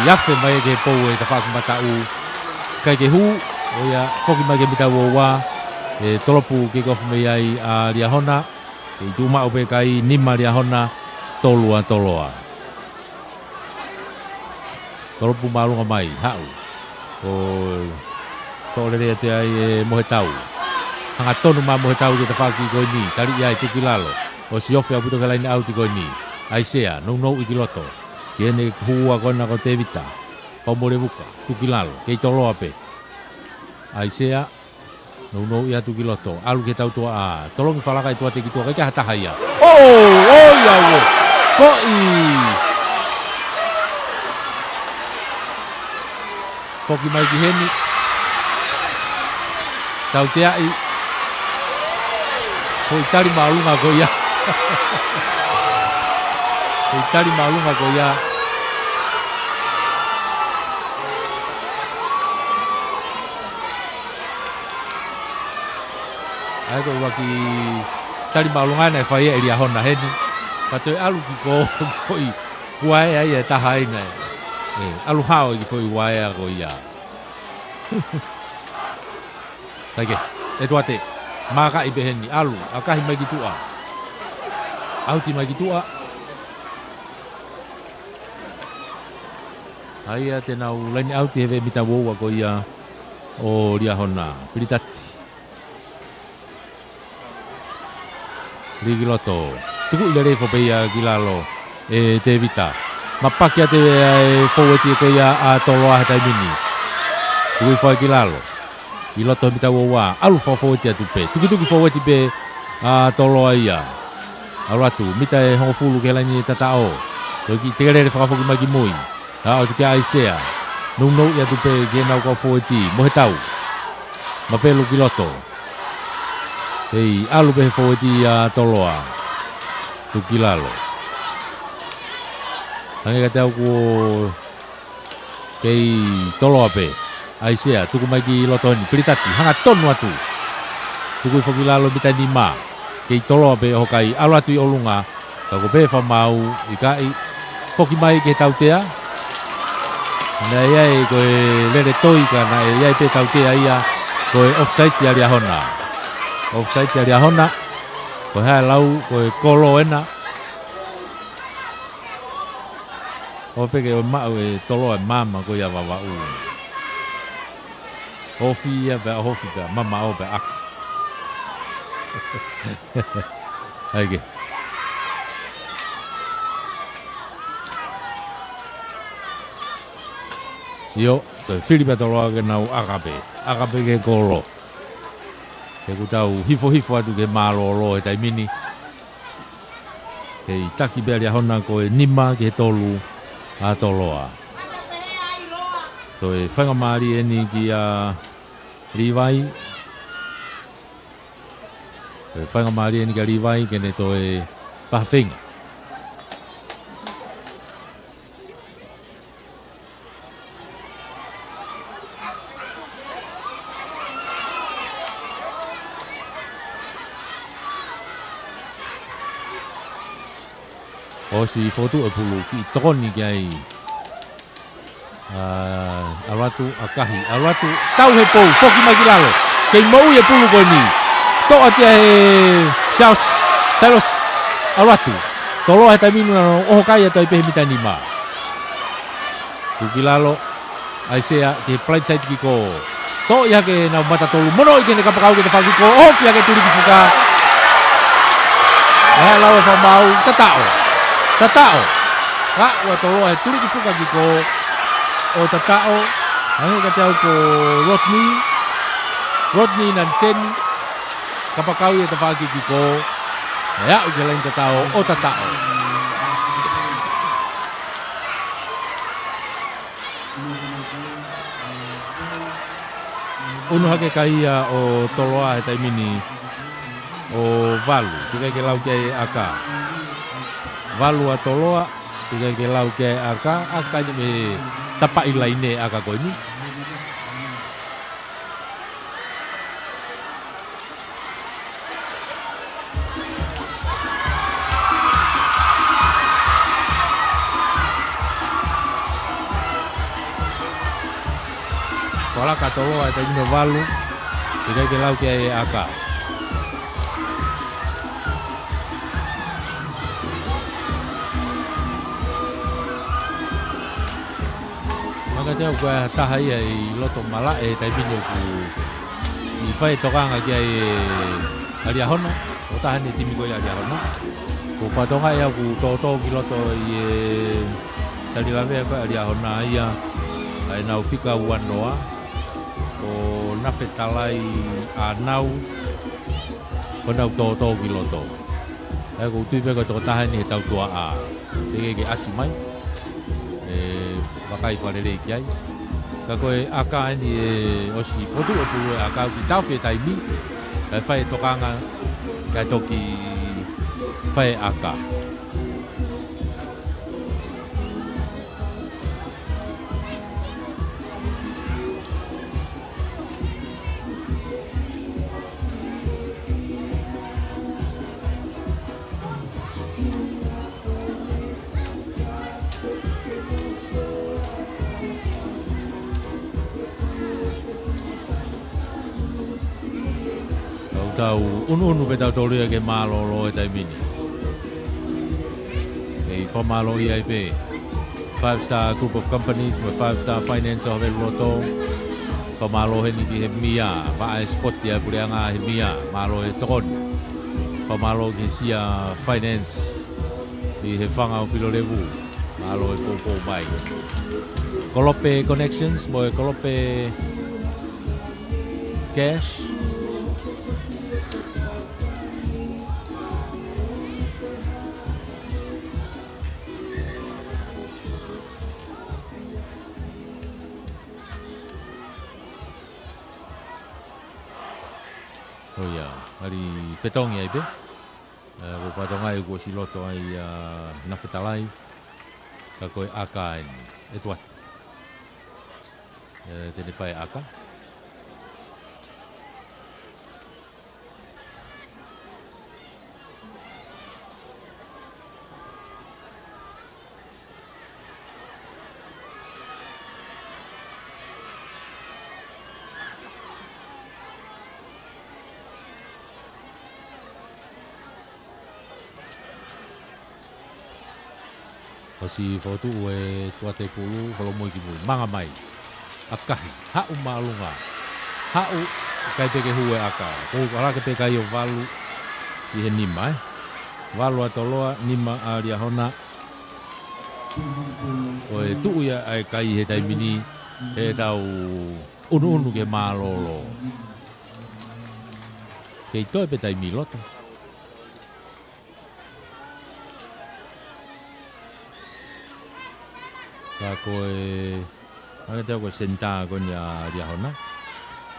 ʻi afe mai ki he pou e tafaʻaki mataʻu. ʻIkai ke hū, ʻo ia, foki mai ki he mita ua ua, ʻe tolopu kick off mei ai ʻa Liahona, ʻe tuʻu maʻu pē kai nima Liahona, tolu ʻa Toloa. Tolopu māʻolunga mai, haʻu. ʻO toʻo lelei atu ai ʻe Mohetau. Hangatonu mai Mohetau ki he tafaʻaki ko eni, taliʻi ai tuku ki lalo. ʻOsi ofi ʻaupito ki he laine ʻauti ko eni. ʻAisea, nounou ki loto. Ki heʻene hū ko ena ko Tevita. Pau mo Levuka, tuku ki lalo, kei Toloa pē. ʻAisea, nounou ia atu ki loto. ʻAlu ki he tautuaʻa. Tolongi falaka ʻi tuʻa teki tuʻa, ʻikai ke ʻi ai ha taha ia. ʻO, ʻo ia ʻo. Foʻi. Foki mai ki heni. Tauteaʻi. Foʻi tali māʻolunga ko ia. Foʻi tali māʻolunga ko ia. ʻA ia ko e ʻuluaki tali māʻolunga naʻe fai ʻe Liahona heni. Ka toe ʻalu ki ko, ki foʻi uaea ia ʻe taha ai naʻe. ʻE, ʻalu hao ki foʻi uaea ko ia. Taike, ʻEtuate. Mākaʻi pē heni, ʻalu, ʻakahi mai ki tuʻa. ʻAuti mai ki tuʻa. ʻA ia te nau laine ʻauti he veʻe mita uaua ko ia ʻo Liahona. Pilitati. Lī ki loto. Tukuʻi lelei foki pē ia ki lalo ʻe Tevita. Mapaki atu ʻe he foueti ko ia ʻa Toloa he taimi ni. Tukuʻi foki ki lalo. ʻI loto he mita uaua. ʻAlu fakafoueti atu pē. Tukituki foueti pē ʻa Toloa ia. ʻAlu atu. Mita ʻe hongofulu ki he laine tataʻo. Toe kiʻi tekelele fakafoki mai ki mui. Aʻu atu kia ʻAisea. Nounou atu pē ki heʻenau kau foueti. Mo e tau. Mapelu ki loto. Kei ʻalu pē he foueti ʻa Toloa. Tuku ki lalo. Hangē kiate au kuo kei Toloa pē. ʻAisea, tuku mai ki loto heni. Pilitati, hanga tonu atu. Tukuʻi foki ki lalo mita nima. Kei Toloa pē ʻoho kai ʻalu atu ʻi ʻolunga. Ka ko e pē fakamaau, ʻikai. Foki mai ki he tautea. Naʻe ʻi ai ko e lele toi ka naʻe ʻi ai pē tautea ia ko e offside ʻa Liahona. Offside ʻa Liahona. Ko e hā e lau, ko e kolo ena. ʻO peke ʻo maʻu ʻe Toloa e maama ko ia Vavaʻu. Ofi ia pea ofi pea mamaʻo pea ʻaka. ʻAi ke. ʻIo, toe fili pea Toloa ke nau ʻaka pē. ʻAka pē ke kolo. He kuo tau hifohifo atu ke mālōlō he taimi ni. Kei taki pē ʻa Liahona ko e nima ki he tolu ʻa Toloa. Toe faingamālie eni kia Livai. Toe faingamālie eni kia Livai ke ne toe fai ha feinga. ʻOsi fotu e pulu kiʻi tokoni ki ai. ʻA, ʻalu atu, ʻakahi, ʻalu atu, tau he pou, foki mai ki lalo. Kei moʻui e pulu ko eni. Toʻo atu ia ʻe Siaosi, Sailosi, ʻalu atu. Toloa he taimi ni naʻe ʻoho kai atu ai pē he mita nima. Tuku ki lalo, ʻAisea ki he blindside kick. Toʻo ia ke nau mata tolu, monoʻi ke ne kapakau ke te faki kick, ofi hake tuli ki fuka. ʻE lau e fakamaau, tataʻo. Tataʻo. Ka ʻoku Toloa he tuli ki fuka kick, ʻo tataʻo, hangē kiate au ko Rodney, Rodney Naniseni, kapakau ia te faki kick, ʻe aʻu ki he laini tataʻo, ʻo tataʻo. Unu hake kai ia ʻo Toloa he taimi ni ʻo valu, teʻeki ai ke lau ki ai e ʻaka. Valu ʻa Toloa, teʻeki ai ke lau ki ai e ʻaka, ʻaka ni mei he tapaʻi laine ʻaka ko eni. Fakalaka Toloa he taimi ni ʻo valu, teʻeki ai ke lau ki ai e ʻaka. Maka te au ko e taha ia ʻi loto malaʻe he taimi ni ʻoku ʻi fai tokanga ki ai ʻa Liahona, ʻo taha ni timi ko ia ʻa Liahona. Ko e fatongia ia ʻoku tōtō ki loto ʻi he tali lavea ko ʻa Liahona ia, ʻa ʻenau fika ua noa, ko Nafetalai ʻAnau, ko ʻenau tōtō ki loto. ʻA ia ʻoku ou tui pē ko e tokotaha eni he tau tuaʻā. Teʻeki ke ʻasi mai. ʻE vakai fakalelei ki ai. Ka ko e ʻaka eni ʻe ʻosi fotu e pulu e ʻaka ʻoku taofi e taimi. Kae fai e tokanga, kae toki fai e ʻaka. Tau tau ʻunuʻunu pē tautolu ia ke mālōlō he taimi ni. Kei fakamālō ia ai pē Five Star Group of Companies mo e Five Star Finance ʻo Haveluloto. Fakamālō heni ki he M I A, vaʻe sipoti ʻa e puleʻanga he M I A, mālō e tokoni. Fakamālō ki he Sia Finance ʻi he fanga ʻo Pilolevu, mālō e poupou mai. Kolope Connections mo e Kolope Cash. ʻO ia, hali fetongi ai pē. ʻE, ko Fatonga ʻoku ʻosi loto ai ʻa Nafetalai. Ka ko e ʻaka eni. ʻEtuate. ʻE, te ne fai ʻaka. ʻOsi fotu e tuate pulu, holomui ki mui. Manga mai. ʻAkahi. Haʻu māʻolunga. Haʻu, ʻikai pē ke hū e ʻaka. Ko e ʻalake pē kai ʻo valu ʻi he nima, ē. Valu ʻa Toloa, nima ʻa Liahona. Ko e tuʻu ia ʻa e kai he taimi ni, he tau ʻunuʻunu ke mālōlō. Kei toe pē taimi loto. Ka ko e, ʻa e tau ko e senitā ko eni ʻa Liahona.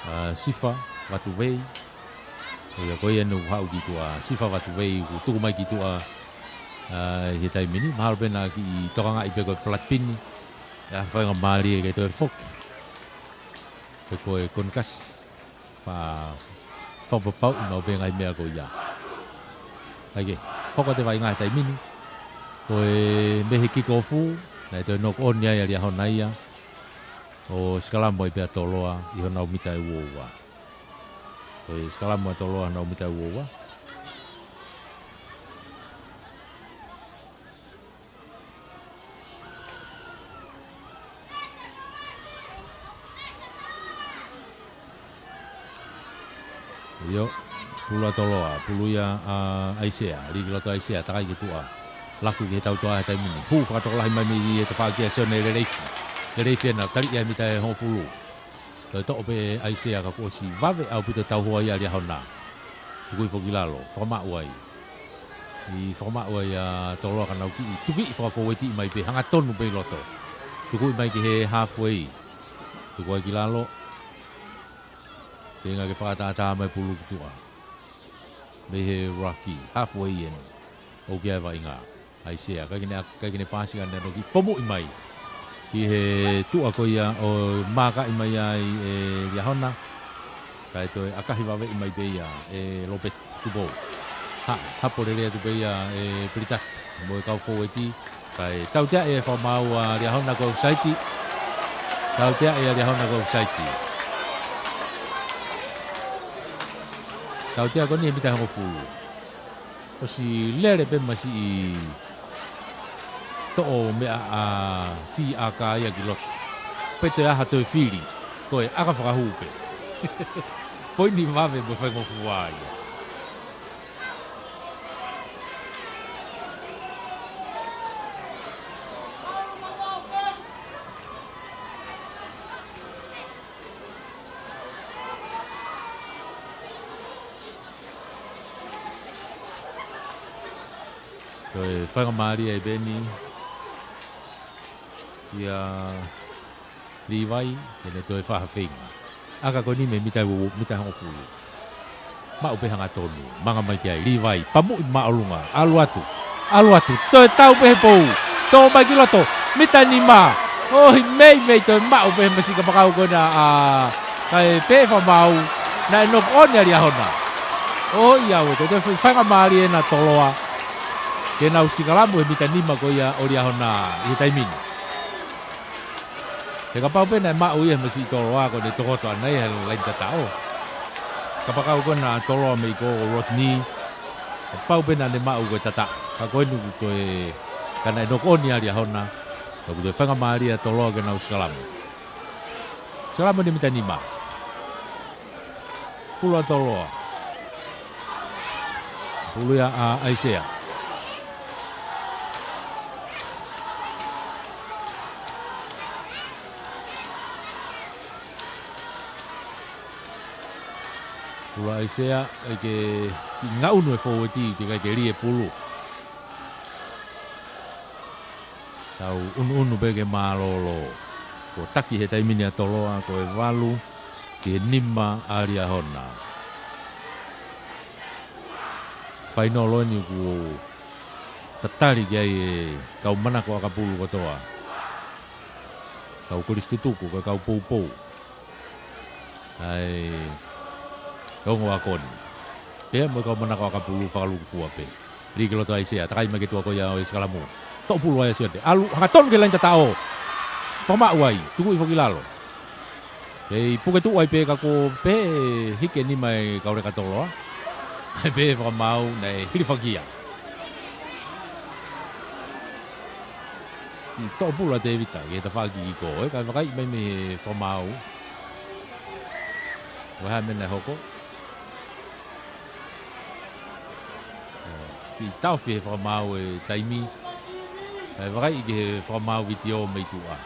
ʻA, Sifa Vatuvei. ʻO ia ko ia naʻe haʻu ki tuʻa, Sifa Vatuvei, kuo tuku mai ki tuʻa, ʻa, he taimi ni. Mahalo pē naʻa kiʻi tokangaʻi pē ko e palatipini. ʻA, faingamālie ke toe foki. Pe ko e konikasi. Fa, fakapapauʻi maʻu pē ngaahi meʻa ko ia. ʻAi ke, hoko atu e vaʻinga he taimi ni. Ko e mei he kikofu, naʻe toe knock on ai ʻa Liahona ia. ʻO sikalamu ai pē ʻa Toloa, ʻi honau mita ʻe uaua. Ko e sikalamu ʻa Toloa, honau mita ʻe uaua. ʻIo, pulu ʻa Toloa, pulu ia ʻa ʻAisea, lī ki loto ʻAisea, takai ki tuʻa. Laku ki he tautoa he taimi ni. Hū fakatokolahi mai mei he tafaʻaki ʻa Sione Leleifi. Leleifi ena, tali ia mita ʻe hongofulu. Toe toʻo pē ʻAisea ka kuo ʻosi vave ʻaupito tauhoa ia ʻa Liahona. Tukuʻi foki lalo, fakamaʻu ai. ʻI fakamaʻu ai ʻa Toloa ka nau kiʻi, tukuʻi fakafouetiʻi mai pē, hangatonu pē ʻi loto. Tukuʻi mai ki he halfway. Tuku ai ki lalo. Ke ngā ke fakatātā mai pulu ki tuʻa. Mei he ruck, halfway eni. ʻOku ʻi ai e vaʻinga. ʻAisea, ʻikai ke ne, ʻikai ke ne paasi ka ne ʻoki pomuʻi mai. Ki he tuʻa ko ia ʻo mākaʻi mai ai ʻe Liahona. Kae toe ʻakahi vaveʻi mai pē ia ʻe Lopeti Tupou. Ha, hapo lelei atu pē ia ʻe Pelitati mo e kau foueti. Kae tautea ʻe fakamaau ʻa Liahona ko e offside. Tautea ʻe Liahona ko e offside. Tautea ko eni he mita ʻe hongofulu. ʻOsi lele pē masiʻi toʻo meʻa ʻa Tiʻaka ia ki loto. Pea toe ʻaha toe fili. Ko e ʻaka fakahū pē. Poini vave mo faingofua ia. Ko e faingamālie ʻe Peni. Ia, Livai, ke ne toe fai ha feinga. ʻAka ko eni mei he mita ʻe u-, mita ʻe hongofulu. Maʻu pē hangatonu, manga mai ki ai, Livai, pamuʻi māʻolunga, ʻalu atu, ʻalu atu, toe tau pē he pou, tō mai ki loto, mita nima, ʻohi meimei, toe maʻu pē he masiʻi, kapakau ko ena ʻa, kae pehē fakamaau, naʻe knock on ʻa Liahona. ʻOiauē, toe toe fai faingamālie ena Toloa, ke nau sikalamu he mita nima ko ia ʻo Liahona ʻi he taimi ni. He kapau pē naʻe maʻu ia he masiʻi Toloa ko ʻene tokoto ʻana ia he laine tataʻo. Kapakau ko ena Toloa mei ko Rodney. Kapau pē naʻa ne maʻu ko e tataʻo. Ka ko eni ko e ka naʻe knock on ʻa Liahona. Ka ko e toe faingamālie ʻa Toloa ke nau sikalamu. Sikalamu eni mita nima. Pulu ʻa Toloa. Pulu ia ʻa ʻAisea. Pulu ʻa ʻAisea, ʻai ke kiʻi ngaʻunu e fōueti, teʻeki ai ke lī e pulu. Tau ʻunuʻunu pē ke mālōlō. Kuo taki he taimi ni ʻa Toloa, ko e valu ki he nima ʻa Liahona. Fainolo eni kuo tatali ki ai e kau manako ʻakapulu kotoa. Kau kolisi tutuku, ko e kau poupou. ʻAi, ongo ako ni. Pea mo e kau manako ʻakapulu fakalukufua pē. Lī ki loto ʻAisea, takai mai ki tuʻa ko ia ʻo e sikalamu. Toʻo pulu ʻa ʻAisea te. ʻAlu, hangatonu ki he laine tataʻo. Fakamaʻu ai, tukuʻi foki ki lalo. Pea ʻi puke tuʻu ai pē ka ko pē hiki e nima e kau leka Toloa. ʻAi pē fakamaau, naʻe hilifakia. ʻI toʻo pulu ʻa Tevita, ki he tafaʻaki ko ē, kae vakai mai mei he fakamaau. Ko e hā e meʻa naʻe hoko. ʻI taofi he fakamaau e taimi. Kae vakai ki he fakamaau vitiō mei tuʻa.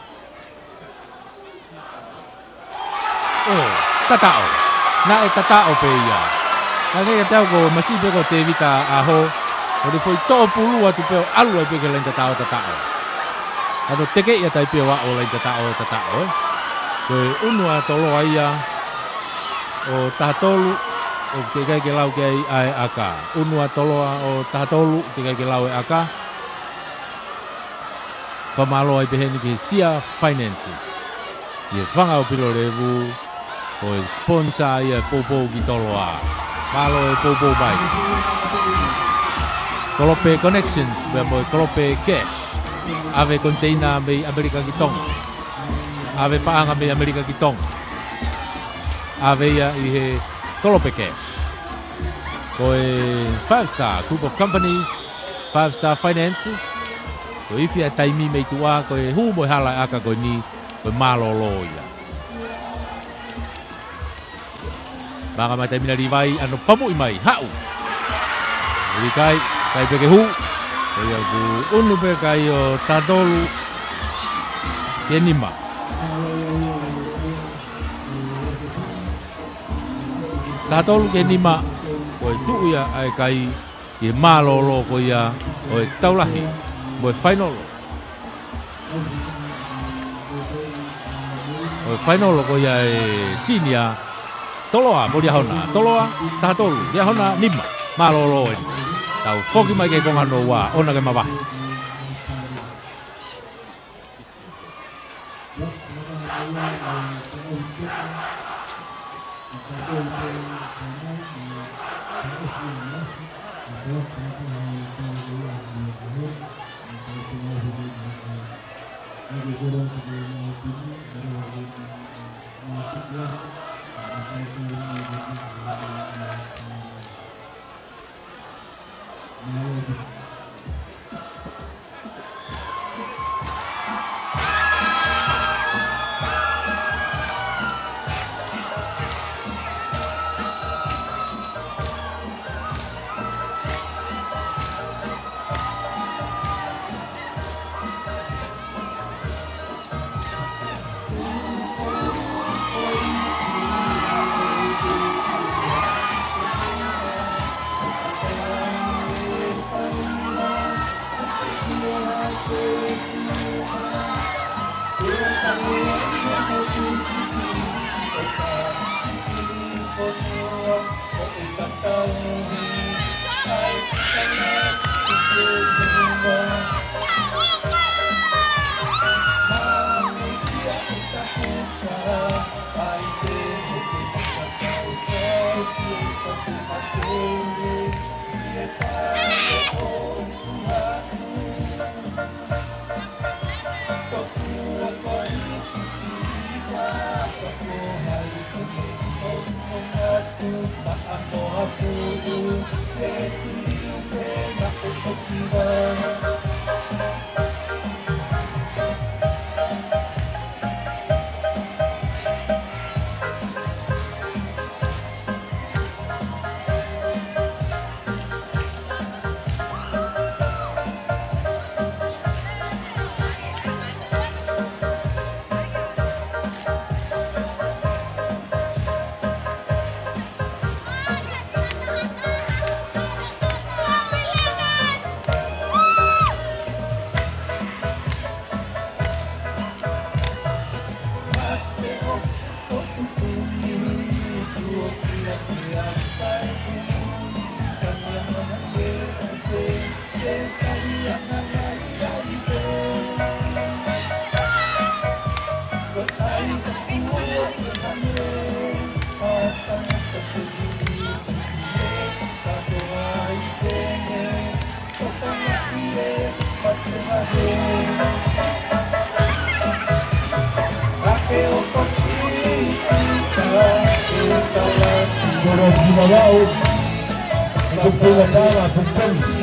ʻO, tataʻo. Naʻe tataʻo pē ia. Ka ngeia tau ko masiʻi pē ko Tevita ʻAho. ʻO ne foʻi toʻo pulu atu pē ʻo ʻalu ai pē ki he laine tataʻo tataʻo. Ka no teke ia tai pē ʻo aʻu laine tataʻo tataʻo, ē. Ko e ʻunu ʻa Toloa ia ʻo taha tolu, ʻoku teʻeki ai ke lau ki ai ʻa e ʻaka. ʻUnu ʻa Toloa ʻo taha tolu, teʻeki ai ke lau e ʻaka. Fakamālō ai pē heni ki he Sia Finances. ʻI he fanga ʻo Pilolevu, ko e sponsor ia e poupou ki Toloa. Mālō e poupou mai. Kolope Connections, pea mo e Kolope Cash. ʻAve koniteina mei ʻAmelika ki Tonga. ʻAve paʻanga mei ʻAmelika ki Tonga. ʻAve ia ʻi he Kolope Cash. Ko e Five Star Group of Companies, Five Star Finances, ko e ifi ʻa e taimi mei tuʻa, ko e hū mo e hala e ʻaka ko eni, ko e mālōlō ia. Manga mai taimi na Livai, ʻano pamuʻi mai, haʻu. ʻIkai, kai pē ke hū. Ko ia ʻoku ʻunu pē kai ʻo taha tolu ki he nima. Taha tolu ki he nima, ko e tuʻu ia ʻa e kai, ki he mālōlō ko ia ʻo e tau lahi, mo e fainolo. ʻO e fainolo ko ia e sinia, Toloa mo Liahona, Toloa, taha tolu, Liahona, nima, mālōlō eni. Tau foki mai ki he konga hono ua, ʻoua ke mavahe. Koro ki Vavaʻu, ko Pula Tala, ko Peni.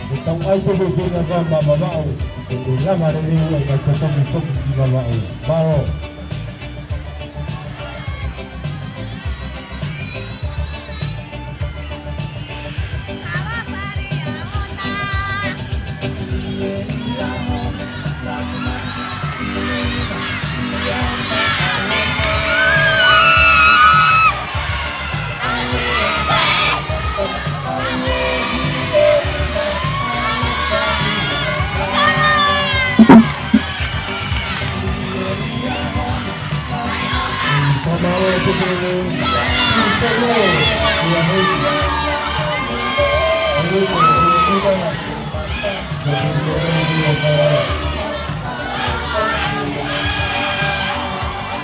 Ko e tau ʻai pē ko e kei ngā kau mā Vavaʻu, ko e lava lelei ʻa e kau totongi toki ki Vavaʻu. Mālō.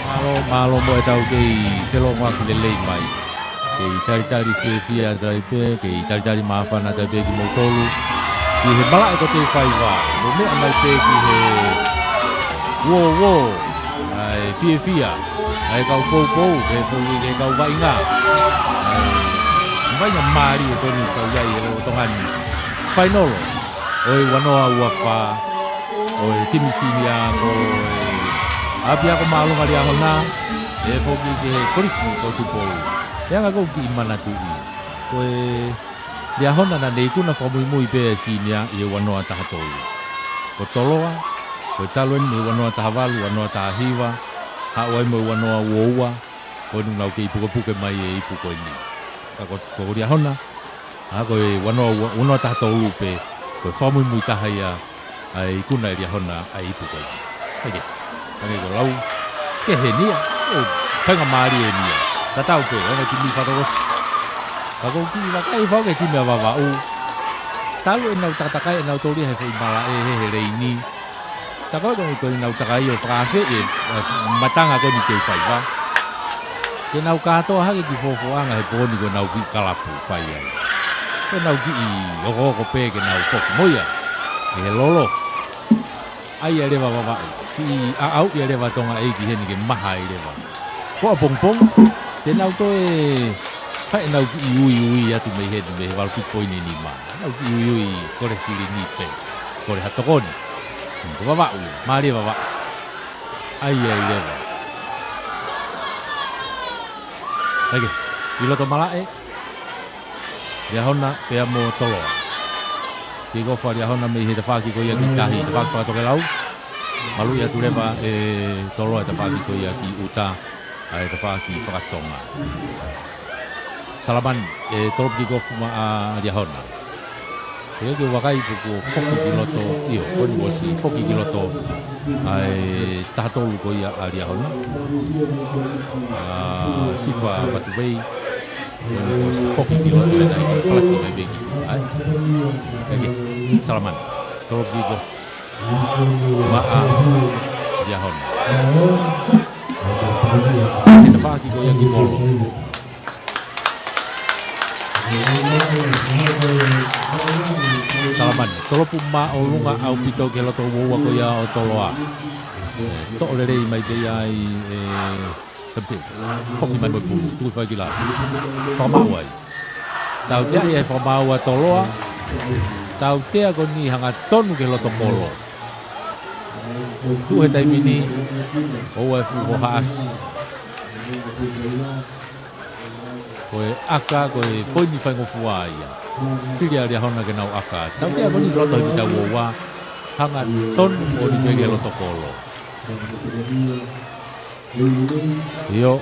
Mālō, mālō mo e tau kei felongoaki lelei mai. Kei talitali fiefia atu ai pē, kei talitali māfana atu ai pē kimoutolu. Ki he malaʻe ko Teufaiva, mo meʻa mai pē ki he uouo, ʻa e fiefia, ʻa e kau poupou, ke fou ki he kau vaʻinga. ʻA e vaʻinga mālie ko eni ʻoku tau ʻi ai he lolotonga ni. Fainolo ʻo e ua noa ua fā, ʻo e timi sīnia ko e ʻApiako Māʻolunga Liahona, ʻe foki ki he Kolisi ko Tupou. He anga ʻoku ou kiʻi manatuʻi, ko e Liahona naʻa ne ikuna fakamuimui pē ʻa e sīnia ʻi he ua noa taha tolu. Ko Toloa, ko e talu eni mei he ua noa taha valu, ua noa taha hiva, haʻu ai mo e ua noa ua ua, ko eni ʻoku nau kei pukepuke mai e ipu ko eni. Ka ko, ko Liahona, ʻa, ko e ua noa ua, ua noa taha tolu pē, ko e fakamuimui taha ia ʻa e ikuna ʻe Liahona ʻa e ipu ko eni. Hei ke, hangē ko e lau, ke heni ia, ʻo, faingamālie eni ia. Tatau pē, ʻa e timi Fatakosi. Ka ʻoku ou kiʻi vakai foki ki he timi ʻa Vavaʻu. Talu ʻenau takatakai ʻenau toli he foʻi malaʻe he, he leini. Tā ko e ko eni ko ʻenau takai ʻo fakaafeʻi e, e, matanga ko eni Teufaiva. Ke nau kātoa hake ki he fuofuaʻanga he pō ni ko ʻenau kiʻi kalapu fai ai. Ko ʻenau kiʻi okooko pē ke nau foki mo ia. Ke he lolo. ʻAi ia leva Vavaʻu. Kiʻi ʻaʻau ia leva Tonga ʻEiki heni ke maha ai leva. Ko ʻapongipongi, te nau toe fai ʻenau kiʻi uiui atu mei heni mei he valu fitu poini nima. Nau kiʻi uiui kole silini pē. Kole ha tokoni. Ko Vavaʻu ia. Mālie Vavaʻu. ʻAi ia leva. Hei ke, ʻi loto malaʻe. Liahona pea mo Toloa. Kick off ʻa Liahona mei he tafaʻaki ko ia ki tahi, tafaʻaki fakatokelau. Maluʻi atu leva ʻe Toloa e tafaʻaki ko ia ki ʻuta, ʻa e tafaʻaki fakatonga. Salamani, ʻe tolopu kick off maʻa Liahona. Ke ke vakai pe kuo foki ki loto, ʻio, ko eni kuo ʻosi foki ki loto ʻa e taha tolu ko ia ʻa Liahona. ʻA, Sifa Vatuvei. Ko eni kuo ʻosi foki ki loto ʻena he ko e falati mai pē ki tuʻa, ʻai. Hei ke, Salamani. Tolopu kick off maʻa Liahona. He tafaʻaki ko ia ki molo. Salamani, tolopu māʻolunga ʻaupito ki he loto uoua ko ia ʻo Toloa. ʻE, toʻo lelei mai pē ia ʻi, ʻe, tamsi. Foki mai mo e pulu, tuku fai ki lalo. Fakamaʻu ai. Tautea ia he fakamaʻu ʻa Toloa. Tautea ko eni hangatonu ki he loto kolo. Tuʻu he taimi ni, ʻoua ʻe fuʻu hohaʻasi. Ko e ʻaka, ko e poini faingofua ia. Fili ʻa Liahona ke nau ʻaka. Tautea ko eni loto he mita uoua. Hangatonu ʻo ni pē ki he loto kolo. ʻIo,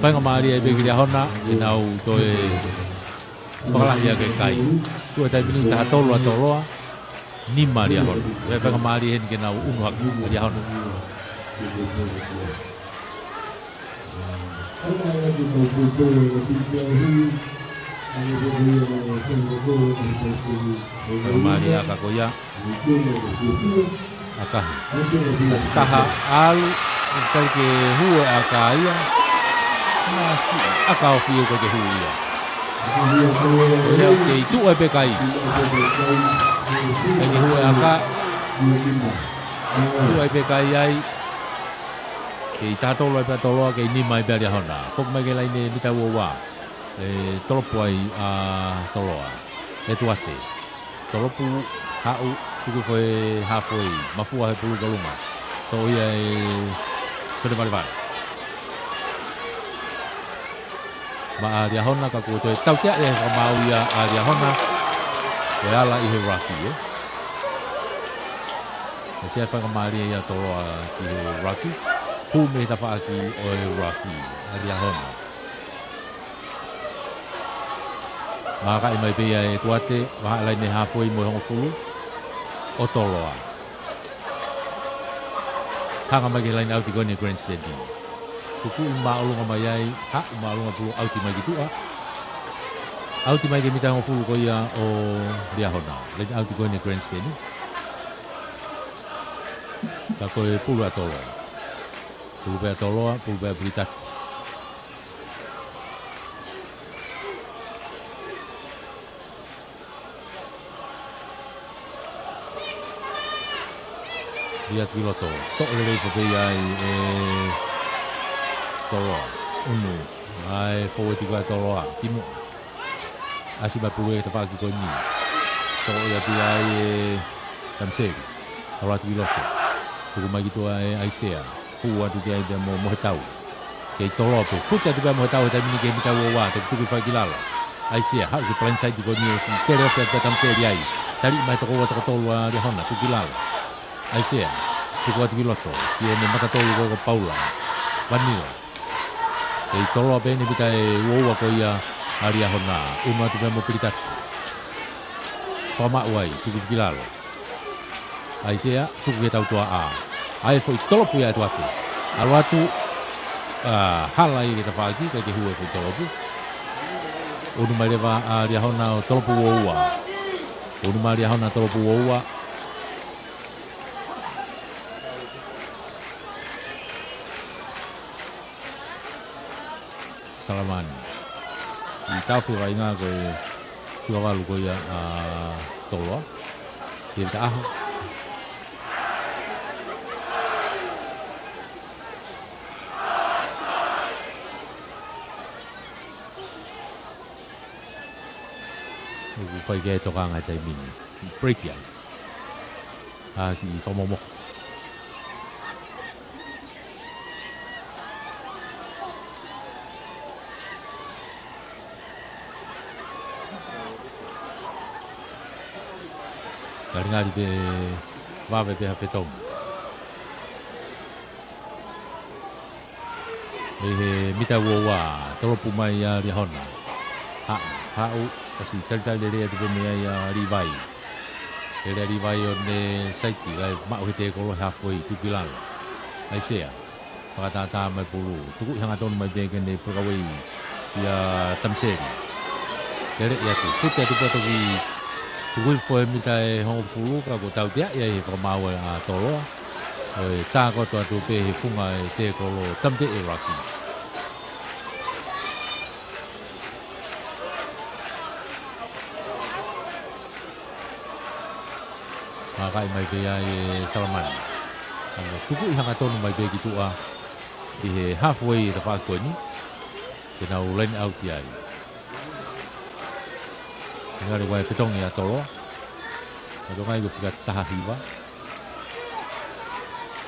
faingamālie ai pē ki Liahona, ke nau toe fakalahi ʻa e kai. Tuʻu he taimi ni taha tolu ʻa Toloa, nima Liahona. ʻE faingamālie heni ke nau ʻunu hake, Liahona. Faingamālie ʻaka ko ia. ʻAkahi. Taha ʻalu, ʻikai ke hū e ʻaka ia. Masi, ʻaka ofi ʻikai ke hū ia. Ia, kei tuʻu ai pē kai. ʻIkai ke hū e ʻaka. Tuʻu ai pē kai ai. Kei taha tolu ai pē ʻa Toloa, kei nima ai pē ʻa Liahona. Foki mai ki he laine mita uoua. ʻE tolopu ai ʻa Toloa. ʻE Tuate. Tolopu, haʻu, tuku foʻi halfway, mafua he pulu ki ʻolunga. Toʻo ia ʻe Sone Valevale. Maʻa Liahona ka kuo toe tautea ia he fakamaau ia ʻa Liahona. ʻE ala ʻi he ruck ē. ʻE ʻosi faingamālie ia Toloa ki he ruck. Hū mei he tafaʻaki ʻo e ruck ʻa Liahona. Makaʻi mai pē ia ʻe Tuate, vahaʻa laine halfway mo e hongofulu ʻo Toloa. Hanga mai ki he laine ʻauti ko eni ʻa e grandstand. Tukuʻi māʻolunga mai ai, haʻu māʻolunga pulu, ʻauti mai ki tuʻa. ʻAuti mai ki he mita hongofulu ko ia ʻo Liahona. Laine ʻauti ko eni Grand Seni. Ka ko e pulu ʻa Toloa. Pulu pē ʻa Toloa, pulu pē ʻa Pilitaki. Ia atu ki loto. Toʻo lelei pē ia ʻe Toloa. ʻUnu. ʻAi, fōueti ko ia ʻa Toloa. Ki muʻa. ʻAsi mai pulu ʻi he tafaʻaki ko eni. Toʻo ia atu ia ʻe Tamiseli. ʻAlu atu ki loto. Tuku mai ki tuʻa ʻe ʻAisea. Pulu atu ki ai pea mo Mohetau. Kei Toloa pē. Fute atu pē ʻa Mohetau he taimi ni ki he mita ua ua, toki tuku hifo ki lalo. ʻAisea, haʻu ki he blindside ko eni ʻosi tele ofi atu pē ʻa Tamiseli ai. Taliʻi mai toko ua toko tolu ʻa Liahona, tuku ki lalo. ʻAisea, tuku atu ki loto. Ki heʻene mata tolu ko ē ko Paula. Vanila. Kei Toloa pē ʻi he mita ʻe ua ua ko ia ʻa Liahona. ʻUnu atu pē mo Pilitaki. Fakamaʻu ai, tuku hifo ki lalo. ʻAisea, tuku ki he tautuaʻa. ʻAi e foʻi tolopu ia ʻa Tuate. ʻAlu atu, ʻa, hala ia ki he tafaʻaki, ʻikai ke hū e foʻi tolopu. ʻUnu mai leva ʻa Liahona ʻo tolopu ua ua. ʻUnu mai Liahona tolopu ua ua. Salamani. ʻI he taʻu fika vaʻinga ko e fika valu ko ia ʻa Toloa. Ki he taʻaho. ʻOku fai ki ai e tokanga he taimi ni. Break ai. ʻA, kiʻi fakamomoko. Ngalingali pē vave pē ha fetongi. ʻI he mita ua ua, tolopu mai ʻa Liahona. Haʻu, haʻu, ʻosi talitali lelei atu pē mei ai ʻa Livai. Lele ʻa Livai ʻo ne saiti, kae maʻu he tēkolo he halfway tuku ki lalo. ʻAisea, fakatātā mai pulu, tukuʻi hangatonu mai pē ki heʻene breakaway ʻia Tamiseli. Lele ia atu, fute atu pē toki tuku hifo he mita ʻe hongofulu, ka kuo tautea ia ʻi he fakamaau ʻa Toloa. ʻO e tākoto atu pē he funga e tēkolo Tamateʻi ʻUluaki. Mākaʻi mai pē ia ʻe Salamani. Ano tukuʻi hangatonu mai pē ki tuʻa ʻi he halfway e tafaʻaki ko eni. Ke nau line out ai. Ngare wai fetongi ʻa Toloa. Ka tonga i ko fika taha hiva.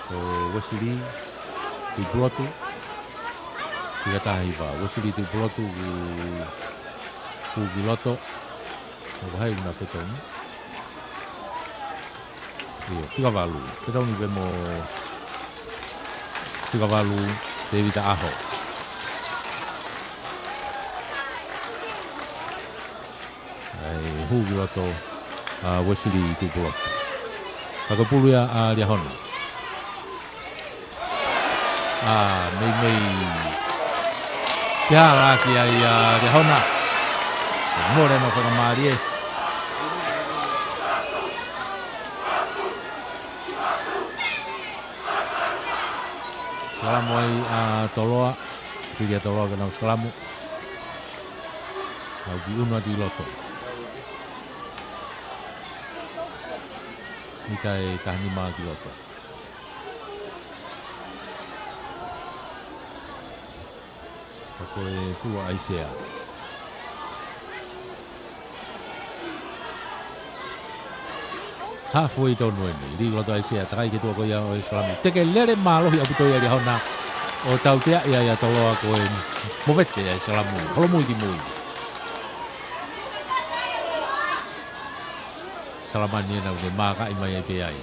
Ko Wesley Tuʻipulotu. Fika taha hiva. Wesley Tuʻipulotu ku, ku ki loto. Ko hai una fetongi. ʻIo, fika valu. Fetongi pē mo fika valu, Tēvita ʻAho. ʻAi, hū ki loto, ʻa Wesley Tuʻipulotu. Ka ko e pulu ia ʻa Liahona. ʻA, meimei. Ke hala ki ai ʻa Liahona. Mole no fakamālie. Sikalamu ai ʻa Toloa. Fili ʻa Toloa ke nau sikalamu. Nau kiʻi ʻunu atu ʻi loto. Mita ʻe taha nima ki loto. Ka ko e pulu ʻa ʻAisea. Halfway tonu eni, lī ki loto ʻAisea, takai ki tuʻa ko ia ʻo e sikalamu. Teke lele mālohi ʻaupito ia ʻa Liahona ʻo tautea ia ʻa Toloa ko e movete ʻa e sikalamu. Holomui ki mui. Salamani ena ʻoku ne mākaʻi mai ai pē ai.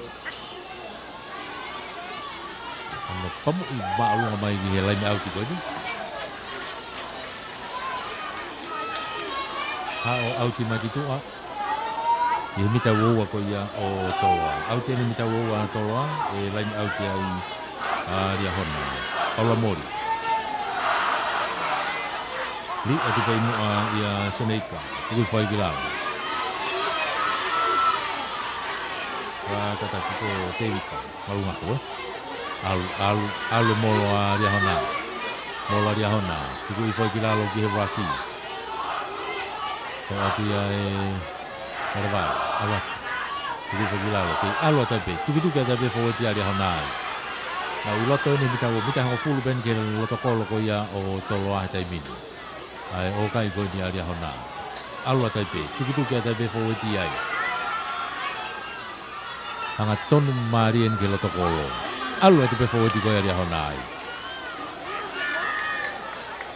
Ano pamuʻi māʻolunga mai ki he line out ko eni. Haʻu ʻo ʻauti mai ki tuʻa. ʻI he mita ua ua ko ia ʻo Toloa. ʻAuti eni mita ua ua ʻa Toloa, ʻe line out ai ʻa Liahona. Paula Moli. Liʻaki pē muʻa ʻia Seneika. Tuku hifo ai ki lalo. Fakataki ko Tēvita. Malunga ko ē. ʻAlu, ʻalu, ʻalu molo ʻa Liahona. Molo ʻa Liahona. Tuku hifo ai ki lalo ki he ruaki. Ko atu ia ʻe Kalevai, ʻalu atu. Tuku hifo ki lalo, kei ʻalu atu ai pē. Tukituki atu ai pē fōueti ʻa Liahona ai. Naʻe ʻi loto eni mita ua, mita hongofulu pē eni ki he loto kolo ko ia ʻo Toloa he taimi ni. ʻA e ʻōkai ko eni ʻa Liahona. ʻAlu atu ai pē. Tukituki atu ai pē fōueti ai. Hangatonu mālie eni ki he loto kolo. ʻAlu atu pē fōueti ko ia ʻa Liahona ai.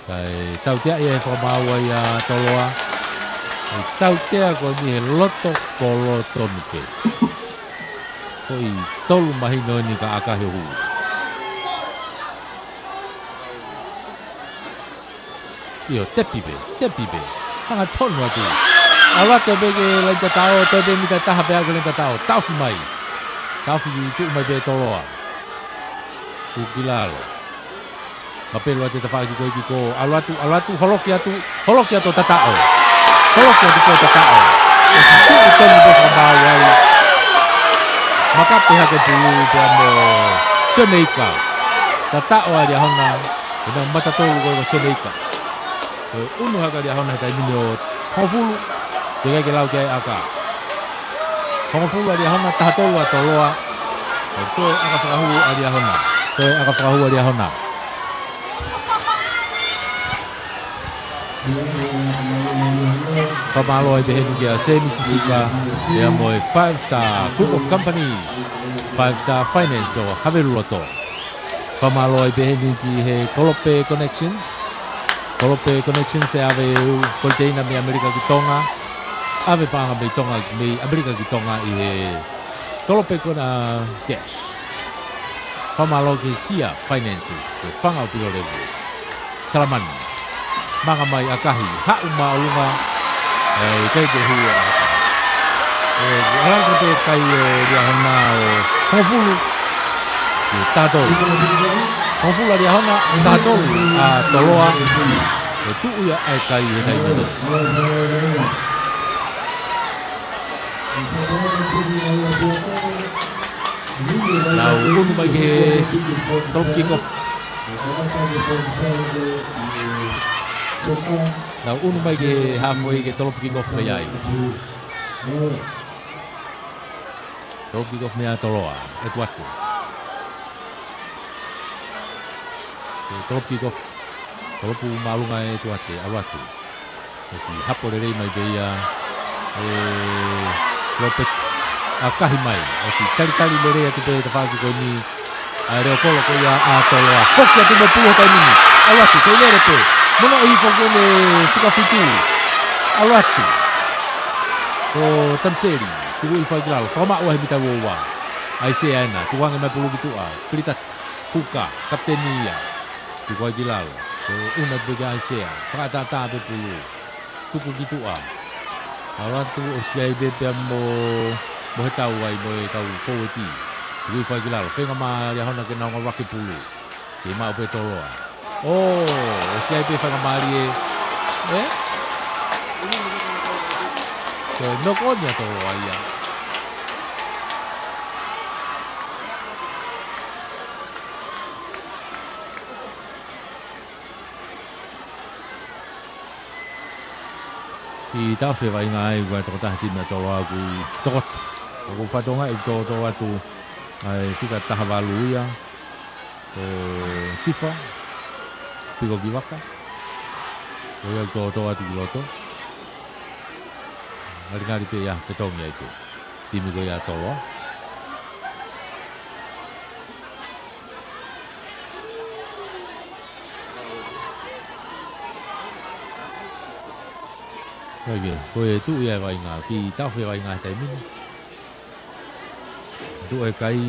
Kae tautea ia he fakamaau ʻa Toloa. ʻE tautea ko eni he loto kolo tonu pē. Ko e tolu mahino eni ka ʻakahi ʻo hū. ʻIo, tepi pē, tepi pē. Hangatonu atu. ʻAlu atu pē ki he laine tataʻo, toe pē mita taha pē ʻa e laine tataʻo. Taʻofi mai. Taʻofi tuʻu mai pē Toloa. Tuku ki lalo. Mapelu atu e tafaʻaki ko ē ki kō. ʻAlu atu, ʻalu atu, holoki atu, holoki atu tataʻo. Holoki atu ko e tataʻo. ʻOsi tuʻu tonu pē fakamaau ai. Makape hake pulu pea mo Seneika. Tataʻo ʻa Liahona. ʻI he mata tolu ko ē ʻo Seneika. Ko e ʻunu hake ʻa Liahona he taimi ni ʻo hongofulu. Teʻeki ke lau ki ai ʻaka. Hongofulu ʻa Liahona, taha tolu ʻa Toloa. Ko e toe ʻaka fakahū ʻa Liahona. Toe ʻaka fakahū ʻa Liahona. Fakamālō ai pē heni kia Semi Sisika, pea mo e Five Star Group of Companies, Five Star Finance ʻo Haveluloto. Fakamālō ai pē heni ki he Kolope Connections. Kolope Connections ʻe ʻave ʻū koniteina mei ʻAmelika ki Tonga. ʻAve paʻanga mei Tonga, mei ʻAmelika ki Tonga ʻi he Kolope Con-, ʻa, Cash. Fakamālō ki he Sia Finances, ʻe Fanga ʻo Pilolevu. Salamani. Manga mai ʻakahi, haʻu māʻolunga, ʻe, ʻikai ke hū ʻa ʻakahi. ʻE, ʻalu atu pē kai ʻo Liahona ʻo hongofulu. ʻE, taha tolu. Hongofulu ʻa Liahona, taha tolu ʻa Toloa. ʻE, tuʻu ia ʻa e kai he taimi ni. Nau ʻunu mai ki he tolopu kick off. Nau ʻunu mai ki he halfway ke tolopu kick off mei ai. Tolopu kick off mei ai ʻa Toloa, ʻEtuate. Ke tolopu kick off. Tolopu māʻolunga ʻa ʻEtuate, ʻalu atu. ʻOsi hapo lelei mai pē ia ʻe Lopeti. ʻAkahi mai. ʻOsi talitali lelei atu pē tafaʻaki ko eni. ʻA e leʻo kolo ko ia ʻa Toloa. Foki atu mo e pulu he taimi ni. ʻAlu atu, kei lele pē. Mono ʻi foki ʻene fika fitu. ʻAlu atu. Ko Tamiseli. Tuku hifo ai ki lalo. Fakamaʻu ai he mita ua ua. ʻAisea ena. Tuku ange mai pulu ki tuʻa. Pilitati. Huka. Kapiteni ia. Tuku ai ki lalo. Ko e ʻunu atu pē kia ʻAisea. Fakaʻataʻatā pē pulu. Tuku ki tuʻa. ʻAlu atu ʻosi ʻai pē pea mo, mo e tau ai mo e kau fōueti. Tuku hifo ai ki lalo. Feinga mai Liahona ke nau ngāueʻaki e pulu. Kei maʻu pē Toloa. ʻŌ, ʻosi ʻai pē faingamālie. ʻE? Ko e knock on ia Toloa ia. ʻI he taʻofi e vaʻinga ai, ʻoku ʻi ai e tokotaha timi ʻa Toloa ʻoku tokoto. ʻOku ou fakatokangaʻi ʻoku tokoto atu ʻa e fika taha valu ia. Ko Sifa, Piko ki Vaka. Ko ia ʻoku tokoto atu ki loto. Ngalingali pē ia fetongi ai pē. Timi ko ia ʻa Toloa. Ko ia, ko e tuʻu ia e vaʻinga, kiʻi taʻofi e vaʻinga he taimi ni. Tuʻu e kai,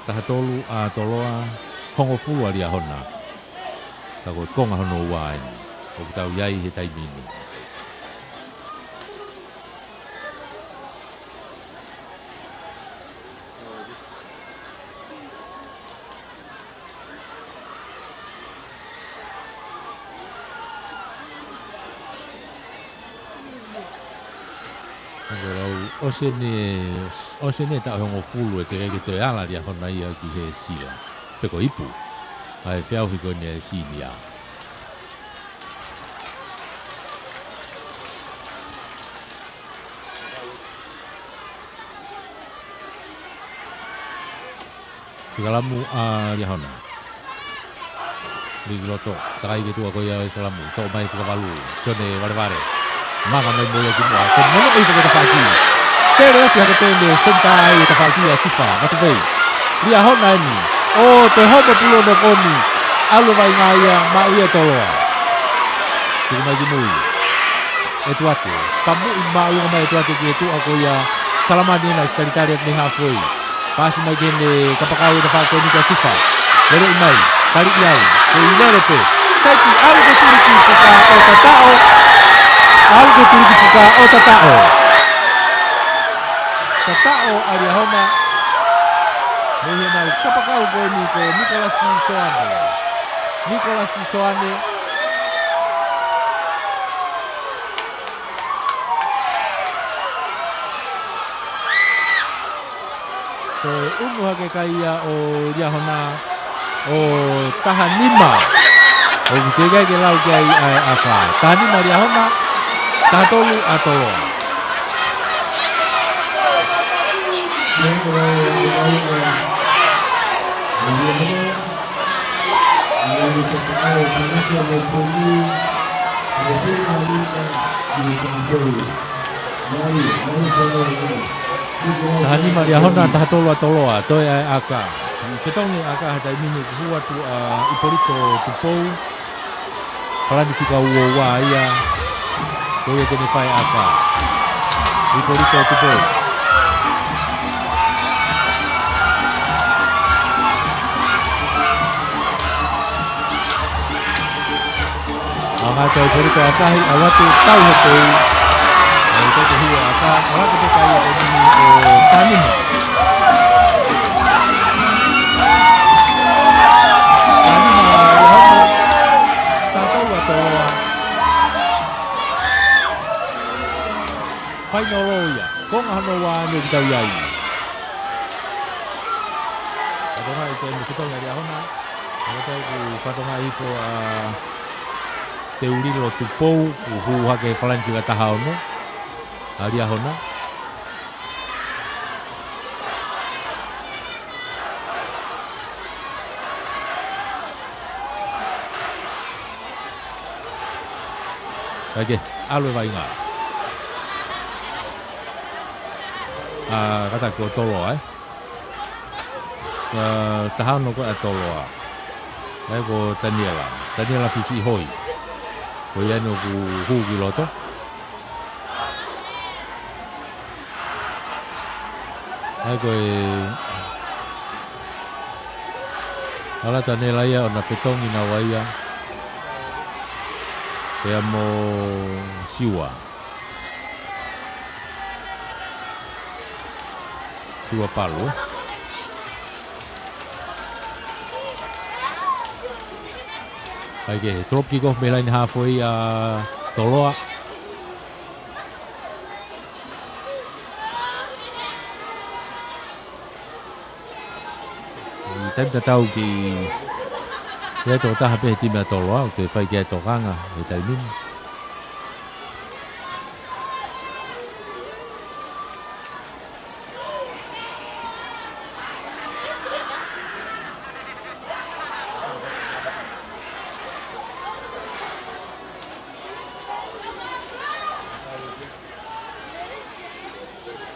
taha tolu ʻa Toloa, hongofulu ʻa Liahona. Ka ko e konga hono ua eni, ʻoku tau ʻi ai he taimi ni. Ko e lau, ʻosi eni, ʻosi eni taʻu ʻe hongofulu ʻe teʻeki ke toe ala Liahona ia ki he sila pe ko e ipu ʻa e feʻauhi ko eni ʻa e senior. Sikalamu ʻa Liahona. Liki loto, takai ki tuʻa ko ia ʻo e Sikalamu. Toʻo mai Sikavalu. Sione Valevale. Manga mai mo ia ki muʻa. Ko e mono ʻi he tafaʻaki. Tele ofi hake pē mei he senitā ʻa e tafaʻaki ʻa Sifa Matavei. Liahona eni. ʻO toe hopo pulu ʻo nokoni. ʻAlu e vaʻinga ia, maʻu ia ʻe Toloa. Tuku mai ki mui. ʻEtuate. Pamuʻi maʻu ia mai ʻEtuate ki he tuʻa ko ia. Salamani ena ʻosi talitali atu mei hafoi. Pasi mai ki heʻene kapakau ʻe tafaʻaki ko eni kia Sifa. Lele mai. Tali ʻi ai. Ko e ʻi lele pē. Saiki ʻalu ke tuli ki fuka ʻo tataʻo. ʻAlu ke tuli ki fuka ʻo tataʻo. Tataʻo ʻa Liahona. Mei heʻenau kapakau ko eni ko Nikolasi Soane. Nikolasi Soane. Ko e ʻunu hake kai ia ʻo Liahona ʻo taha nima. ʻOku teʻeki ke lau ki ai ʻa e ʻaka. Taha nima Liahona, taha tolu ʻa Toloa. Taha nima Liahona, taha tolu ʻa Toloa, toe ʻa e ʻaka. Fetongi ʻaka he taimi ni, hū atu ʻa Ipolito Tupou. Palani fika ua ua ia. Ko ia ke ne fai ʻaka. Ipolito Tupou. Anga atu ʻa Ipolito ʻa tahi, ʻalu atu tau he teu. ʻAlu atu hua ʻaka, ʻalu atu pē kai ʻo ni ʻo Tanimo. Tanimo, ʻalu atu, taha tolu ʻa Toloa. Fainolo ia, konga hono ua ʻeni ʻoku tau ʻi ai. Fatongia ʻi he mei Fatongia Liahona. Anga atu ʻoku fatongia hifo ʻa Teulilo Tupou, ʻoku hū hake he falani fika taha ono ʻa Liahona. Kae kehe, ʻalu e vaʻinga. ʻA, kātaki ko Toloa, ē? Ka taha ono ko ē ʻa Toloa. ʻA ia ko Taniela. Taniela Fisiʻihoi. Ko ia ʻeni ʻoku hū ki loto. ʻA ia ko e ʻalu atu ʻa Nela ia ʻo na fetongi naua ia. Pea mo Siua. Siua Palu, ē? ʻA ia ke drop kick off mei he laine hāfoi ʻa Toloa. ʻI he taimi tatau ki he toko taha pē he timi ʻa Toloa, ʻoku toe fai ki ai e tokanga he taimi ni.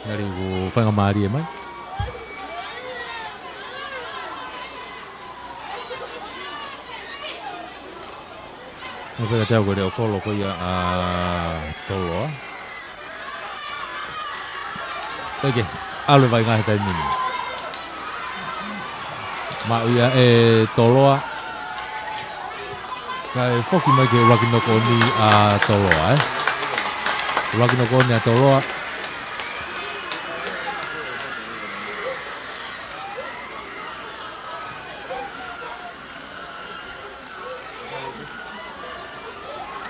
Ngali ʻoku faingamālie mai. ʻO peka te au ko e leʻo kolo ko ia ʻa Toloa. Peke, ʻalu e vaʻinga he taimi ni. Maʻu ia ʻe Toloa. Kae foki mai ke ʻuluaki noko ʻoni ʻa Toloa, ē. ʻUluaki noko ʻoni ʻa Toloa.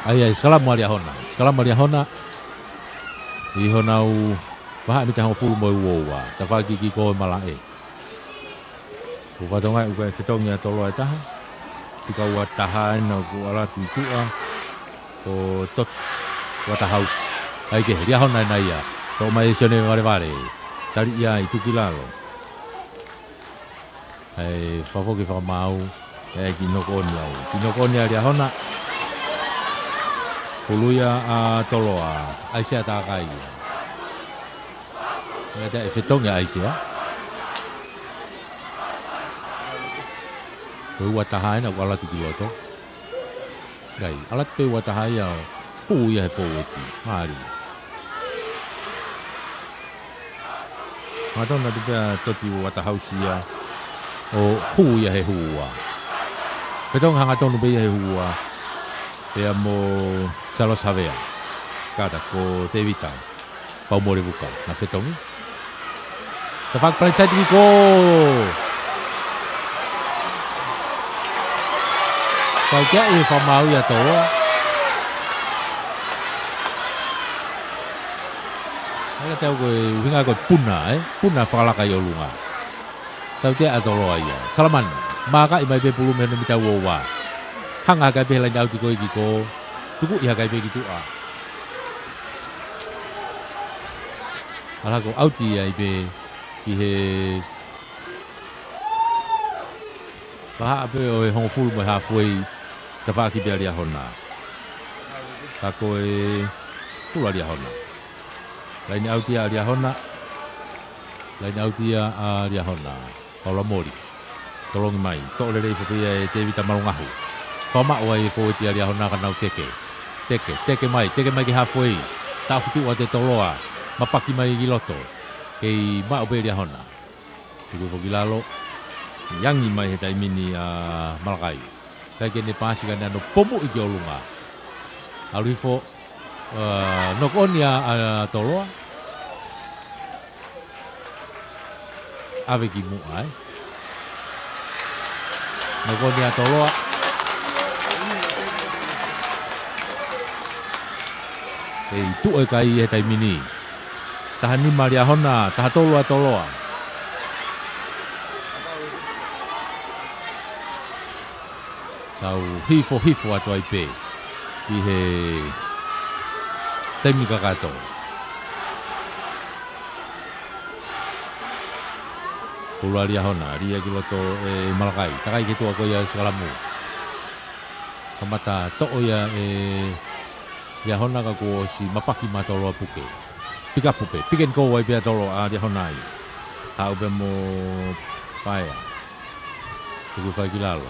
ʻA ia, sikalamu ʻa Liahona. Sikalamu ʻa Liahona. ʻI honau vahaʻa mita hongofulu mo e uaua, tafaʻaki kiʻi kiʻi ko e malaʻe. Ko Vatonga ʻoku ʻikai fetongi ʻa Toloa ʻe taha. Fika ua taha ena ʻoku ʻalu atu ʻi tuʻa. Ko Totu Uatahausi. ʻAi ke Liahona ena ia. Toʻo mai ʻe Sione Valevale. Tali ia ʻi tuki lalo. ʻAi, fakafoki fakamaau, ʻe kiʻi knock on ai. Kiʻi knock on ʻa Liahona. Pulu ia ʻa Toloa, ʻAisea Takai ia. ʻE ʻikai te ne fetongi ʻa ʻAisea. Ko e ua taha ena ʻoku ʻalu atu ki loto. ʻAi, ʻalu atu pē ua taha ia ʻo hū ia he fōueti. Mālie. Hangatonu atu pē ʻa Totu Uatahausi ia ʻo hū ia he hū ua. Fetongi hangatonu pē ia he hū ua. Pea mo Charles Havea. Kata ko Tevita Paumole Vuka, na fetongi. Tafaʻaki palanisai tiki ko. Kau kia e fakamaau ia Toloa. ʻAi, tau ko e ʻuhinga ko e puna, ē? Puna fakalaka ʻi ʻolunga. Tautea ʻa Toloa ia. Salamani. Mākaʻi mai pē pulu mei hono mita uaua. Hanga hake ai pē he laine ʻauti ko ē ki ko. Tukuʻi hake ai pē ki tuʻa. ʻAlu hake ʻo ʻauti ai pē ʻi he vahaʻa pē ʻo e hongofulu mo e halfway, tafaʻaki pē ʻa Liahona. Ka ko e pulu ʻa Liahona. Laine ʻauti ʻa Liahona. Laine ʻauti ʻa Liahona. Paula Moli. Tolongi mai. Toʻo lelei foki ia ʻe Tevita Malungahu. Fakamaʻu ai e fōueti ʻa Liahona ka nau teke. Teke, teke mai, teke mai ki halfway. Taʻofi tuʻa ʻe Toloa. Mapaki mai ki loto. Kei maʻu pē Liahona. Tuku foki lalo. ʻIangi mai he taimi ni ʻa Malakai. ʻIkai ke ne paasi ka ne ʻano pomuʻi ki ʻolunga. ʻAlu hifo, ʻa, knock on ia ʻa Toloa. ʻAve ki muʻa, ē. Knock on ia ʻa Toloa. ʻEi, tuʻu e kai he taimi ni. Taha nima ʻa Liahona, taha tolu ʻa Toloa. Tau hifohifo atu ai pē ʻi he taimi kakato. Pulu ʻa Liahona, ʻalu ia ki loto ʻe Malakai. Takai ki tuʻa ko ia ʻe Sikalamu. Kamata toʻo ia ʻe Liahona ka kuo ʻosi mapaki mai ʻa Toloa puke. Pick up pē, pick and go ai pē ʻa Toloa, ʻa Liahona ai. Haʻu pē mo Paea. Tuku fai ki lalo.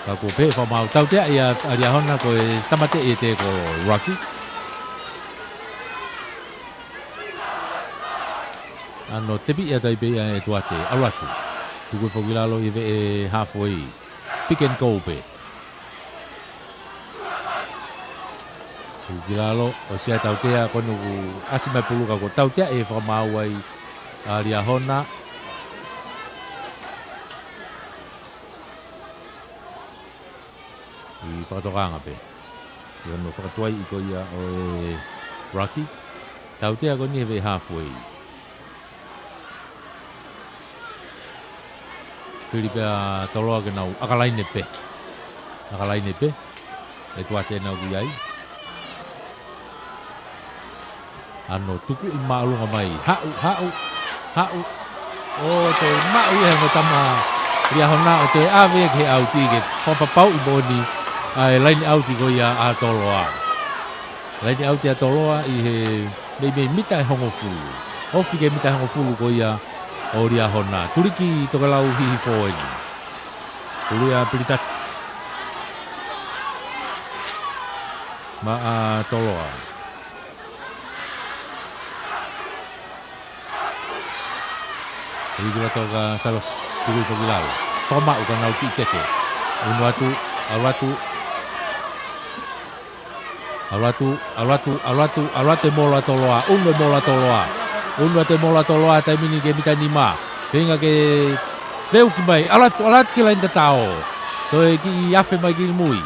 Ka kuo pehē fakamaau, tautea ia ʻa Liahona ko e tāmateʻi ʻe he tēkolo Rocky. ʻAno tepiʻi atu ai pē ia ʻe Tuate, ʻalu atu. Tuku foki lalo ʻi he veʻe halfway. Pick and go pē. Tuku ki lalo, ʻosi ia tautea, ko eni kuo ʻasi mai pulu ka kuo tautea ʻe fakamaau ai ʻa Liahona. ʻI fakatokanga pē. Siʻono fakatuai ʻi ko ia ʻo e Rocky. Tautea ko eni he veʻe halfway. Fili pē ʻa Toloa ke nau ʻakalaine pē. ʻAkalaine pē. ʻE Tuate nau ki ai. ʻAno tukuʻi māʻolunga mai. Haʻu, haʻu, haʻu. ʻO toe maʻu ia he ongo tama Liahona ʻo toe ʻave ki he ʻauti ke fakapapauʻi moʻoni ʻa e laine ʻauti ko ia ʻa Toloa. Laine ʻauti ʻa Toloa ʻi he meimei mita ʻe hongofulu. Ofi ki he mita ʻe hongofulu ko ia ʻo Liahona. Tuliki tokelau hihifo eni. Pulu ia ʻa Pilitati. Maʻa Toloa. ʻAlu ki loto kia Salos, tuku hifo ki lalo. Fakamaʻu ka nau kiʻi teke. ʻUnu atu, ʻalu atu. ʻAlu atu, ʻalu atu, ʻalu atu, ʻalu atu e mola Toloa. ʻUnu e mola Toloa. ʻUnu atu e mola Toloa, taimi ni ki he mita nima. Feinga ke veuki mai. ʻAlu atu, ʻalu atu ki he laine tatau. Toe kiʻi afe mai ki mui.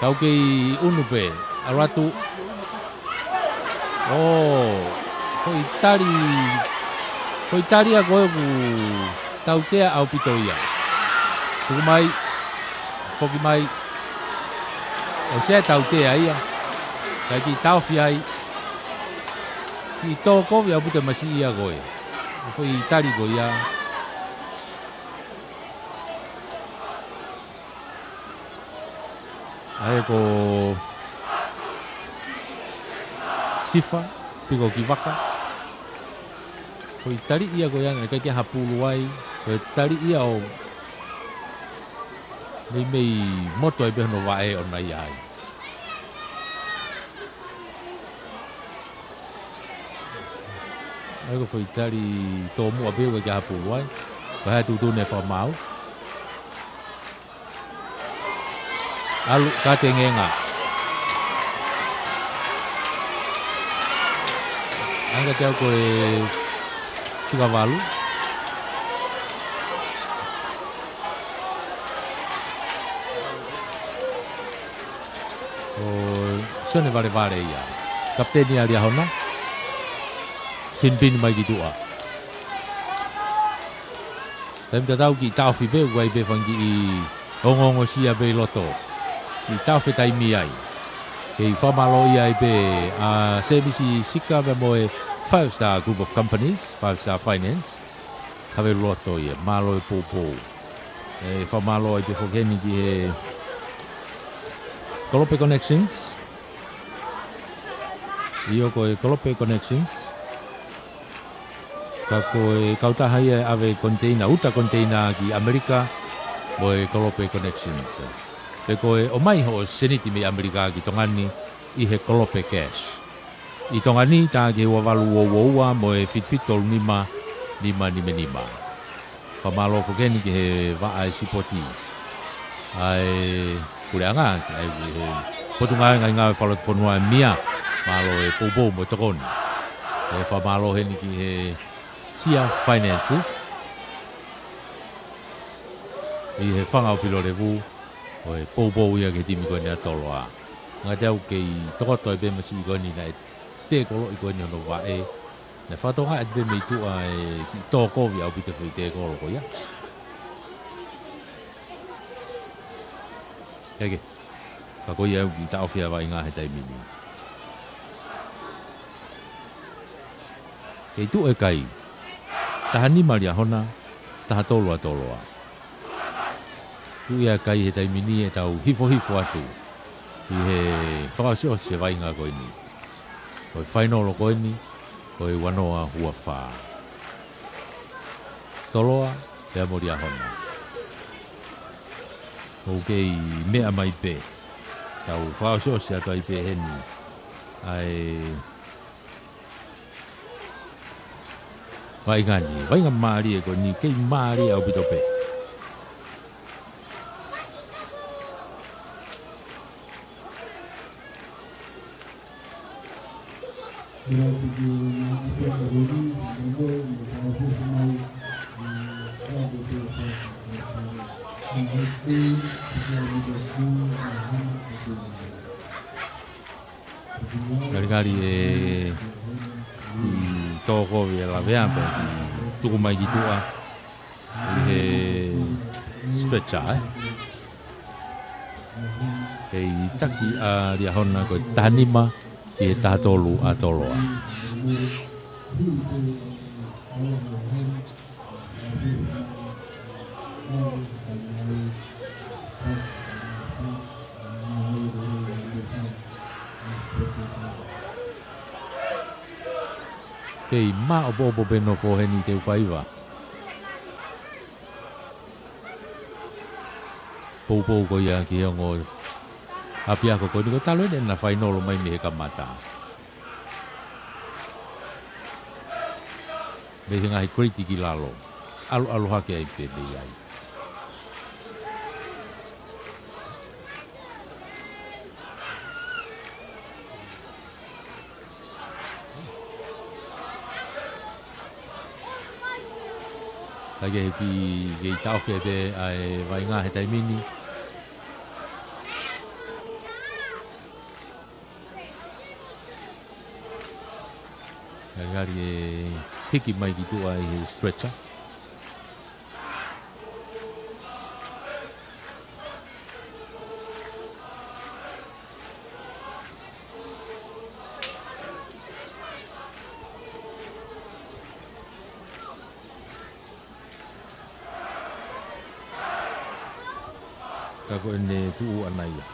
Kau kei ʻunu pē. ʻAlu atu. ʻO, ko e tali, ko e tali ia ko ē ʻoku tautea ʻaupito ia. Tuku mai, foki mai. ʻOsi ia e tautea ia. Kae kiʻi taofi ai. Kiʻi tō kovi ʻaupito e masiʻi ia ko ē. Ko e tali ko ia. ʻA ia ko Sifa, Piko ki Vaka. Ko e tali ia ko ia, naʻe ʻikai ke ha pulu ai. Ko e tali ia ʻo meimei moto ai pē hono vaʻe ʻo nai ai. ʻA ia ko e foʻi tali tōmuʻa pē ʻoku ʻikai ke ha pulu ai. Ko e hā e tuʻutuʻuni ʻa e fakamaau. ʻAlu, ka tengenga. ʻA ia ka te au ko e fika valu. Ko Sione Valevale ia. Kapiteni ʻa Liahona. Sinipini mai ki tuʻa. Taimi tatau kiʻi taofi pē, ʻoku ʻi ai pē fanga kiʻi ongoongosia pē ʻi loto. Kiʻi taofi e taimi ai. Kei fakamālō ai pē ʻa Semisi Sika pea mo e Five Star Group of Companies, Five Star Finance. Havelu Loto ia, mālō e poupou. ʻE fakamālō ai pē foki heni ki he Kolope Connections. ʻIo ko e Kolope Connections. Ka ko e kautaha ia ʻe ʻave koniteina, uta koniteina ki ʻAmelika, mo e Kolope Connections. Pea ko e ʻomai hoʻo seniti mei ʻAmelika ki Tonga ni ʻi he Kolope Cash. ʻI Tonga ni, tā ki he ua valu ua ua ua mo e fitu fitu tolu nima nima nima nima. Fakamālō foki heni ki he vaʻa e sipoti ʻa e puleʻanga, ʻa e ki he Potungāue Ngaahi Ngāue Fakalotofonua ʻa e M I A, mālō e poupou mo e tokoni. ʻE fakamālō heni ki he Sia Finances, ʻi he fanga ʻo Pilolevu, ʻo e poupou ia ki he timi ko eni ʻa Toloa. Ngata au kei tokoto ai pē masiʻi ko eni naʻe tēkoloʻi ko eni hono vaʻe. Naʻe fakatokangaʻi atu pē mei tuʻa e kiʻi tō kovi ʻaupito e foʻi tēkolo ko ia. Keke. Ka ko ia au kiʻi taʻofi ʻa e vaʻinga he taimi ni. Kei tuʻu e kai. Taha nima Liahona, taha tolu ʻa Toloa. Tuʻu ia kai he taimi ni ʻetau hifohifo atu ʻi he fakaʻosiʻosi e vaʻinga ko eni. Ko e fainolo ko eni, ko e ua noa ua fā. Toloa, pea mo Liahona. ʻOku kei meʻa mai pē. Tau fakaʻosiʻosi atu ai pē heni. ʻA e vaʻinga ni, vaʻinga mālie ko eni, kei mālie ʻaupito pē. Ngalingali e kiʻi tō kovi e lavea pē kiʻi tuku mai ki tuʻa ʻi he stretcher, ē. Kei taki ʻa Liahona ko e taha nima ʻi he taha tolu ʻa Toloa. Kei māʻopoʻopo pē nofo heni te u faiva. Poupou ko ia ki he ongo ʻapiako ko eni ko e talu eni ʻena fainolo mai mei he kamata. Mei he ngaahi grade ki lalo. ʻAlu, ʻalu hake ai pē mei ai. Kae kehe pē kei taʻofi pē ʻa e vaʻinga he taimi ni. Ngali ngali e hiki mai ki tuʻa ʻi he stretcher. Ka ko ʻene tuʻu ʻana ia.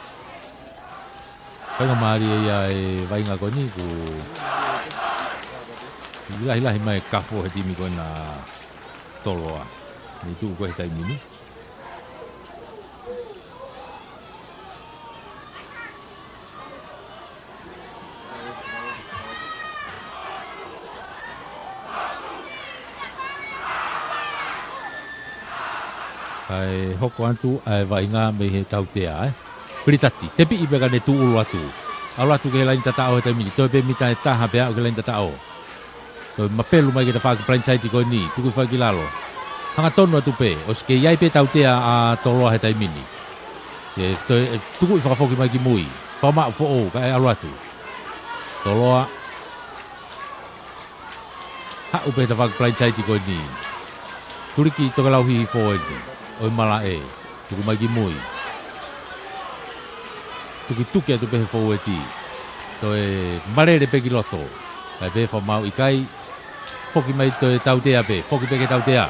Faingamālie ia e vaʻinga ko eni, kuo lahilahi mai e kafo he timi ko ena Toloa. Ne tuʻu ko ē he taimi ni. Kae hoko atu ʻa e vaʻinga mei he tautea, ē. Pilitati, tepiʻi pē ka ne tūʻulu atu. ʻAlu atu ki he laini tataʻo he taimi ni, toe pē mita ʻe taha pea aʻu ki he laini tataʻo. Toe mapelu mai ki he tafaʻaki blindside ko eni, tukuʻi fai ki lalo. Hangatonu atu pē, ʻosi kei ʻi ai pē tautea ʻa Toloa he taimi ni. ʻE toe, ʻe tukuʻi fakafoki mai ki mui. Fakamaʻu foʻou, kae ʻalu atu. Toloa. Haʻu pē he tafaʻaki blindside ko eni. Tuliki Tokelauhihi fōueti. ʻOi malaʻe. Tuku mai ki mui. Tukituki atu pē he fōueti. Toe malele pē ki loto. Kae pehē fakamaʻu ʻikai. Foki mai toe tautea pē. Foki pē ki he tautea.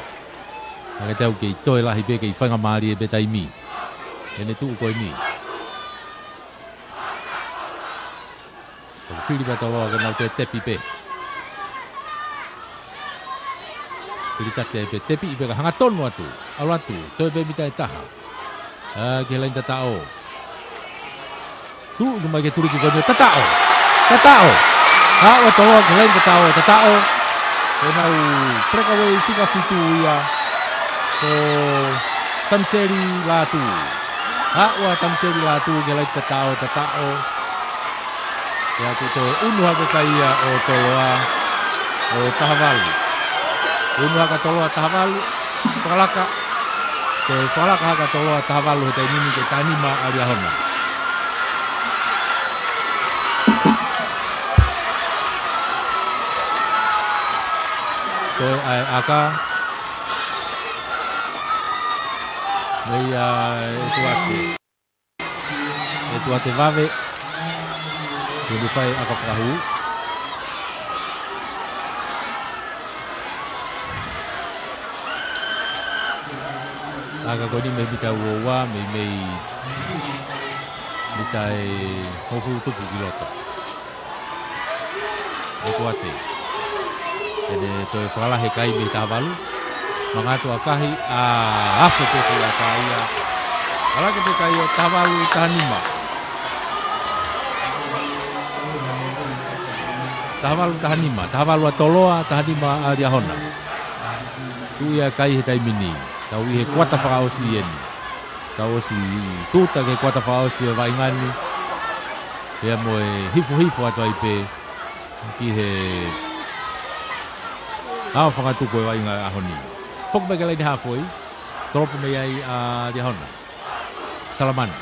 Kae tau kei toe lahi pē kei faingamālie pē taimi. ʻEne tuʻu ko eni. Ko e fili pē ʻa Toloa ke nau toe tepi pē. Pilitati pē, tepiʻi pē ka hangatonu atu. ʻAlu atu, toe pē mita ʻe taha. ʻA, ki he laini tataʻo. Tuʻu mai ke tuliki ko eni, tataʻo. Tataʻo. Haʻu ʻa Toloa ki he laini tataʻo, tataʻo. Ko ʻenau breakaway fika fitu ia. Ko Tamiseli Lātū. Haʻu ʻa Tamiseli Lātū ki he laini tataʻo, tataʻo. Pea ʻoku toe unu hake kai ia ʻo Toloa ʻo taha valu. Unu hake ʻa Toloa taha valu. Fakalaka. Toe fakalaka hake ʻa Toloa taha valu he taimi ni ki he taha nima ʻa Liahona. Toe ʻa e ʻaka. Mei ʻa e tuate. ʻE tuate vave. Ke ne fai ʻaka fakahū. ʻAka ko eni mei mita ua ua, mei mei mita ʻe hongofulu tupu ki loto. ʻE tuate. ʻEne toe fakalahi e kai mei taha valu. Manga atu ʻakahi, ʻa, afe pē foʻi ʻaka ia. Ala ke te kai ʻo taha valu taha nima. Taha valu taha nima. Taha valu ʻa Toloa, taha nima ʻa Liahona. Tuʻu ia kai he taimi ni. Tau ʻi he kuata fakaʻosi eni. Tau ʻosi tuta ki he kuata fakaʻosi e vaʻinga ni. Pea mo e hifohifo atu ai pē ki he ʻao fakatupu e vaʻinga ʻaho ni. Foki mai ki he laini hafoi. Tolopu mei ai ʻa Liahona. Salamani.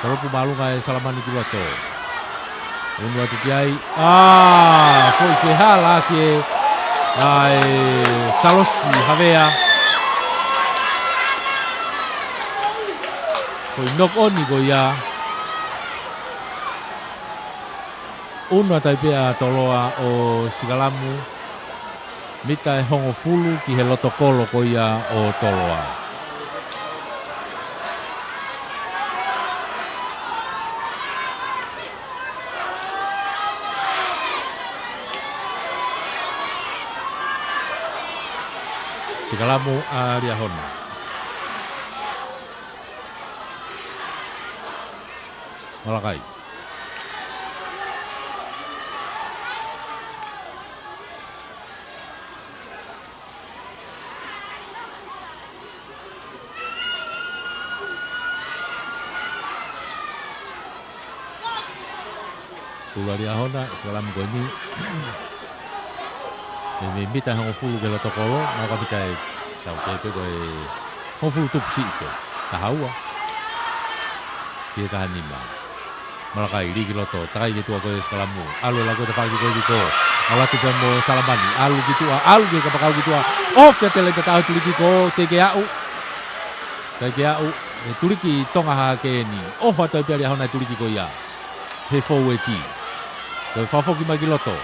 Tolopu māʻolunga e Salamani ki loto. Unu atu ki ai. ʻA, foʻi fehālaaki ʻa e Salosi Havea. Foʻi knock on ko ia. Unu atu ai pē ʻa Toloa ʻo sikalamu. Mita ʻe hongofulu ki he loto kolo ko ia ʻo Toloa. Sikalamu ʻa Liahona. Malakai. Tula Liahona, sikalamu ko eni. Mei mita ʻe hongofulu ki he loto kolo, mau ka mita ʻe tau pē pē ko e hongofulu tupu siʻi pē. Taha ua. Ki he taha nima. Malakai, lī ki loto, takai ki tuʻa ko e sikalamu. ʻAlu e laku e tafaʻaki ko ē ki kō. ʻAlu atu pē mo Salamani, ʻalu ki tuʻa, ʻalu ki he kapakau ki tuʻa. ʻOhofi atu e laine tataʻo he tuliki kikō, teʻeki ke aʻu. Teʻeki ke aʻu, he tuliki Tonga Hahake eni. ʻOho atu ai pē ʻa Liahona he tuliki ko ia. He fōueti. Ko e fakafoki mai ki loto.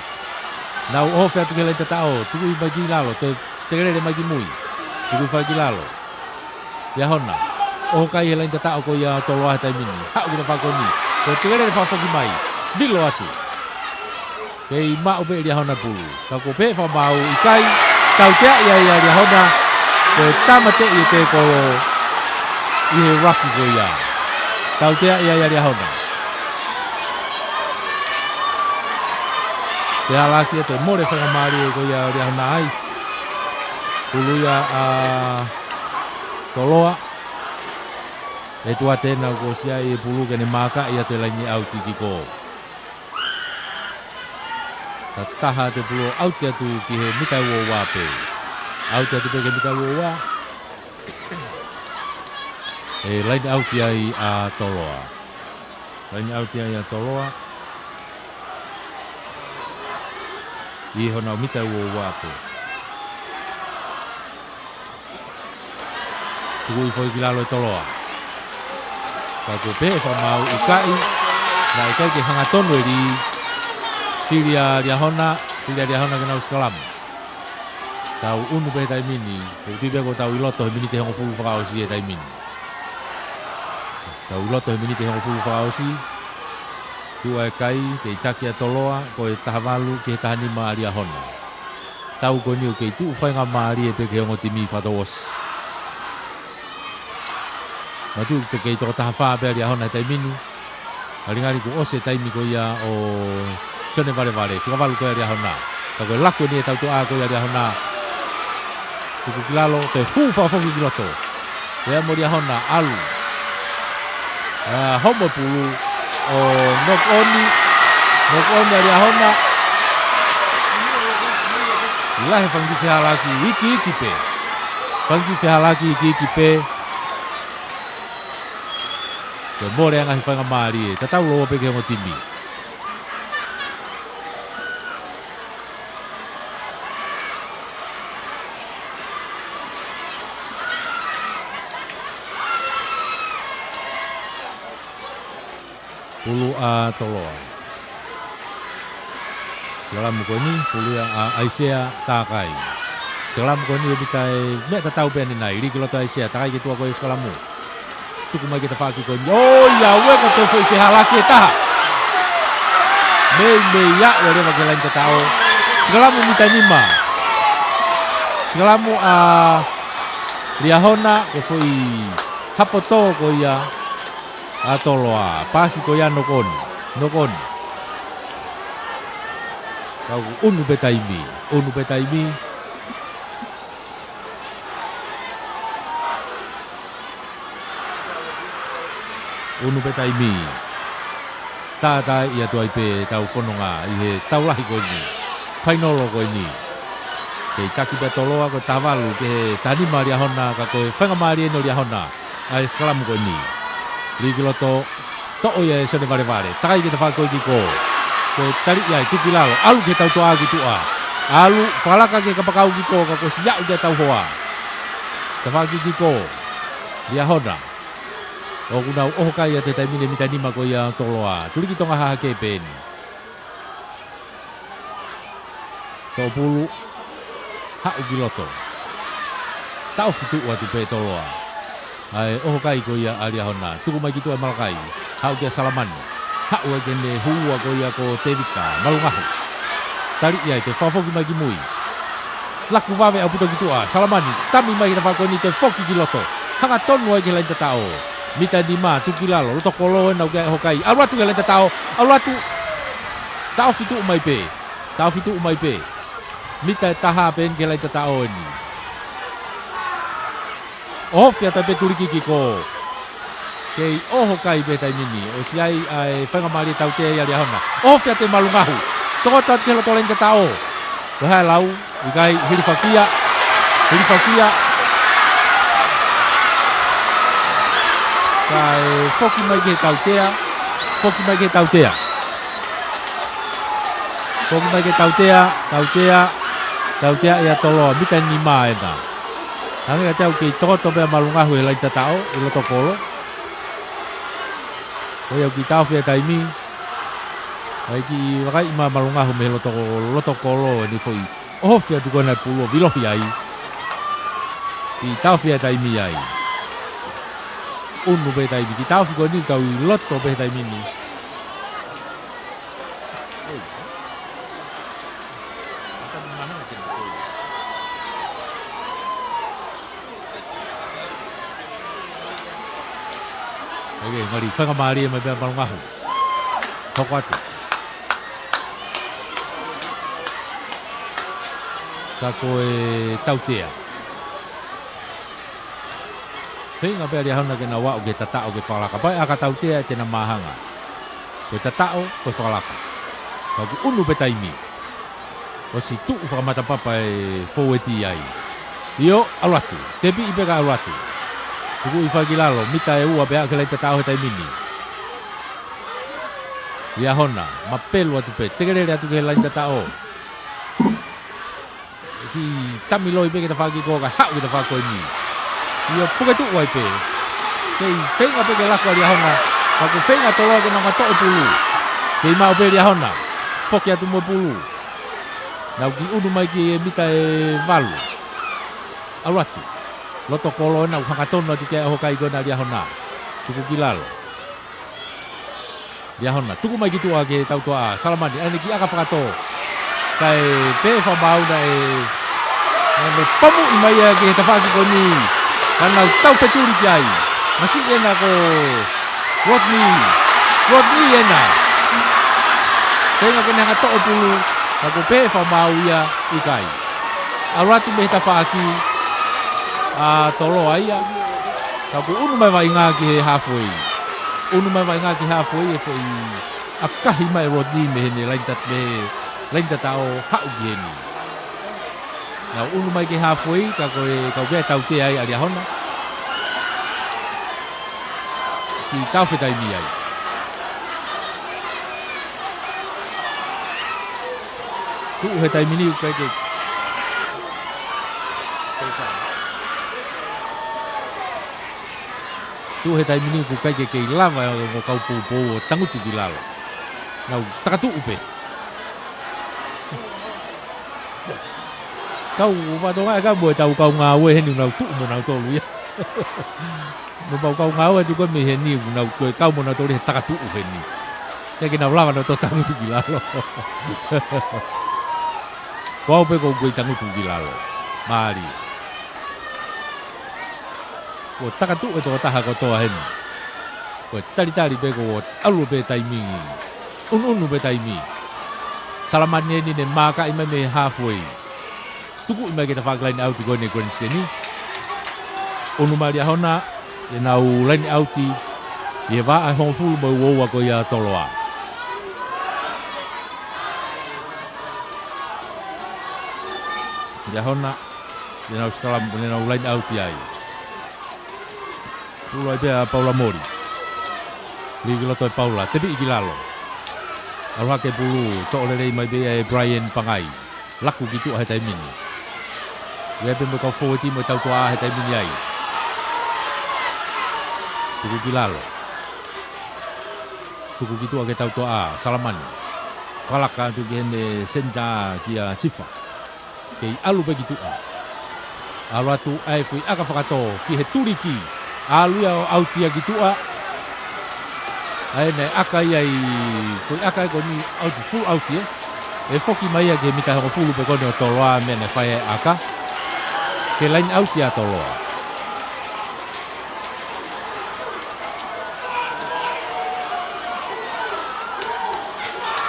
Nau ʻohofi atu ki he laine tataʻo, tukuʻi mai ki lalo, toe tekelele mai ki mui. Tukuʻi fai ki lalo. Liahona. ʻOho kai he laine tataʻo ko ia ʻa Toloa he taimi ni. Haʻu ki he tafaʻaki ko eni. Ko e tekelele fakafoki mai. Lilo atu. Kei maʻu pē ʻe Liahona pulu. Ka kuo pehē fakamaau ʻikai. Tauteaʻi ai ʻa Liahona. Ko e tāmateʻi e tēkolo ʻi he ruck ko ia. Tauteaʻi ai ʻa Liahona. Pea laki atu e mole faingamālie ko ia ʻa Liahona ai. Pulu ia ʻa Toloa. ʻE tuate na kuo ʻosi ʻi ai e pulu ke ne maakaʻi atu e laine ʻauti kikō. Tataha atu e pulu ʻauti atu ki he mita ua ua pē. ʻAuti atu pē ki he mita ua ua. ʻE laine ʻauti ai ʻa Toloa. Laine ʻauti ai ʻa Toloa. ʻI honau mita ua ua pē. Tukuʻi foki ki lalo ʻe Toloa. Ka kuo pehē fakamaau ʻikai. Naʻe ʻikai ke hangatonu e lī. Fili ʻa Liahona, fili ʻa Liahona ke nau sikalamu. Tau ʻunu pē he taimi ni, ʻoku ou tui pē kuo tau ʻi loto he miniti hongofulu fakaʻosi he taimi ni. Tau ʻi loto he miniti hongofulu fakaʻosi. Tuʻu e kai, kei taki ʻa Toloa, ko e taha valu ki he taha nima ʻa Liahona. Tau ko eni ʻoku kei tuʻu faingamālie pē ki he ongo timi fakatouʻosi. Matuʻu kei toko taha fā pē ʻa Liahona he taimi ni. Ngalingali kuo ʻosi e taimi ko ia ʻo Sione Valevale, fika valu ko ia ʻa Liahona. Ka ko e laku eni e tautuʻa ko ia ʻa Liahona. Tuku ki lalo, toe hū fakafoki ki loto. Pea mo Liahona, ʻalu. ʻA, homo pulu, ʻo knock on, knock on ʻa Liahona. Lahi e fanga kiʻi fehālaaki ikiiki pē. Fanga kiʻi fehālaaki ikiiki pē. Ko e mole ʻa e ngaahi faingamālie, tatau lōua pē ki he ongo timi. Pulu ʻa Toloa. Sikalamu ko eni, pulu ia ʻa ʻAisea Takai. Sikalamu ko eni ʻe mita e meʻa tatau pē ʻanenai, lī ki loto ʻAisea, takai ki tuʻa ko e sikalamu. Tuku mai ki he tafaʻaki ko eni. ʻOiauē, ko e toe foʻi fehālaaki ʻe taha. Meimei aʻu leva ki he laine tataʻo. Sikalamu mita nima. Sikalamu ʻa Liahona, ko e foʻi hapo tō ko ia ʻa Toloa. Paasi ko ia knock on. Knock on. Ka ʻoku ʻunu pē taimi. ʻUnu pē taimi. ʻUnu pē taimi. Tātaaʻi atu ai pē ʻetau fononga ʻi he tau lahi ko eni. Fainolo ko eni. Kei taki pē ʻa Toloa, ko e taha valu ki he taha nima ʻa Liahona, ka ko e faingamālie eni ʻo Liahona. ʻA e sikalamu ko eni. Lī ki loto, toʻo ia ʻe Sione Valevale. Takai ki he tafaʻaki ko ē kikō. Ko e taliʻi ai, tuku ki lalo. ʻAlu ki he tautuʻa ki tuʻa. ʻAlu, fakalaka ki he kapakau kikō, ka kuo ʻosi aʻu ki he tauhoa. Tafaʻaki kikō. Liahona. ʻOku nau ʻoho kai atu he taimi ni e mita nima ko ia ʻa Toloa. Tuliki Tonga Hahake pē eni. Toʻo pulu, haʻu ki loto. Taʻofi tuʻu atu pē ʻe Toloa. ʻA e ʻoho kai ko ia ʻa Liahona. Tuku mai ki tuʻa ʻe Malakai. Haʻu kia Salamani. Haʻu ai ki heʻene hū ua ko ia ko Tevita. Malungahu. Taliʻi ai, toe fakafoki mai ki mui. Laku vave ʻaupito ki tuʻa. Salamani. Tami mai ki he tafaʻaki ko eni, toe foki ki loto. Hangatonu ai ki he laine tataʻo. Mita nima, tuku ki lalo. Loto kolo ʻenau kei ʻoho kai. ʻAlu atu ki he laine tataʻo. ʻAlu atu. Taʻofi tuʻu mai pē. Taʻofi tuʻu mai pē. Mita ʻe taha pē eni ki he laine tataʻo eni. ʻOhofi atu pē tuliki kikō. Kei ʻoho kai pē he taimi ni. ʻOsi ʻi ai ʻa e faingamālie tautea ia ʻa Liahona. ʻOhofi atu e Malungahu. Tokoto atu ki he loto laine tataʻo. Ko e hā e lau? ʻIkai, hilifakia. Hilifakia. Kae foki mai ki he tautea. Foki mai ki he tautea. Foki mai ki he tautea, tautea, tautea ʻe Toloa, mita nima ena. Hangē kiate au kei tokoto pē ʻa Malungahu he laini tataʻo, ʻi loto kolo. Ko ia ʻoku kiʻi taofi ʻa e taimi. ʻOku kiʻi vakai mai ʻa Malungahu mei he loto, loto kolo ʻene foʻi ʻohofi atu ko ena e pulu ʻo vilohi ai. Kiʻi taofi ʻa e taimi ai. ʻUnu pē taimi, kiʻi taofi ko eni kau ʻi loto pē he taimi ni. ʻOku ngali faingamālie mai pē ʻa Malungahu. Hoko atu. Ka ko e tautea. Feinga pē ʻa Liahona ke na ō ʻo aʻu ki he tataʻo ke fakalaka. Pea ʻaka tautea ʻe te na māhanga. Ko e tataʻo, ko e fakalaka. Ka ʻoku ʻunu pē taimi. ʻOsi tuʻu fakamatapapa e fōueti ai. ʻIo, ʻalu atu. Tepiʻi pē ka ʻalu atu. Tukuʻi fai ki lalo, mita ʻe ua pē aʻu ki he laini tataʻo he taimi ni. Liahona, mapelu atu pē, tekelele atu ki he laini tataʻo. Kiʻi tamiloi pē ki he tafaʻaki ko ē, ka haʻu ki he tafaʻaki ko eni. ʻIo, puke tuʻu ai pē. Kei feinga pē ke laka ʻa Liahona. Ka ʻoku feinga Toloa ke na ō ʻo toʻo e pulu. Kei maʻu pē Liahona. Foki atu mo e pulu. Nau kiʻi ʻunu mai ki he mita ʻe valu. ʻAlu atu. Loto kolo ena, hangatonu atu ki ai ʻa e ʻohofi ko ena ʻa Liahona. Tuku ki lalo. Liahona, tuku mai ki tuʻa ki he tautoʻa, Salamani, ʻa ʻene kiʻi ʻaka fakatō. Kae pehē fakamaau naʻe, naʻe pomuʻi mai ia ki he tafaʻaki ko eni. Ka nau tau fetuli ki ai. Masiʻi ena ko Rodney. Rodney ena. Feinga ke ne hanga ʻo toʻo e pulu, ka ko e pehē fakamaau ia ʻikai. ʻAlu atu mei he tafaʻaki ʻa Toloa ia. Ka ʻoku ʻunu mai vaʻinga ki he halfway. ʻUnu mai vaʻinga ki he halfway e foʻi ʻakahi mai Rodney mei heʻene laini tat-, mei he laini tataʻo haʻu ki heni. Nau ʻunu mai ki he halfway, ka ko e kau pē tautea ai ʻa Liahona. Kiʻi taofi e taimi ai. Tuʻu he taimi ni ʻoku ʻikai ke. Tuʻu he taimi ni ʻoku ʻikai ke kei lava e ongo kau poupou ʻo tangutu ki lalo. Nau takatuʻu pē. Kau fatongia ʻe kau mo e tau kau ngāue heni nau tuʻu mo nau tolu ia. Mo pau kau ngāue atu ko ē mei heni, nau ko e kau mo nau tolu he takatuʻu heni. Ke ke nau lava nau tō tangutu ki lalo. Ko au pē ʻoku ou kei tangutu ki lalo. Mālie. Kuo takatuʻu e tokotaha kotoa heni. Ko e talitali pē kuo ʻalu pē taimi. ʻUnuʻunu pē taimi. Salamani eni ne maakaʻi mai mei he halfway. Tukuʻi mai ki he tafaʻaki laini ʻauti ko eni Grandseni. ʻUnu mai Liahona, ʻenau laini ʻauti ʻi he vahaʻa ʻe hongofulu mo e uaua ko ia ʻa Toloa. Liahona, ʻenau sikalam-, ʻenau laini ʻauti ai. Pulu ai pē ʻa Paula Moli. Lī ki loto ʻe Paula, tepiʻi ki lalo. ʻAlu hake pulu, toʻo lelei mai pē ia ʻe Brian Pangai. Laku ki tuʻa he taimi ni. ʻOku ʻi ai pē mo e kau fōueti mo e tautoʻa he taimi ni ai. Tuku ki lalo. Tuku ki tuʻa ki he tautoʻa, Salamani. Fakalaka atu ki heʻene senitā kia Sifa. Kei ʻalu pē ki tuʻa. ʻAlu atu ʻa e foʻi ʻaka fakatō ki he tuliki. ʻAlu ia ʻo ʻauti ia ki tuʻa. ʻA ē naʻe ʻaka ia ʻi, foʻi ʻaka ē ko eni ʻauti, full ʻauti ē. ʻE foki mai ia ki he mita hongofulu pē ko eni ʻo Toloa mei heʻene fai e ʻaka. Ke laini ʻauti ʻa Toloa.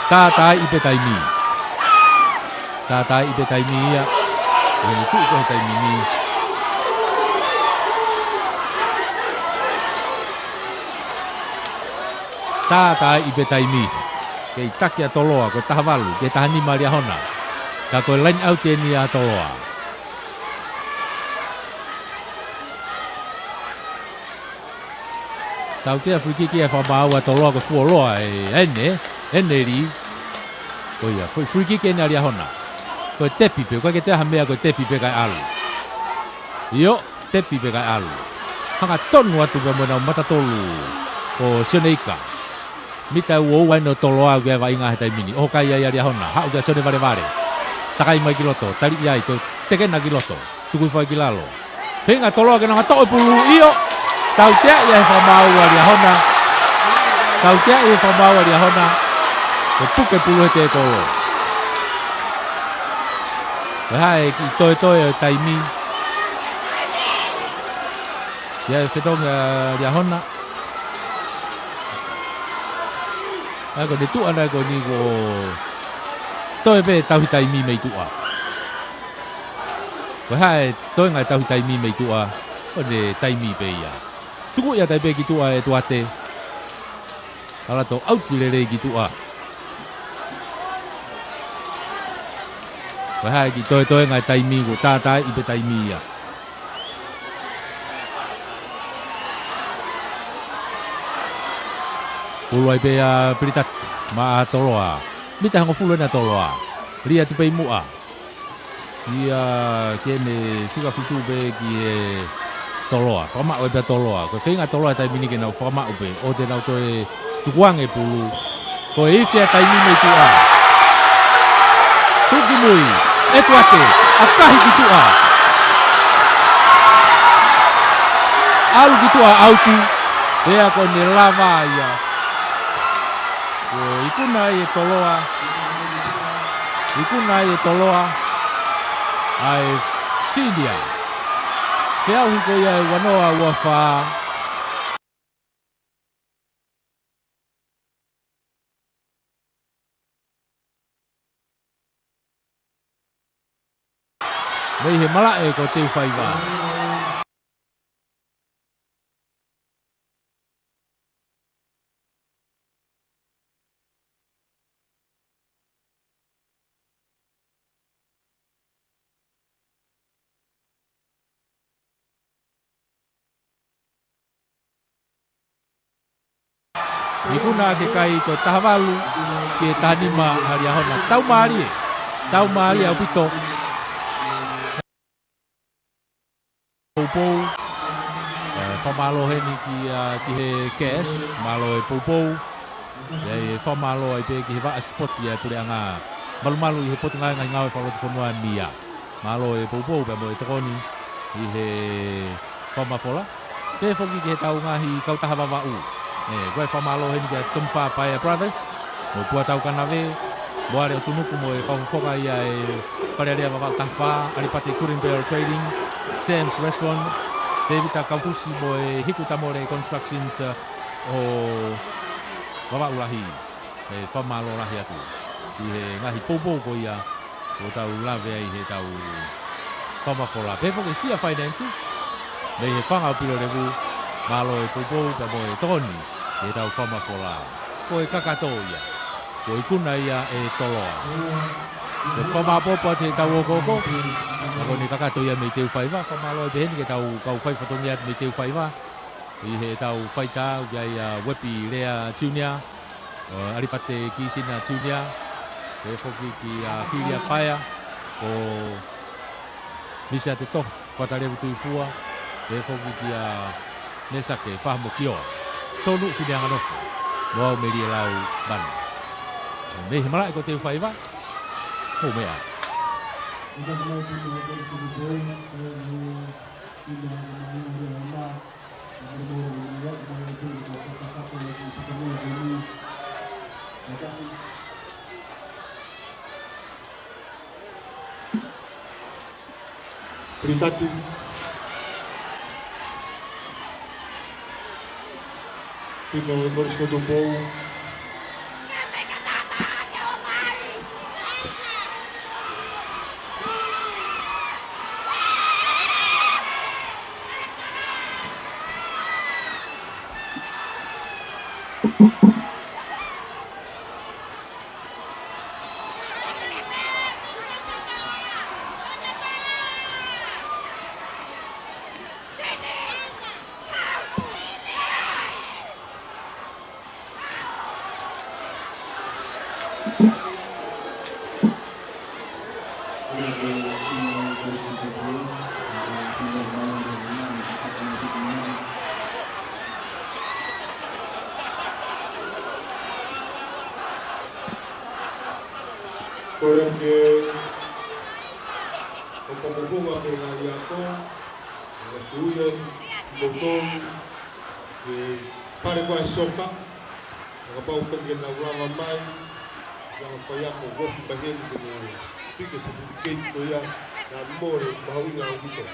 Tātāiʻi pē taimi. Tātāiʻi pē taimi ia. ʻI heʻene tuʻu ko ē he taimi ni. Tātāiʻi pē taimi. Kei taki ʻa Toloa, ko e taha valu, ki he taha nima ʻa Liahona. Ka ko e laini ʻauti eni ʻa Toloa. Tautea free kick ia ʻe Fakamaau ʻa Toloa, ko e fuoloa ʻe Ene, Ene Lī. Ko ia, free, free kick eni ʻa Liahona. Ko e tepi pē, ko e ke te ha meʻa, ko e tepi pē kae ʻalu. ʻIo, tepi pē kae ʻalu. Hanga tonu atu pē mo ʻenau mata tolu ko Sione Ika. Mita ʻe ua ua eni ʻo Toloa ʻoku ʻi ai e vaʻinga he taimi ni. ʻOho kai ai ʻa Liahona, haʻu kia Sione Valevale. Takai mai ki loto, taliʻi ai, toe tekena ki loto. Tukui fai ki lalo. Feinga Toloa ke nau toʻo e pulu, ʻio. Tautea ia ʻe Fakamaau ʻa Liahona. Tautea ia ʻe Fakamaau ʻa Liahona. Ko e puke pulu he tēkolo. Ko e hā e kiʻi toetoe ʻo e taimi. Ia e fetongi ʻa Liahona. ʻA ko e tuʻa naʻe ko eni kuo toe pē tauhi taimi mei tuʻa. Ko e hā e toenga e tauhi taimi mei tuʻa, ko ʻene taimi pē ia. Tuku ia tai pē ki tuʻa ʻe Tuate. ʻAlu atu ʻauti lelei ki tuʻa. Ko e hā e kiʻi toetoenga e taimi kuo tātāiʻi pē taimi ia. Pulu ai pē ʻa Pilitati, maʻa Toloa. Mita hongofulu ena Toloa. Lī atu pē ʻi muʻa. Ia ke ne fika fitu pē ki he Toloa. Fakamaʻu ai pē ʻa Toloa. Ko e feinga Toloa taimi ni ke nau fakamaʻu pē. ʻO te nau toe tukuange pulu. Ko e ifi ʻa e taimi mei tuʻa. Tuki mui. ʻE Tuate. ʻAkahi ki tuʻa. ʻAlu ki tuʻa ʻauti. Pea ko ʻene lava ia. Ko e ikuna ia ʻe Toloa. Ikuna ia ʻe Toloa. ʻA e senior. Feʻauhi ko ia ʻe ua noa ua fā. Mei he malaʻe ko Teufaiva. Ikuna ʻa e kai ko e taha valu ki he taha nima ʻa Liahona. Tau mālie. Tau mālie ʻaupito. Poupou. ʻE, fakamālō heni ki, ā, ki he cash. Mālō e Poupou. ʻE, fakamālō ai pē ki he vaʻa sipoti ʻa e puleʻanga malumalu ʻi he Potungāue Ngaahi Ngāue Fakalotofonua ni ia. Mālō e Poupou pea mo e tokoni ʻi he fakamafola. Pehē foki ki he tau ngaahi kautaha Vavaʻu. ʻE, ko e fakamālō heni kia Tomifa Paea Brothers, mo Puatau Kanave, mo Ale ʻOtunuku mo e fakafofonga ia e Fale Alea Vavaʻu taha fā, ʻAlipate Cooling Barrel Trading, Sam's Restaurant, Tevita Kaufusi mo e Hiku Tamole Constructions, ʻo Vavaʻu Lahi. ʻE fakamālō lahi atu ʻi he ngaahi poupou ko ia ʻoku tau lave ai he tau fakamafola. Pehē foki Sia Finances, mei he fanga ʻo Pilolevu, mālō e poupou pea mo e tokoni he tau fakamafola. Ko e kakato ia, ko e ikuna ia ʻe Toloa. Ko e fakamāpopo atu he tau okooko, ka ko ʻene kakato ia mei Teufaiva, fakamālō ai pē heni ki he tau kau fai fatongia atu mei Teufaiva. ʻI he tau faitā, ʻoku ʻi ai ʻa Uepi Lea Junior, ʻo ʻAlipate Kisina Junior, pehē foki kia Filia Paea, ko Misa Tetohi, Fatalevu Tuifua, pehē foki kia Nesake Fahamokioa, Sonu Fineanganofo, mo au Melie Lau Manu. Mei he malaʻe ko Teufaiva, ko e meʻa. Pilitati. Tino Morris Kotupou. Ko ia ke, ʻo ka mokonga ke ngaahi ako, ʻa Suia, Motongi, ke pale ko ē soka, ʻa kapau ko ē ke nau lava mai, ʻa e faiako, ko e fai pehē ni ke nau piki certificate ko ia, naʻa mole, mahuʻinga ʻaupito.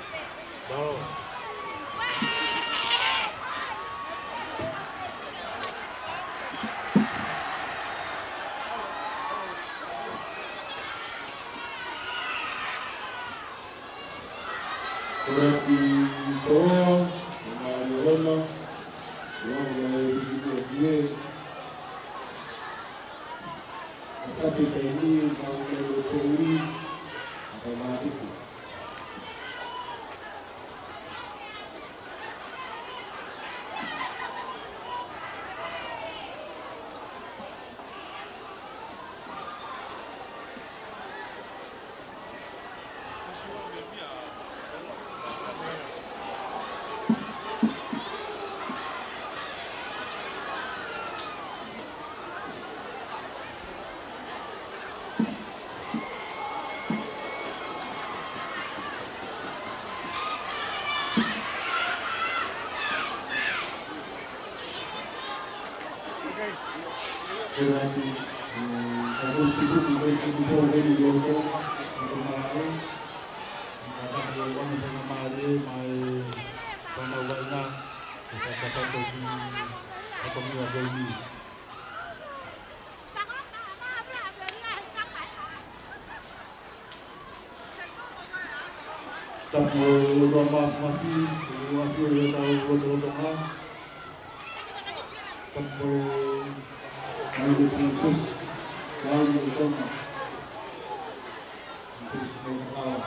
Mālō. Ko e kiʻi tō, ko e mālie ona, ko e anga e hiki ko e kie. Ka tapu taimi, ka ʻoku ʻi ai e poʻuli, ka mālie. Tapu mo e ʻOtua Māfimafi, ʻoku ʻafio ʻi hotau lotolotonga. Tapu mo e ʻAi Princess, ʻAi Tonga. Princess Maitakawa.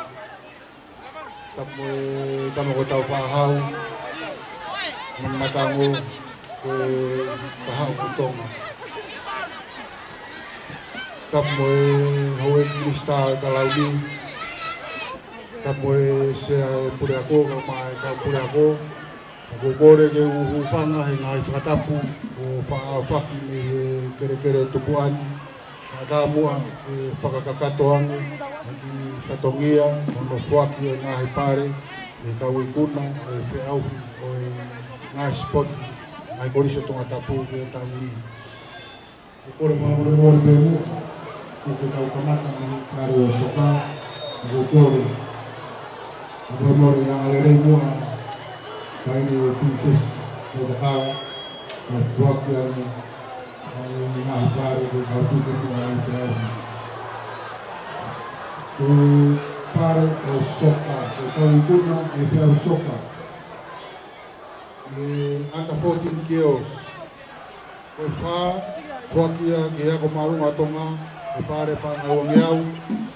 Tapu mo e tama ko Taufaʻāhau, mo Matango, ko e Kahaʻu ko Tonga. Tapu mo e houʻeiki minisitā ʻo e Kalauni. Tapu mo e sea ʻo e puleako, kae ʻumaʻā e kau puleako. ʻOku ou kole ke u hūfanga he ngaahi fakatapu ʻoku faʻa ʻaofaki mei he kelekele tupuʻa ni. Kae ʻatā muʻa ke fakakakato ange ʻa e kiʻi fatongia ʻo hono foaki ʻo e ngaahi pale ʻe he kau ikuna ʻo e feʻauhi ʻo e ngaahi sipoti, ngaahi kolisi ʻo Tongatapu ki he taimi ni. ʻOku ou kole fakamolemole pē muʻa, ʻoku tau kamata mei he pale ʻo e soka, ʻoku ou kole fakamolemole, angalelei muʻa, kae ʻi ai e Princess Maitakawa, ʻa e foaki ange ʻa e ngaahi pale ko e kau tuke muʻa ʻa e feʻauhi. Ko e pale ʻo e soka, ko e kau ikuna ʻo e feʻauhi soka. ʻE under fourteen girls. Ko e fā, foaki ia ki he Ako Māʻolunga ʻo Tonga, ʻe Pale Paʻanga ʻUangeau,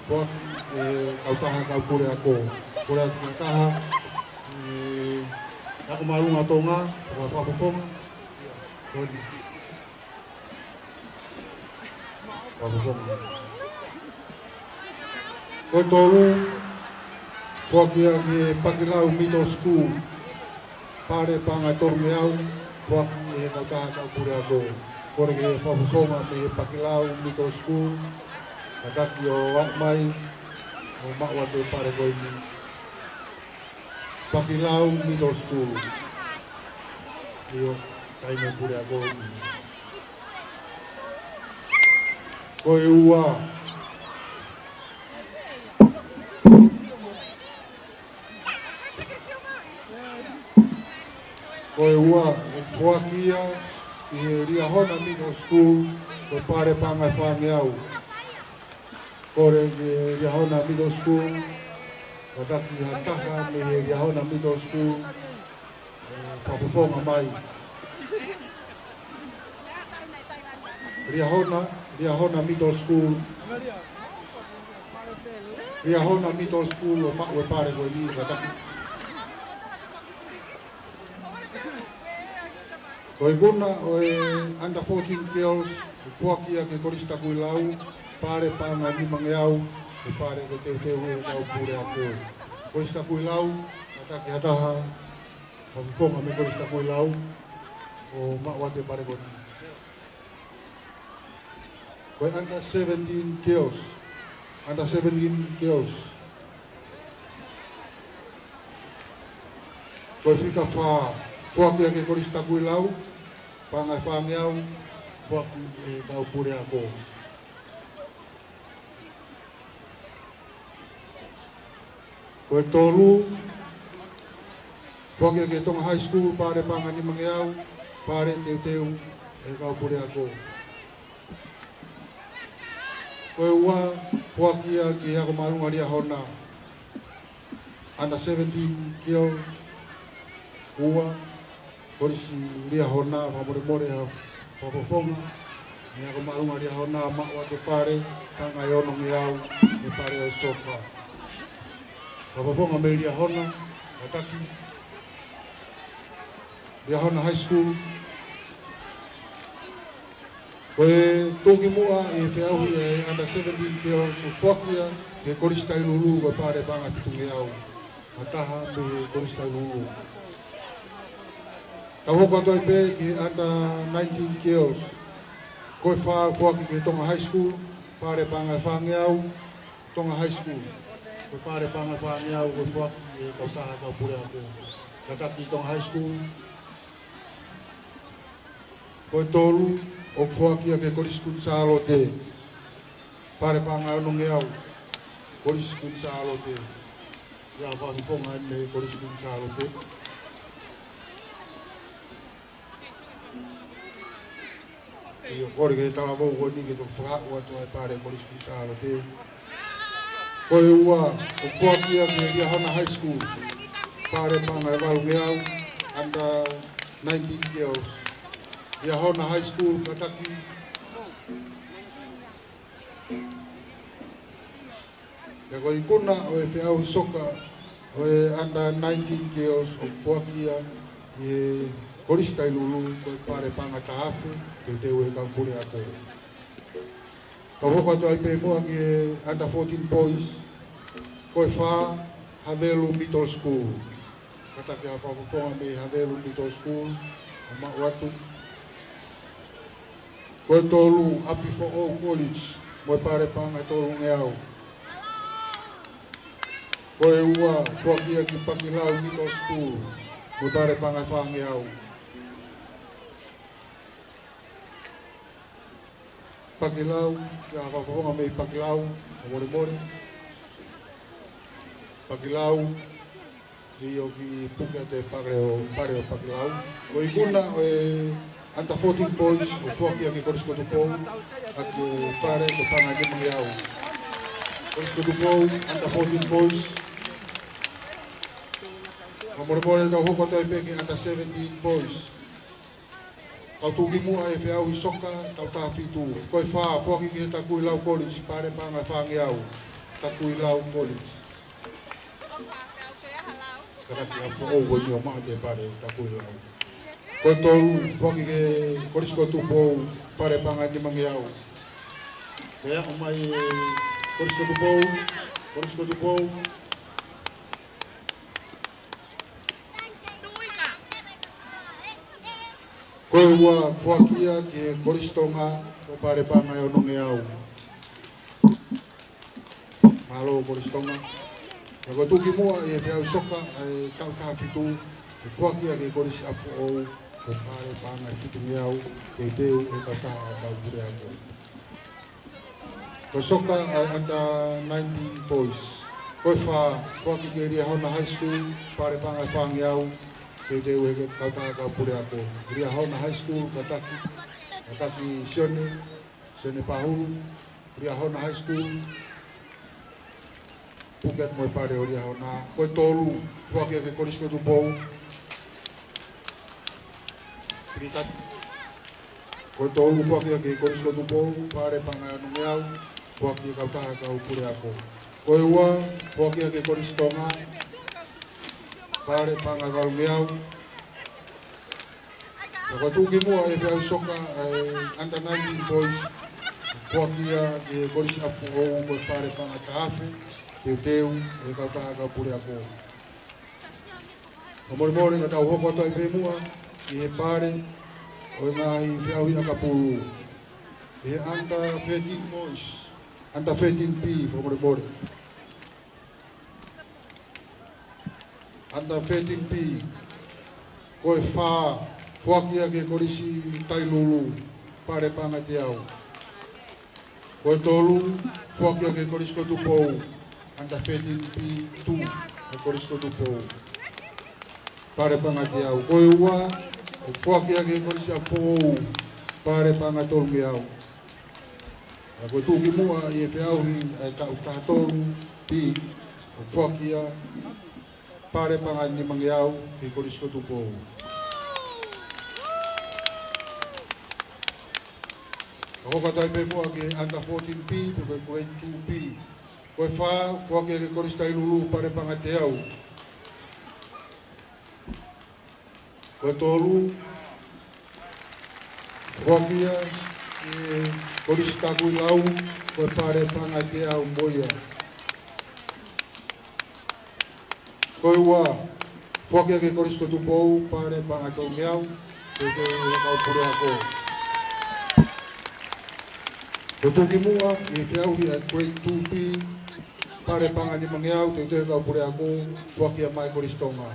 foaki ki he kautaha kau puleako. Ko e taha, ʻe Ako Māʻolunga ʻo Tonga, ko e fakafofonga. Ko e Ko e tolu, foaki ia ki he Pakilau Middle School, Pale Paʻanga ʻe Tolungeau, foaki ki he kautaha kau puleako. Kole ki he fakafofonga mei he Pakilau Middle School, kātaki ʻo aʻu mai, ʻo maʻu atu e pale ko eni. Pakilau Middle School. ʻIo, taimi puleako. Ko e ua. Ko e ua, ʻe foaki ia ki he Liahona Middle School, ko e Pale Paʻanga ʻe Fāngeau. Kole ki he Liahona Middle School, kātaki ha taha mei he Liahona Middle School, ʻe fakafofonga mai. Liahona, Liahona Middle School. Liahona Middle School ʻo faʻu e pale ko eni kātaki. Ko e ikuna ʻo e under fourteen girls, ʻe foaki ia ki he Kolisi Takuilau, Pale Paʻanga ʻe Nimangeau, Ko e pale ko e teuteu ʻa e kau puleako. Kolisi Takuilau, kātaki ha taha, fakafofonga mei Kolisi Takuilau, ʻo maʻu atu e pale ko eni. Ko e under seventeen girls. Under seventeen girls. Ko e fika fā, foaki ʻaki ʻe Kolisi Takuilau, paʻanga ʻe fāngeau, foaki ʻe he kau puleako. Ko e tolu, foaki ʻaki ʻe Tonga High School, pale paʻanga ʻe nimangeau, pale teuteu ʻe he kau puleako. Ko e ua, foaki ʻaki ʻe Ako Māʻolunga Liahona, under seventeen girls, ua, Kolisi Liahona, fakamolemole ha fakafofonga, meʻa Ako Māʻolunga Liahona, maʻu atu e pale, paʻanga ʻe onongeau, ʻi he pale ʻo e soka. Fakafofonga mei Liahona, kātaki, Liahona High School. Ko e tuʻukimuʻa ʻi he feʻauhi ʻa e under seventeen girls ʻoku foaki ia ki he Kolisi Tailulu, ko e pale paʻanga ʻe fitungeau. Ha taha mei he Kolisi Tailulu. Tau hoko atu ai pē ki he under nineteen girls. Ko e fā, foaki ki he Tonga High School, pale paʻanga ʻe fāngeau, Tonga High School. Ko e pale paʻanga ʻe fāngeau, ko e foaki ʻe he kautaha kau puleako. Kātaki Tonga High School. Ko e tolu, ʻoku foaki ia ki he Kolisi Kuini Sālote. Pale paʻanga ʻe onongeau, Kolisi Kuini Sālote. ʻIo, fakafofonga mei Kolisi Kuini Sālote. ʻIo, kole ki he talavou ko eni ke toki fakahā atu ʻa e pale Kolisi Kuini Sālote. Ko e ua, ʻoku foaki ia ki he Liahona High School. Pale paʻanga ʻe valungeau, under nineteen girls. Liahona High School, kātaki. Pea ko e ikuna ʻo e feʻauhi soka ʻo e under nineteen girls ʻoku foaki ia ʻi he Kolisi Tailulu, ko e pale paʻanga ʻe taha afe, teuteu ʻe he kau puleako. Tau hoko atu ai pē muʻa ki he under fourteen boys, ko e fā, Havelu Middle School. Kātaki ha fakafofonga mei Havelu Middle School, ʻo maʻu atu. Ko e tolu, ʻApifoʻou College, mo e pale paʻanga ʻe tolungeau. Ko e ua, foaki ia ki Pakilau Middle School, mo e pale paʻanga ʻe fāngeau. Pakilau, ʻio, ha fakafofonga mei Pakilau, fakamolemole. Pakilau, ʻio, kiʻi puke atu e pale ʻo, pale ʻo Pakilau. Ko e ikuna ʻo e under fourteen boys, ʻoku foaki ia ki he Kolisi ko Tupou, ʻaki e pale ko e paʻanga ʻe nimangeau. Kolisi ko Tupou, under fourteen boys. Fakamolemole, tau hoko atu ai pē ki he under seventeen boys. Tau tuʻukimuʻa ʻi he feʻauhi soka, kautaha fitu. Ko e fā, foaki ki he Takuilau College, pale paʻanga ʻe fāngeau. Takuilau College. Kātaki ʻApifoʻou ko eni ʻo maʻu atu e pale Takuilau. Ko e tolu, foaki ki he Kolisi ko Tupou, pale paʻanga ʻe nimangeau. Pea ʻomai e Kolisi ko Tupou, Kolisi ko Tupou. Ko e ua, foaki ia ki he Kolisi Tonga, ko e pale paʻanga ʻe onongeau. Mālō Kolisi Tonga. Pea ko e tuʻukimuʻa ʻi he feʻauhi soka ʻa e kautaha fitu, ʻoku foaki ia ki he Kolisi ʻApifoʻou, ko e pale paʻanga ʻe fitungeau, teuteu ʻe he kautaha kau puleako. Ko e soka ʻa e under nineteen boys. Ko e fā, foaki ki he Liahona High School, pale paʻanga ʻe fāngeau, teuteu ʻe he kautaha kau puleako. Liahona High School, kātaki, kātaki Sione, Sione Pahulu, Liahona High School, puke atu mo e pale ʻo Liahona. Ko e tolu, foaki ia ki he Kolisi ko Tupou. Pili tatu. Ko e tolu, foaki ia ki he Kolisi ko Tupou, pale paʻanga ʻe onongeau, foaki ʻe he kautaha kau puleako. Ko e ua, foaki ia ki he Kolisi Tonga, pale paʻanga ʻe valungeau. Pea ko e tuʻukimuʻa ʻi he feʻauhi soka ʻa e under nineteen boys, Foaki ia ki he Kolisi ʻApifoʻou, ko e Pale Paʻanga Taʻafe, teuteu ʻe he kautaha kau puleako. Fakamolemole, ka tau hoko atu ai pē muʻa ki he pale ʻo e ngaahi feʻauhi ʻakapulu. ʻI he under thirteen boys, under thirteen B, fakamolemole. Under thirteen B, ko e fā, foaki ia ki he Kolisi Tailulu, Pale Paʻanga Teau. Ko e tolu, foaki ia ki he Kolisi ko Tupou, under thirteen B two, he Kolisi ko Tupou, Pale Paʻanga Teau. Ko e ua, foaki ia ki he Kolisi ʻApifoʻou, Pale Paʻanga Tolungeau. Ka ko e tuʻukimuʻa ʻi he feʻauhi ʻa e taʻu taha tolu B, ʻo foaki ia Pale Paʻanga Nimangeau ki he Kolisi ko Tupou. Ka hoko atu ai pē muʻa ki he under fourteen B, pe ko e Grade two B. Ko e fā, foaki ia ki he Kolisi Tailulu, Pale Paʻanga Teau. Ko e tolu, foaki ia ki he Kolisi Takuilau, ko e Pale Paʻanga Teau mo ia. Ko e ua, foaki ia ki he Kolisi ko Tupou, Pale Paʻanga Tolungeau, teuteu ʻe he kau puleako. Ko e tuʻukimuʻa ʻi he feʻauhi ʻa e Grade two B, Pale Paʻanga Nimangeau, teuteu ʻe he kau puleako, foaki ia maʻá e Kolisi Tonga.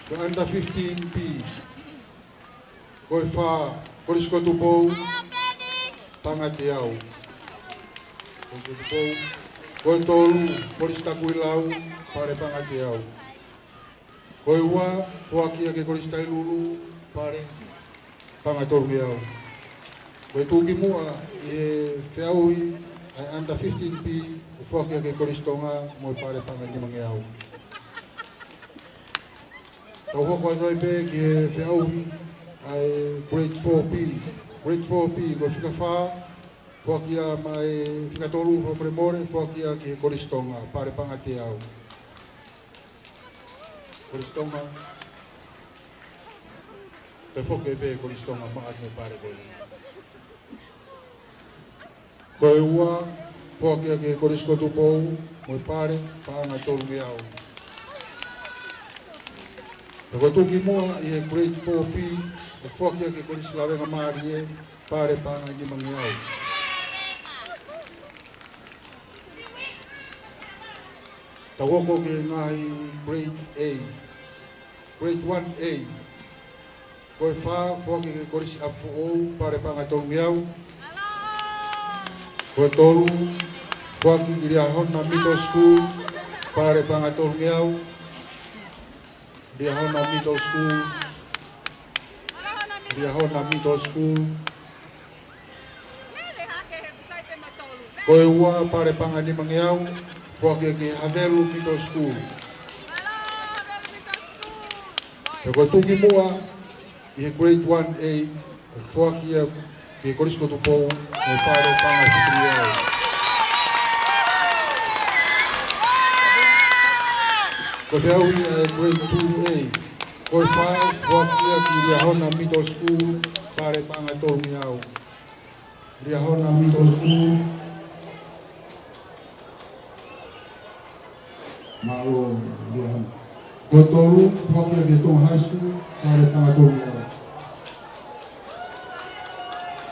Ko e under fifteen B, ko e fā, Kolisi ko Tupou, Paʻanga Teau. Kolisi ko Tupou. Ko e tolu, Kolisi Takuilau, Pale Paʻanga Teau. Ko e ua, foaki ia ki he Kolisi Tailulu, Pale Paʻanga Tolungeau. Ko e tuʻukimuʻa ʻi he feʻauhi ʻa e under fifteen B, ʻo foaki ia ki he Kolisi Tonga mo e Pale Paʻanga Nimangeau. Tau hoko atu ai pē ki he feʻauhi ʻa e Grade four B. Grade four B, ko e fika fā, foaki ia maʻá e fika tolu, fakamolemole, foaki ia ki he Kolisi Tonga, Pale Paʻanga Teau. Kolisi Tonga. Pea foki pē Kolisi Tonga maʻa e pale ko ē. Ko e ua, foaki ia ki he Kolisi ko Tupou, mo e Pale Paʻanga Tolungeau. Pea ko e tuʻukimuʻa ʻi he Grade four B, ʻo foaki ia ki he Kolisi Lavengamālie, Pale Paʻanga Nimangeau. Tau hoko ki he ngaahi Grade A. Grade one A. Ko e fā, foaki ki he Kolisi ʻApifoʻou, Pale Paʻanga Tolungeau. Ko e tolu, foaki ki Liahona Middle School, Pale Paʻanga Tolungeau. Liahona Middle School. Liahona Middle School. Ko e ua, Pale Paʻanga Nimangeau, foaki ki Havelu Middle School. Pea ko e tuʻukimuʻa ʻi he Grade one A, foaki ia ki he Kolisi ko Tupou, mo e Pale Paʻanga Nimangeau. Ko e feʻauhi ʻa e Grade two A, ko e fā, foaki ia ki Liahona Middle School, Pale Paʻanga Tolungeau. Liahona Middle School. Mālō, Liahona. Ko e tolu, foaki ia ki Tonga High School, Pale Paʻanga Tolungeau.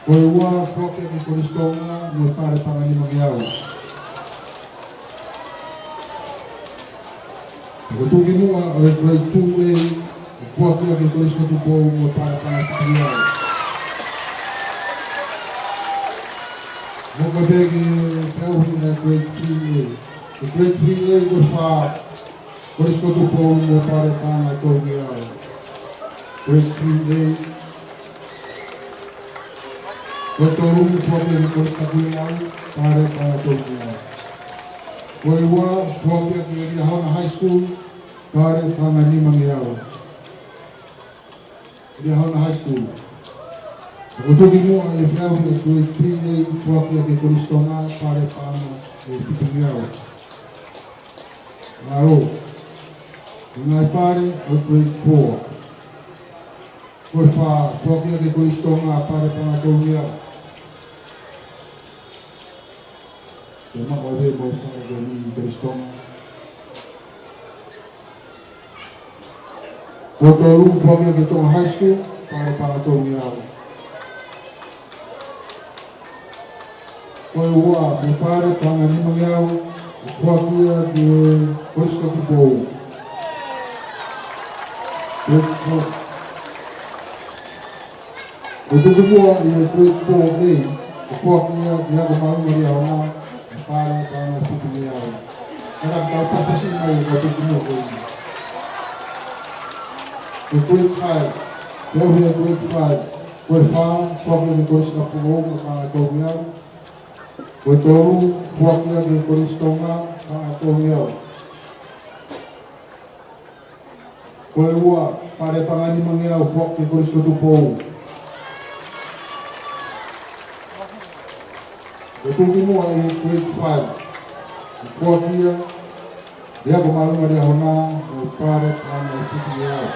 Ko e ua, foaki ia ki Kolisi Tonga, mo e Pale Paʻanga Nimangeau. Ko e tuʻukimuʻa ʻo e Grade two A, foaki ia ki he Kolisi ko Tupou mo e Pale Paʻanga Nimangeau. Hoko pē ki he feʻauhi ʻa e Grade three A. Ko e Grade three A ko e fā, Kolisi ko Tupou mo e Pale Paʻanga Tolungeau. Grade three A. Ko e tolu, foaki ia ki Kolisi Takuilau, Pale Paʻanga Tolungeau. Ko e ua, foaki ia ki Liahona High School, Pale Paʻanga Nimangeau. Liahona High School. Ko e tuʻukimuʻa ʻi he feʻauhi ʻa e Grade three A, foaki ia ki Kolisi Tonga, Pale Paʻanga Fitungeau. Mālō. Ko e ngaahi pale ʻo e Grade four. Ko e fā, foaki ia ki he Kolisi Tonga, Pale Paʻanga Tolugeau. Ke maʻu ʻa e mo e fā ki he Kolisi Tonga. Ko e tolu, foaki ia ki he Tonga High School, Pale Paʻanga Tolugeau. Ko e ua, mei Pale Paʻanga Nimangeau, foaki ia ki he Kolisi ko Tupou. Ko e, ko e tuku muʻa ʻi he Grade four A, foaki ia ki he Ako Māʻolunga Liahona, mei Pale Paʻanga Fitungeau. Ka tau paʻapāʻapaʻa mai ʻa e tuku muʻa ko eni. Ko e Grade five, ko e Grade five, ko e fā, foaki ia ki he Kolisi Foʻou, Paʻanga Tolugeau. Ko e tolu, foaki ia ki he Kolisi Tonga, Paʻanga Tolugeau. Ko e ua, Pale Paʻanga Nimangeau, foaki ki he Kolisi ko Tupou. Ko e tuku muʻa ʻi he Grade five, foaki ia ki he Ako Māʻolunga Liahona, mei Pale Paʻanga Fitungeau.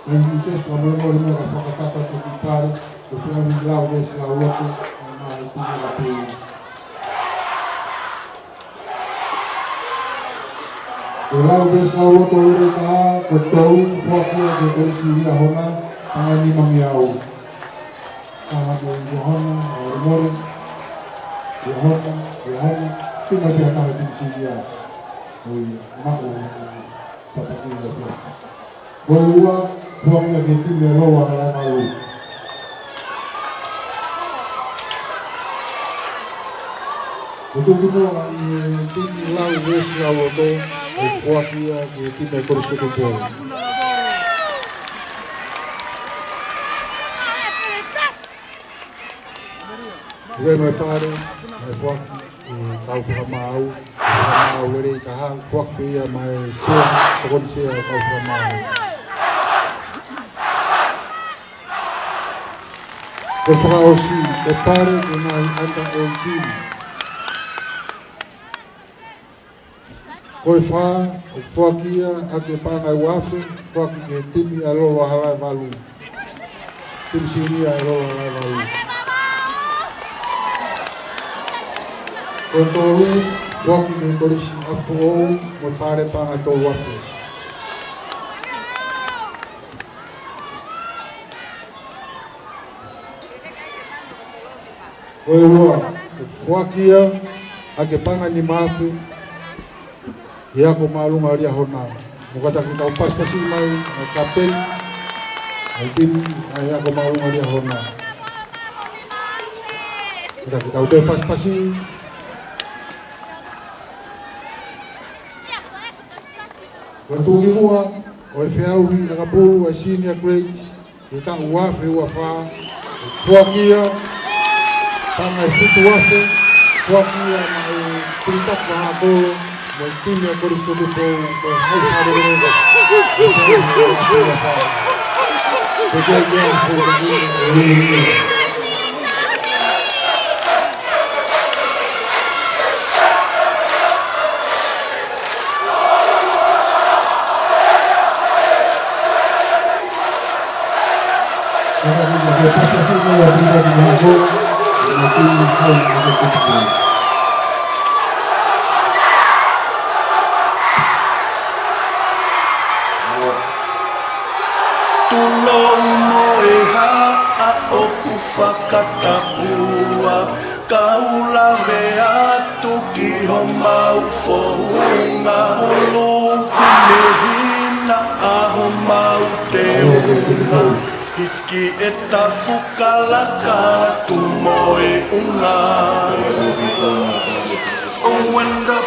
Kae muʻa ʻoku fakamolemole mai ka fakakakato atu ki Pale, ko e feʻauhi lau veesi lauloto, ʻa e timi ʻakapulu. Ko e lau veesi lauloto lele taha, ko e tolu, foaki ia ki he Kolisi Liahona, Paʻanga Nimangeau. Taha mo Liahona, ʻa Morris, Liahona, Liahona, tuna pea taha timi silia. ʻOi, maʻu, Ko e ua, foaki ia ki he timi ʻa Lolo ʻa Halaevalu. Ko e tuku muʻa ʻi he timi lau veesi lauloto, ʻe foaki ia ki he timi ʻa e Kolisi ko Tupou. Lele mai Pale, mai foaki ʻa e kau fakamaau, fakamaau lelei taha, foaki pē ia mai Sea, tokoni Sea kau fakamaau. Ko e fakaʻosi, ko Pale, ko e ngaahi under eighteen. Ko e fā, ʻoku foaki ia ʻaki e paʻanga ʻe uaafe, foaki ki he timi ʻa Lolo ʻa Halaevalu. Timi silia ʻa Lolo ʻa Halaevalu. Ko e tolu, foaki ki he Kolisi ʻa Foʻou, mo e Pale Paʻanga tolu afe. Ko e ua, foaki ia ʻaki e paʻanga nima afe, ʻi he Ako Māʻolunga Liahona. Mou kātaki tau pasipasi mai, ʻa e kapiteni, ʻa e timi, ʻa e Ako Māʻolunga Liahona. Kātaki tau toe pasipasi. Ko e tuku muʻa ʻo e feʻauhi ʻakapulu ʻa e senior grade, ʻi he taʻu ua afe ua fā, foaki ia, paʻanga ʻe fitu afe, foaki ia maʻa e Pilitaka Hakolo, mo e timi ʻa e Kolisi ko Tupou, mo e Hau Falekeleka. Ko e kia kia, ko e kia kia. Tulou mo e haʻa ʻoku fakatapua, kau lave atu ki homau founga, ʻo lou hinehina ʻa homau teunga. Hiki e tafu kalaka atu mo e unga. Oh, when the